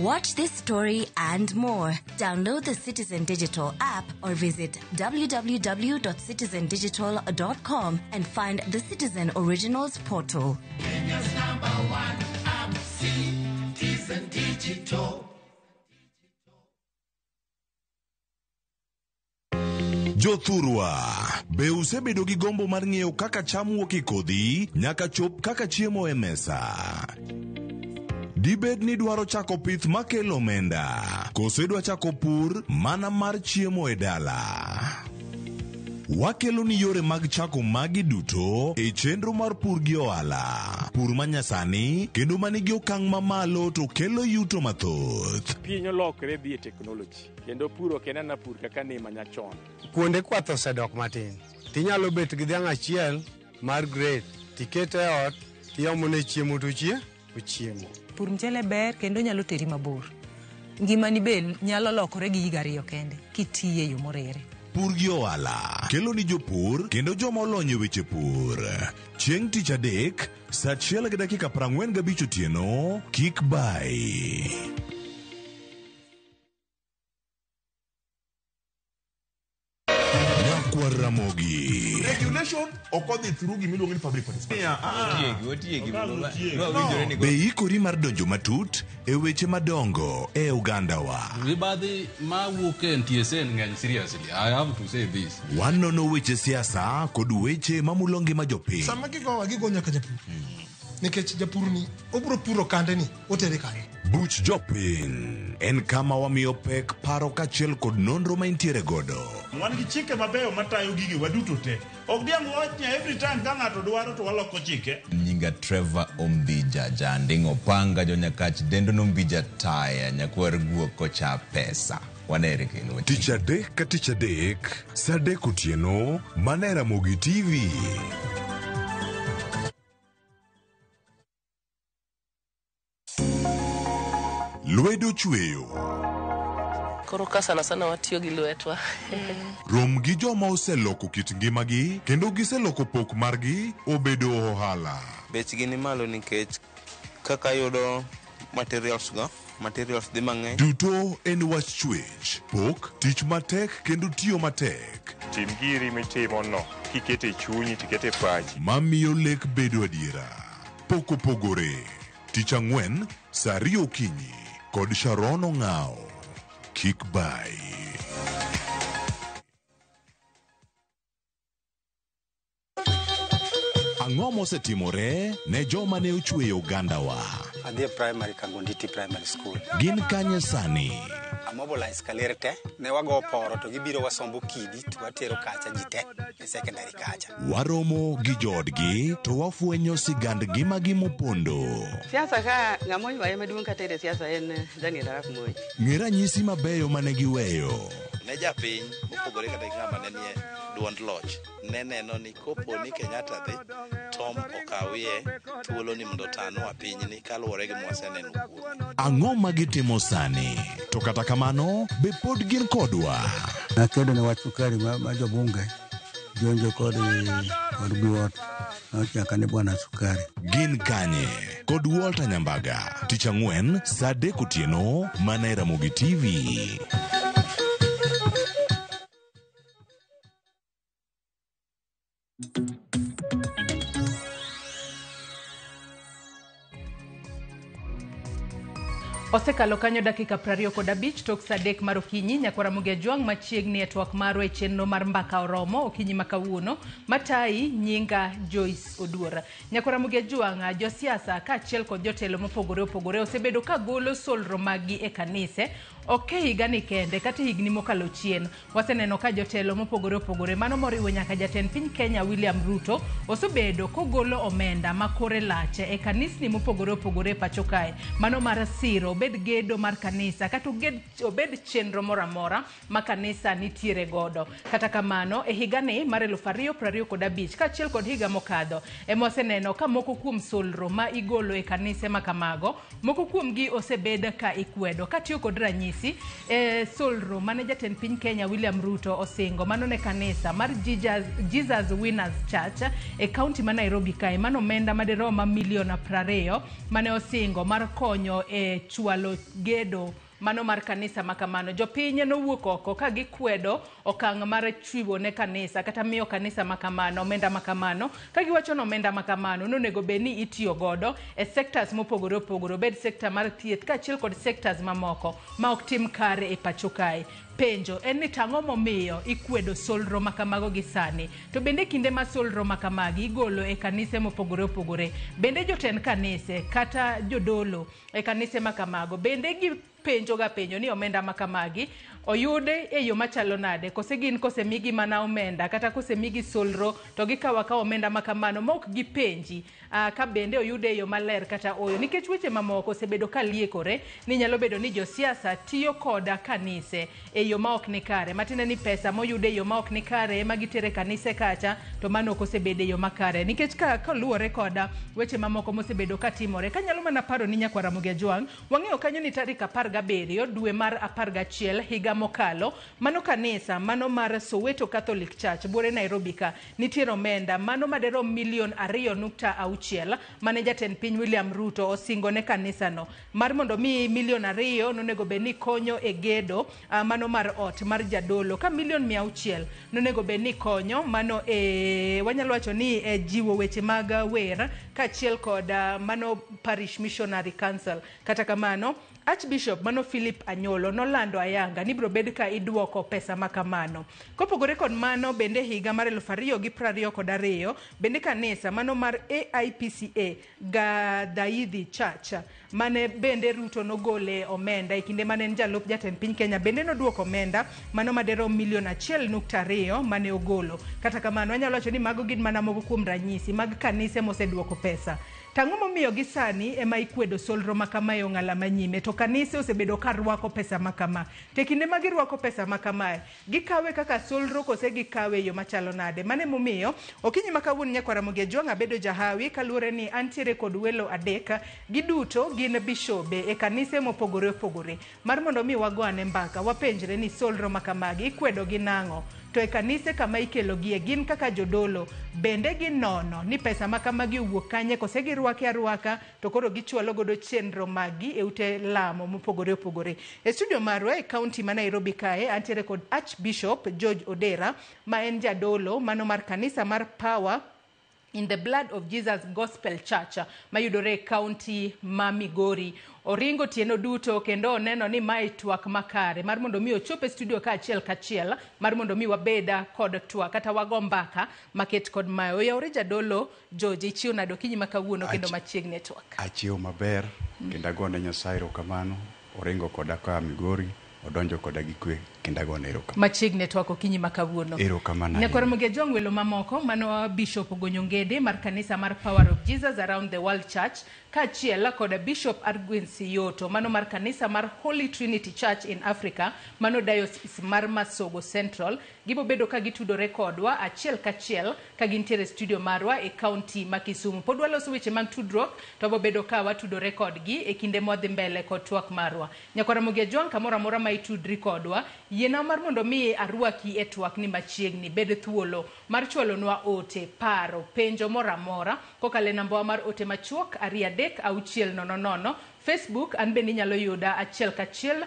Watch this story and more. Download the Citizen Digital app or visit www.citizendigital.com and find the Citizen Originals portal. Kenya's number one app, Citizen Digital. Jothurwa, be usebedo gi gombo mar ng'eyo kaka cham wuok e kodhi nyaka chop kaka chiemo e mesa? Dibed ni dwaro chako pith makelo omenda, koso idwa chako pur mana mar chiemo e dala? Wakelo ni yore mag chako magi duto e chenro mar pur gi ohala. Pur manyasani kendo manigi okang' mamalo to kelo yuto mathoth. Piny olokre dhi e technology kendo pur ok en ana pur kaka ne manyachon. Kuonde kwath osedok matin. Tinyalo bet gi dhiang' achiel mar grade, tikete e ot, tiomone chiemo to ochiemo. Pur mchele ber kendo nyalo teri mabor. Ngimani be nyalo lokore gi higa ariyo kende kitiye e yo morere. Pur gi ohala kelo ni jopur kendo joma olony e weche pur. Chieng' tich adek, saa 1:45 otieno, kik bayi. Nyakwar Ramogi. Regulation ok odhi through gimiluongo ni public participation. Otiegi, otiegi. No. Be ikori mar donjo matut e weche madongo e ogandawa? Mibadhi mawuok e NTSA ng'eny seriously. I have to say this. Wanono weche siasa kod weche mamulo ngima jopiny. Sama gigowa gigo nyaka japur. Nikech japur ni obiro puro kande ni otere kanye. Buch jopiny en kama wamiyo pek paro kaachiel kod nonro ma intiere godo. Wan gi chike mabeyo matayo gige waduto te. Ok diang' wach ni every time ka ng'ato dwaro to waloko chike. Nyinga Trevor Ombija Janding Opanga jonyakach dendo nombija taya nyakwar guok kocha pesa. Wanere kendo. Tich adek ka tich adek, saa adek otieno, mana e Ramogi TV. Lwedo chweyo. Koro ka sana sana watiyo gi lwetwa. Rom gi joma oseloko kit ngimagi kendo giseloko pok margi obedo ohala. Bechgi ni malo nikech kaka yudo materials go, materials dhi mang'eny. Duto en wach chwech, pok, tich matek kendo tiyo matek. Tim giri mitimo no kikete chunyi tikete pachi. Mamiyo lek bedo adiera. Pok opogore. Tich ang'wen, saa ariyo okinyi kod Sharon Ong'ao. Kik bayi. Ang'o mosetimore ne joma ne ochweyo ogandawa? Adhi e primary Kangonditi Primary School. Gin kanye sani? Amobilize kaler te, ne wago poro to gibiro wasombo kidi to watero kacha ji te e secondary kacha. Waromo gi joodgi to wafwenyo sigand ngimagi mopondo. Siasa ka ng'ama oywaye maduong' katere siasa en Daniel Arap Moi. Ng'e ranyisi mabeyo mane giweyo. Ne japiny mopogore kata gi ng'ama ne nie duond loch ne neno ni kopo ni Kenyatta dhi Tom okawie thuolo ni mondo otanwa pinyni kaluwore gi mwaseneno kuome. Ang'o ma gitimo sani? To kata kamano, be pod gin kodwa? Nakedo ne wach sukari ma jobunge jonjo kod Biwott nochaka ni bwana sukari. Gin kanye? Kod Walter Nyambaga. Tich ang'wen, saa adek otieno, mana e Ramogi TV. Osekalo kanyo dakika 25 tok saa 3 mar okinyi. Nyakwara Ramogi Ajwang' machiegni e twak marwa e chenro mar Mbaka Oromo okinyi ma kawuono. Matayi nyinga Joyce Oduor. Nyakwara Ramogi Ajwang', josiasa kaachiel kod jotelo mopogore opogore osebedo ka golo solro maggi e kanise. Ok e higani kende, kata e higni mokalo chien. Waseneno ka jotelo mopogore opogore, mano moriwo nyaka jatend piny Kenya William Ruto, osebedo kogolo omenda ma kore lach e kanisni mopogore opogore e pacho kae. Mano mar siro, obed gedo mar kanisa kata obed chenro moro amora ma kanisa nitiere godo. Kata kamano, e higani mar 2025 kaachiel kod higa mokadho, ema waseneno ka moko kuom solro ma igolo e kanise ma kamago, moko kuomgi osebed ka ikwedo. Katiyo kod ranyisi, e solro mane jatend piny Kenya William Ruto osingo mano ne kanisa mar Jesus Winners Church e kaunti ma Nairobi kae, mano omenda madiroma milion 20 mane osingo mar konyo e chwalo gedo mano mar kanisa ma kamano. Jopiny nowuok oko ka gikwedo okang' mar chiwo ne kanisa kata miyo kanisa ma kamano omenda ma kamano, ka giwacho ni omenda ma kamano nonego bed ni itiyo godo e sectors mopogore opogore, obed sector mar thieth kaachiel kod sectors mamoko ma ok tim kare e pacho kae. Penjo en ni tang'o momiyo ikwedo solro ma kamago gi sani? To bende kinde ma solro ma kamagi igolo e kanise mopogore opogore, bende jotend kanise kata jodolo e kanise ma kamago bende gipenjo ga penjo ni omenda ma kamagi oyude e yo machalo nade? Kose gin kosemigi mana omenda kata kosemigi solro to gikawo akawa omenda ma kamano ma ok gipenji ka bende oyude e yo maler kata oyo? Nikech weche mamoko osebedo ka liekore ni nyalo bedo ni josiasa tiyo koda kanise e yo ma ok ni kare, matiende ni pesa moyude e yo ma ok ni kare ema gitere kanise kacha, to mano ok osebedo e yo makare. Nikech ka kaluwore koda weche mamoko mosebedo ka timore, kanyalo mana paro ni Nyakwar Ramogi Ajwang', wang'eyo kanyo ni tarik 17 dwe mar 11 higa mokalo, mano kanisa mano mar Soweto Catholic Church buore Nairobi ka nitiere omenda mano maderom milion 2.6 mane jatend piny William Ruto osingo ne kanisano mar mondo mi milion 2 nonego bed ni konyo e gedo mano mar ot mar jadolo, ka milion 600 nonego bed ni konyo mano e wanyalo wacho ni e jiwo weche mag wer kaachiel kod mano Parish Missionary Council. Kata kamano, Archbishop mano Philip Anyolo nolando ayanga ni biro bed ka iduoko pesa ma kamano. Kopogore kod mano, bende higa mar 2022 bende kanisa mano mar AIPCA Gadaidhi Church mane bende Ruto nogole omenda e kinde mane en jalup jatend piny Kenya bende noduoko omenda mano maderom milion 1.2 mane ogolo. Kata kamano, anyalo wacho ni mago gin mana moko kuom ranyisi mag kanise moseduoko pesa. Tang'o momiyo gi sani ema ikwedo solro ma kama e ong'ala manyime, to kanise osebedo ka rwako pesa ma kama? To e kinde ma girwako pesa ma kamae, gikawe kaka solro kose gikawe e yo machalo nade? Mano emomiyo okinyi ma kawuono Nyakwar Ramogi Ajwang' abedo jahawi kaluwore ni antiere kod welo adek, giduto gin bishobe e kanise mopogore opogore, mar mondo mi wago ane mbaka, wapenjre ni solro ma kamagi ikwedo gi nang'o? To e kanise kama ikelogie gin kaka jodolo, bende ginono ni pesa ma kamagi owuok kanye kose girwake arwaka to koro gichwalo godo chenro maggi e ute lamo mopogore opogore. E studio marwa e kaunti ma Nairobi kae antiere kod Archbishop George Odera ma en jadolo mano mar kanisa mar Power in the Blood of Jesus Gospel Church mayudore e kaunti ma Migori. Oringo tieno duto kendo oneno ni mae twak makare mar mondo mi ochop e studio kaachiel kachiel mar mondo mi wabeda kod twak kata wago mbaka maket kod mae. Oyawore jadolo George, ichiew nade okinyi ma kawuono kendo machiegni e twak? Achiew maber kendo agone Nyasaye erokamano. Oringo koda koa Migori, odonjo koda gi kwe kendo agone erokamano. Machiegni e twak okinyi ma kawuono. Erokamano Nyakwar ahinya. Ramogi Ajwang' welo mamoko mano Bishop Ogonyo Ngede mar kanisa mar Power of Jesus Around the World Church kaachiel kod Bishop Argwin Siyoto mano mar kanisa mar Holy Trinity Church in Africa mano Diocese mar Masogo Central. Gibobedo ka gitudore kodwa achiel kachiel ka gintiere e studio marwa e kaunti ma Kisumu. Pod waloso weche mag tudruok to wabobedo ka watudore kodgi e kinde mwadhi mbele kod twak marwa. Nyakwar Ramogi Ajwang' kamoro amora ma itudri kodwa, yiena mar mondo mi arwaki e twak ni machiegni. Bed thuolo mar chwalonwa ote, paro, penjo moro amora kokalo e nambawa mar ote machuok 236 00. Facebook an bende inyalo yuda achiel kachiel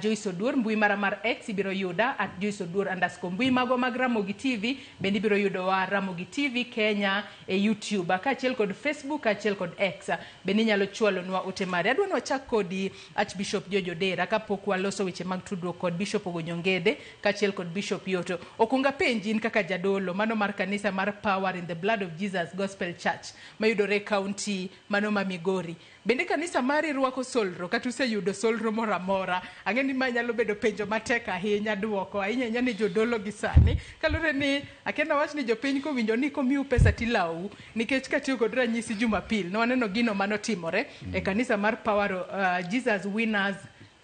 Joyce Oduor, mbui mara mar X ibiro yuda at Joyce Oduor underscore. Mbui magwa mag Ramogi TV bende ibiro yudowa Ramogi TV Kenya e YouTube kaachiel kod Facebook kaachiel kod X. Bende inyalo chwalonwa ote mari. Adwa ni wachak kodi Archbishop George Odera kapok waloso weche mag tudruok kod Bishop Ogonyo Ngede kaachiel kod Bishop Yoto. Okunga penji in kaka jadolo mano mar kanisa mar Power in the Blood of Jesus Gospel Church mayudore e kaunti mano ma Migori. Bende kanisa mari rwako solro kata useyudo solro moro amora? Ang'e ni ma nyalo bedo penjo matek ahinya duoko, ahinya ahinya ni jodolo gi sani. Kaluwore ni akia nawach ni jopiny kowinjo ni komiu pesa tilawou, nikech katiyo kod ranyisi Jumapil, ne waneno gino manotimore e kanisa mar Power Jesus Winners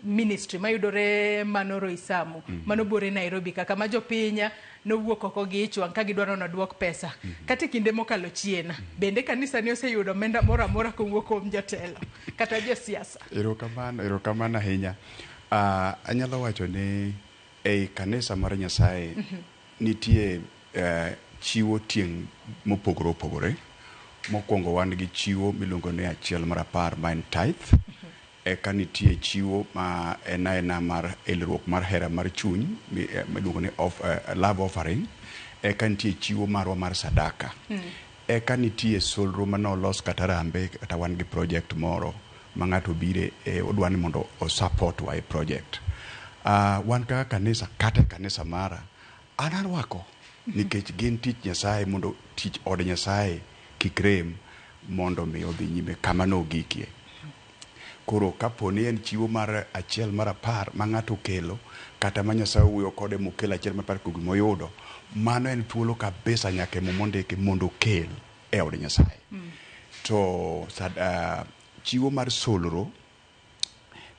Ministry mayudore mano Roysambu, mano buore Nairobi kaka ma jopiny nowuok oko gi ich wang' ka gidwaro ni oduok pesa. Kata e kinde mokalo chien, bende kanisa ni oseyudo omenda moro amora kowuok kuom jotelo kata josiasa? Erokamano, erokamano ahinya. Anyalo wacho ni ei kanisa mar Nyasaye nitie chiwo tieng' mopogore opogore. Mokwongo wan gi chiwo miluongo ni achiel mar apar ma en tithe. Eka nitie chiwo ma en aena mar elruok mar hera mar chuny miluongo ni love offering. Eka nitie chiwo marwa mar sadaka. Eka nitie solro manolos kata rambe kata wan gi project moro ma ng'ato bire odwa ni mondo o support wa e project. Wan kaka kanisa kata e kanisa mara an arwako nikech gin tich Nyasaye mondo tich od Nyasaye kik rem mondo mi odhi nyime kama nogikie. Koro kapo ni en chiwo mar achiel mar apar ma ng'ato okelo kata ma Nyasaye owuoyo kode mokelo achiel mar apar kuom gimoyudo, mano en thuolo kabisa nyaka e Muma ondiki mondo okel e od Nyasaye. To chiwo mar solro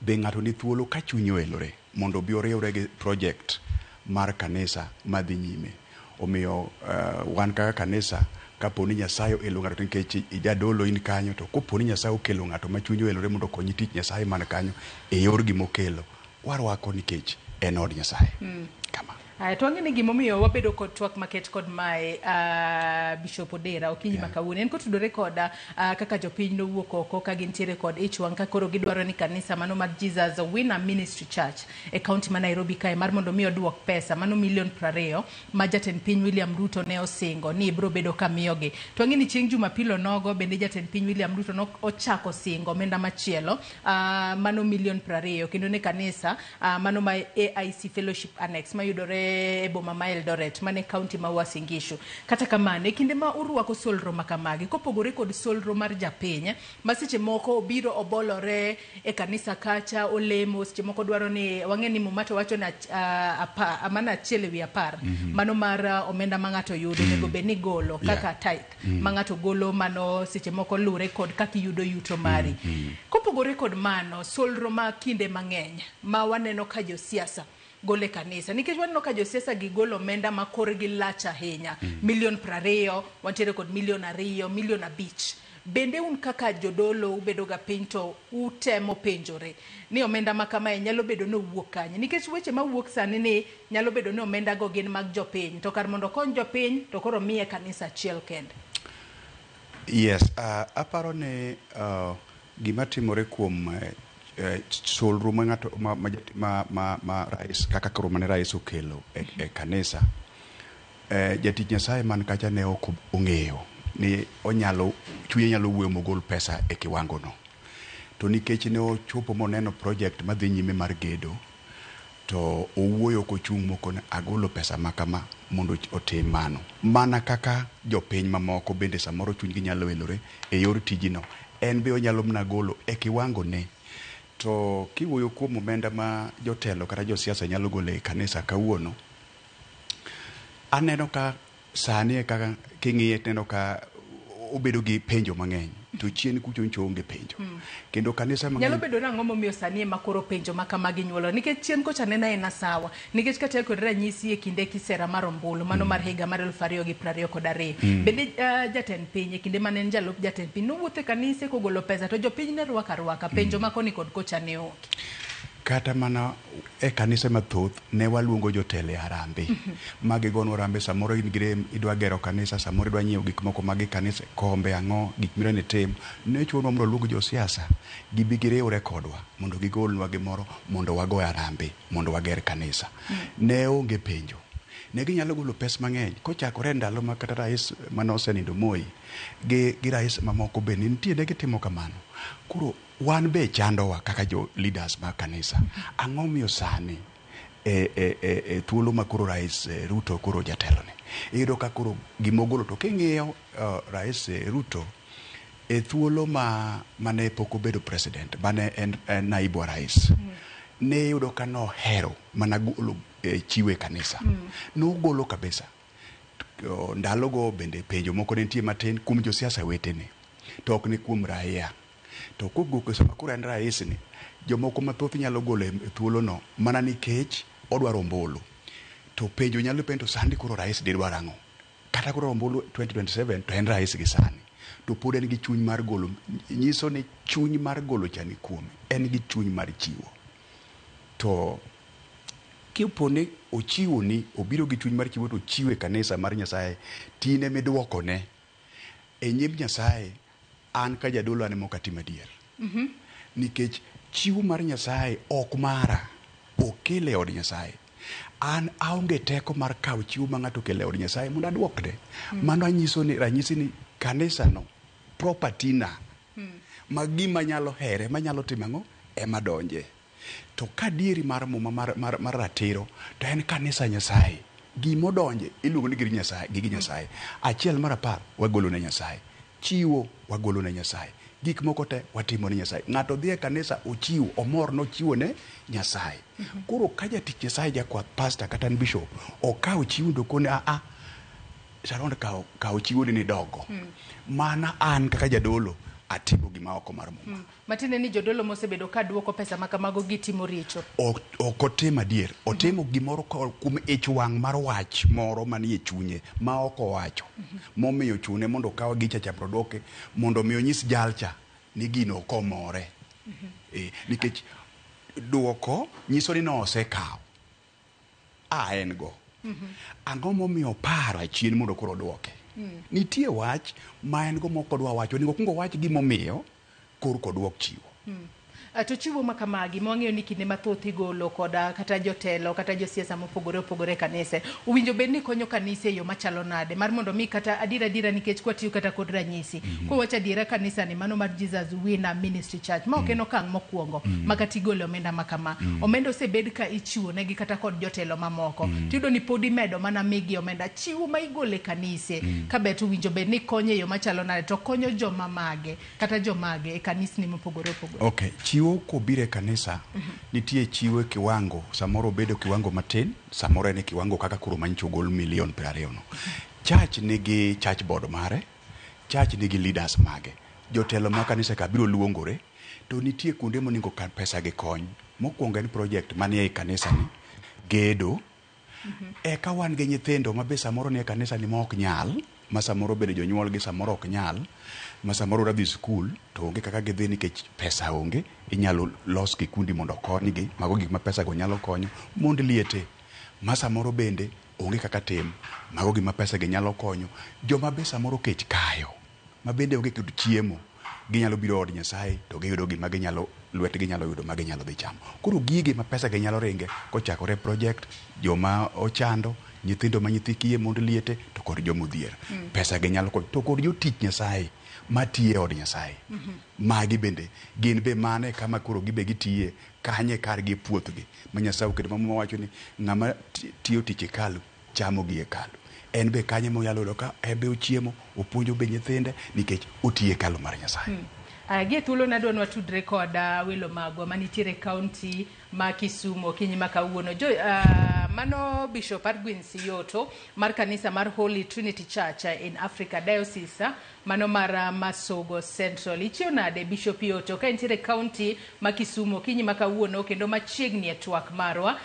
be ng'ato ni thuolo ka chunye oelore mondo obi oriwre gi project mar kanisa madhi nyime. Omiyo wan kaka kanisa kapo ni Nyasaye oelo ng'ato nikech ijadolo in kanyo to kopo ni Nyasaye okelo ng'ato ma chunye oelore mondo okonyi tich Nyasaye man kanyo e yor gimokelo, warwako nikech en od Nyasaye. Aya, to wang'e ni gimomiyo wabedo kod twak maket kod mae Bishop Odera okinyi ma kawuono en kotudore kod kaka jopiny nowuok oko ka gintiere kod ich wang' ka koro gidwaro ni kanisa mano mar Jesus Winner Ministry Church e kaunti ma Nairobi kae mar mondo mi oduok pesa mano milion 20 ma jatend piny William Ruto ne osingo ni biro bedo ka miyogi. To wang'e ni chieng' Jumapil onogo bende jatend piny William Ruto no ochako singo omenda machielo mano milion 20 kendo ne kanisa mano ma AIC Fellowship Annex mayudore e boma ma Eldoret mane kaunti ma Uasin Gishu. Kata kamano, e kinde ma urwako solro ma kamagi, kopogore kod solro mar japiny ma seche moko obiro obolore e kanisa kacha olemo, seche moko dwaro ni wang'e ni Muma to wacho ni mana achiel ewi apar mano mar omenda ma ng'ato yudo onego bed ni golo kaka tithe ma ng'ato golo mano seche moko lure kod kaka iyudo yuto mari. Kopogore kod mano, solro ma kinde mang'eny ma waneno ka josiasa golo e kanisa nikech waneno ka josiasa gi golo omenda ma korgi lach ahinya milion 20 wantiere kod milion 2 milion 5. Bende un kaka jodolo ubedo ga piny to utemo penjore ni omenda ma kamae nyalo bedo ni owuok kanye, nikech weche mawuok sani ni nyalo bedo ni omenda go gin mag jopiny to kar mondo okony jopiny to koro miye kanisa achiel kende. Yes, aparo ni gima timore kuom solro ma ng'ato ma rais kaka koro mane rais okelo e kanisa, jatich Nyasaye man kacha ne ok ong'eyo ni onyalo chunye nyalo wuoyo mogol pesa e kiwango no. To nikech ne ochopo moneno project madhi nyime mar gedo, to owuoyo kochung' mokone agolo pesa ma kama mondo otim mano. Mana kaka jopiny mamoko bende samoro chunygi nyalo elore e yor tijino, en be onyalo mana golo e kiwango ne. To kiwuoyo kuom omenda ma jotelo kata josiasa nyalo golo e kanisa kawuono, aneno ka sani e kaka king'iye tineno ka obedo gi penjo mang'eny to chien kucho nyocha onge penjo. Kendo kanisa mang'eny Nyalo bedo nang'o momiyo sani ema koro penjo ma kamagi nyuolore, nikech chien kocha nena ena sawa, nikech kata kod ranyisi e kinde kisera mar ombulu mano mar higa mar 2022 bende jatend piny e kinde mane en jalup jatend piny nowuotho e kanise kogolo pesa to jopiny ne rwako arwaka penjo ma koni kod kocha ne onge. Kata mana e kanise mathoth ne waluongo jotelo e harambee. Ma gigonwa harambee, samoro in gi rem idwa gero kanisa, samoro idwa nyiewo gik moko mag kanisa, kombe ang'o, gik midwa ni itim. Ne chunowa mondo waluong josiasa gibi giriwre kodwa mondo gigolnwa gimoro mondo wago harambee mondo wager kanisa. Ne onge penjo. Ne ginyalo golo pes mang'eny kochakore e ndalo ma kata rais mane osenindo Moi gi rais mamoko be ne nitie ne gitimo kamano. Koro wan be chandowa kaka jo leaders mag kanisa. Ang'o miyo sani e thuolo ma koro rais Ruto koro jatelo ni, iyudo ka koro gimogolo to king'iyo rais Ruto e thuolo ma mane pok obedo president, mane en naibu wa rais, ne iyudo ka nohero mana golo chiwo e kanisa. Nogolo kabisa. Ndalogo bende penjo moko ne nitie matin kuom josiasa wetene, to ok ne kuom raia. To kogok sama koro en rais ni, jomoko mathoth nyalo golo e thuolo no mana nikech odwaro ombulu. To penjo nyalo penjo sani koro rais didwar ang'o? Kata koro ombulu 2027 to en rais gi sani. To pod en gi chuny mar golo, nyiso ni chuny mar golo cha ni kuome. En gi chuny mar chiwo. To kipo ni ochiwo ni obiro gi chuny mar chiwo to ochiwo e kanisa mar Nyasaye, tine miduokone e nyim Nyasaye, an ka jadolo an ema ok atim adier. Nikech chiwo mar Nyasaye ok mara, okele e od Nyasaye. An aonge teko mar kawo chiwo ma ng'ato okelo e od Nyasaye mondo aduokne. Mano anyiso ni ranyisi ni kanisa no property na ma gima nyalo here manyalo timo ang'o ema donje. To kadieri mar muma mar ratiro to en kanisa Nyasaye. Gimodonje iluongo ni gir Nyasaye, gige Nyasaye. Achiel mar 10 wagolo ne Nyasaye. Chiwo wagolo ne Nyasaye. Gik moko te watimo ne Nyasaye. Ng'ato dhi e kanisa ochiwo, omor nochiwo ne Nyasaye. Koro ka jatich Nyasaye jakwath, pastor kata en bishop, okawo chiwo to kone a Sharon kaw chiwo ni nidogo. Mana an kaka jadolo atimo gima oko mar muma. Matiende ni jodolo mosebedo ka duoko pesa ma kamago gitimo richo. Ok otim adier. Otimo gimoro kuom ich wang' mar wach moro manie chunye ma ok owacho. Momiyo chune mondo okaw gicha cha mondo oduoke mondo mi onyis jalcha ni gino ok omore. Nikech duoko nyiso ni nosekawo. A en go. Ang'o momiyo oparo achien mondo koro oduoke? Nitie wach ma en go mok odwa wacho. Onego okuong owach gimomiyo korka oduok chiwo. To chiwo ma kamagi ma wang'eyo ni kinde mathoth igolo koda kata jotelo kata josiasa mopogore opogore e kanise, owinjo bed ni konyo kanise e yo machalo nade mar mondo mi kata adiera adiera nikech kwatiyo kata kod ranyisi kwawacho adiera kanisa ni mano mar Jesus Winner Ministry Church ma ok en okang' mokwongo ma kata igole omenda ma kama. Omenda osebed ka ichiwo negi kata kod jotelo mamoko. Tiyudo ni pod imedo mana migi omenda. Chiwo ma igolo e kanise ka ber to owinjo bed ni konyo e yo machalo nade to konyo joma mage kata jomage e kanisni mopogore opogore. Okay, chiwo kobiro e kanisa, nitie chiwo e kiwango, samoro obedo kiwango matin, samoro en e kiwango kaka koro manyicho ogol milion 20 no. Church nigi church board mare, church nigi leaders mage. Jotelo mag kanisa ka biro luongore, to nitie kuonde monego ka pesa gi kony. Mokwongo en project manie ei kanisa ni, gedo. Eka wan gi nyithindo ma be samoro nie kanisa ni ma ok nyal, ma samoro bende jonyuol gi samoro ok nyal, ma samoro dwa dhi skul to onge kaka gidhi nikech pesa onge, inyalo los kikundi mondo okonygi, mago gik ma pesa go nyalo konyo. Mond liete, ma samoro bende onge kaka tim, mago gima pesa gi nyalo konyo. Joma be samoro kech kayo, ma bende onge kod chiemo, ginyalo biro od Nyasaye to giyudo gima ginyalo lwetgi nyalo yudo ma ginyalo dhi chamo. Koro gige ma pesa gi nyalo ringe kochakore project, joma ochando, nyithindo ma nyithi kiye, mond liete to kod joma odhier. Pesa gi nyalo konyo. To kod jotich Nyasaye matiyo e od Nyasaye. Magi bende gin be mano e kama koro gibe gitiye, kanye kargi e puothgi ma Nyasaye oketo ma Muma wacho ni ng'ama tiyo tich hekalu chamo gi hekalu. En be kanye monyalo yudo ka en be ochiemo, opuonjo be nyithinde nikech otiyo e hekalu mar Nyasaye. Gie thuolo nadwa ni watudre kod welo magwa manitiere e kaunti ma Kisumu okinyi ma kawuono. Mano Bishop Argwin Siyoto mar kanisa mar Holy Trinity Church in Africa Diocese. mano mar Masogo Central. Ichiew nade Bishop Yoto ka intiere kaunti ma Kisumu okinyi ma kawuono kendo machiegni e twak marwa.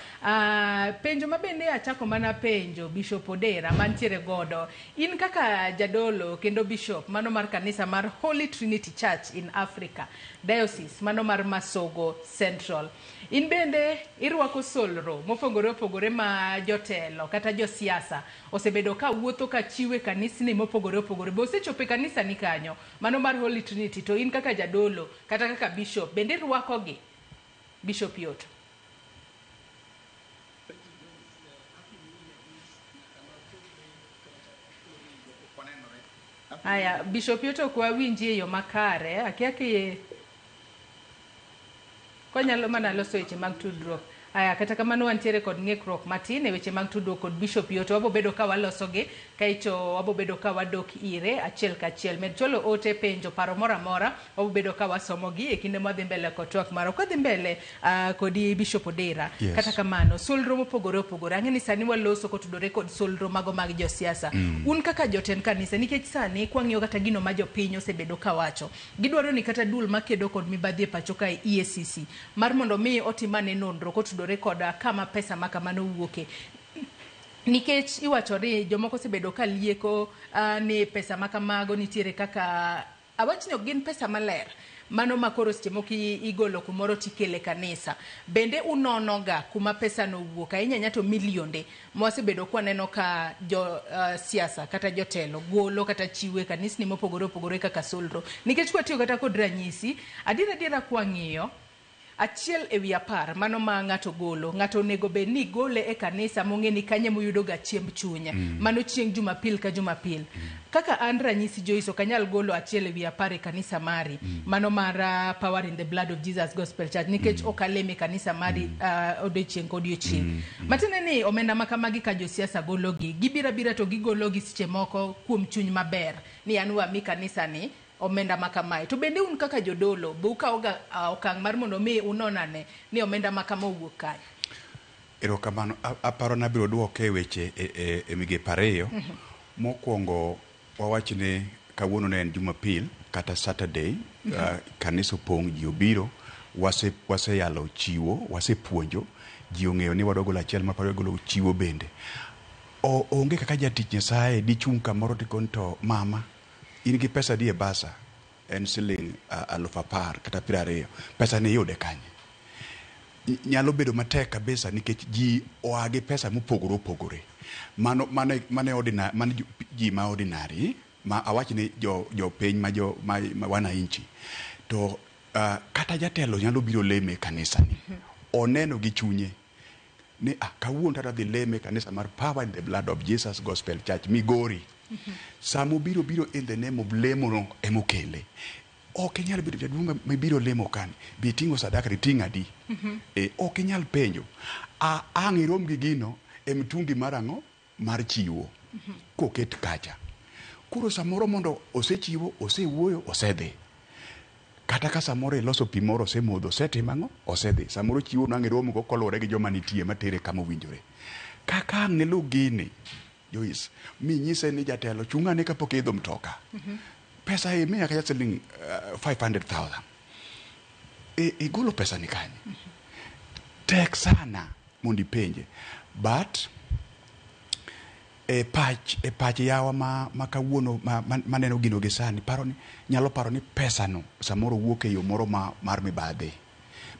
Penjo ma bende achako mana penjo Bishop Odera mantiere godo. In kaka jadolo kendo bishop mano mar kanisa mar Holy Trinity Church in Africa, Diocese mano mar Masogo Central. In bende irwako solro mopogore opogore ma jotelo kata josiasa osebedo ka wuotho ka chiwe kanisni mopogore opogore. Be osechopo e kanisa ni kanyo mano mar Holy Trinity to in kaka jadolo kata kaka bishop bende irwakogi? Bishop Yoto. Aya, Bishop Yoto ok wawinji e yo makare, akia ki konyalo mana loso weche mag tudruok. Aya, kata kamano wantiere kod ng'ikruok matin e weche mag tudruok kod Bishop Yoto. Wabo bedo ka walosogi, kaeto wabo bedo ka wadok ire achiel kachiel. Med chwalo ote, penjo, paro moro amora, wabo bedo ka wasomogi e kinde mwadhi mbele kod twak marwa. Kwadhi mbele kodi Bishop Odera. Yes. Kata kamano, solro mopogore opogore. Ang'e ni sani waloso kotudore kod solro mago mag josiasa. Un kaka jotend kanisa, nikech sani kwang'iyo kata gino ma jopiny osebedo kawacho, gidwaro ni kata duol makedo kod mibadhi e pacho kae EACC, mar mondo mi otim ane nonro kotudore kod kama pesa ma kamano wuoke. Nikech iwacho ni jomoko osebedo ka lieko ni pesa ma kamago nitiere kaka awach ni ok gin pesa maler mano ma koro seche moko igolo kumoro tikele kanisa. Bende unonoga kuma pesa no wuok ahinya ahinya to milionde mwasebedo kwaneno ka jo siasa kata jotelo golo kata chiwe kanisni mopogore opogore kaka solro. Nikech kwatiyo kata kod ranyisi, adiera adiera kwang'iyo 1/10 mano ma ng'ato golo, ng'ato onego bed ni gole e kanisa mong'e ni kanye moyudo ga chiemb chuny. Mano chieng' Jumapil ka Jumapil. Kaka an ranyisi Joyce ok anyal golo 1/10 e kanisa mari. Mano mar Power in the Blood of Jesus Gospel Church nikech ok alem e kanisa mari odiochieng' ka odiochieng'. Matiende ni omenda ma kamagi ka josiasa gologi, gibiro abira to gigologi seche moko kuom chuny maber ni an wami kanisa ni omenda ma kamae. To bende un kaka jodolo, be ukawoga okang' mar mondo mi unon ane ni omenda ma kama owuok kanye? Erokamano. Aparo nabiro duoke e weche e migepe ariyo. Mokwongo wawach ni kawuono ne en Jumapil kata Saturday, kanisa opong', ji obiro, waseyalo chiwo, wasepuonjo, ji ong'eyo ni wadwa golo 1/10, golo chiwo bende. Onge kaka jatich Nyasaye dichung' kamoro tikoni to mama, in gi pesa di e basa, en siling 10,000 kata 20, pesa ni iyude kanye? Nyalo bedo matek kabisa nikech ji oa gi pesa mopogore opogore. Mano mane ordinary, mano ji ma ordinary, ma awach ni jo piny ma jo ma wananchi. To kata jatelo nyalo biro leme e kanisa ni. Oneno gi chunye ni kawuono tata dhi leme e kanisa mar Power in the Blood of Jesus Gospel Church Migori. Sama obiro biro in the name of lemo no emokele. Ok inyal bedo jaduong' mibiro lemo kani, bi iting'o sadaka iting' adi? Ok inyal penjo. Ang' irom gi gino e mtungi mar ang'o? Mar chiwo. Koket kacha. Koro samoro mondo osechiwo, osewuoyo, osedhi. Kata ka samoro iloso pi moro osemodho, osetimo ang'o? Osedhi. Samoro chiwo no ang' irom go koluwore gi joma nitie matere kama owinjore. Kaka ang' nilu gini, Joyce, minyise ni jatelo chung' ane kapok iidho mtoka. Pesa imiya kacha siling 500,000. Igolo pesa ni kanye? Tek sana mondo ipenje. But e pach yawa ma kawuono maneno gino gi sani, nyalo paro ni pesa no samoro wuok e yo moro mar mibadhi.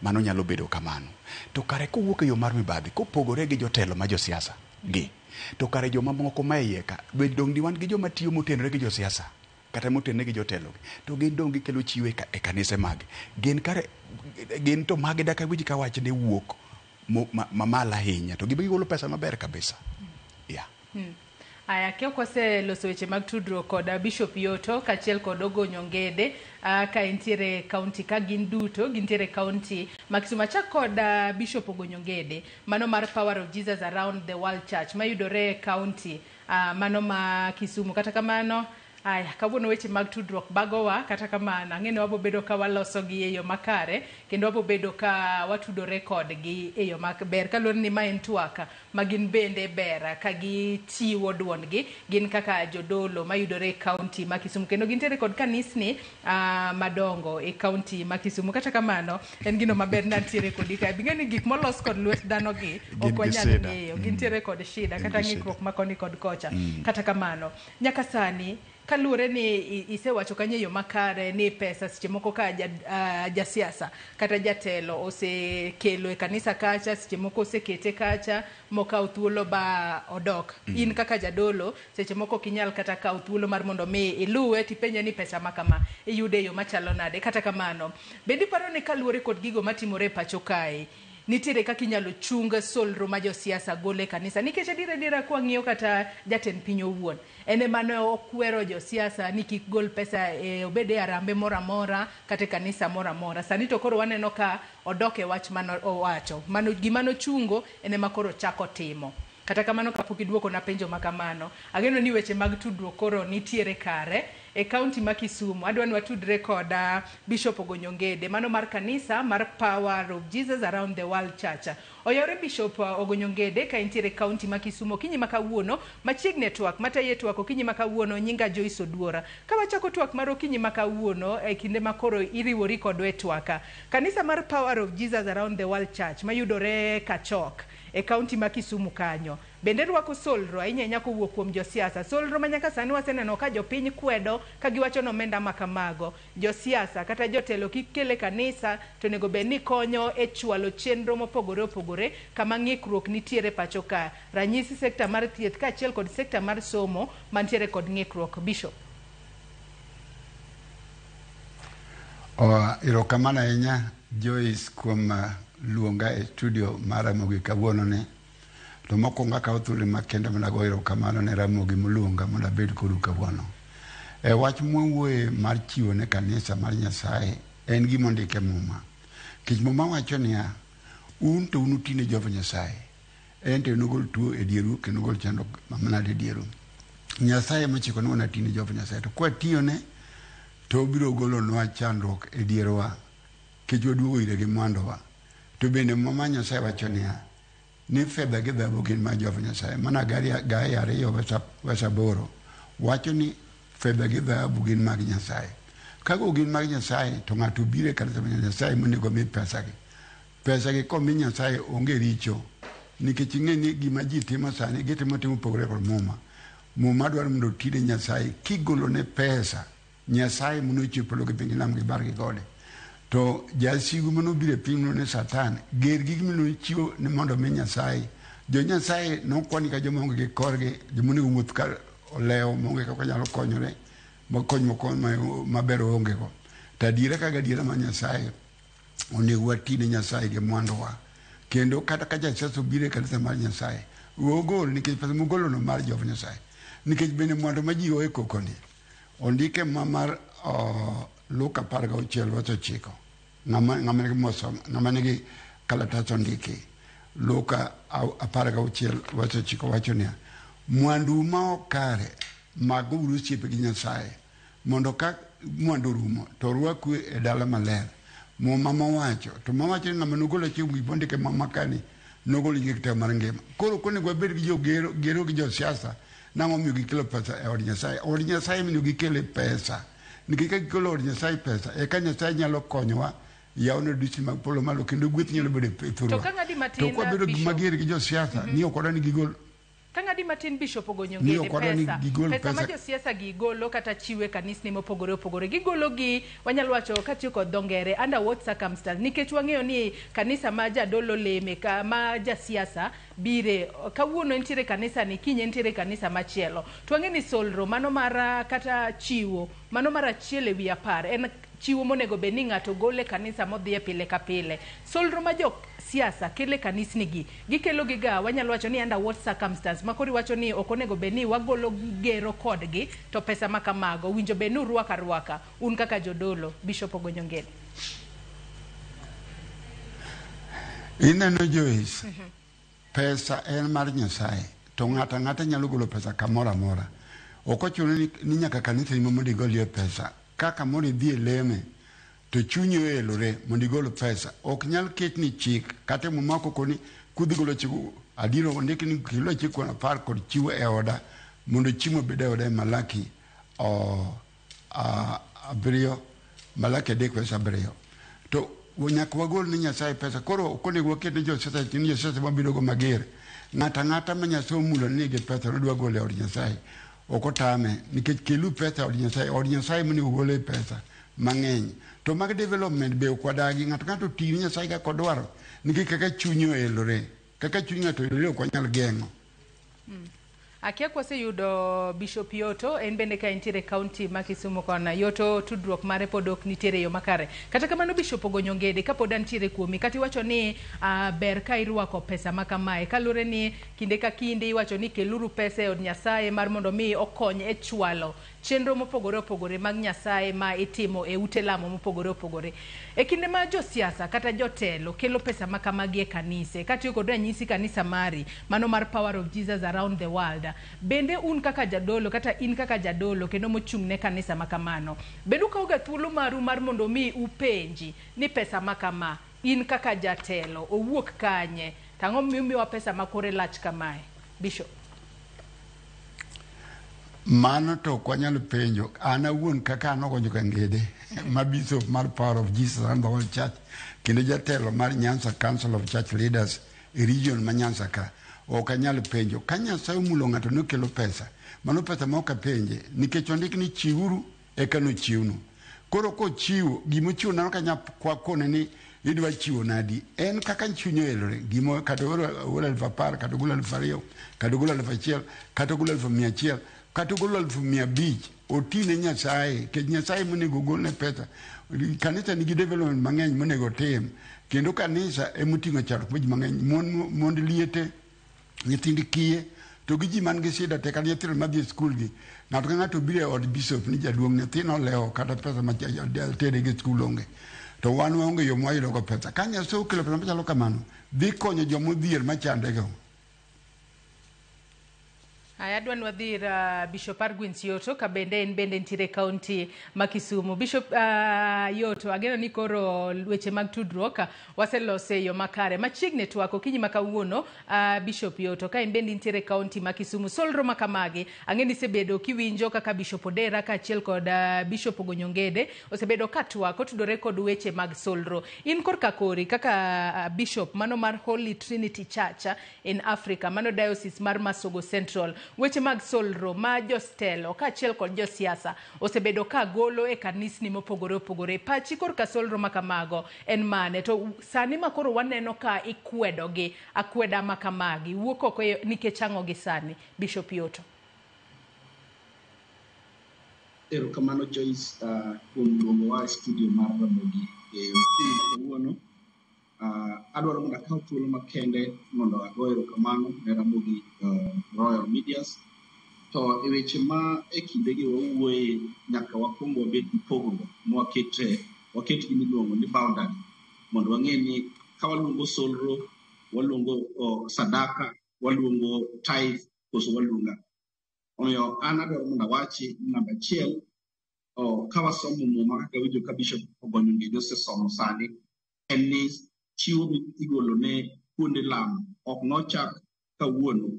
Mano nyalo bedo kamano. To kare kowuok e yo mar mibadhi, kopogore gi jotelo ma josiasa gi, to kare joma moko ma iye ka, be dong' ni wan gi joma tiyo motenore gi josiasa kata motenore gi jotelo gi, to gin dong' gikelo chiwo e kanise magi. Gin kare, gin to magi daka winj ka wach ne wuok mamalo ahinya, to gibe gigolo pesa maber kabisa. Yeah. Aya, ka ok waseloso weche mag tudruok kod Bishop Yoto kaachiel kod Ogonyo Ngede ka entiere kaunti ka gin duto gintiere kaunti ma Kisumu. Achak kod Bishop Ogonyo Ngede mano mar Power of Jesus Around the World Church mayudore e kaunti mano ma Kisumu. Kata kamano Aya, kawuono weche mag tudruok bagowa, kata kamano ang'e ni wabobedo ka walosogi e yo makare kendo wabobedo ka watudore kodgi e yo maber kaluwore ni ma en twak ma gin bende ber ka gichiwo duondgi gin kaka jodolo mayudore e kaunti ma Kisumu kendo gintiere kod kanisni madongo e kaunti ma Kisumu. Kata kamano en gino maber ni antiere kodi kae. Bing'e ni gik molos kod lwet dhano gi Gin ok gi wanyal shida. ng'eyo. Gintiere kod shida Gin kata gi shida. ng'ikruok ma koni kod kocha. Kata kamano nyaka sani kaluwore ni isewacho kanyo e yo makare ni pesa seche moko ka jasiasa kata jatelo osekelo e kanisa kacha, seche moko osekete kacha mokawo thuolo ba odok. In kaka jadolo seche moko ok inyal kata kawo thuolo mar mondo mi iluwe tipenje ni pesa ma kama iyude e yo machalo nade. Kata kamano bende iparo ni kaluwore kod gigo matimore e pacho kae nitiere kaka inyalo chung solro ma josiasa golo e kanisa, nikech adier adiera kwang'iyo kata jatend piny owuon en ema ne okwero josiasa ni kik gol pesa e obed e arambe moro amora kata e kanisa moro amora. Sani to koro waneno ka odok e wach mane owacho, mano gima nochungo en ema koro chako timo. Kata kamano kapok iduoko na penjo ma kamano, ageno ni weche mag tudruok koro nitiere kare e kaunti ma Kisumu. Adwa ni watudre kod Bishop Ogonyo Ngede, mano mar kanisa mar Power of Jesus Around the World Church. Oyawre Bishop Ogonyo Ngede ka intiere e kaunti ma Kisumu okinyi ma kawuono machiegni e twak mataye twak okinyi ma kawuono. Nyinga Joyce Oduora. Ka wachako twak mar okinyi ma kawuono e kinde ma koro iriwori kodwa e twak, kanisa mar Power of Jesus Around the World Church mayudore Kachok e kaunti ma Kisumu kanyo bende rwako solro ahinya ahinya kowuok kuom josiasa. Solro ma nyaka sani waseneno ka jopiny kwedo ka giwacho ni omenda ma kamago josiasa kata jotelo kik kel e kanisa to onego bed ni konyo e chwalo chenro mopogore opogore kama ng'ikruok nitiere pacho ka. Ranyisi sekta mar thieth kaachiel kod sekta mar somo mantiere kod ng'ikruok. Bishop. Erokamano ahinya Joyce kuom luonga e studio mar Ramogi kawuono ni. To mokwongo akawo thuolo makende mondo ago erokamano ne Ramogi moluonga mondo abed kodu kawuono. E wach mwawuoye mar chiwo ne kanisa mar Nyasaye en gima ondik e Muma. Nikech Muma wacho niya, un to un uti ne Jehova Nyasaye, en to enogol tuo e dieru kendo ogol chandruok manade e dieru. Nyasaye mochiko ni wanati ne Jehova Nyasaye, to kwatiyone to obiro golonwa chandruok e dierwa kech waduogo ire gi mwanduwa. To bende Muma Nyasaye wacho niya, ni fedha gi dhahabu gin mag Jehova Nyasaye. Mana Hagai 2 verse 8 wacho ni fedha gi dhahabu gin mag Nyasaye. Kago gin mag Nyasaye to ng'ato obiro e kanisa mar Nyasaye monego mi pesagi. Pesagi komi Nyasaye onge richo, nikech ing'e ni gima ji timo sani gitimo timo opogore kod Muma. Muma dwaro mondo oti ne Nyasaye kigolone pesa. Nyasaye manochweyo polo gi piny gi nam gi bar gi gode. To jasigu manobiro e piny ne Satan, ger gi gima nochiwo ni mondo mi Nyasaye. Jo Nyasaye nokwani ka joma onge gi korgi, joma onego wuoth ka olewo, maonge kaka nyalo konyore, ma konyruok maber onge go. To adiera ka gadiera mar Nyasaye, onego wati ne Nyasaye gi mwanduwa. Kendo kata ka jasiasa obiro e kanisa mar Nyasaye, we ogol nikech pesa mogolono mar Jehova Nyasaye. Nikech bende mwandu ma ji oe koko ni, ondike ma mar Luka 16 verse 9. Ng'ama nigi kalatas ondiki. Luka 16 verse 9 wacho niya, mwandu ma ok kare maguru osiepe gi Nyasaye, mondo ka mwandu rumo to rwaku e dala maler. Muma mowacho, to mawacho ni ng'ama nogol achiel kuom gik mondike muma kani, nogol nyinge e kitabu mar ngima. Koro konego wabed gi jogero gero gi josiasa, nang'o omiyo gikelo pesa e od Nyasaye? Od Nyasaye onego gikele pesa. Nikech ka gikelo od Nyasaye pesa, eka Nyasaye nyalo konyowa yawo dirisni mag polo malo kendo gweth nyalo bedo e thurwa. To ka ng'adi matin, To kwabedo Bishop. mager gi josiasa, ni ok wadwa ni gigol Ka ng'adi matin Bishop Ogonyo Ni Ngede, ok wadwa ni pesa, gigol pesa ma pesa. josiasa gi golo kata chiwe kanisni mopogore opogore, gigolo gi wanyalo wacho katiyo kod dho ngere under what circumstance, nikech wang'eyo ni kanisa ma jadolo leme ka, ma jasiasa bire kawuono entiere kanisa ni kiny entiere kanisa machielo, to wang'e ni solro mano mar kata chiwo mano mar 1 e wi 10 en chiwo monego bed ni ng'ato golo e kanisa modhiye pile ka pile. Solro ma jo siasa kelo e kanisni gi, gikelo gi ga wanyalo wacho ni under what circumstance ma koro iwacho ni ok onego bed ni wagolo gero kodgi to pesa ma kamago winjo bed ni urwako arwaka un kaka jodolo. Bishop Ogonyo Ngede. Ineno Joyce, pesa en mar Nyasaye, to ng'ato ang'ata nyalo golo pesa kamoro amora. Ok ochuno ni nyaka kanisa ni mondo igolie pesa. Kaka mondo idhi e leme to chunyi oelore mondo igol pesa. Ok nyal ketni chik kata Muma ok okoni kudhi golo chik adier ondik ni kilo chik kuon 10 kod chiwo e oda mondo chiemo obed e oda e Malaki 7 Malaki 3 verse 7. To nyaka wagol ne Nyasaye pesa. Koro ok onego waket ne josiasa ni josiasa mabiro go mager. Ng'ato ang'ata ma Nyasaye omulo ni nigi pesa nodwa golo e od Nyasaye. Ok otame nikech kelu pesa e od Nyasaye. Od Nyasaye monego gole pesa mang'eny. To mag development be ok wadagi. Ng'ato ng'ato oti ne Nyasaye kaka odwaro. Nikech kaka chunye oelore. Kaka chuny ng'ato oelore ok wanyal geng'o. Akia kwaseyudo Bishop Yoto, en bende ka entiere kaunti ma Kisumu kona. Yoto tudruok mare pod ok nitiere e yo makare. Kata kamano Bishop Ogonyo Ngede, kapod antiere kuomi, kata iwacho ni ber ka irwako pesa ma kamae. Kaluwore ni kinde ka kinde iwacho ni keluru pesa e od Nyasaye mar mondo mi okony e chwalo chenro mopogore opogore mag Nyasaye ma itimo e ute lamo mopogore opogore. E kinde ma josiasa kata jotelo kelo pesa ma kamagi e kanise, katiyo kod ranyisi kanisa mari, mano mar Power of Jesus Around the World, bende un kaka jadolo kata in kaka jadolo kendo mochung' ne kanisa ma kamano, bende ukawoga thuolo maru mar mondo mi upenji ni pesa ma kama, in kaka jatelo, owuok kanye, to ang'o momiyo umiyowa pesa ma kore lach kamae? Bishop. Mano to ok wanyal penjo. An awuon kaka an Ogonjo Kangede, ma Bishop mar Power of Jesus and the World Church, kendo jatelo mar Nyanza Council of Church Leaders e region ma Nyanza ka, ok anyal penjo. Ka Nyasaye omulo ng'ato ni okelo pesa, mano pesa ma ok apenje, nikech ondik ni chiwuru eka nochiwnu. Koro kochiwo, gimochiwo nano ka nyakwa kone ni idwa chiwo nadi, en kaka chunye oelore, gimo kata ogolo 10,000, kata ogolo 2,000, kata ogolo 1,000, kata ogolo 1,100, kata ogolo 500,000, oti ne Nyasaye, nikech Nyasaye monego ogolne pesa. Kanisa nigi development mang'eny monego otim, kendo kanisa emoting'o chandruok mar ji mang'eny, mond liete, nyithind kiye, to gi ji man gi shida te kata nyithindo madhi e skul gi. Ng'ato ka ng'ato biro e od bishop ni jaduong' nyathina olewo kata pesa ma tere gi skul onge. To wan waonge yo mwayudo go pesa. Ka Nyasaye okelo pesa machalo kamano, dhi konyo joma odhier machandego. Aya, adwa ni wadhi ir Bishop Argwins Yoto ka bende en bende nitiere e kaunti ma Kisumu. Bishop Yoto, ageno ni koro weche mag tudruok waselose e yo makare. Machiegni twak okinyi ma kawuono, Bishop Yoto, ka in bende intiere e kaunti ma Kisumu, solro ma kamagi, ang'e ni isebedo kiwinjo kaka Bishop Odera kaachiel kod Bishop Ogonyo Ngede osebedo ka twak otudore kod weche mag solro. In korka kori kaka Bishop mano mar Holy Trinity Church in Africa, mano Diocese mar Masogo Central, weche mag solro ma jostelo kaachiel kod josiasa osebedo ka golo e kanisni mopogore opogore. Pachi korka solro ma kamago en mane? To sani ma koro waneno ka ikwedogi akweda ma kamagi, wuok oko nikech ang'o gi sani? Bishop Yoto. Erokamano Joyce kuom luongowa e studio mar Ramogi e okinyi ma kawuono. Adwaro mondo akaw thuolo makende mondo ago erokamano ne Ramogi Royal Medias. To e weche ma e kindegi wawuoye nyaka wakwong wabed gi pogruok mwakete waket gima iluongo ni boundary mondo wang'e ni ka waluongo solro, waluongo sadaka, waluongo tithe koso waluongo ang'o. Omiyo an adwaro mondo awachi ni namba achiel, ka wasomo muma kaka awinjo ka Bishop Ogonyo Ngede osesomo sani, en ni chiwo igolo ne kuonde lamo ok nochak kawuono.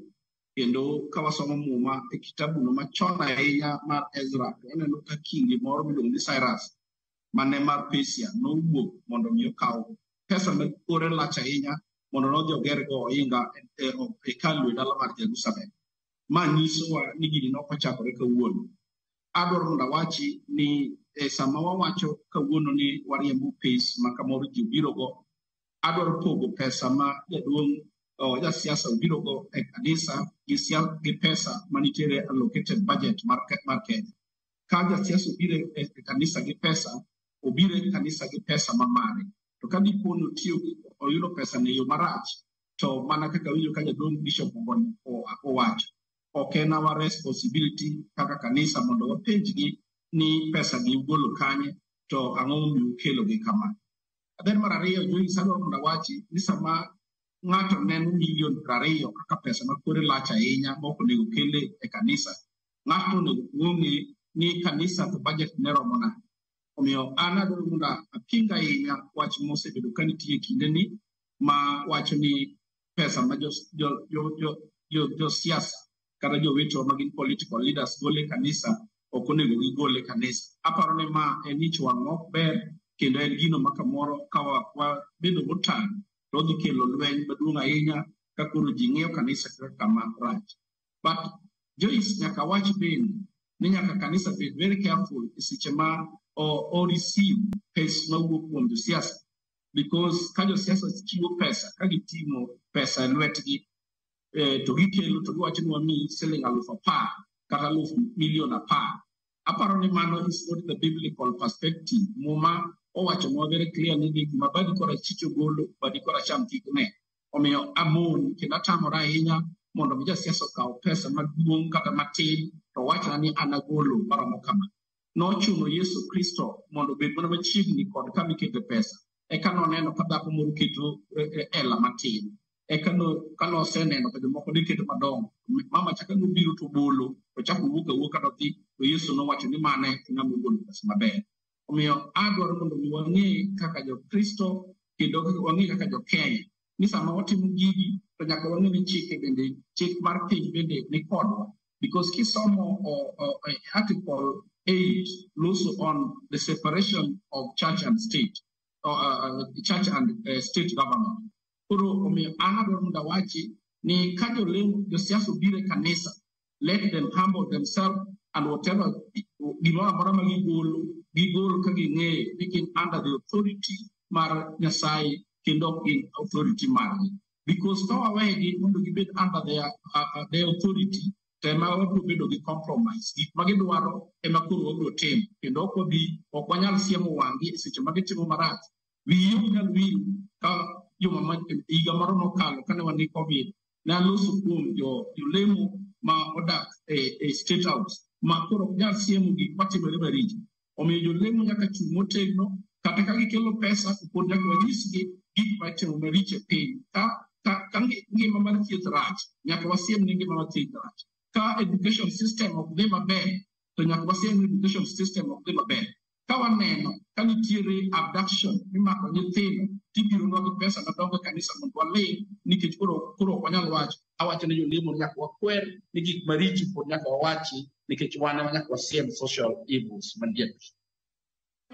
Kendo ka wasomo muma e kitabuno machon ahinya mar Ezra, to waneno ka kingi moro miluongo ni Cyrus mane mar Persia nowuok mondo mi okaw pesa ma kore lach ahinya mondo nodhi ogergo ohinga e hekalu e dala mar Jerusalem. Ma nyisowa ni gini nok ochakore kawuono. Adwaro mondo awachi ni e sama wawacho kawuono ni wariembo pes ma kamoro ji obirogo, adwaro pogo pesa ma jaduong' jasiasa obirogo e kanisa gi pesa manitiere allocated budget mar Kenya. Ka jasiasa obiro e kanisa gi pesa, obiro e kanisa gi pesa ma mare. To ka dipo ni otiyo oyudo pesa e yo marach, to mana kaka awinjo ka jaduong' Bishop owacho, ok en our responsibility kaka kanisa mondo wapenjgi ni pesa gi ugolo kanye to ang'o momiyo ukelo gi kama. Then mar ariyo, Joyce, adwaro mondo awachi ni sama ng'ato neno milion 20 kaka pesa ma kore lach ahinya ma ok onego kele e kanisa, Ng'ato onego ong'e ni kanisa to budget ne romo nade. Omiyo an adwaro mondo aping ahinya wach mosebedo ka nitie e kindeni ma wacho ni pesa ma josiasa kata jowetewa ma gin political leaders golo e kanisa ok onego gigol e kanisa. Aparo ni ma en ich wang' ma ok ber kendo en gino ma kamoro ka wabedo motang' to odhi kelo lweny maduong' ahinya ka koro ji ng'iyo kanisa kaka kama rach. But Joyce nyaka wach bende ni nyaka kanisa bed very careful e seche ma o receive pes mawuok kuom josiasa because ka josiasa chiwo pesa ka giting'o pesa e lwetgi to gikelo to giwacho ni wamiyi siling 10,000 kata alufu milion 10. Aparo ni mano is not the biblical perspective. Muma owachonwa very clear ni gima badi korachwich ogolo badi koracham kik ne. Omiyo amon kendo atamora ahinya mondo mi jasiasa okaw pesa maduong' kata matin to owachna ni an agolo maromo kama. Nochuno Yesu Kristo mondo obed mana machiegni kod kama ikete pesa. Eka noneno ka dhako moro keto ela matin. Eka no, ka noseneno ka jomoko ne keto madongo, mama cha ka nobiro to obolo, to ochako owuok awuoka to odhi, to Yesu nowacho ni mane e ng'ama ogolo pesa maber. Omiyo adwaro mondo mi wang'e kaka jo-Kristo kendo wang'e kaka jo-Kenya ni sama watimo gigi to nyaka wang'e ni chike bende chik mar piny bende ni kodwa because kisomo article 8 loso on the separation of church and state church and state government. Koro omiyo an adwaro mondo awachi ni ka jolemo josiasa obiro e kanisa, let them humble themselves and whatever gimoro amora ma gigolo gigol ka ging'eyo ni gin under the authority mar Nyasaye kendo ok gin authority margi. Because ka wawegi mondo gibed under their authority to ema wabiro bedo gi compromise. Gik ma gidwaro ema koro wabiro timo kendo ok wabi ok wanyal siemo wang'gi e seche ma gitimo marach. Wiyi ok nyal wil ka juma ma higa moro mokalo kane wan gi COVID ne aloso kuom jolemo ma odak e State House ma koro ok nyal siemo gik matimore maricho. Omiyo jolemo nyaka chung' motegno kata ka gikelo pesa to pod nyaka wanyisgi gik matimo maricho e piny. Ka ngima mar thieth rach, nyaka wasiem ni ngima mar thieth rach. Ka education system ok dhi maber, to nyaka wasiem ni education system ok dhi maber. Ka waneno ka nitiere abduction mimako nyithindo tibironwa gi pesa madongo e kanisa mondo waling' nikech koro ok wanyal wacho. Awacho ne jolemo ni nyaka wakwer ni gik maricho pod nyaka wawachi nikech wan ema nyaka wasiem social evils mantie.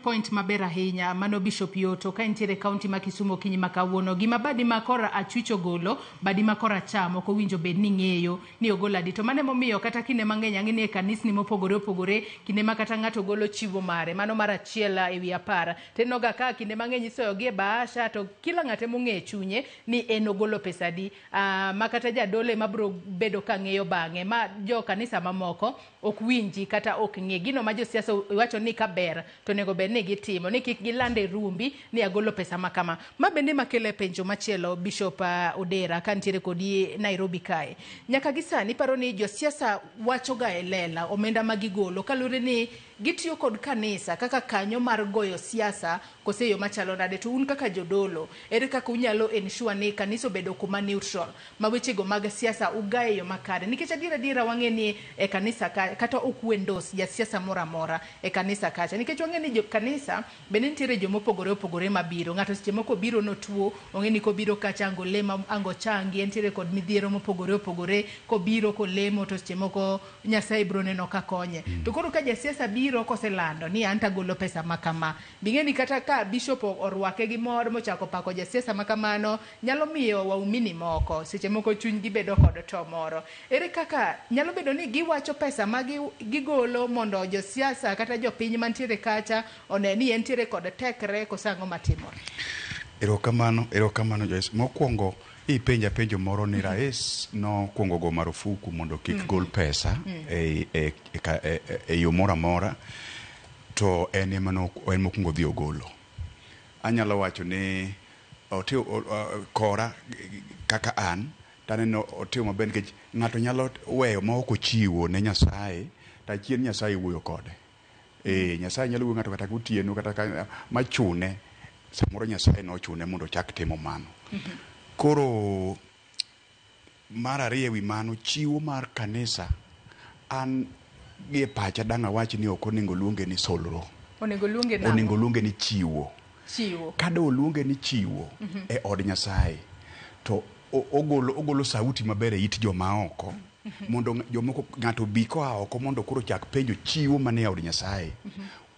Point maber ahinya mano Bishop Yoto ka intiere e kaunti ma Kisumu okinyi ma kawuono. Gima badi ma kor achwich ogolo, badi ma kor acham ok owinjo bed ni ng'eyo ni ogolo adi. To mano emomiyo kata kinde mang'eny ang'e ni e kanisni mopogore opogore kinde ma kata ng'ato golo chiwo mare mano mar 1 e wi 10 to inenoga ka kinde mang'eny isoyogi e bahasha to kila ng'ato emong'eyo e chunye ni en ogolo pesa adi ma kata jadolo ema biro bedo ka ng'eyo bang'e ma jo kanisa mamoko ok winji kata ok ng'e gino ma josiasa wacho ni ka ber to onego bed ni gitimo ni kik giland e rumbi ni agolo pesa ma kama. Ma bende makelo e penjo machielo Bishop Odera ka nitiere kodi Nairobi kae. Nyaka gi sani paro ni josiasa wacho ga e lela omenda ma gigolo kaluwore ni gitiyo kod kanisa kaka kanyo mar goyo siasa kose yo machalo nade to un kaka jodolo ere kaka unyalo ensure ni kanisa obedo kuma neutral ma wechego mag siasa ugaye e yo makare nikech adier adiera wang'e ni e kanisa ka, kata ok u-endorse jasiasa moro amora e kanisa kacha nikech wang'e ni jo kanisa bende nitiere jomopogore opogore mabiro ng'ato seche moko obiro notuo ong'e ni kobiro kacha ango lemo ango changi entiere kod midhiero mopogore opogore kobiro kolemo to seche moko Nyasaye biro neno ka konye to koro ka jasiasa biro koselando ni an tagolo pesa ma kama bing'e ni kata ka bishop orwake gi mor mochako pako jasiasa ma kamano nyalo miyo waumini moko seche moko chunygi bedo kod to moro ere kaka nyalo bedo ni giwacho pesa ma gigolo mondo josiasa kata jopiny mantiere kacha one ni entiere kod tekre koso ang'o matimore? Erokamano, erokamano Joyce. Mokwongo ipenja penjo moro ni rais nokwongo go marufuku mondo kik gol pesa e yo moro amora to en ema en mokwongo odhi ogolo. Anyalo wacho ni otio kora kaka an taneno otimo maber nikech ng'ato nyalo weyo ma ok ochiwo ne Nyasaye to achien Nyasaye wuoyo kode. Nyasaye nyalo wuoyo ng'ato kata gotieno kata ka machune samoro Nyasaye nochune mondo ochak timo mano. Koro mar ariyo ewi mano chiwo mar kanisa an gie pacha dang' awach ni ok onego luonge ni solro. Onego luonge nang'o? Onego luonge ni chiwo. Chiwo. Ka do oluonge ni chiwo e od Nyasaye, to ogolo sauti maber e it joma oko mondo jomoko ng'ato bi koa oko mondo koro chak penjo chiwo manie od Nyasaye.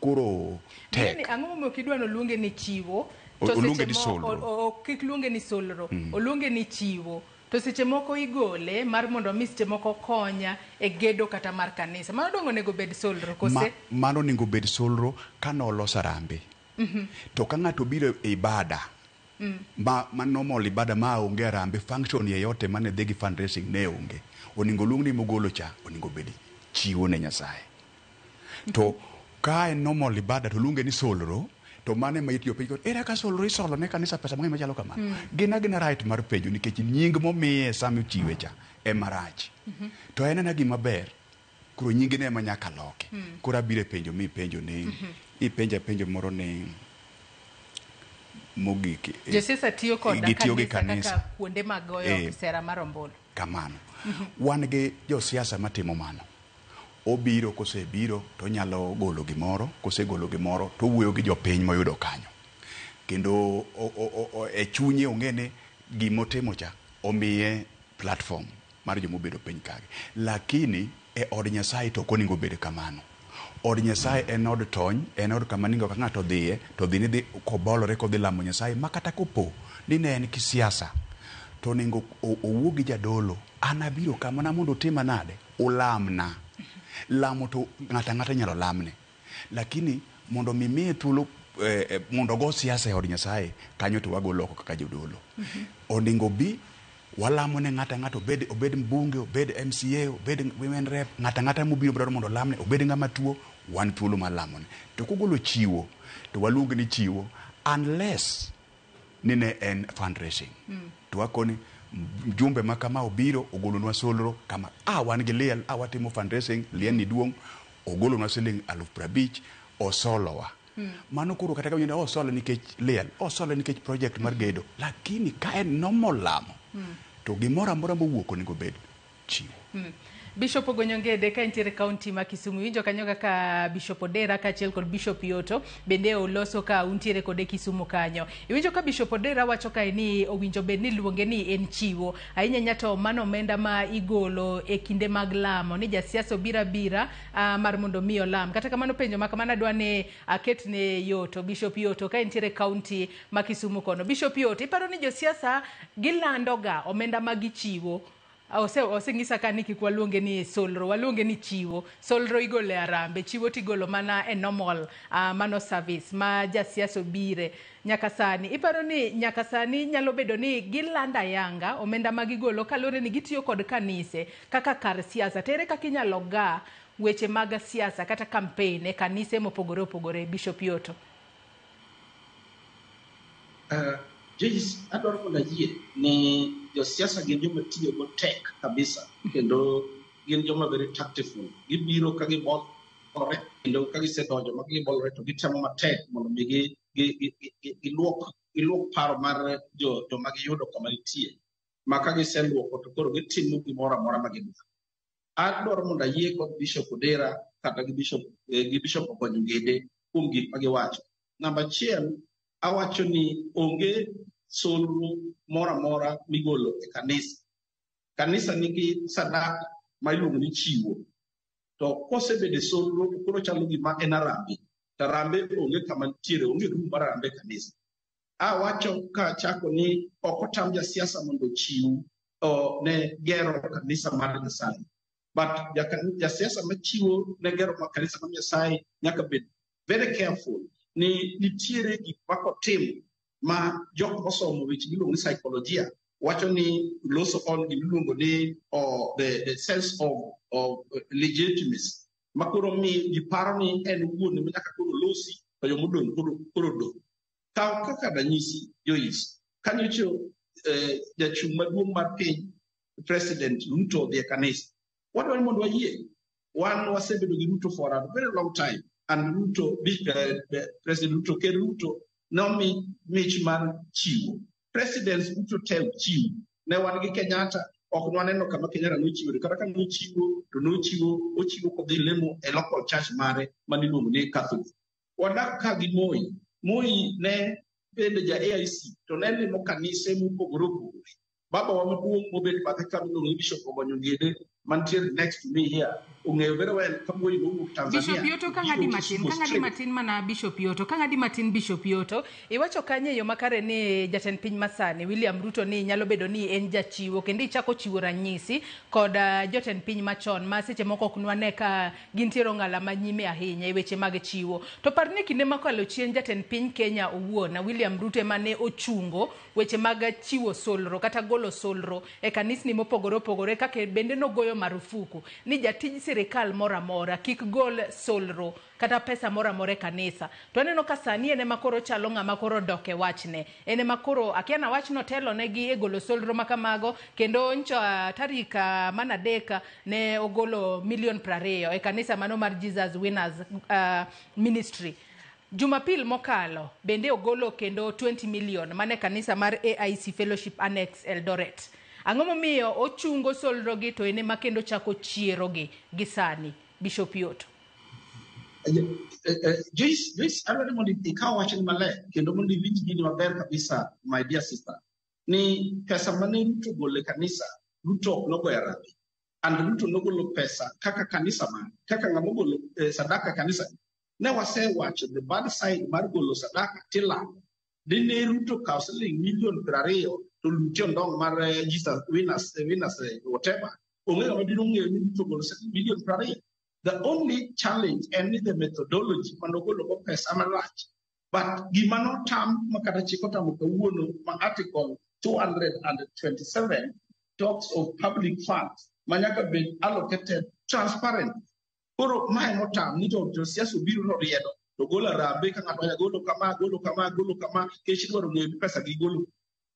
Koro tek. Ni ang'o momiyo ok idwa ni oluonge ni chiwo? To Oluonge seche ni solro. Kik luonge ni solro. Oluonge ni chiwo. To seche moko igole mar mondo mi seche moko konya e gedo kata mar kanisa. Mano dong' onego bed solro kose? Mano onego bed solro ka nolos arambe. To ka ng'ato obiro e ibada, ma normal ibada ma onge arambe, function yeyote mane dhi gi fundraising ne onge. Onego luong ni mogolo cha, onego bed chiwo ne Nyasaye. To ka en normal ibada to luonge ni solro, to mano ema it jopiny koro, ere kaka solro isolo ne kanisa pesa mang'eny machalo kamano? Gin agina right mar penjo nikech nying momiye sama ochiwe cha ema rach. To en ena gima ber, koro nyinge ne ema nyaka loki. Koro abiro e penjo mi penjo ni, ipenja penjo moro ni mogik. Josiasa tiyo koda gitiyo gi kanisa kanisa. kaka kuonde mag goyo sera mar ombulu. Kamano. Wan gi josiasa matimo mano. Obiro kosebiro to onyalo golo gimoro, kosegolo gimoro to owuoyo gi jopiny moyudo kanyo. Kendo e chunye ong'e ni gimotimo cha omiye platform mar jomobedo piny kagi. Lakini e od Nyasaye to ok onego bed kamano. Od Nyasaye en od tony, en od kama ningo ka ng'ato dhiye, to dhi ni dhi kobolore kodhi lamo Nyasaye, ma kata kopo ni ne en kisiasa, to onego owuo gi jadolo, an abiro ka mana mondo utima nade? Ulamna. Lamo to ng'ato ang'ata inyalo lamne. Lakini mondo mi miye thuolo mondo ogo siasa e od Nyasaye, kanyo to wagolo oko kaka jodolo. Onego bi walamo ne ng'ato ang'ata, obed mbunge, obed MCA, obed women rep, ng'ato ang'ata mobiro dwaro mondo olamne, obed ng'ama tuo, wan thuolo mar lamone. To kogolo chiwo, to waluong ni chiwo, unless ni ne en fundraising. To wakoni mjumbe ma kama obiro ogolonwa solro kama, wan gi liel, watimo fundraising, liel ni duong', ogolonwa siling 50,000, osolowa. Mano koro kata ka winjo ni osolo nikech liel, osolo nikech project mar gedo, lakini ka en normal lamo, to gimoro amora mowuok onego bed chiwo. Bishop Ogonyo Ngede ka entiere kaunti ma Kisumu, iwinjo kanyo kaka Bishop Odera kaachiel kod Bishop Yoto bende oloso ka untiere kode Kisumu kanyo. Iwinjo ka Bishop Odera wacho kae ni owinjo bed ni luonge ni en chiwo. Ahinya ahinya to mano omenda ma igolo e kinde mag lamo ni jasiasa obiro abira mar mondo mi olam. Kata kamano penjo ma kamano adwa ni aket ne Yoto, Bishop Yoto ka entiere kaunti ma Kisumu kono. Bishop Yoto, iparo ni josiasa gilandoga omenda ma gichiwo? Oseng'isa ka ni kik waluonge ni solro, waluonge ni chiwo. Solro igolo e arambe, chiwo tigolo mana e normal mano service ma jasiasa obire nyaka sani. Iparo ni nyaka sani nyalo bedo ni gilando ayanga omenda ma gigolo kaluwore ni gitiyo kod kanise kaka kar siasa. To ere kaka inyalo ga weche mag siasa kata campaign e kanise mopogore opogore, Bishop Yoto? Joyce, adwaro mondo ayie ni josiasa gin joma tiyo go tek kabisa, kendo gin joma very tactful. Gibiro ka gibolore, kendo ka gisedonjo ma gibolore to gitemo matek mondo mi giluok paro mar joma giyudo kama nitie. Ma ka giseluoko to koro gitimo gimoro amora ma gidwaro. Adwaro mondo ayie kod Bishop Odera kata gi Bishop Ogonyo Ngede kuom gik ma giwacho. Namba achiel, awacho ni onge solro moro amora migolo e kanisa. Kanisa nigi sadaka ma iluongo ni chiwo. To kosebedo e solro to koro chalo gima en arambe. To arambe onge kama nitiere, onge room mar arambe e kanisa. Awacho ka achako ni ok otam jasiasa mondo ochiw ne gero kanisa mar Nyasaye. But jasiasa machiwo ne gero mar kanisa mar Nyasaye nyaka bed very careful ni nitiere gik ma kotimo ma jok mosomo weche miluongo ni psychologia wacho ni loso on gima iluongo ni the sense of legitimacy ma koro mi ji paro ni en owuon ema nyaka koro losi to jomodong' koro dong'. Kaw kaka ranyisi Joyce, kanyocha jachung' maduong' mar piny President Ruto odhi e kanisa. Wadwaro ni mondo wayie. Wan wasebedo gi Ruto for a very long time. And Ruto, President Ruto, Ker Ruto nomi mich mar chiwo. Presidents duto te chiwo. Ne wan gi Kenyatta, Ok nwaneno kama Kenyatta nochiwo, kata ka nochiwo to nochiwo ochiwo kodhi lemo e local church mare maniluongo ni Catholic. Wadak ka gi Moi. Moi ne bende ja AIC to ne limo kanise mopogore opogore. Baba wa maduong' mobet bathe ka miluongo ni Bishop Ogonyo Ngede mantiere next to me here ong'eyo very well ka Moi nowuok Tanzania. Bishop Yoto ka ng'adi matin, ka ng'adi matin mana Bishop Yoto, ka ng'adi matin Bishop Yoto, iwacho kanye e yo makare ni jatend piny masani William Ruto ni nyalo bedo ni en jachiwo kendo ichako chiwo ranyisi kod jotend piny machon ma seche moko ok nwane ka gintiere ong'ala manyime ahinya e weche mag chiwo. To par ni kinde mokalo chien jatend piny Kenya owuon William Ruto ema ne ochungo weche mag chiwo solro kata golo solro e kanisni mopogore opogore kaka bende nogoyo marufuku ni jatij sirikal moro amora kik gol solro kata pesa moro amora e kanisa. To aneno ka sani en ema koro chalo ng'ama koro dok e wachne. En ema koro akia na wachno telonegi e golo solro ma kamago kendo ncha tarik mana 3 ne ogolo milion 20 e kanisa mano mar Jesus Winners Ministry. Jumapil mokalo bende ogolo kendo 20 million mane kanisa mar AIC Fellowship Annex Eldoret. Ang'o momiyo ochungo solro gi to en ema kendo chako chiero gi gi sani, Bishop Yoto? Joyce, Joyce, adwaro ni mondo ikaw wachni maler kendo mondo iwinj gini maber kabisa, my dear sister, ni pesa mane Ruto ogolo e kanisa, Ruto ok nogoyo harambee. And Ruto nogolo pesa kaka kanisa mare, kaka ng'ama ogolo sadaka e kanisa. Ne wasewacho the bad side mar golo sadaka tilando. Dine Ruto kaw siling milion 20 to lutie ondong' mar Jesus Winners, Winners whatever. Onge ng'ama dine ong'eyo ni Ruto ogolo siling milion 20. The only challenge en ni the methodology manogolo go pesa marach. But gima notam ma kata chik otamo kawuono ma article 227 talks of public funds ma nyaka bed allocated transparent. Koro mae notam ni to josiasa obiro noriedo to golo harambee ka ng'ato wacho golo kama, golo kama, golo kama, kech idwaro ng'eyo ni pesa gigolo.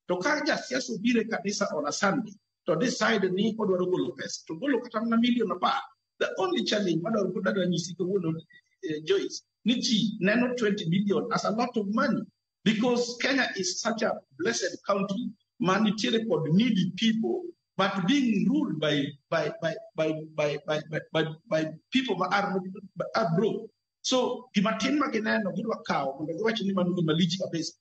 To ka jasiasa obiro e kanisa on a Sunday to decide ni odwaro golo pesa to golo kata mana milion 10. The only challenge madwaro pod adwa nyisi kawuono, Joyce, ni ji neno 20 million as a lot of money because Kenya is such a blessed country ma nitiere kod needy people but being ruled by people ma are broke. So gima tin ma gineno gidwa kawo mondo giwach ni mano gima lich kabisa.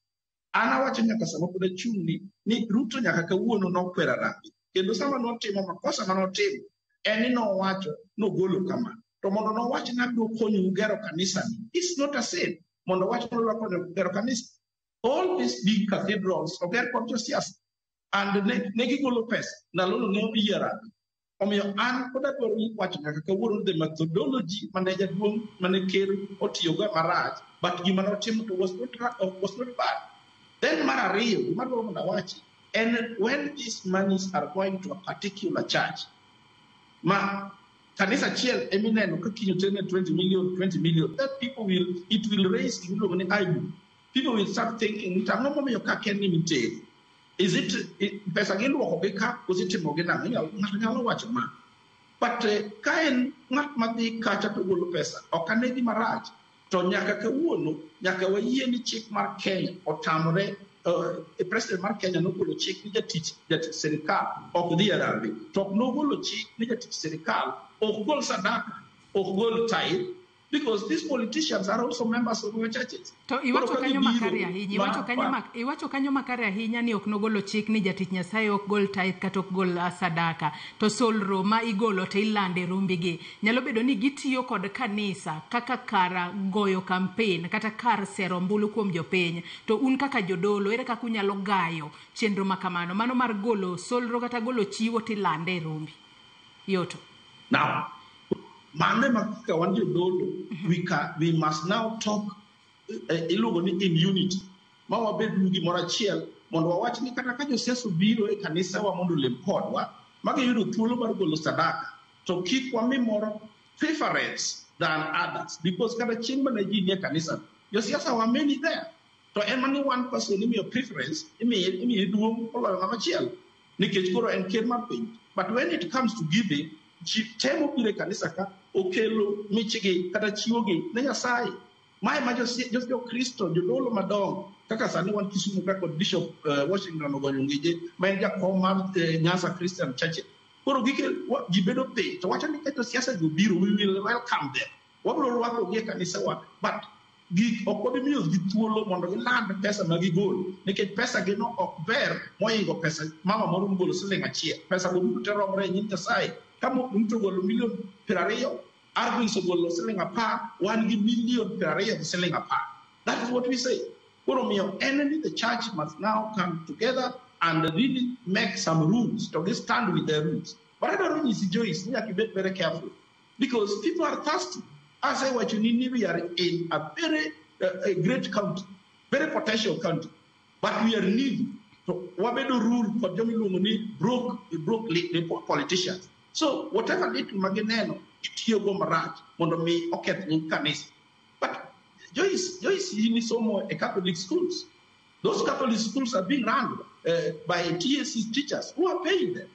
An awacho nyaka sama pod achung' ni Ruto nyaka kawuono nokwero harambee. Kendo sama notimo makosa manotimo en ni nowacho nogolo kama. To mondo nowach ni abiro konyou gero kanisa ni, it's not a sin. Mondo owach ni odwa konyo gero kanisa. All these big cathedrals oger kod josiasa. And ne gigolo pesa, ndalono ne oyie harambee. Omiyo an pod adwaro ni wacho nyaka kawuono the methodology mane jaduong' mane ker otiyogo marach, but gima notimo to was not bad. Then mar ariyo, gima adwaro mondo awachi, en when these monies are going to a particular church, ma kanisa achiel emineno ka kiny oterne 20 million, 20 million, that people will, it will raise gimiluongo ni eyebrow. People will start thinking, ni to ang'o momiyo ka ken ni mitere? Is it pesa giluoko gi ka koso itimo gi nang'o? Ng'ato nyalo wacho ma. But ka en ng'at madhi kacha to golo pesa, ok ane gima rach. To nyaka kawuono, nyaka wayie ni chik mar Kenya otamore, president mar Kenya nogolo chik ni jatich sirikal ok dhi harambee. To ok nogolo chik ni jatich sirikal ok gol sadaka, ok gol tithe, because these politicians are also members of our churches. To iwacho Koro ka kanyo gibiro, makare ahinya, iwacho kanyo iwacho kanyo makare ahinya ni ok nogolo chik ni jatich Nyasaye ok gol tithe kata ok gol sadaka. To solro ma igolo to ilande rumbigi. Nyalo bedo ni gitiyo kod kanisa kaka kar goyo campaign kata kar sero ombulu kuom jopiny. To un kaka jodolo, ere kaka unyalo gayo chenro ma kamano? Mano mar golo solro kata golo chiwo tilande e rumbi. Yoto. Now, mano ema kaka wan jodolo, we must now talk iluongo ni in unity. Ma wabed gimoro achiel mondo wawach ni kata ka josiasa obiro e kanisawa mondo olem kodwa, ma giyudo thuolo mar golo sadaka, to kik wami moro preference than others. Because kata chieng' mane ji nie kanisa, josiasa were many there. To ema ni one person imiyo preference, imiye duong' moloyo ng'ama chielo. Nikech koro en ker mar piny. But when it comes to giving, ji te mobiro e kanisa ka okelo michgi kata chiwogi ne Nyasaye. Mae ma Jokristo, jodolo madongo, kaka sani wan Kisumu ka kod Bishop Washington Ogonyo Ngije, ma en jakom mar Nyanza Christian Church. Koro gike ji bedo piny to wacho ni ka josiasa gi obiro, we will welcome them. Wabiro rwakogi e kanisawa, but gik ok wabi miyo gi thuolo mondo giland pesa ma gigolo nikech pesa gi no ok ber moingo pesa mama moro mogolo siling achiel. Pesa go duto te romre e nyim Nyasaye. Ka Ruto ogolo milion 20, Argwings ogolo siling 10, wan gi milion 20 gi siling 10. That is what we say. Koro omiyo en ni the church must now come together and really make some rules to gi stand with their rules. But adwaro nyisi Joyce ni nyaka ibed very careful because people are thirsty. Asewacho ni we are in a very a great country, very potential country, but we are needy. To wabedo rule kod joma iluongo ni broke politicians. So whatever little ma gineno itiyogo marach mondo mi oketh nying kanisa. But Joyce in isomo e Catholic schools. Those Catholic schools are being run by TSC teachers who are paying them.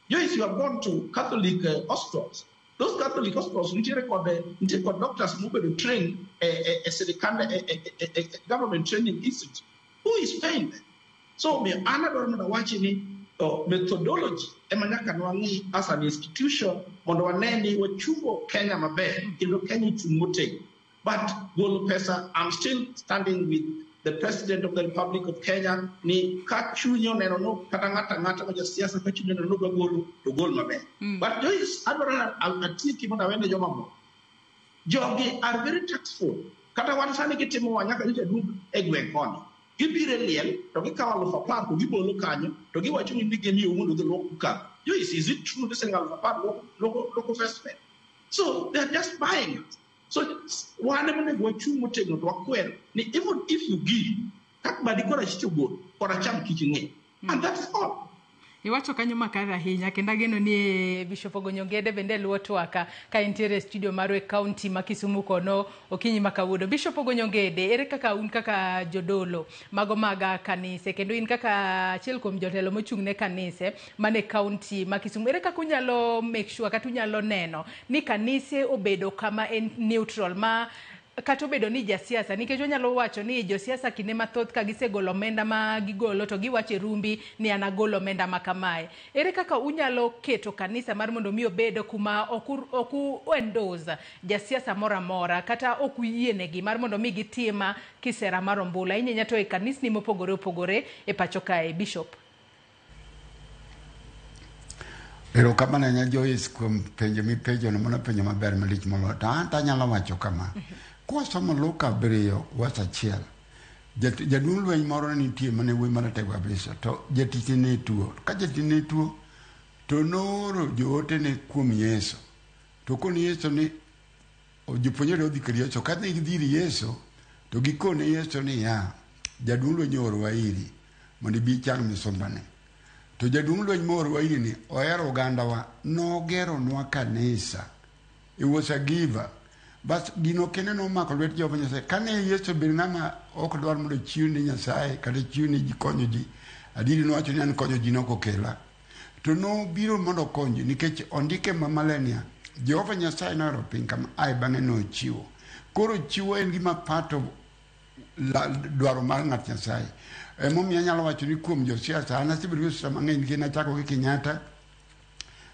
Joyce, you have gone to Catholic hospitals. Those Catholic hospitals, nitiere kod doctors mobedo trained e sirikande, e government training institute. Who is paying them? So omiyo an adwaro mondo awachi ni methodology ema nyaka nwang'i as an institution mondo wane ni wachungo Kenya maber kendo Kenya ochung' motegno. But golo pesa, I'm still standing with the President of the Republic of Kenya ni ka chunye oneno no kata ng'ato ang'ata ma jasiasa ka chunye oneno no dwa golo to gol maber. But Joyce, adwaro ni atieki mondo awene joma moko. Jogi are very tactful. Kata wan sani gitimo wa nyaka nyocha duog e gweng' koni. Gibiro e liel to gikawo 10,000 to gibolo kanyo to giwacho ni gimiyo mondo dhi luok ka. Joyce, is it true ni siling 10,000 luoko vestment? So they are just buying it. So wan ema onego wachung' motegno to wakwer ni even if you give, kak badi korachwich ogol, koracham kik ing'i. And that is all. Iwacho kanyo makare ahinya kendo ageno ni Bishop Ogonyo Ngede bende luwo twaka ka entiere e studio marwa e kaunti ma Kisumu kono okinyi ma kawuono. Bishop Ogonyo Ngede, ere kaka un kaka jodolo mago mag kanise kendo in kaka achiel kuom jotelo mochung' ne kanise mane kaunti ma Kisumu, ere kaka unyalo make sure kata unyalo neno ni kanise obedo kama en neutral ma kata obedo ni jasiasa, nikech wanyalo wacho ni josiasa kinde mathoth ka gisegolo omenda ma gigolo to giwacho e rumbi ni an agolo omenda ma kamae. Ere kaka unyalo keto kanisa mar mondo mi obed kuma ok u endorse jasiasa moro amora kata ok uyienegi mar mondo mi gitim kisera mar ombulu ahinya ahinya to e kanisni mopogore opogore e pacho kae, Bishop? Erokamano ahinya Joyce kuom penjo mipenjono, mano penjo maber malich moloyo. To an to anyalo wacho kama, kwasomo Luka 7 wach 1, jaduong' lweny moro ne nitie mane wuoyi maratego kabisa, to jatichne ne tuo. Ka jatichne ne tuo, to nooro jootene kuom Yesu. To koni Yesu ni, jopuonjre odhi kar Yesu. Ka ne gidhi ir Yesu, to gikone Yesu niya, jaduong' lweny oorowa iri mondo ibi ichang misumbane. To jaduong' lweny moorowa iri ni ohero ogandawa, nogeronwa kanisa. He was a giver. Bas gino kende nomako lwet Jehova Nyasaye. Kane Yesu obedo ng'ama ok dwar mondo ochiw ne Nyasaye kata chiw ne ji konyo ji, adieri nowacho ni an konyo ji nok okela. To nobiro mondo okony ji nikech ondike maler niya, Jehova Nyasaye nohero piny kama ae bang'e nochiwo. Koro chiwo en gima part of dwaro mar ng'at Nyasaye. Emomiyo anyalo wacho ni kuom josiasa, an asebedo gi josiasa mang'eny nikech nachako gi Kenyatta,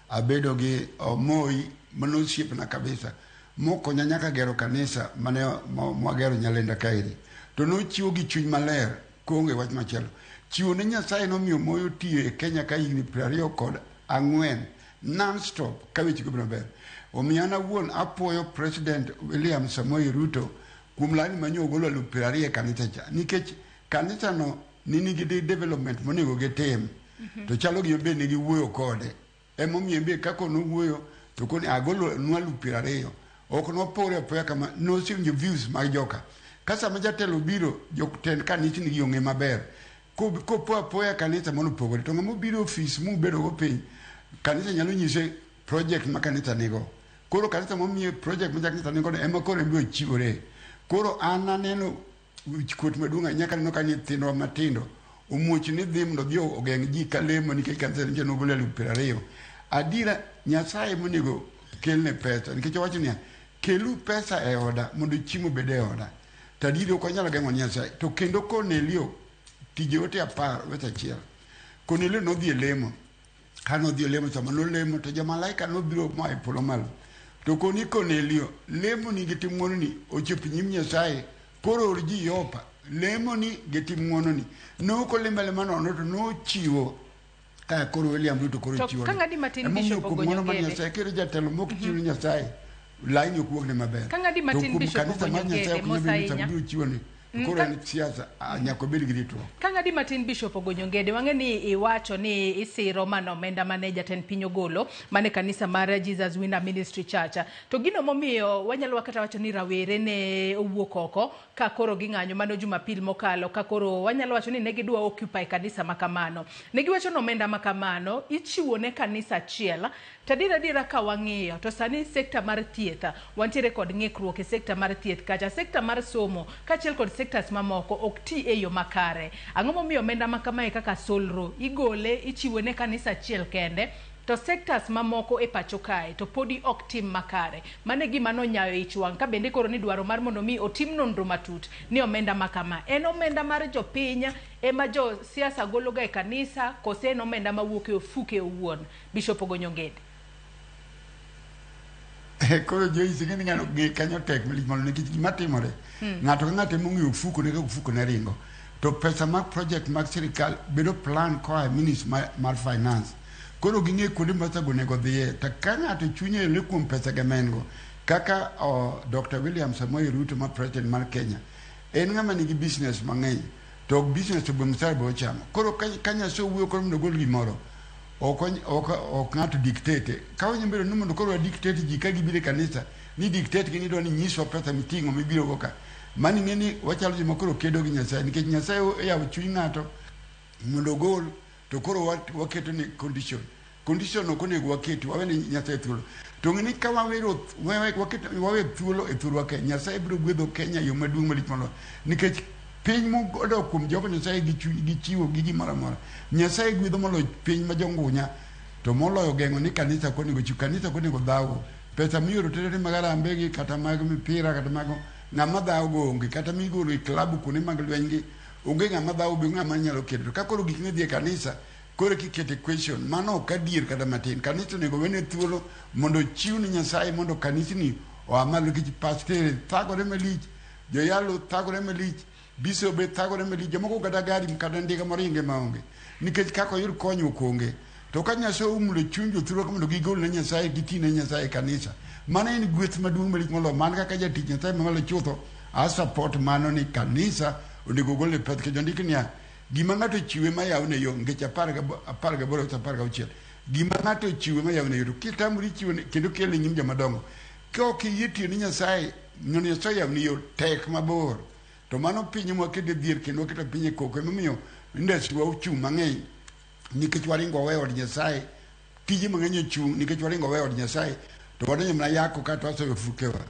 abedo gi Moi mano osiepna kabisa, mokonya nyaka gero kanisa mane mwagero Nyalenda kaeri. To nochiwo gi chuny maler koonge wach machielo. Chiwo ne Nyasaye nomiyo Moi otiyo e Kenya ka higni 24 non-stop ka weche go maber. Omiyo an awuon apuoyo President William Samoei Ruto kuom lani manyo ogolo 20,000 e kanisa cha, nikech kanisa no ne nigi development monego gitim. To chalo gima be ne giwuoyo kode. Emomiyo be kaka nowuoyo to koni agolo nu 20,000. Ok nopore apoya kama, nosewinjo views mag joka. Ka sama jatelo biro, jotend kanisni gi ong'e maber. Kopo apoya kanisa mondo opogore, to ng'ama obiro ofis mubedo go piny, kanisa nyalo nyise project ma kanisa nigo. Koro kanisa momiye project ma kanisa nigo ema koro en be ochiwore. Koro an aneno wichkuot maduong' ahinya kaneno ka nyithindwa matindo omuoch ni dhi mondo odhi ogeng' ji kalemo nikech kanisa nitie nogolo 20,000. Adiera Nyasaye monego kelne pesa nikech owacho niya, kelu pesa e oda mondo chiemo obed e oda. To adieri ok wanyal geng'o Nyasaye. To kendo Cornelio, tije ote 10 wes 1. Cornelio nodhi e lemo. Ka nodhi e lemo, sama nolemo to jamalaika nobiro moa e polo malo. To koni Cornelio, lemoni gi tim ng'wononi ochopo nyim Nyasaye, koro or ji Yopa, lemoni gi tim ng'wononi. Ne ok olemo alema nono to nochiwo ka koro William Ruto koro To chiwo. ka ng'adi matin Emomiyo Bishop kuom ng'wono mar Ogonyongede. Nyasaye kendo jatelo mok chiw ne Nyasaye, laini ok wuogne maber. Ka ng'adi To matin kuom Bishop kanisa mar Nyasaye Ogonyongede, ok nyal mos bedo ni sama ahinya. biro chiwone. Koro en siasa, nyaka obed gi ritruok. Ka ng'adi matin Bishop Ogonyongede, wang'e ni iwacho ni isiro mana omenda mane jatend piny ogolo mane kanisa mar Jesus Winner Ministry Church. To gino momiyo wanyalo kata wacho ni rawere ne owuok oko ka koro ging'anyo mano Jumapil mokalo, ka koro wanyalo wacho ni ne gidwa occupy kanisa ma kamano. Ne giwacho ni omenda ma kamano ichiwo ne kanisa achiel. To adier adiera ka wang'iyo to sani sekta mar thieth wantiere kod ng'ikruok e sekta mar thieth kacha, sekta mar somo kaachiel kod sectors mamoko ok ti e yo makare. Ang'o momiyo omenda ma kamae kaka solro igole ichiwo ne kanisa achiel kende to sectors mamoko e pacho kae to podi ok tim makare? Mano e gima nonyayo ich wang' ka bende koro ni dwaro mar mondo mi otim nonro matut ni omenda ma kama en omenda mar jopiny ema jo siasa gologa e kanisa kose en omenda mawuok e ofuke owuon. Bishop Ogonyongede. Koro Joyce ing'e ni ng'ano ng'e kanyo tek malich moloyo nikech gima timore ng'ato ka ng'ato ema ong'eyo ofuko ne kaka ofuko ne ringo. To pesa mag project mag sirikal bedo plan koa e ministry mar finance. Koro ging'e kuonde ma pesa go onego dhiye. To ka ng'ato chunye oele kuom pesa ge ma en go, kaka Dr. William Samoei Ruto ma president mar Kenya, en ng'ama nigi business mang'eny. To ok business to be msara be ochamo. Koro ka Nyasaye owuoyo koro mondo ogol gimoro, ok ng'ato dictate. Ka wanyalo bedo ni mondo koro wa dictate ji ka gibiro e kanisa, ni dictate gi ni idwa ni nyiswa pesa miting'o mibiro go ka. Mano ing'e ni wachalo joma koro kedo gi Nyasaye, nikech Nyasaye oyawo chuny ng'ato mondo ogol, to koro waketo ni condition. Condition ok onego waketi, wawe ne Nyasaye thuolo. To ng'e ni ka wawe thuolo e thurwa ka, Nyasaye biro gwedho Kenya e yo maduong' malich moloyo. Nikech piny modok kuom Jehova Nyasaye gi chuny, gi chiwo gi gimoro amora, Nyasaye gwedho moloyo piny ma jongunya, to moloyo geng'o ni kanisa ok onego chiw, kanisa ok onego dhaw. Pesa mioro tere mag harambee gi kata mag mipira kata mag ng'ama dhaw go onge, kata migolo e klabu kuonde mag lweny gi onge ng'ama dhaw be ng'ama nyalo kedo. To ka koro gik midhi e kanisa koro kikete question, mano ok adier kata matin. Kanisa onego wene thuolo mondo ochiw ne Nyasaye mondo kanisni oa malo, nikech pastere thagore malich, joyalo thagore malich, bisobe thagore malich, jomoko kata gari kata ndiga moringe maonge, nikech kaka oyud konyruok onge. To ka Nyasaye omulo chuny jothurwa mondo gigol ne Nyasaye, giti ne Nyasaye e kanisa, mano en gweth maduong' malich moloyo. Man kaka jatich Nyasaye mamalo chutho, a support mano ni kanisa onego ogol ne pesa. Nikech ondik niya, gima ng'ato ochiwe mayawne yo, nikech 18 16, gima ng'ato ochiwe mayawne yo, to kitamori chiwo kendo kele nyim jomadongo, ka ok iyie tiyo ne Nyasaye, mondo Nyasaye oyawni yo, tek mabor. To mano piny mwaketo e dhier kendo waketo piny e koko, emomiyo industry wa ochung' mang'eny nikech waringo waweyo od Nyasaye, tije mang'eny ochung' nikech waringo waweyo od Nyasaye, to wadonjo mana yako kato wasoyo ofukewa.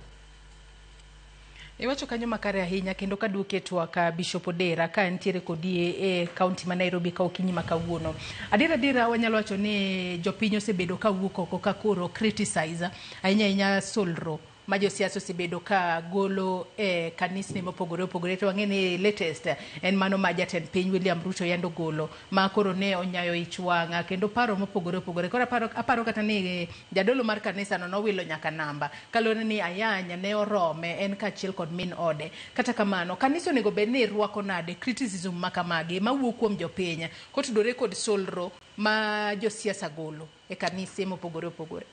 Iwacho kanyo makare ahinya kendo kaduoke e twak Bishop Odera ka nitiere kodi e kaunti ma Nairobi ka okinyi ma kawuono. Adiera adiera wanyalo wacho ni jopiny osebedo ka wuok oko ka koro criticize ahinya ahinya solro ma josiasa osebedo ka golo e kanisni mopogore opogore. To wang'e ni latest en mano ma jatend piny William Ruto yando golo ma koro ne onyayo ich wang' kendo paro mopogore opogore. Koro aparo kata ni jadolo mar kanisa no nowilo nyaka namba kaluwore ni ayany ne orome en kaachiel kod min ode. Kata kamano, kanisa onego bed ni rwako nade criticism ma kamagi mawuok kuom jopiny kotudore kod solro ma josiasa golo e kanise mopogore opogore?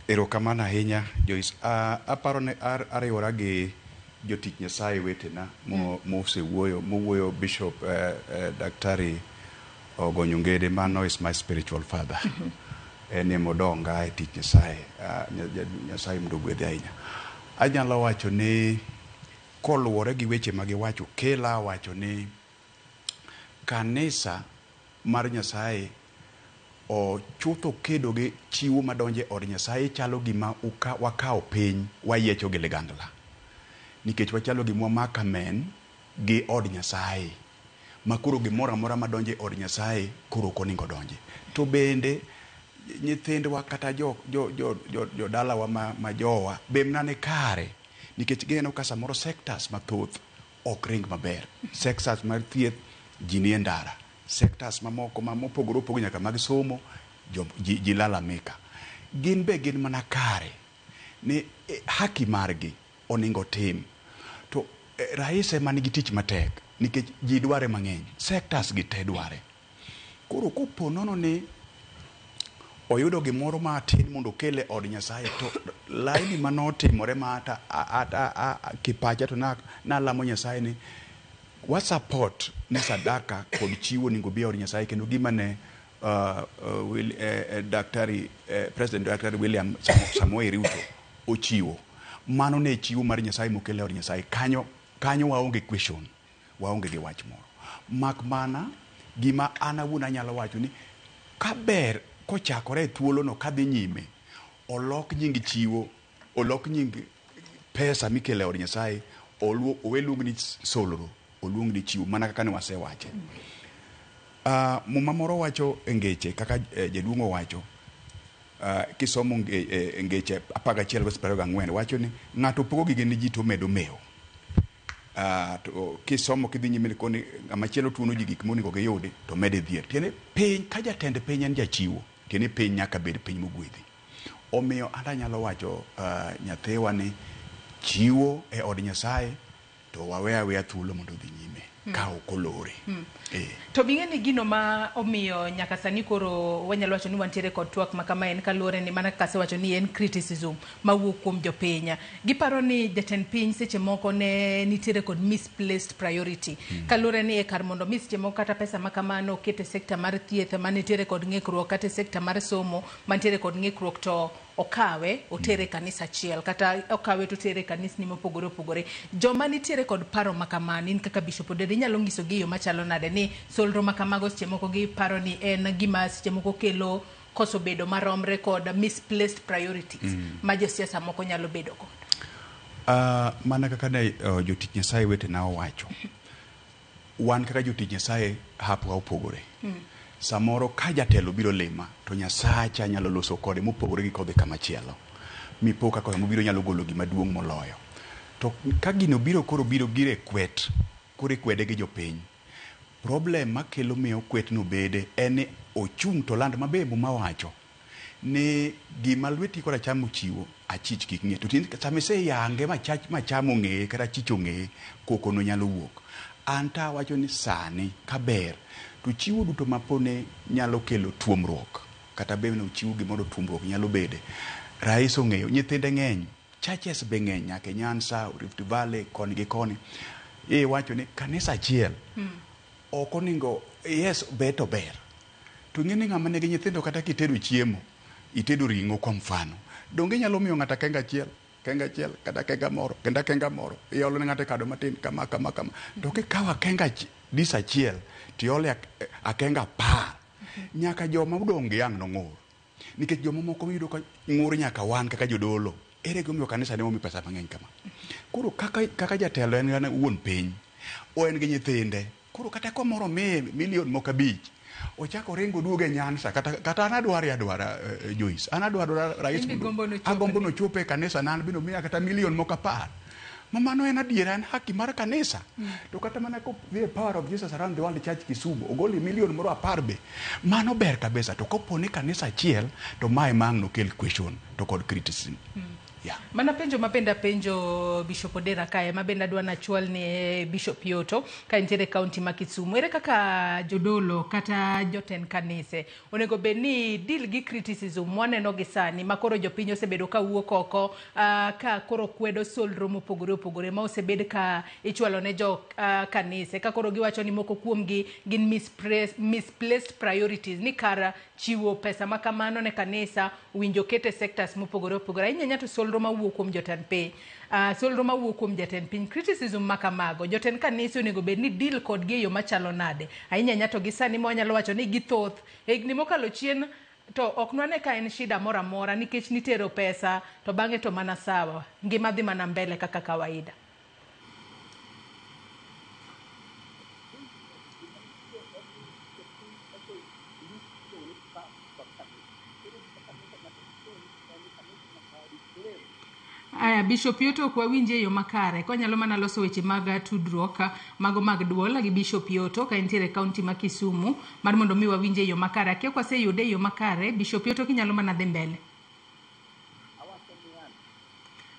Erokamano ahinya Joyce. Aparo ni ariwora gi jotich Nyasaye wetena mosewuoyo, mowuoyo Bishop Daktari Ogonyongede, mano is my spiritual father. En ema odonga e tich Nyasaye. Nyasaye mondo ogwedhe ahinya. Anyalo wacho ni koluwore gi weche ma giwacho, kela wacho ni kanisa mar Nyasaye chutho kedo gi chiwo madonje od Nyasaye chalo gima wakawo piny wayiecho gi ligangla. Nikech wachalo gima wamako amen gi od Nyasaye. Ma koro gimoro amora madonje od Nyasaye koro ok onego donje. To bende nyithindwa kata jodalawa ma jowa be mana ni kare. Nikech gineno ka samoro sectors mathoth ok ring maber. Sectors mar thieth ji nie ndara. Sectors mamoko ma mopogore opogore nyaka mag somo ji lalamika. Gin be gin mana kare ni haki margi oningo tim. To rais ema nigi tich matek nikech ji dware mang'eny. Sectors gi te dware. Koro kopo nono ni oyudo gimoro matin mondo okel e od Nyasaye to laini manotimore ma ata kipacha to nalamo Nyasaye ni wa support ni sadaka kod chiwo onego bi e od Nyasaye kendo gima ne Daktari President Daktari William Samoei Ruto ochiwo. Mano ne chiwo mar Nyasaye mokelo e od Nyasaye. Kanyo, kanyo waonge question, waonge gi wach moro. Mak mana gima an awuon anyalo wacho ni kaber kochakore e thuolono kadhi nyime, olok nying chiwo, olok nying pesa mikelo e od Nyasaye, owe luong ni solro, oluong ni chiwo mana kaka ne wasewache. Muma moro wacho e ngeche kaka jaduong' owacho kisomo ngeche 11 verse 24 wacho ni ng'ato pogo gige ne ji to omedo mewo. To kisomo kidhi nyime koni ng'ama chielo tuono ji gik monego giyudi to mede dhier. Tiende piny ka jatend piny en jachiwo, tiende piny nyaka bed piny mogwedhi. Omiyo an anyalo wacho nyathiwa ni chiwo e od Nyasaye to wawe aweya thuolo mondo odhi nyime ka ok olore. To bing'e ni gino ma omiyo nyaka sani koro wanyalo wacho ni wantiere kod twak ma kama en kaluwore ni mana kaka asewacho ni en criticism mawuok kuom jopiny. Giparo ni jatend piny seche moko ne nitiere kod misplaced priority. Kaluwore ni e kar mondo mi seche moko kata pesa ma kamano oket e sekta mar thieth manitiere kod ng'ikruok kata e sekta mar somo mantiere kod ng'ikruok to okawe otere kanisa achiel kata okawe to otere kanisni mopogore opogore. Joma nitiere kod paro ma kamano in kaka Bishop Odera inyalo nyisogi e yo machalo nade ni solro ma kamago seche moko giparo ni en gima seche moko kelo koso bedo maromre kod misplaced priorities ma josiasa moko nyalo bedo godo. Mana kaka ne jotich Nyasaye wetena owacho, wan kaka jotich Nyasaye hapwa opogore. Samoro ka jatelo biro lima to Nyasacha nyalo loso kode mopogore gi kodhi kama chielo. Mipo ka koyo mobiro nyalo golo gima duong' moloyo. To ka gino biro koro biro gire kwet, koro ikwede gi jopiny. Problem makelo miyo kwet no bede en ni ochung' to land mabe Muma wacho ni gima lweti kor acham ochiwo achich kik ng'e. To tinde sama iseyange macham ong'eye kata achich ong'eye, koko no nyalo wuok. An to awacho ni sani kaber to chiwo duto mapone nyalo kelo tuomruok kata be nochiw gimoro tuomruok nyalo bede. Rais ong'eyo nyithinde ng'eny, churches be ng'eny nyaka e Nyanza, Rift Valley, koni gi koni. Iwacho ni kanisa achiel ok oningo yes ber to ber. To ing'e ni ng'ama nigi nyithindo kata kitedo chiemo, itedo ring'o kwa mfano. Donge inyalo miyo ng'ato akenga achiel, kenga achiel, kata akenga moro, kendo akenga moro. Iolo ne ng'ato e kado matin kama kama kama. To kikawo akenga dis achiel, tiole akenga 10. Nyaka joma odong' gi ang' nong'ur. Nikech joma moko iyudo ka ng'ur nyaka wan kaka jodolo. Ere gimomiyo kanisa ne omi pesa mang'eny kama? Koro kaka jatelo en wuon piny, o en gi nyithinde. Koro kata kamoro omiye milion moko 5, ochako oringo oduogo e Nyanza kata an adware adwara Joyce. An adwaro rais In be mondo gombo nochope. agombo nochope e kanisa na an bende omiya kata milion moko 10. Ma mano en adiera en haki mar kanisa. To kata mana kodhi e Power of Jesus Around the World Church Kisumu ogoli milion moro 10 be. Mano ber kabisa. To kopo ni kanisa achiel to mae ma ang' nokel question to kod criticism. Yeah. Mana penjo ma bende apenjo Bishop Odera kae ma bende adwa nachwal ne Bishop Yoto ka entiere e kaunti ma Kisumu. Ere kaka jodolo kata jotend kanise onego bed ni deal gi criticism mwaneno gi sani ma koro jopiny osebedo ka wuok oko ka koro kwedo solro mopogore opogore ma osebed ka ichwalo ne jo kanise ka koro giwacho ni moko kuomgi gin misplaced priorities ni kar chiwo pesa ma kamano ne kanisa winjo kete sectors mopogore opogore ahinya ahinya to solro mawuok kuom jotend piny solro mawuok kuom jatend piny criticism ma kamago jotend kanisa onego bed ni deal kodgi e yo machalo nade ahinya ahinya to gi sani ma wanyalo wacho ni githoth higni mokalo chien to ok nwane ka en shida moro amora nikech nitero pesa to bang'e to mana sawa ngima dhi mana mbele kaka kawaida. Aya, Bishop Yoto ok wawinje e yo makare. Konyalo mana loso weche mag tudruok mago mag duol gi Bishop Yoto ka entiere e kaunti ma Kisumu mar mondo mi wawinje e yo makare. Akia kwaseyude e yo makare, Bishop Yoto kinyalo mana dhi mbele.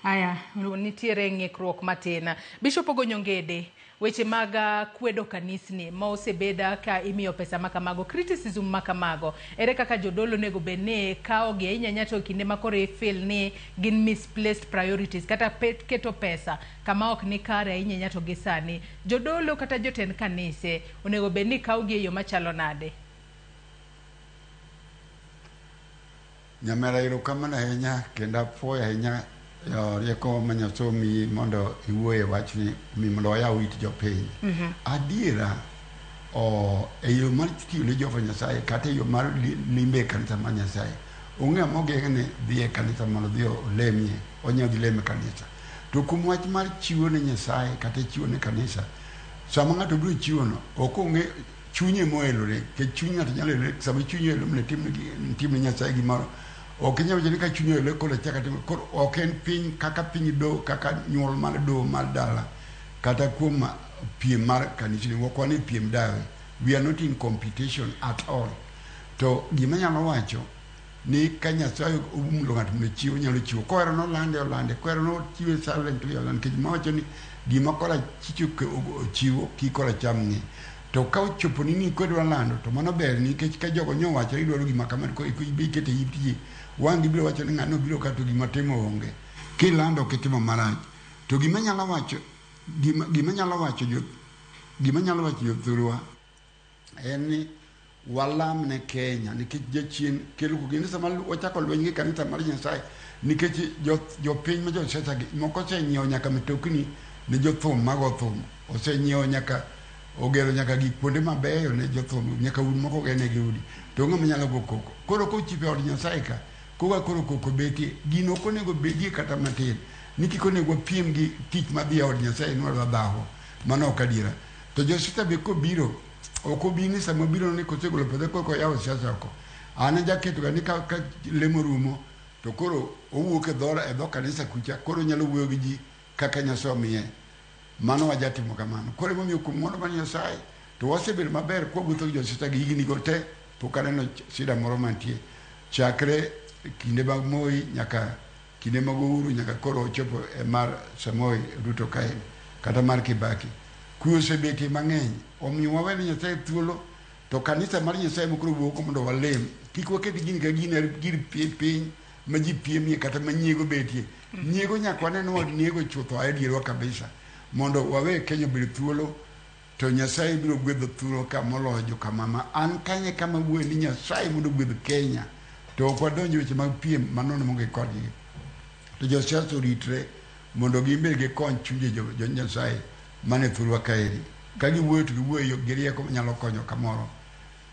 Aya, nitiere ng'ikruok matin. Bishop Ogonyo Ngede, weche mag kwedo kanisni ma osebeda ka imiyo pesa makamago, criticism makamago, ere kaka jodolo onego bed ni kawogi ahinya ahinya to e kinde ma koro ifeel ni gin misplaced priorities kata keto pesa kama ok ni kare ahinya ahinya to gi sani. Jodolo kata jotend kanise onego bed ni kawogi e yo machalo nade? Nyamera, erokamano ahinya kendo apuoyo ahinya rieko ma Nyasaye omiyi mondo iwuoye wachni mi mondo wayaw it jopiny. Adiera e yo mar tiyo ne Jehova Nyasaye kata e yo mar limbe e kanisa mar Nyasaye, onge ng'ama ogeng'ne dhi e kanisa mondo odhi olemie, onyalo dhi lemo e kanisa. To kuom wach mar chiwo ne Nyasaye kata chiwo ne kanisa, sama ng'ato biro chiwono, ok ong'e chunye moelore, nikech chuny ng'ato nyalo elore, sama chunye oelore mondo itim ne Nyasaye gimoro, ok inyal wacho ni ka chunye oelore koro achak atimo, koro ok en piny kaka piny do, kaka nyuol mar doho mar dala, kata kuom piem mar kanisni, ok wan e piem dawe, we are not in competition at all. To gima anyalo wacho ni ka Nyasaye omulo ng'ato mondo ochiw, onyalo chiwo. Kohero nolande, olande. Kohero nochiwe silently, olande. Nikech mawacho ni gima korachich ochiwo, kik koracham ng'e. To ka ochopo ni kidwa lando, to mano ber nikech ka jogo nyowacho ni idwaro gima kamano, koro ibi ikete it ji, wang' gibiro wacho ni ng'ano obiro ka to gima timo onge. Kilando ok itimo marach. To gima nyalo wacho, gima nyalo wacho jo, gima nyalo wacho jothurwa en ni walam ne Kenya nikech jachien kelo kogende sama wachako lweny gi kanisa mar Nyasaye nikech jopiny ma josiasa gi moko osenyiewo nyaka mitokni ne jothum mago thum, osenyiewo nyaka ogero nyaka gik kuonde mabeyo ne jothum, nyaka udi moko ogernegi udi, to ng'ama nyalo go koko. Koro kochipo e od Nyasaye ka, koka koro koko betie, gino ok onego bedie kata matin, ni kik onego wapiem gi tich madhi e od Nyasaye ni wadwa dhawo, mano ok adiera. To josiasa be kobiro, ok obi ni sama obiro ni kosegolo pesa korka oyawo siasa oko. An ajaketoga ni ka lemo rumo, to koro owuok e dho kanisa kucha, koro onyalo wuoyo gi ji kaka Nyasaye omiye. Mano wajatimo kamano. Koro emomiyo kuom ng'wono mar Nyasaye, to wasebedo maber kwawuotho gi josiasa gi higni go te, pok aneno shida moro mantie. Chakre kinde mag Moi nyaka kinde mag Uhuru nyaka koro ochopo e mar Samoei Ruto kae, kata mar Kibaki. Kwe osebetie mang'eny, omiyo wawene Nyasaye thuolo, to kanisa mar Nyasaye mokoro wuok mondo walem. Kik waket gini ka gini gir piny ma ji piemie kata ma nyiego betie. Nyiego nyaka wane ni wanego chutho ae dierwa kabisa, mondo wawe Kenya obed thuolo, to Nyasaye biro gwedho thuolo ka moloyo jokamama. An kanye kama wuoyo ni Nyasaye mondo ogwedh Kenya, to ok wadonj e weche mag piem manono monge kodgi. To josiasa oritre mondo gin bende gikony chunje jo Nyasaye mane thurwa kaeri. Ka giwuoyo to giwuoyo gi rieko manyalo konyo kamoro.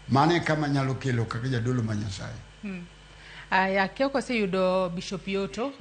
Mano e kama nyalo kelo kaka jadolo ma Nyasaye. Aya, kia ok waseyudo Bishop Yoto,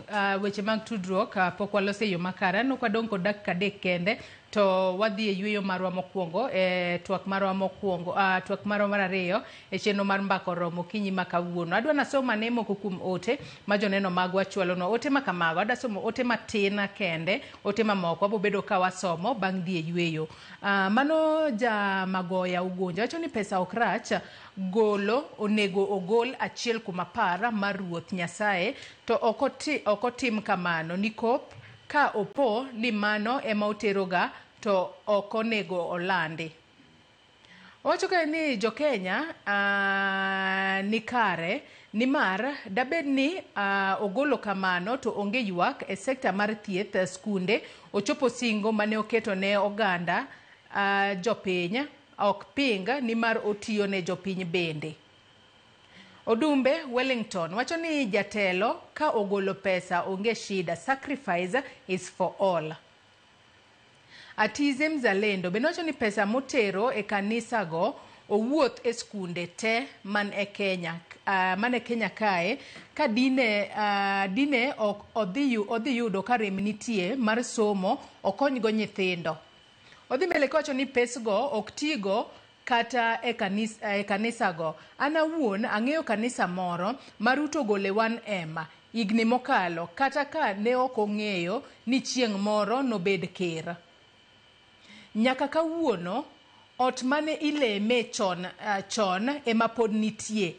weche mag tudruok pok waloso e yo makare. Aneno ka wadong' kod dakika 3 kende, to wadhi e yueyo marwa mokwongo, e twak marwa mokwongo, twak marwa mar ariyo e chenro mar Mbaka Oromo okinyi ma kawuono. Adwa nasom ane moko kuom ote ma joneno magwa chwalonwa. Ote ma kamago, adwa somo ote matin kende, ote mamoko wabo bedo ka wasomo bang' dhi e yueyo. Mano ja Magoya Ugunja wacho ni pesa ok rach, golo onego ogol 1/10 mar Ruoth Nyasaye, to ok otim kamano nikop ka opo ni mano ema oteroga to ok onego olandi. Owacho kae ni jo-Kenya ni kare nimar dabed ni ogolo kamano to onge ywak e sekta mar thieth, skunde, ochopo singo mane oketo ne oganda jopiny ok ping nimar otiyo ne jopiny bende. Odumbe Wellington wacho ni jatelo ka ogolo pesa onge shida, sacrifice is for all. Atize Mzalendo bende wacho ni pesa motero e kanisa go owuoth e skunde te man e Kenya, man e Kenya kae ka dine ok odhi yudo ka rem nitie mar somo okonygo nyithindo. Odhi mbele kowacho ni pesgo ok tigo kata e kanisago. An awuon ang'eyo kanisa moro ma Ruto ogole 1M. higni mokalo kata ka ne ok ong'eyo ni chieng' moro nobed ker. Nyaka kawuono, ot mane ileme chon, chon ema pod nitie.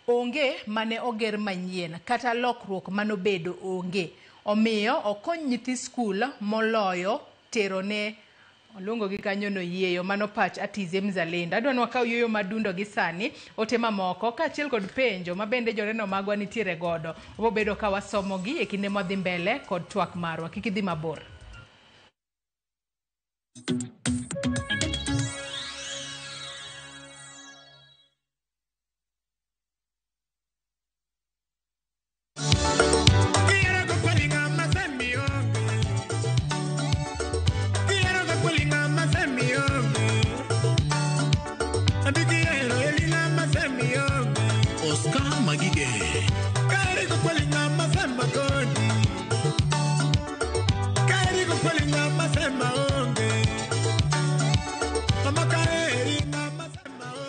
Onge mane oger manyien kata lokruok manobedo onge. Omiyo okony nyithi skul moloyo tero ne oluongo gi kanyo no yieyo mano pach Atize Mzalendo. Adwa ni wakaw yueyo madundo gi sani, ote mamoko kaachiel kod penjo ma bende joneno magwa nitiere godo. Wabobedo ka wasomogi e kinde mwadhi mbele kod twak marwa. Kik idhi mabor. Oscar Magige.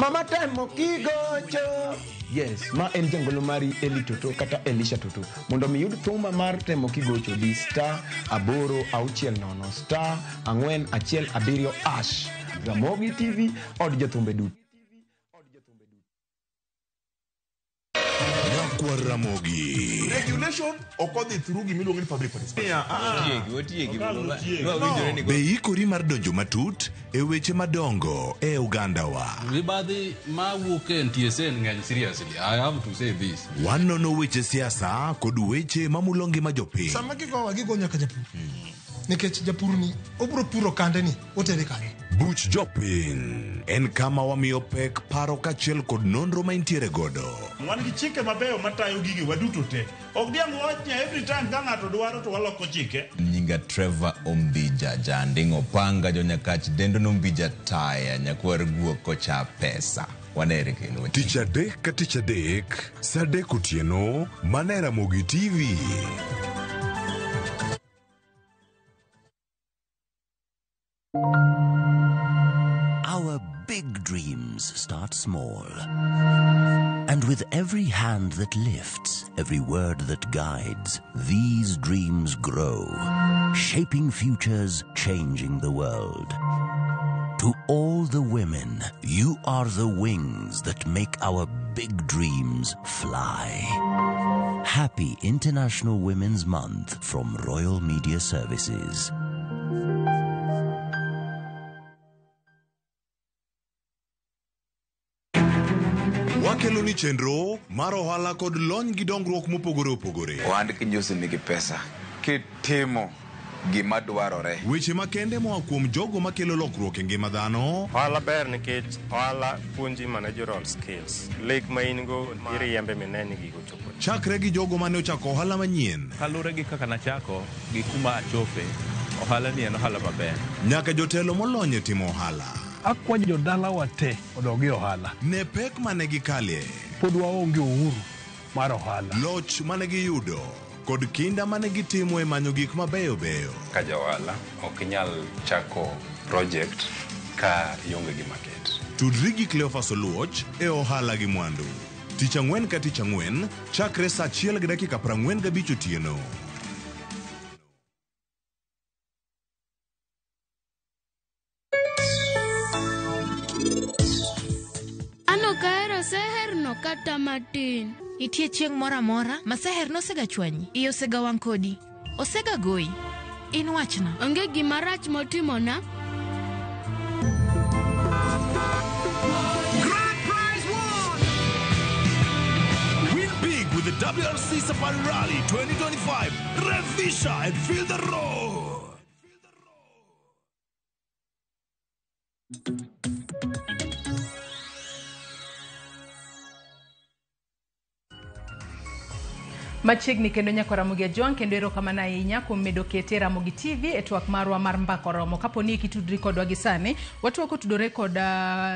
Mama temo kigocho. Yes, ma en jangolo mari Eli Toto kata Elisha Toto. Mondo mi yud thuma mar temo kigocho di star 860 star 417 hash. Ramogi TV od jothumbe duto. Nyakwar Ramogi. Regulation ok odhi through gimiluongo ni public participation. Otiegi, otiegi. No. Be ikori mar donjo matut e weche madongo e ogandawa? Mibadhi ma wuok e NTSA ng'eny seriously. I have to say this. Wanono weche siasa kod weche mamulo ngima jopiny. Sama gigowa gigo nyaka japur. Nikech japur ni obro puro kande ni otere kanye. Buch jopiny en kama wamiyo pek paro kaachiel kod nonro ma intiere godo. Wan gi chike mabeyo matayo gige waduto te. Ok diang' wawach ni every time ka ng'ato dwaro to waloko chike. Nyinga Trevor Ombija Janding Opanga Jonyakach dendo nombija taya nyakwar guok kocha pesa. Wanere kendo. Tich adek ka tich adek, saa adek otieno, mana e Ramogi TV. Our big dreams start small. And with every hand that lifts, every word that guides, these dreams grow, shaping futures, changing the world. To all the women, you are the wings that make our big dreams fly. Happy International Women's Month from Royal Media Services. Wakelo ni chenro mar ohala kod lony gi dongruok mopogore opogore. Ohand kinyosi nigi pesa kitimo gima dwarore. Weche makende moa kuom jogo makelo lokruok e ngima dhano. Ohala ber nikech ohala puonji managerial skills. Lek ma in go iriembe mine ni gigo chopo. Chakre gi jogo mane ochako ohala manyien. Kaluwore gi kaka nachako gi kuma achope, ohala ni en ohala maber. Nyaka jotelo molony e timo ohala. Akwayo jodalawa te odog e ohala. Ne pek mane gikalie. Pod waonge uhuru mar ohala. Loch mane giyudo kod kinda mane gitimo e manyo gik mabeyo beyo. Ka ja ohala ok inyal chako project ka ionge gi market. Tudri gi Cleophas Oluoch e ohala gi mwandu. Tich ang'wen ka tich ang'wen chakre saa 1:45 otieno. An ok ahero seherno kata matin. Nitie chieng' moro amora ma seher nosegachwanyi, iye osegawang' kodi, osegagoyi. In wachna. Onge gima rach motimona. Grand prize won! Win big with the WRC Safari Rally 2025. Revisha and feel the road. Machiegni kendo nyaka Ramogi Ajwang' kendo erokamano ahinya kuom medo kete Ramogi TV e twak marwa mar mbaka oromo. Kapo ni kitudri kodwa gi sani, watwak otudore kod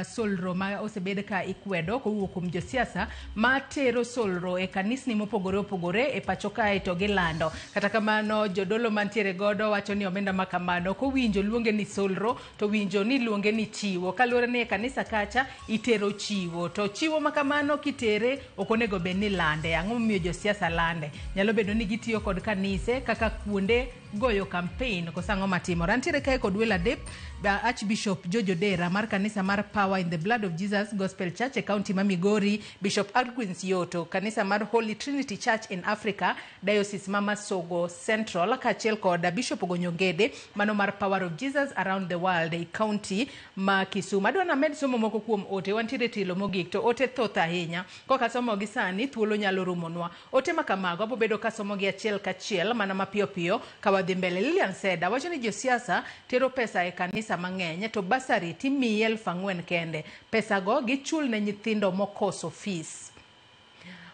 solro ma osebed ka ikwedo kowuok kuom josiasa ma tero solro e kanisni mopogore opogore e pacho kae to gilando. Kata kamano jodolo mantiere godo wacho ni omenda ma kamano kowinjo luonge ni solro to winjo ni luonge ni chiwo. Kaluwore ni e kanisa kacha itero chiwo to chiwo ma kamano kitere ok onego bed ni lande. Ang'o momiyo josiasa lande? Sunday. Nyalo bedo ni gitiyo kod kanise kaka kuonde goyo campaign koso ang'o matimore. Antiere kae kod welo adek, Archbishop George Odera mar kanisa mar Power in the Blood of Jesus Gospel Church e kaunti ma Migori, Bishop Agnes Yoto, kanisa mar Holy Trinity Church in Africa, Diocese ma Masogo Central, kaachiel kod Bishop Ogonyo Ngede mano mar Power of Jesus Around the World e kaunti ma Kisumu. Adwa named somo moko kuom ote, wantiere tilo mogik to ote thoth ahinya. Koka somogi sani thuolo nyalo rumonwa. Ote ma kamago abo bedo kasomogi achiel kachiel mana mapiyo piyo ka wadhi mbele. Lilian Seda wacho ni josiasa tero pesa e kanisa mang'eny to basari timiyi 4,000 kende. Pesago gichul ne nyithindo mokoso fees.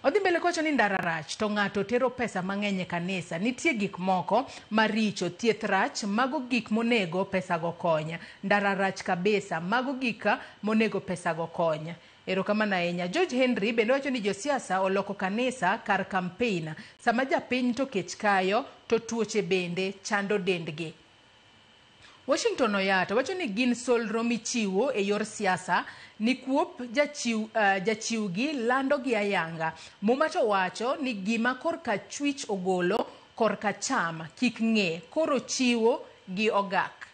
Odhi mbele kowacho ni ndara rach to ng'ato tero pesa mang'eny e kanisa. Nitie gik moko maricho, thieth rach, mago gik monego pesago kony. Ndara rach kabisa, mago gik monego pesago kony. Erokamano ahinya. George Henry bende wacho ni josiasa oloko kanisa kar campaign. Sama japiny to kech kayo to tuoche bende chando dendgi. Washington Oyata wacho ni gin solro michiwo e yor siasa nikuop jachiwgi lando gi ayanga. Muma to wacho ni gima korka chwich ogolo korka cham kik ng'e, koro chiwo gi ogak.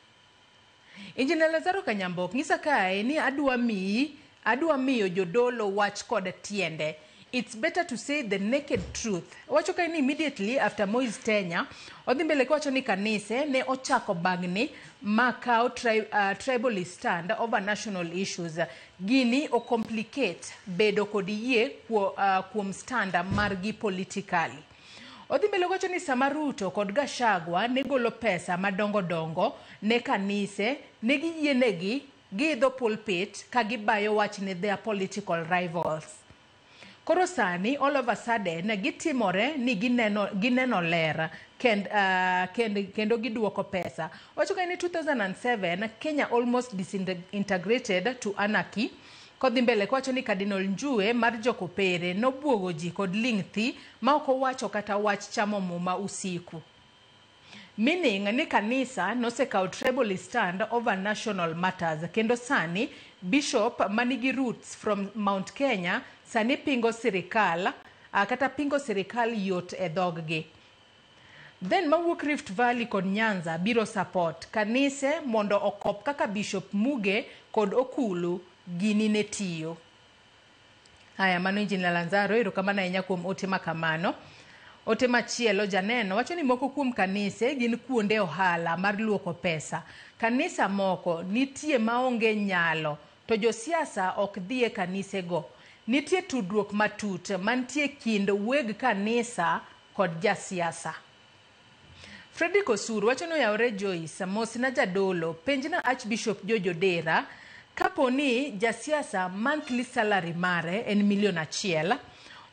Injinia Lazaro Kanyambok nyisa kae ni adwa miyo jodolo wach kod tiende. It's better to say the naked truth. Wacho kae ni immediately after Moi's tenure, odhi mbele kowacho ni kanise ne ochako bagni ma kawo tribalist stand over national issues. Gini o complicate bedo kod yie kuom stand margi politically. Odhi mbele kowacho ni sama Ruto kod Gachagua ne golo pesa madongo dongo ne kanise, ne giyienegi giidho pulpit ka gibayo wach ne their political rivals. Koro sani all of a sudden gitimore ni gineno ler kendo giduoko pesa. Wacho ka ni 2007 Kenya almost disintegrated to anarchy. Kodhi mbele kowacho ni Cardinal Njue mar Jokopere nobuogo ji kod ling' thi ma ok owacho kata wach chamo muma usiku. Meaning ni kanisa nosekawo tribalist stand over national matters kendo sani bishop manigi roots from Mount Kenya sani pingo sirikal kata pingo sirikal yot e dhoggi. Then mawuok Rift Valley kod Nyanza biro support kanise mondo okop kaka Bishop Muge kod Okulu gini ne tiyo. Haya, mano Injinia Lanzaro, erokamano ahinya kuom ote makamano. Ote machielo janeno wacho ni moko kuom kanise gin kuonde ohala mar luoko pesa. Kanisa moko nitie maonge nyalo to josiasa ok dhi e kanisego. Nitie tudruok matut mantie kind weg kanisa kod jasiasa. Fredrick Osuru wacho ni oyawore Joyce, mosna jadolo, penjna Archbishop George Odera kapo ni jasiasa monthly salary mare en 1 million.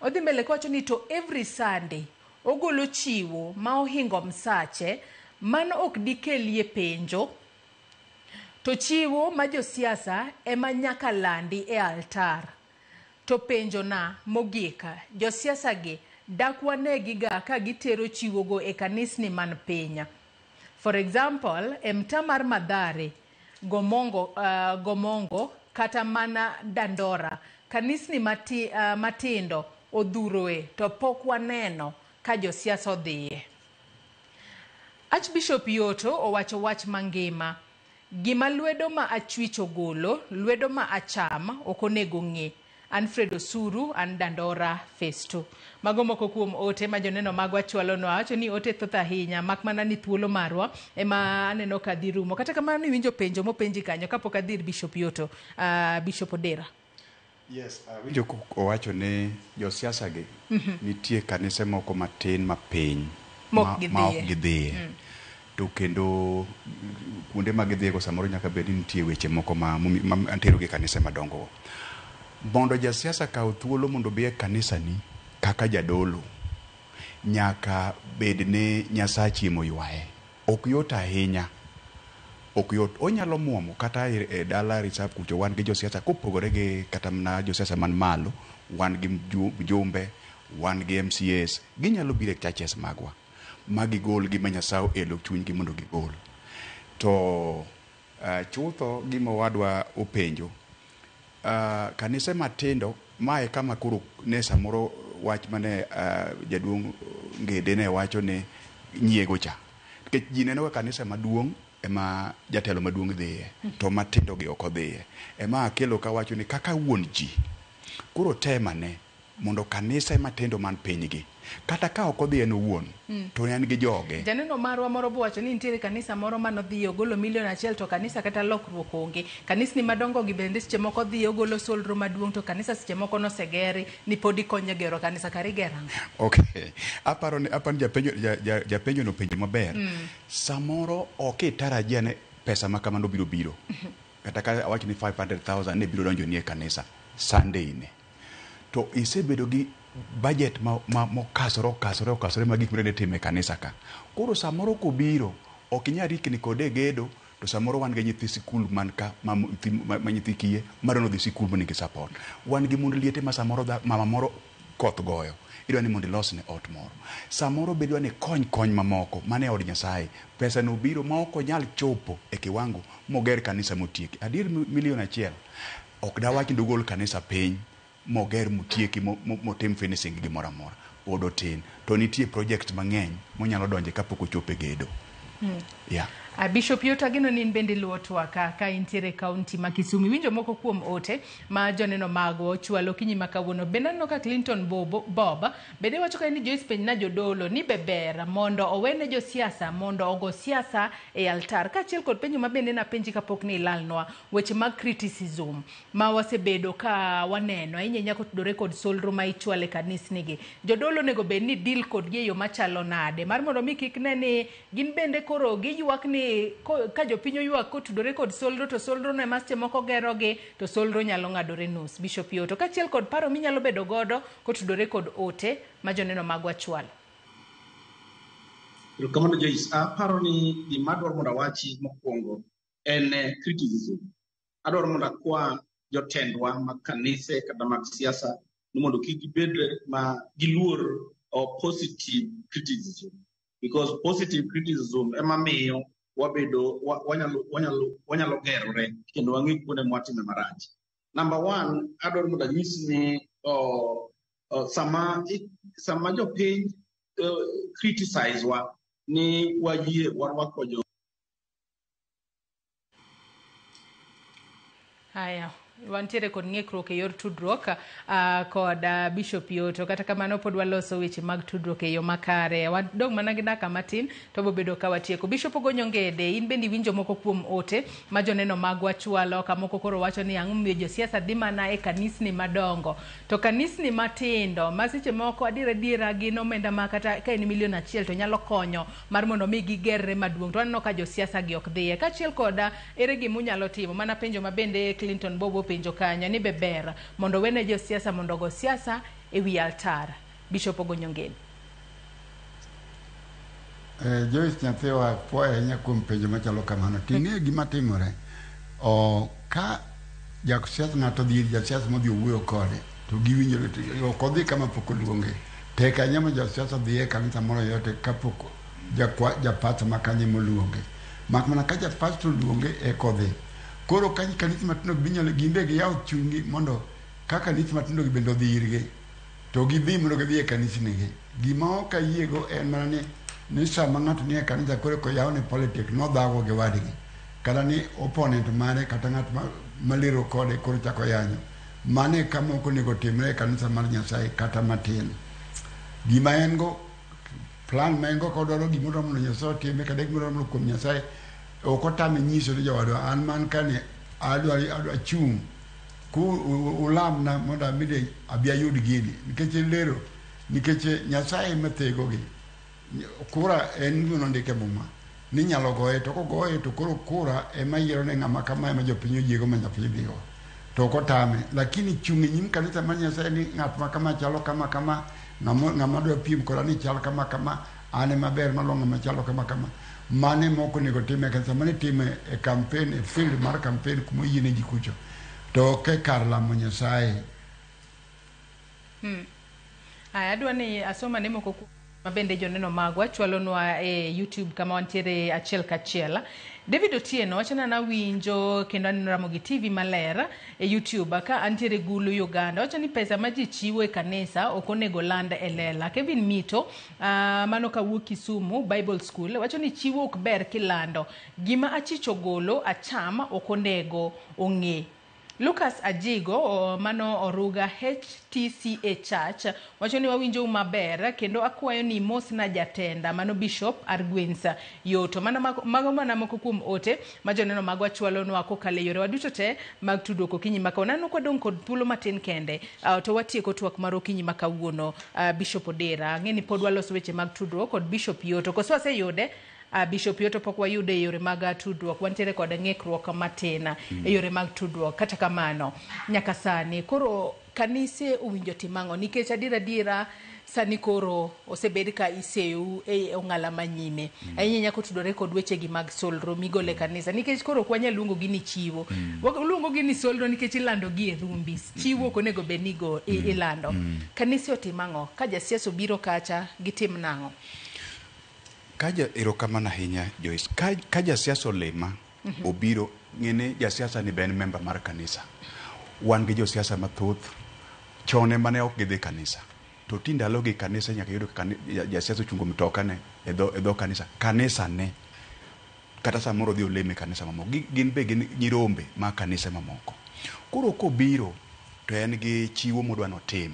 Odhi mbele kowacho ni to every Sunday ogolo chiwo ma ohingo msache, mano ok dikelie penjo. To chiwo ma josiasa ema nyaka landi e altar. To penjo na mogik, josiasa gi dak wanegiga ka gitero chiwogo e kanisni man piny. For example, e mtaa mar Mathare, Gomongo kata mana Dandora, kanisni matindo odhuroe to pok waneno ka josiasa odhiye. Archbishop Yoto owacho wach mangima. Gima lwedo ma achwich ogolo, lwedo ma acham ok onego ng'e. Alfred Osuru, an Dandora Festo. Mago moko kuom ote ma joneno magwa chwalonwa. Awacho ni ote thoth ahinya, mak mana ni thuolo marwa ema aneno ka dhi rumo. Kata kamano iwinjo penjo mopenji kanyo kapok adhi ir Bishop Yoto, Bishop Odera. Yes, awinjo owacho ni josiasa gi nitie kanise moko matin mapiny ma ok gidhiye. To kendo kuonde ma gidhiyego samoro nyaka bed ni nitie weche moko ma antero gi kanise madongo. Mondo jasiasa kaw thuolo mondo obi e kanisani kaka jadolo, nyaka bed ni Nyasachi emoywaye. Ok yot ahinya. Ok yot. Onyalo muomo kata e dala reserve kucho wan gi josiasa kopogore gi kata mana josiasa man malo, wan gi jumbe, wan gi MCAs, ginyalo biro e churches magwa ma gigol gima Nyasaye oelo chunygi mondo gigol. To chutho gima owadwa openjo, kanise matindo mae kama koro ne samoro wach mane jaduong' Ngede ne wacho ni nyiego cha. Nikech ji neno ka kanisa maduong' ema jatelo maduong' dhiye, to matindo gi ok odhiye. Ema akelo kawacho ni kaka wuon ji, koro temane mondo kanise matindo man piny gi, kata ka ok odhi en owuon, to en gi joge. Janeno marwa moro bowacho ni nitiere kanisa moro manodhi ogolo 1 million to kanisa kata lokruok onge. Kanisni madongo gi bende seche moko dhi ogolo solro maduong' to kanisa seche moko nosegeri ni pod ikonyo gero kanisa kare igero ang'o? Okay. Aparo ni japenjo no penjo maber. Samoro ok itarajia ni pesa ma kamano biro biro. Kata ka awach ni 500,000 ne biro donjo ni e kanisa Sunday ni. To isebedo gi budget ma mokasore okasore okasore ma gik midwa timo e kanisa ka. Koro samoro kobiro ok inyal rikni kode e gedo to samoro wan gi nyithi sikul man ka ma nyithi kiye madwa nodhi sikul monigi support. Wan gi mond liete ma samoro mama moro koth goyo idwa ni mondo ilosne ot moro. Samoro be idwa ni ikony kony mamoko mane od Nyasaye. Pesa no biro ma ok onyal chopo e kiwango moger kanisa motieki. Adier 1 million ok dawach ni dogol kanisa piny moger motieki motim finishing gi gimoro amora. Pod otin. To nitie project mang'eny monyalo donje kapok ochopo e gedo. Yeah. Bishop Yota ageno ni in bende iluwo twak ka intiere e kaunti ma Kisumu. Iwinjo moko kuom ote ma joneno magwa ochwalo okinyi ma kawuono. Bende aneno ka Clinton Bob bende wacho ka ni Joyce penj na jodolo ni be ber mondo owene josiasa mondo ogo siasa e altar. Kaachiel kod penjo ma bende napenji kapok ni ilalnwa weche mag criticism ma wasebedo ka waneno ahinya ahinya kotudore kod solro ma ichwalo e kanisnigi. Jodolo onego bed ni deal kodgi e yo machalo nade mar mondo mi kik ne ni gin bende koro giywak ni ka jopiny oywak kotudore kod solro to solro no ema seche moko gerogi to solro nyalo ng'adore nus. Bishop Yoto kaachiel kod paro minyalo bedo godo kotudore kod ote ma joneno magwa chwalo. Erokamano Joyce. Aparo ni gima adwaro mondo awachi mokwongo en criticism. Adwaro mondo akwa jotendwa mag kanise kata mag siasa ni mondo kik gibed ma giluor positive criticism because positive criticism ema miyo wabedo wanyalo gerore kendo wang'e kuonde mwatime marach. Number one, adwaro mondo anyis ni sama jopiny criticize wa ni wayie warwako jo Haya, wantiere kod ng'ikruok e yor tudruok kod Bishop Yoto. Kata kamano pod waloso weche mag tudruok e yo makare. Wadong' mana gi dakika matin to wabobedo ka watieko. Bishop Ogonyo Ngede, in bende iwinjo moko kuom ote ma joneno magwa chwalo ka moko koro wacho ni ang'o momiyo josiasa dhi mana e kanisni madongo to kanisni matindo ma seche moko adier adiera gin omenda ma kata ka en 1 million to nyalo konyo mar mondo mi gigerre maduong' to waneno ka josiasa gi ok dhiye. Kaachiel koda ere gima unyalo timo mana penjo ma bende Clinton Bobo penjo kanyo ni be ber mondo wene josiasa mondo ogo siasa e wi altar. Bishop Ogonyo Ngede. Joyce nyathiwa puoyo ahinya kuom penjo machalo kamano. Ting'eyo gima timore. Ka jasiasa ng'ato odhi ir jasiasa modhi owuoyo kode to giwinjore to ok odhi kama pok oluonge. Tek ahinya ma jasiasa dhi e kanisa moro yote kapok japasta ma kanyo ema oluonge. Mak mana ka japasta oluonge eka odhi. Koro ka kanisa matindo ginyalo gin be giyaw chunygi mondo ka kanisa matindo gi bende odhi irgi to gidhi mondo gidhi e kanisnigi. Gima ok ayiego en mana ni sama ng'ato nie kanisa koro koyawne politic nodhago gi wadgi kata ni opponent mare kata ng'at malero kode koro chako yanyo. Mano e kama ok onego timre e kanisa mar Nyasaye kata matin. Gima en go plan ma en go kodwaro gimoro mondo Nyasaye otime kata gimoro mondo kuom Nyasaye ok otame nyiso ni jowadwa an man kani adwa chung' ku ulamna mondo abende abi ayud gini nikech lero nikech Nyasaye ema thegogi. Kura en gima nondik e muma ni inyalo goye to kogoye to koro kura ema yiero ne ng'ama kama ema jopiny oyiego ma jopiny dhigo to ok otame lakini chung' e nyim kanisa mar Nyasaye ni ng'at ma kama chalo kama kama ng'ama dwa piem koda ni chal kama kama an ema ber maloyo ng'ama chalo kama kama mano ema ok onego tim e kanisa mano itime e campaign e field mar campaign kuma oyiene ji kucho to ok e kar lamo Nyasaye. Aya, adwa ni asomane moko kuom ma bende joneno magwa chwalonwa e YouTube kama wantiere achiel kachiel. David Otieno wacho ni an awinjo kendo aneno Ramogi TV maler e YouTube ka antiere Gulu Uganda. Wacho ni pesa ma ji chiwo e kanisa ok onego land e lela. Kevin Mito mano kawuok Kisumu Bible School wacho ni chiwo ok ber kilando. Gima achich ogolo acham ok onego ong'e. Lucas Ajigo mano Oruga HTCA Church wacho ni wawinjou maber kendo akwayo ni mosna jatenda mano Bishop Arguensa Yoto. Mana mago mana moko kuom ote ma joneno magwa chwalonwa kokalo e yorewa duto te mag tudruok okinyi ma kawuono. Aneno kwadong' kod thuolo matin kende to watieko twak mar okinyi ma kawuono. Bishop Odera, ang'e ni pod waloso weche mag tudruok kod Bishop Yoto. Koso waseyude? Bishop Yoto pok wayude e yore mag tudruok, wantiere kod ng'ikruok matin e yore mag tudruok. Kata kamano, nyaka sani koro kanise owinjo tim ang'o? Nikech adiera adiera sani koro osebed ka iseyou e ong'ala manyime ahinya ahinya kotudore kod wechegi mag solro migolo e kanisa, nikech koro ok wanyal luongo gi ni chiwo, waluongo gi ni solro nikech ilando gi e rumbi. Chiwo ok onego bed ni ilando. Kanise otim ang'o ka jasiasa obiro kacha, gitim nang'o? Ka ja erokamano ahinya Joyce. Ka jasiasa olima obiro ng'eni jasiasa ni be en member mar kanisa. Wan gi josiasa mathoth chon ema ne ok gidhi kanisa. To ti ndalogi kanisa nyaka iyud ka jasiasa ochungo mtoka ne e dho kanisa. Kanisa ne kata samoro odhi oleme e kanisa mamoko. Gin be gin nyirombe mag kanise mamoko. Koro kobiro to en gi chiwo modwa notim.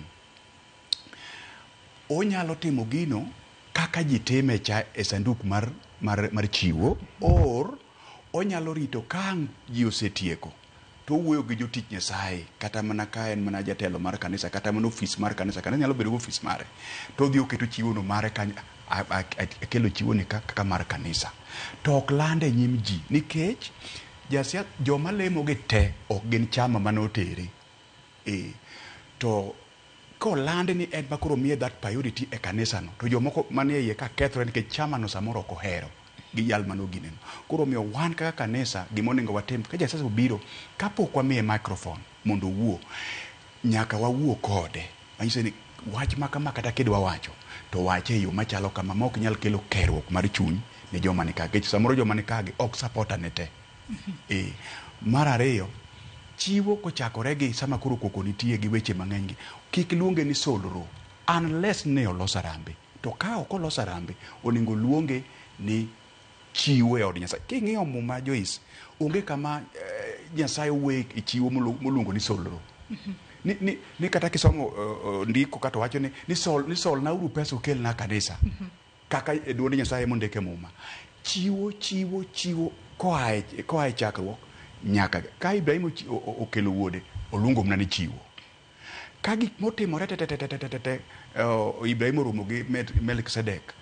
Onyalo timo gino kaka ji time cha e sanduk mar chiwo or onyalo rito ka ang' ji osetieko to owuoyo gi jotich Nyasaye kata mana ka en mana jatelo mar kanisa kata mana ofis mar kanisa. Kanisa nyalo bedo gi ofis mare to odhi oketo chiwo no mare kanyo, akelo chiwo ni kaka mar kanisa to ok lande e nyim ji nikech jasia joma lemo gi te ok gin chama mane otere. To kolandi ni en ma koro miye that priority e kanisa no to jomoko manie iye ka kethore nikech chama no samoro ok ohero gi jal mano gineno. Koro omiyo wan kaka kanisa gima onego watim ka jasiasa obiro kapok wamiye microphone mondo owuo, nyaka wawuo kode manyiso ni wach ma kama kata kidwa wacho to wache e yo machalo kama ma ok nyal kelo kerruok mar chuny ne joma ni ka nikech samoro joma ni kagi ok supporter ne te. Mar ariyo, chiwo kochakore gi sama koro koko nitie gi weche mang'eny gi, kik luonge ni solro unless ne olos harambee. To ka ok olos harambee, onego luonge ni chiwo e od Nyasaye. King'iyo Muma Joyce, onge kama Nyasaye wuoye e chiwo moluongo ni solro. Ni kata kisomo ndiko kata wacho ni solnauru pesa ukelna kanisa. Kaka e duond Nyasaye mondik e Muma. Chiwo, chiwo, chiwo koa e chakruok nyaka ka Ibrahim okelo wuode, oluongo mana ni chiwo. Ka gik motimore te te te te te te te Ibrahim oromo gi Melkisedek,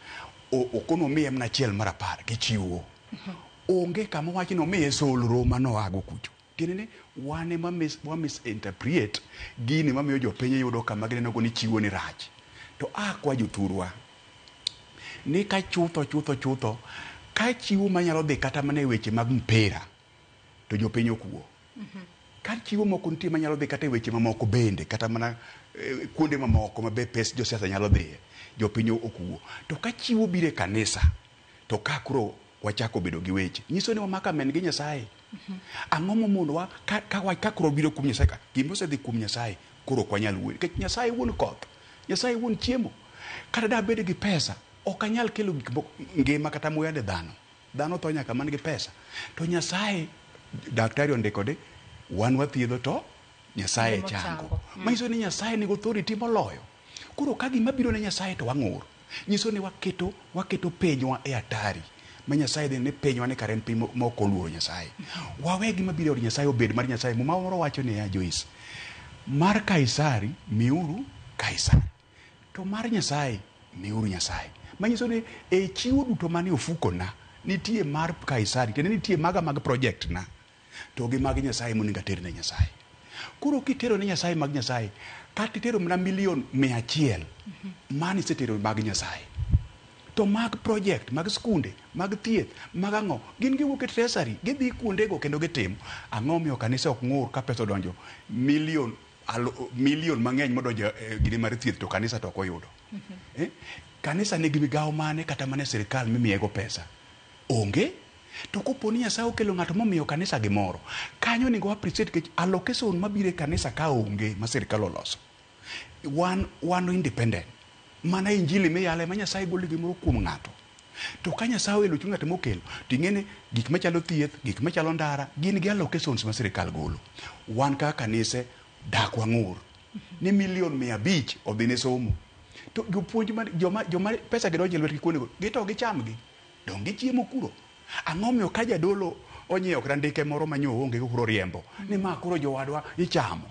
okono omiye mana achiel mar 10 gi chiwo. Onge kama wach ni omiye solro manoago kucho. Tiende ni wan ema wa misinterpret gini mamiyo jopiny yudo kama gineno go ni chiwo ni rach. To a kwa jothurwa ni ka chutho chutho chutho ka chiwo manyalo dhi kata mana e weche mag mpira to jopiny ok wuo. Ka chiwo moko nitie manyalo dhi kata e weche mamoko bende kata mana kuonde mamoko ma be pes josiasa nyalo dhiye, jopiny ok wuo. To ka chiwo biro e kanisa to ka koro wachako bedo gi weche nyiso ni wamako amen gi Nyasaye. Ang'o momonowa ka koro biro kuom Nyasaye ka gima osedhi kuom Nyasaye koro ok wanyal wuoyo nikech Nyasaye wuon koth, Nyasaye wuon chiemo. Kata dabed gi pesa ok anyal kelo gik moko ngima kata muya ne dhano. Dhano tho nyaka man gi pesa. To Nyasaye daktari ondiko ni wan wathiedho to Nyasaye Ema chango. chango. Manyiso ni Nyasaye nigi authority moloyo. Koro ka gima biro ne Nyasaye to wang'ur. Nyiso ni waketo pinywa e hatari. Ma Nyasaye dhi ni pinywa ni kare en piny ma ok oluoro Nyasaye. Wawe gima biro e od Nyasaye obed mar Nyasaye. Muma moro wacho niya Joyce, mar Kaisari miuru Kaisari. To mar Nyasaye miuru Nyasaye. Manyiso ni e chiwo duto manie ofukona nitie mar Kaisari, tiende nitie maga mag project na to gi mag Nyasaye monego ater ne Nyasaye. Koro kitero ne Nyasaye mag Nyasaye, kata itero mana milion 100, mano isetero mag Nyasaye. To mag project, mag skunde, mag thieth, mag ang'o, gin giwuok e treasury, gidhi kuondego kendo gitimo. Ang'o miyo kanisa ok ng'ur ka pesa odonjo milion mang'eny modonjo e gine mar thieth to kanisa to ok oyudo? Eh? Kanisa nigi migawo mane kata mana e sirikal mimiyego pesa? Onge. To kopo ni Nyasaye okelo ng'ato momiyo kanisa gimoro, kanyo onego wa appreciate nikech allocation mabiro e kanisa ka onge ma sirikal oloso. Wan independent. Mana injili miyalo ema Nyasaye golo gimoro kuom ng'ato. To ka Nyasaye oelo chuny ng'ato mokelo, to ing'e ni gik machalo thieth, gik machalo ndara, gin gi allocations ma sirikal golo. Wan kaka kanise, dak wang'ur ni milion 500 odhi ne somo. To jopuonj ma, joma pesa gi donjo e lwetgi kuondego, gito gichamgi. Dong' gichiemo kuro. Ang'o miyo ka jadolo onyiewo kata ndike moro ma nyo oonge go koro riembo, ni ma koro jowadwa ichamo.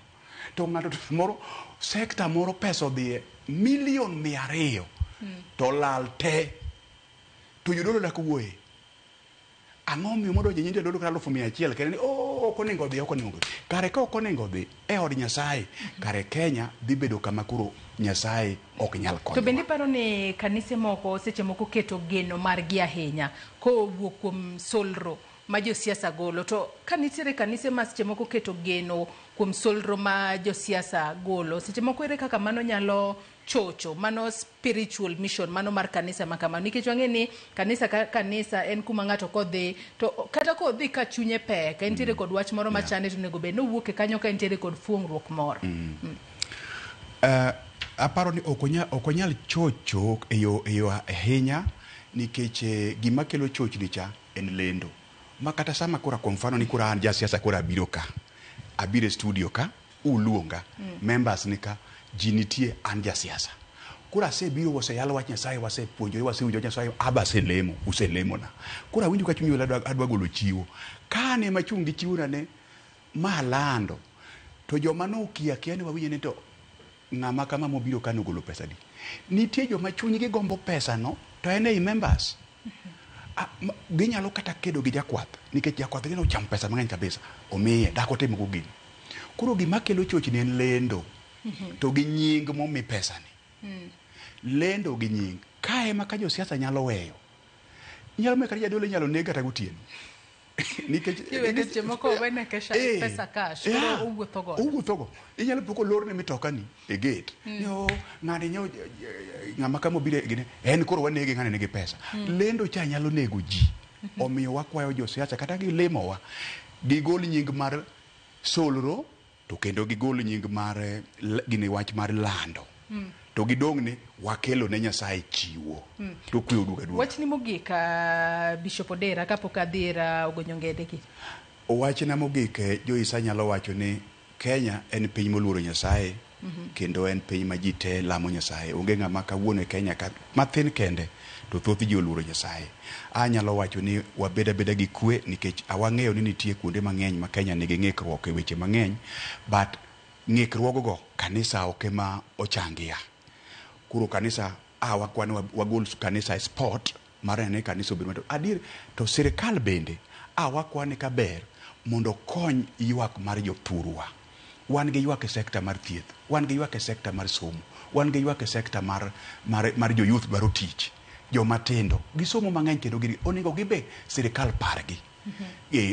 To ng'ato to moro, sekta moro pesa odhiye milion 200 to lal te. To jodolo dak wuoye. Ang'o miyo modonjo e nyim jadolo kata 100,000 kende ni oh, ok onego odhi, ok onego odhi. Kare ka ok onego odhi e od Nyasaye, kare Kenya dhi bedo kama koro Nyasaye ok nyal To konyowa. bende iparo ni kanise moko seche moko keto geno margi ahinya kowuok kuom solro ma josiasa golo, to ka nitiere kanise ma seche moko keto geno kuom solro ma josiasa golo, seche moko ere kaka mano nyalo chocho mano spiritual mission mano mar kanisa ma kamano, nikech wang'e ni kanisa ka kanisa en kuma ng'ato kodhi to kata kodhi ka chunye pek entiere kod wach moro machande to onego bed ni owuok e kanyo ka entiere kod fuong'ruok moro. Aparo ni ok onyal chocho e yo ahinya nikech gima kelo chochni cha en lendo. Ma kata sama koro kwa mfano ni koro an jasiasa koro abiro ka, abiro e studio ka, uluonga, members ni ka, ji nitie, an jasiasa. Koro asebiro, waseyalo wach Nyasaye, wasepuonjore, wasewinjo wach Nyasaye, aba aselemo, uselemona. Koro awinjo ka chuny ola adwa golo chiwo. Ka an ema achung' gi chiwona ne ma alando, to joma nokia kia ni wawinjo ni to ng'ama kama mobiro ka nogolo pesa di. Nitie joma chunygi gombo pesa no, to en ei members. Ginyalo kata kedo gi jakwath, nikech jakwath gino ochamo pesa mang'eny kabisa, omiye, dak otim go gini. Koro gima kelo chochni en lendo, to gi nying momi pesa ni. Lendo gi nying. Ka ema ka josiasa nyalo weyo. Nyalo miyo kata jadolo inyalo neg kata gotieno. Nikech Iwe seche moko owene kesha pesa cash, koro owuotho godo. Owuotho go. Inyalo poko lorne mitoka ni e gate. Ni o ng'ani nyo ng'ama kama obiro gine, en koro wanege ng'ani nigi pesa. Lendo cha nyalo nego ji. Omiyo wakwayo josiasa kata gilemowa, gigol nying mar solro to kendo gigol nying mar gini wach mar lando. To gidong' ni wakelo ne Nyasaye chiwo. To kwe oduogo aduoga. Wachni mogik, Bishop Odera, kapok adhi ir Ogonyo Ngede gi. Wachna mogik, Joyce, anyalo wacho ni Kenya en piny moluoro Nyasaye, kendo en piny ma ji te lamo Nyasaye. Onge ng'ama kawuono e Kenya ka mathin kende to thoth ji oluoro Nyasaye. Anyalo wacho ni wabed abeda gi kwe nikech awang'eyo ni nitie kuonde mang'eny ma Kenya nigi ng'ikruok e weche mang'eny, but ng'ikruogogo kanisa ok ema ochangia. Koro kanisa, wakwan wagol kanisa e sport mar neno ni kanisa obed maduong'. Adier, to sirikal bende, wakwane ka ber mondo okony ywak mar jothurwa. Wan gi ywak e sekta mar thieth, wan gi ywak e sekta mar somo, wan gi ywak e sekta mar jo youth dwaro tich, joma tindo, gisomo mang'eny kendo gin, onego gibe sirikal pargi.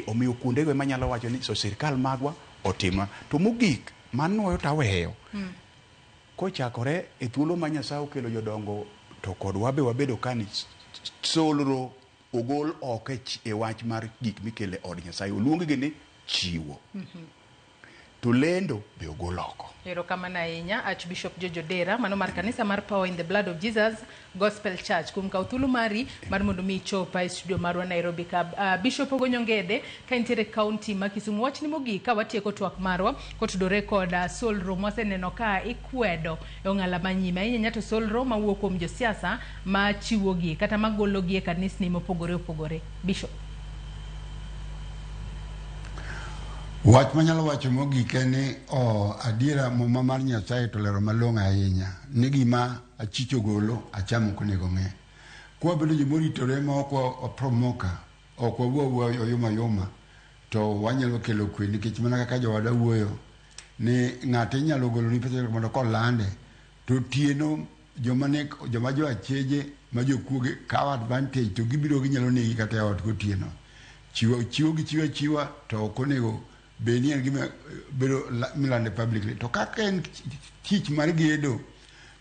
Omiyo kuondego ema anyalo wacho ni so sirikal magwa otima. To mogik, manuoyo taweyo. Kochakore e thuolo ma Nyasaye okelo jodongo to kod wabe wabedo ka ni solro ogol oko e wach mar gik mikelo e od Nyasaye. Oluong gi ni chiwo. To lendo be ogol oko. Erokamano ahinya Archbishop George Odera, mano mar kanisa mar Power in the Blood of Jesus Gospel Church, kuom kawo thuolo mari mar mondo mi ichop e studio marwa Nairobi ka. Bishop Ogonyo Ngede, ka intiere county ma Kisumu, wachni mogik ka watieko twak marwa kotudore kod solro mwaseneno ka ikwedo e ong'ala manyime ahinya to solro mawuok kuom josiasa ma chiwogi kata magologi e kanisni mopogore opogore. Bishop. Wach manyalo wacho mogik en ni adiera muma mar Nyasaye to lero malong'o ahinya ni gima achich ogolo acham ok onego ng'e. Kwa bedo jomoritore ma ok wapromoka, ok wawuo awuoya oyuma oyuma, to wanyalo kelo kwe nikech mana kaka jowada wuoyo ni ng'ato inyalo goloni pesa mondo kolande to otieno joma jo acheje ma jokuoge kawo advantage to gibiro ginyalo negi kata e ot gotieno. Chiwo chiwo gi chiwo achiwa to ok onego bed ni en gima bedo milande publicly. To kaka en tich mar gedo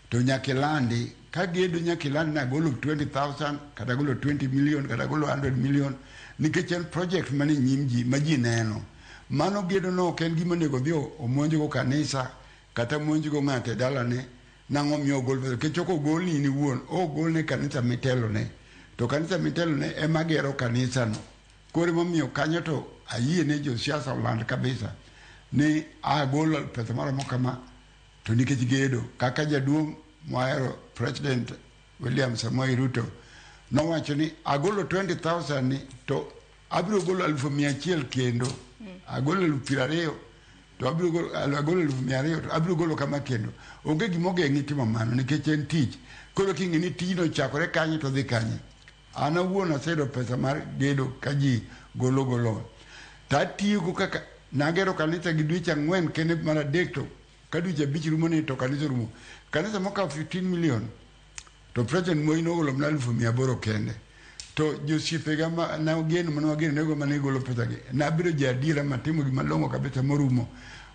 to nyaka ilandi. Ka gedo nyaka ilandi ni agolo 20,000 kata agolo 20 million kata agolo 100 million Nikech en project mane nyim ji ma ji neno. Mano gedo no ok en gima onego odhi omonjgo kanisa kata monjgo ng'ato e dalane nang'o miyo ogol pesa nikech ok ogolni in iwuon ogolne kanisa mitelone to kanisa mitelone ema gero kanisano. Koro emomiyo kanyo to ayie ne josiasa oland kabisa ni agolo pesa maromo kama to nikech gedo kaka jaduong' mwahero President William Samoei Ruto nowacho ni agolo 20,000 ni to abiro golo 100,000 kendo agolo 20,000 to abiro golo agolo 200,000 to abiro golo kama kendo onge gima ogeng'i timo mano nikech en tich koro king'e ni tijno ochakore kanye to dhi kanye an awuon aseyudo pesa mar gedo ka ji golo golo to atiyogo kaka nagero kanisa gi dweche 4 kende mar 3 to ka dweche 5 rumo ni to kanisa orumo kanisa mokawo 15 million to President Moi nogolo mana 800,000 kende to josiepega ma nageno mane wageno nego mane golo pesa gi nabedo ja adiera matimo gima long'o kabisa morumo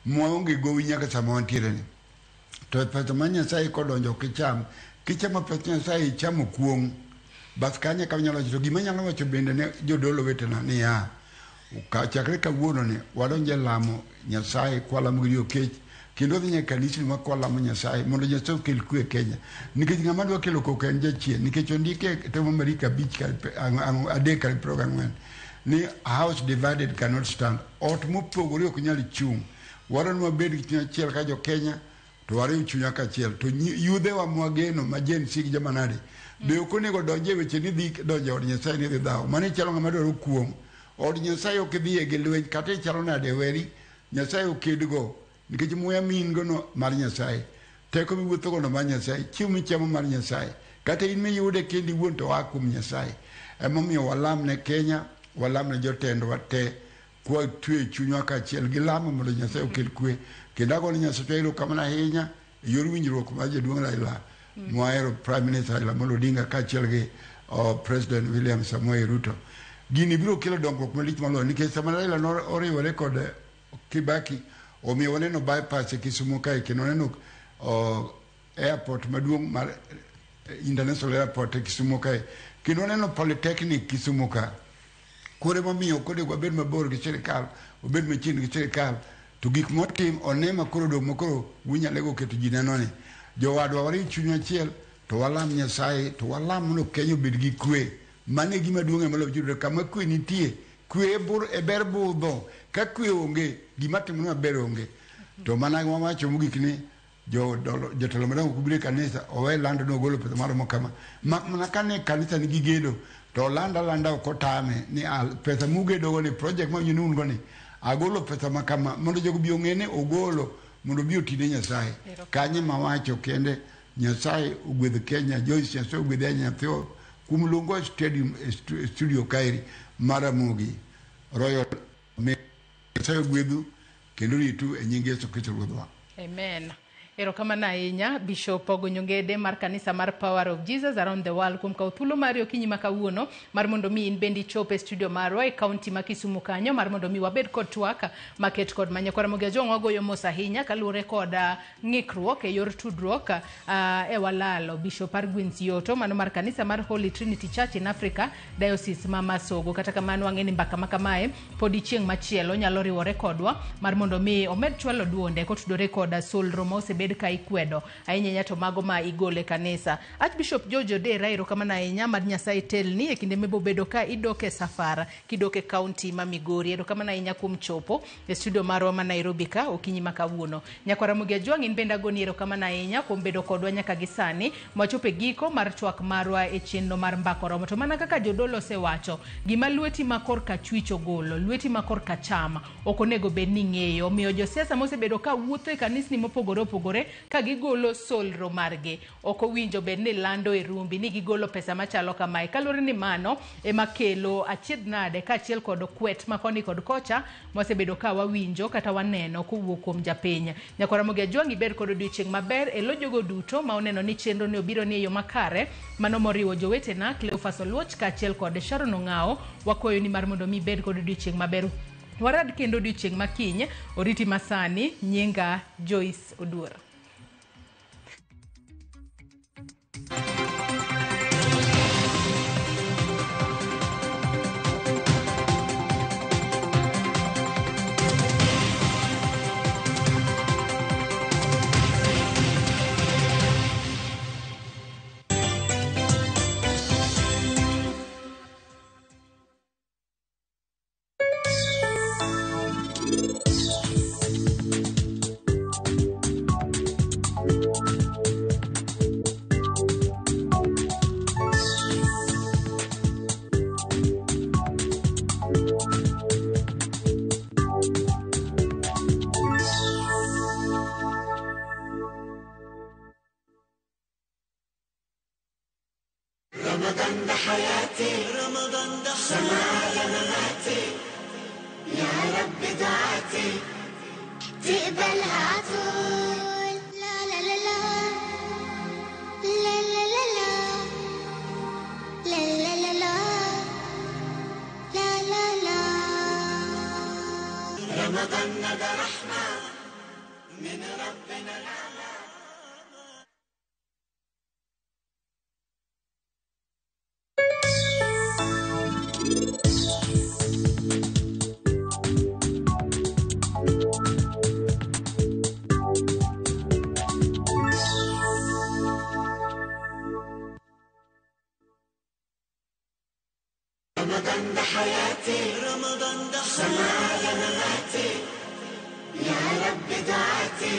mwaonge gowi nyaka sama wantiere ni to pesa ma Nyasaye kodonjo ok icham kichamo pesa Nyasaye ichamo kuong' bas kanye kama nyalo wacho to gima anyalo wacho bende ne jodolo wetena niya chakre kawuono ni wadonje lamo Nyasaye kwalamo gi riyo kech kendo wadhi nyaka kanisni ma kwalamo Nyasaye mondo Nyasaye okel kwe e Kenya nikech ng'ama dwa kelo koko en jachien nikech ondike e temo Mariko 5 3 24 ni a house divided cannot stand ot mopogore ok nyal chung' wadwa ni wabed gi chuny achiel ka jo Kenya to wariw chunywa kaachiel to yudhewa mwageno ma Gen Z gi joma nade be ok onego donje weche ni dhi donjo e od Nyasaye ni dhi dhawo mano ichalo ng'ama dwaro kuong' od Nyasaye ok idhiye gi lweny kata ichalo nade weri Nyasaye okedgo nikech muya mi in go no mar Nyasaye teko miwuothogo no mar Nyasaye chiemo michamo mar Nyasaye kata in miyude kendi iwuon to oa kuom Nyasaye emomiyo walam ne Kenya walam ne jotendwa te kwatweyo chunywa kaachiel gi lamo mondo Nyasaye okel kwe kendo agone Nyasaye erokamano ahinya e yor winjruok mar jaduong' Raila mwahero Prime Minister Raila Amolo Odinga kaachiel gi President William Samoei Ruto. Gini biro kelo dongruok malich moloyo nikech sama Raila noriwore kod Kibaki omiyo waneno bypass e Kisumu kae kendo waneno airport maduong' mar international airport e Kisumu kae kendo waneno polytechnic Kisumu ka. Koro emomiyo ok onego wabed mabor gi sirikal wabed machiegni gi sirikal to gik motim one makoro odong' makoro winyalego keto ji neno ni jowadwa wariw chunywa achiel to walam Nyasaye to walam mondo Kenya obed gi kwe mano e gima duong' moloyo duto kama kwe nitie kwe e ber budho ka kwe onge gima timore maber onge to mana wawacho mogik ni jotelo madongo kubiro e kanisa owe lando ni ogolo pesa maromo kama mak mana kane kanisa nigi gedo to oland alanda ok otame ni pesa mugedogo ni project ma un go ni agolo pesa ma kama mondo jogo bi ong'e ni ogolo mondo obi otine Nyasaye kanye mawacho kende Nyasaye ogwedh Kenya Joyce Nyasaye ogwedh nyathiwa kuom luongo e stadium e studio kaeri mar Ramogi Royal Nyasaye ogwedhu kendo ritu e nying Yesu Kristo Ruodhwa. Amen. Erokamano ahinya Bishop Ogonyo Ngede mar kanisa mar Power of Jesus Around the World kuom kawo thuolo mari okinyi ma kawuono mar mondo mi in bende ichop e studio marwa e kaunti ma Kisumu kanyo mar mondo mi wabed kod twak maket kod manya. Ramogi Ajwang' wagoyo mos ahinya kaluwore kod ng'ikruok e yor tudruok e walalo Bishop Argwins Yoto mano mar kanisa mar Holy Trinity Church in Africa Diocese ma Masogo. Kata kamano wang'e ni mbaka ma kamae podi chieng' machielo nyalo riwore kodwa mar mondo mi omed chwalo duonde kotudore kod solro ma osebed ka ikwedo ahinya ahinya to mago ma igole kanisa. Archbishop George Odera erokamano ahinya mar Nyasaye telni e kinde mibobedo ka idok e safar kidok e kaunti ma Migori. Erokamano ahinya kuom chopo e studio marwa ma Nairobi ka okinyi ma kawuono. Nyakwar Ramogi Ajwang' in bende agoni erokamano ahinya kuom bedo kodwa nyaka gi sani mwachopo e giko mar twak marwa e chenro mar Mbaka Oromo. To mana kaka jodolo osewacho, gima lweti ma korka achwich ogolo, lweti ma korka acham ok onego bed ni ng'eyo. Omiyo josiasa mosebedo ka wuotho e kanisni mopogore opogore ka gigolo solro margi ok owinjo bed ni lando e rumbi ni gigolo pesa machalo kamae. Kaluwore ni mano ema kelo achiedh nade kaachiel kod kwet ma koni kod kocha mwasebedo ka wawinjo kata waneno kowuok kuom japiny. Nyakwar Ramogi Ajwang' ibed kod odiochieng' maber e lo jogo duto ma oneno ni chenro ni obiro ni e yo makare mano moriwo jowetena Cleophas Oluoch kaachiel kod Sharon Ong'ao wakwayo ni mar mondo mi ibed kod odiochieng' maber. Warad kendo odiochieng' makiny oriti masani nyinga Joyce Oduor. حياتي، رمضان ده سمع على مماتي، يا رب دعاتي تقبلها عطول. لا لا لا لا لا لا لا لا لا لا لا لا لا لا. رمضان ده رحمة من ربنا نعمة. رمضان ده حياتي، رمضان ده سمع على مماتي، يا رب دعاتي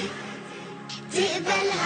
تقبلها.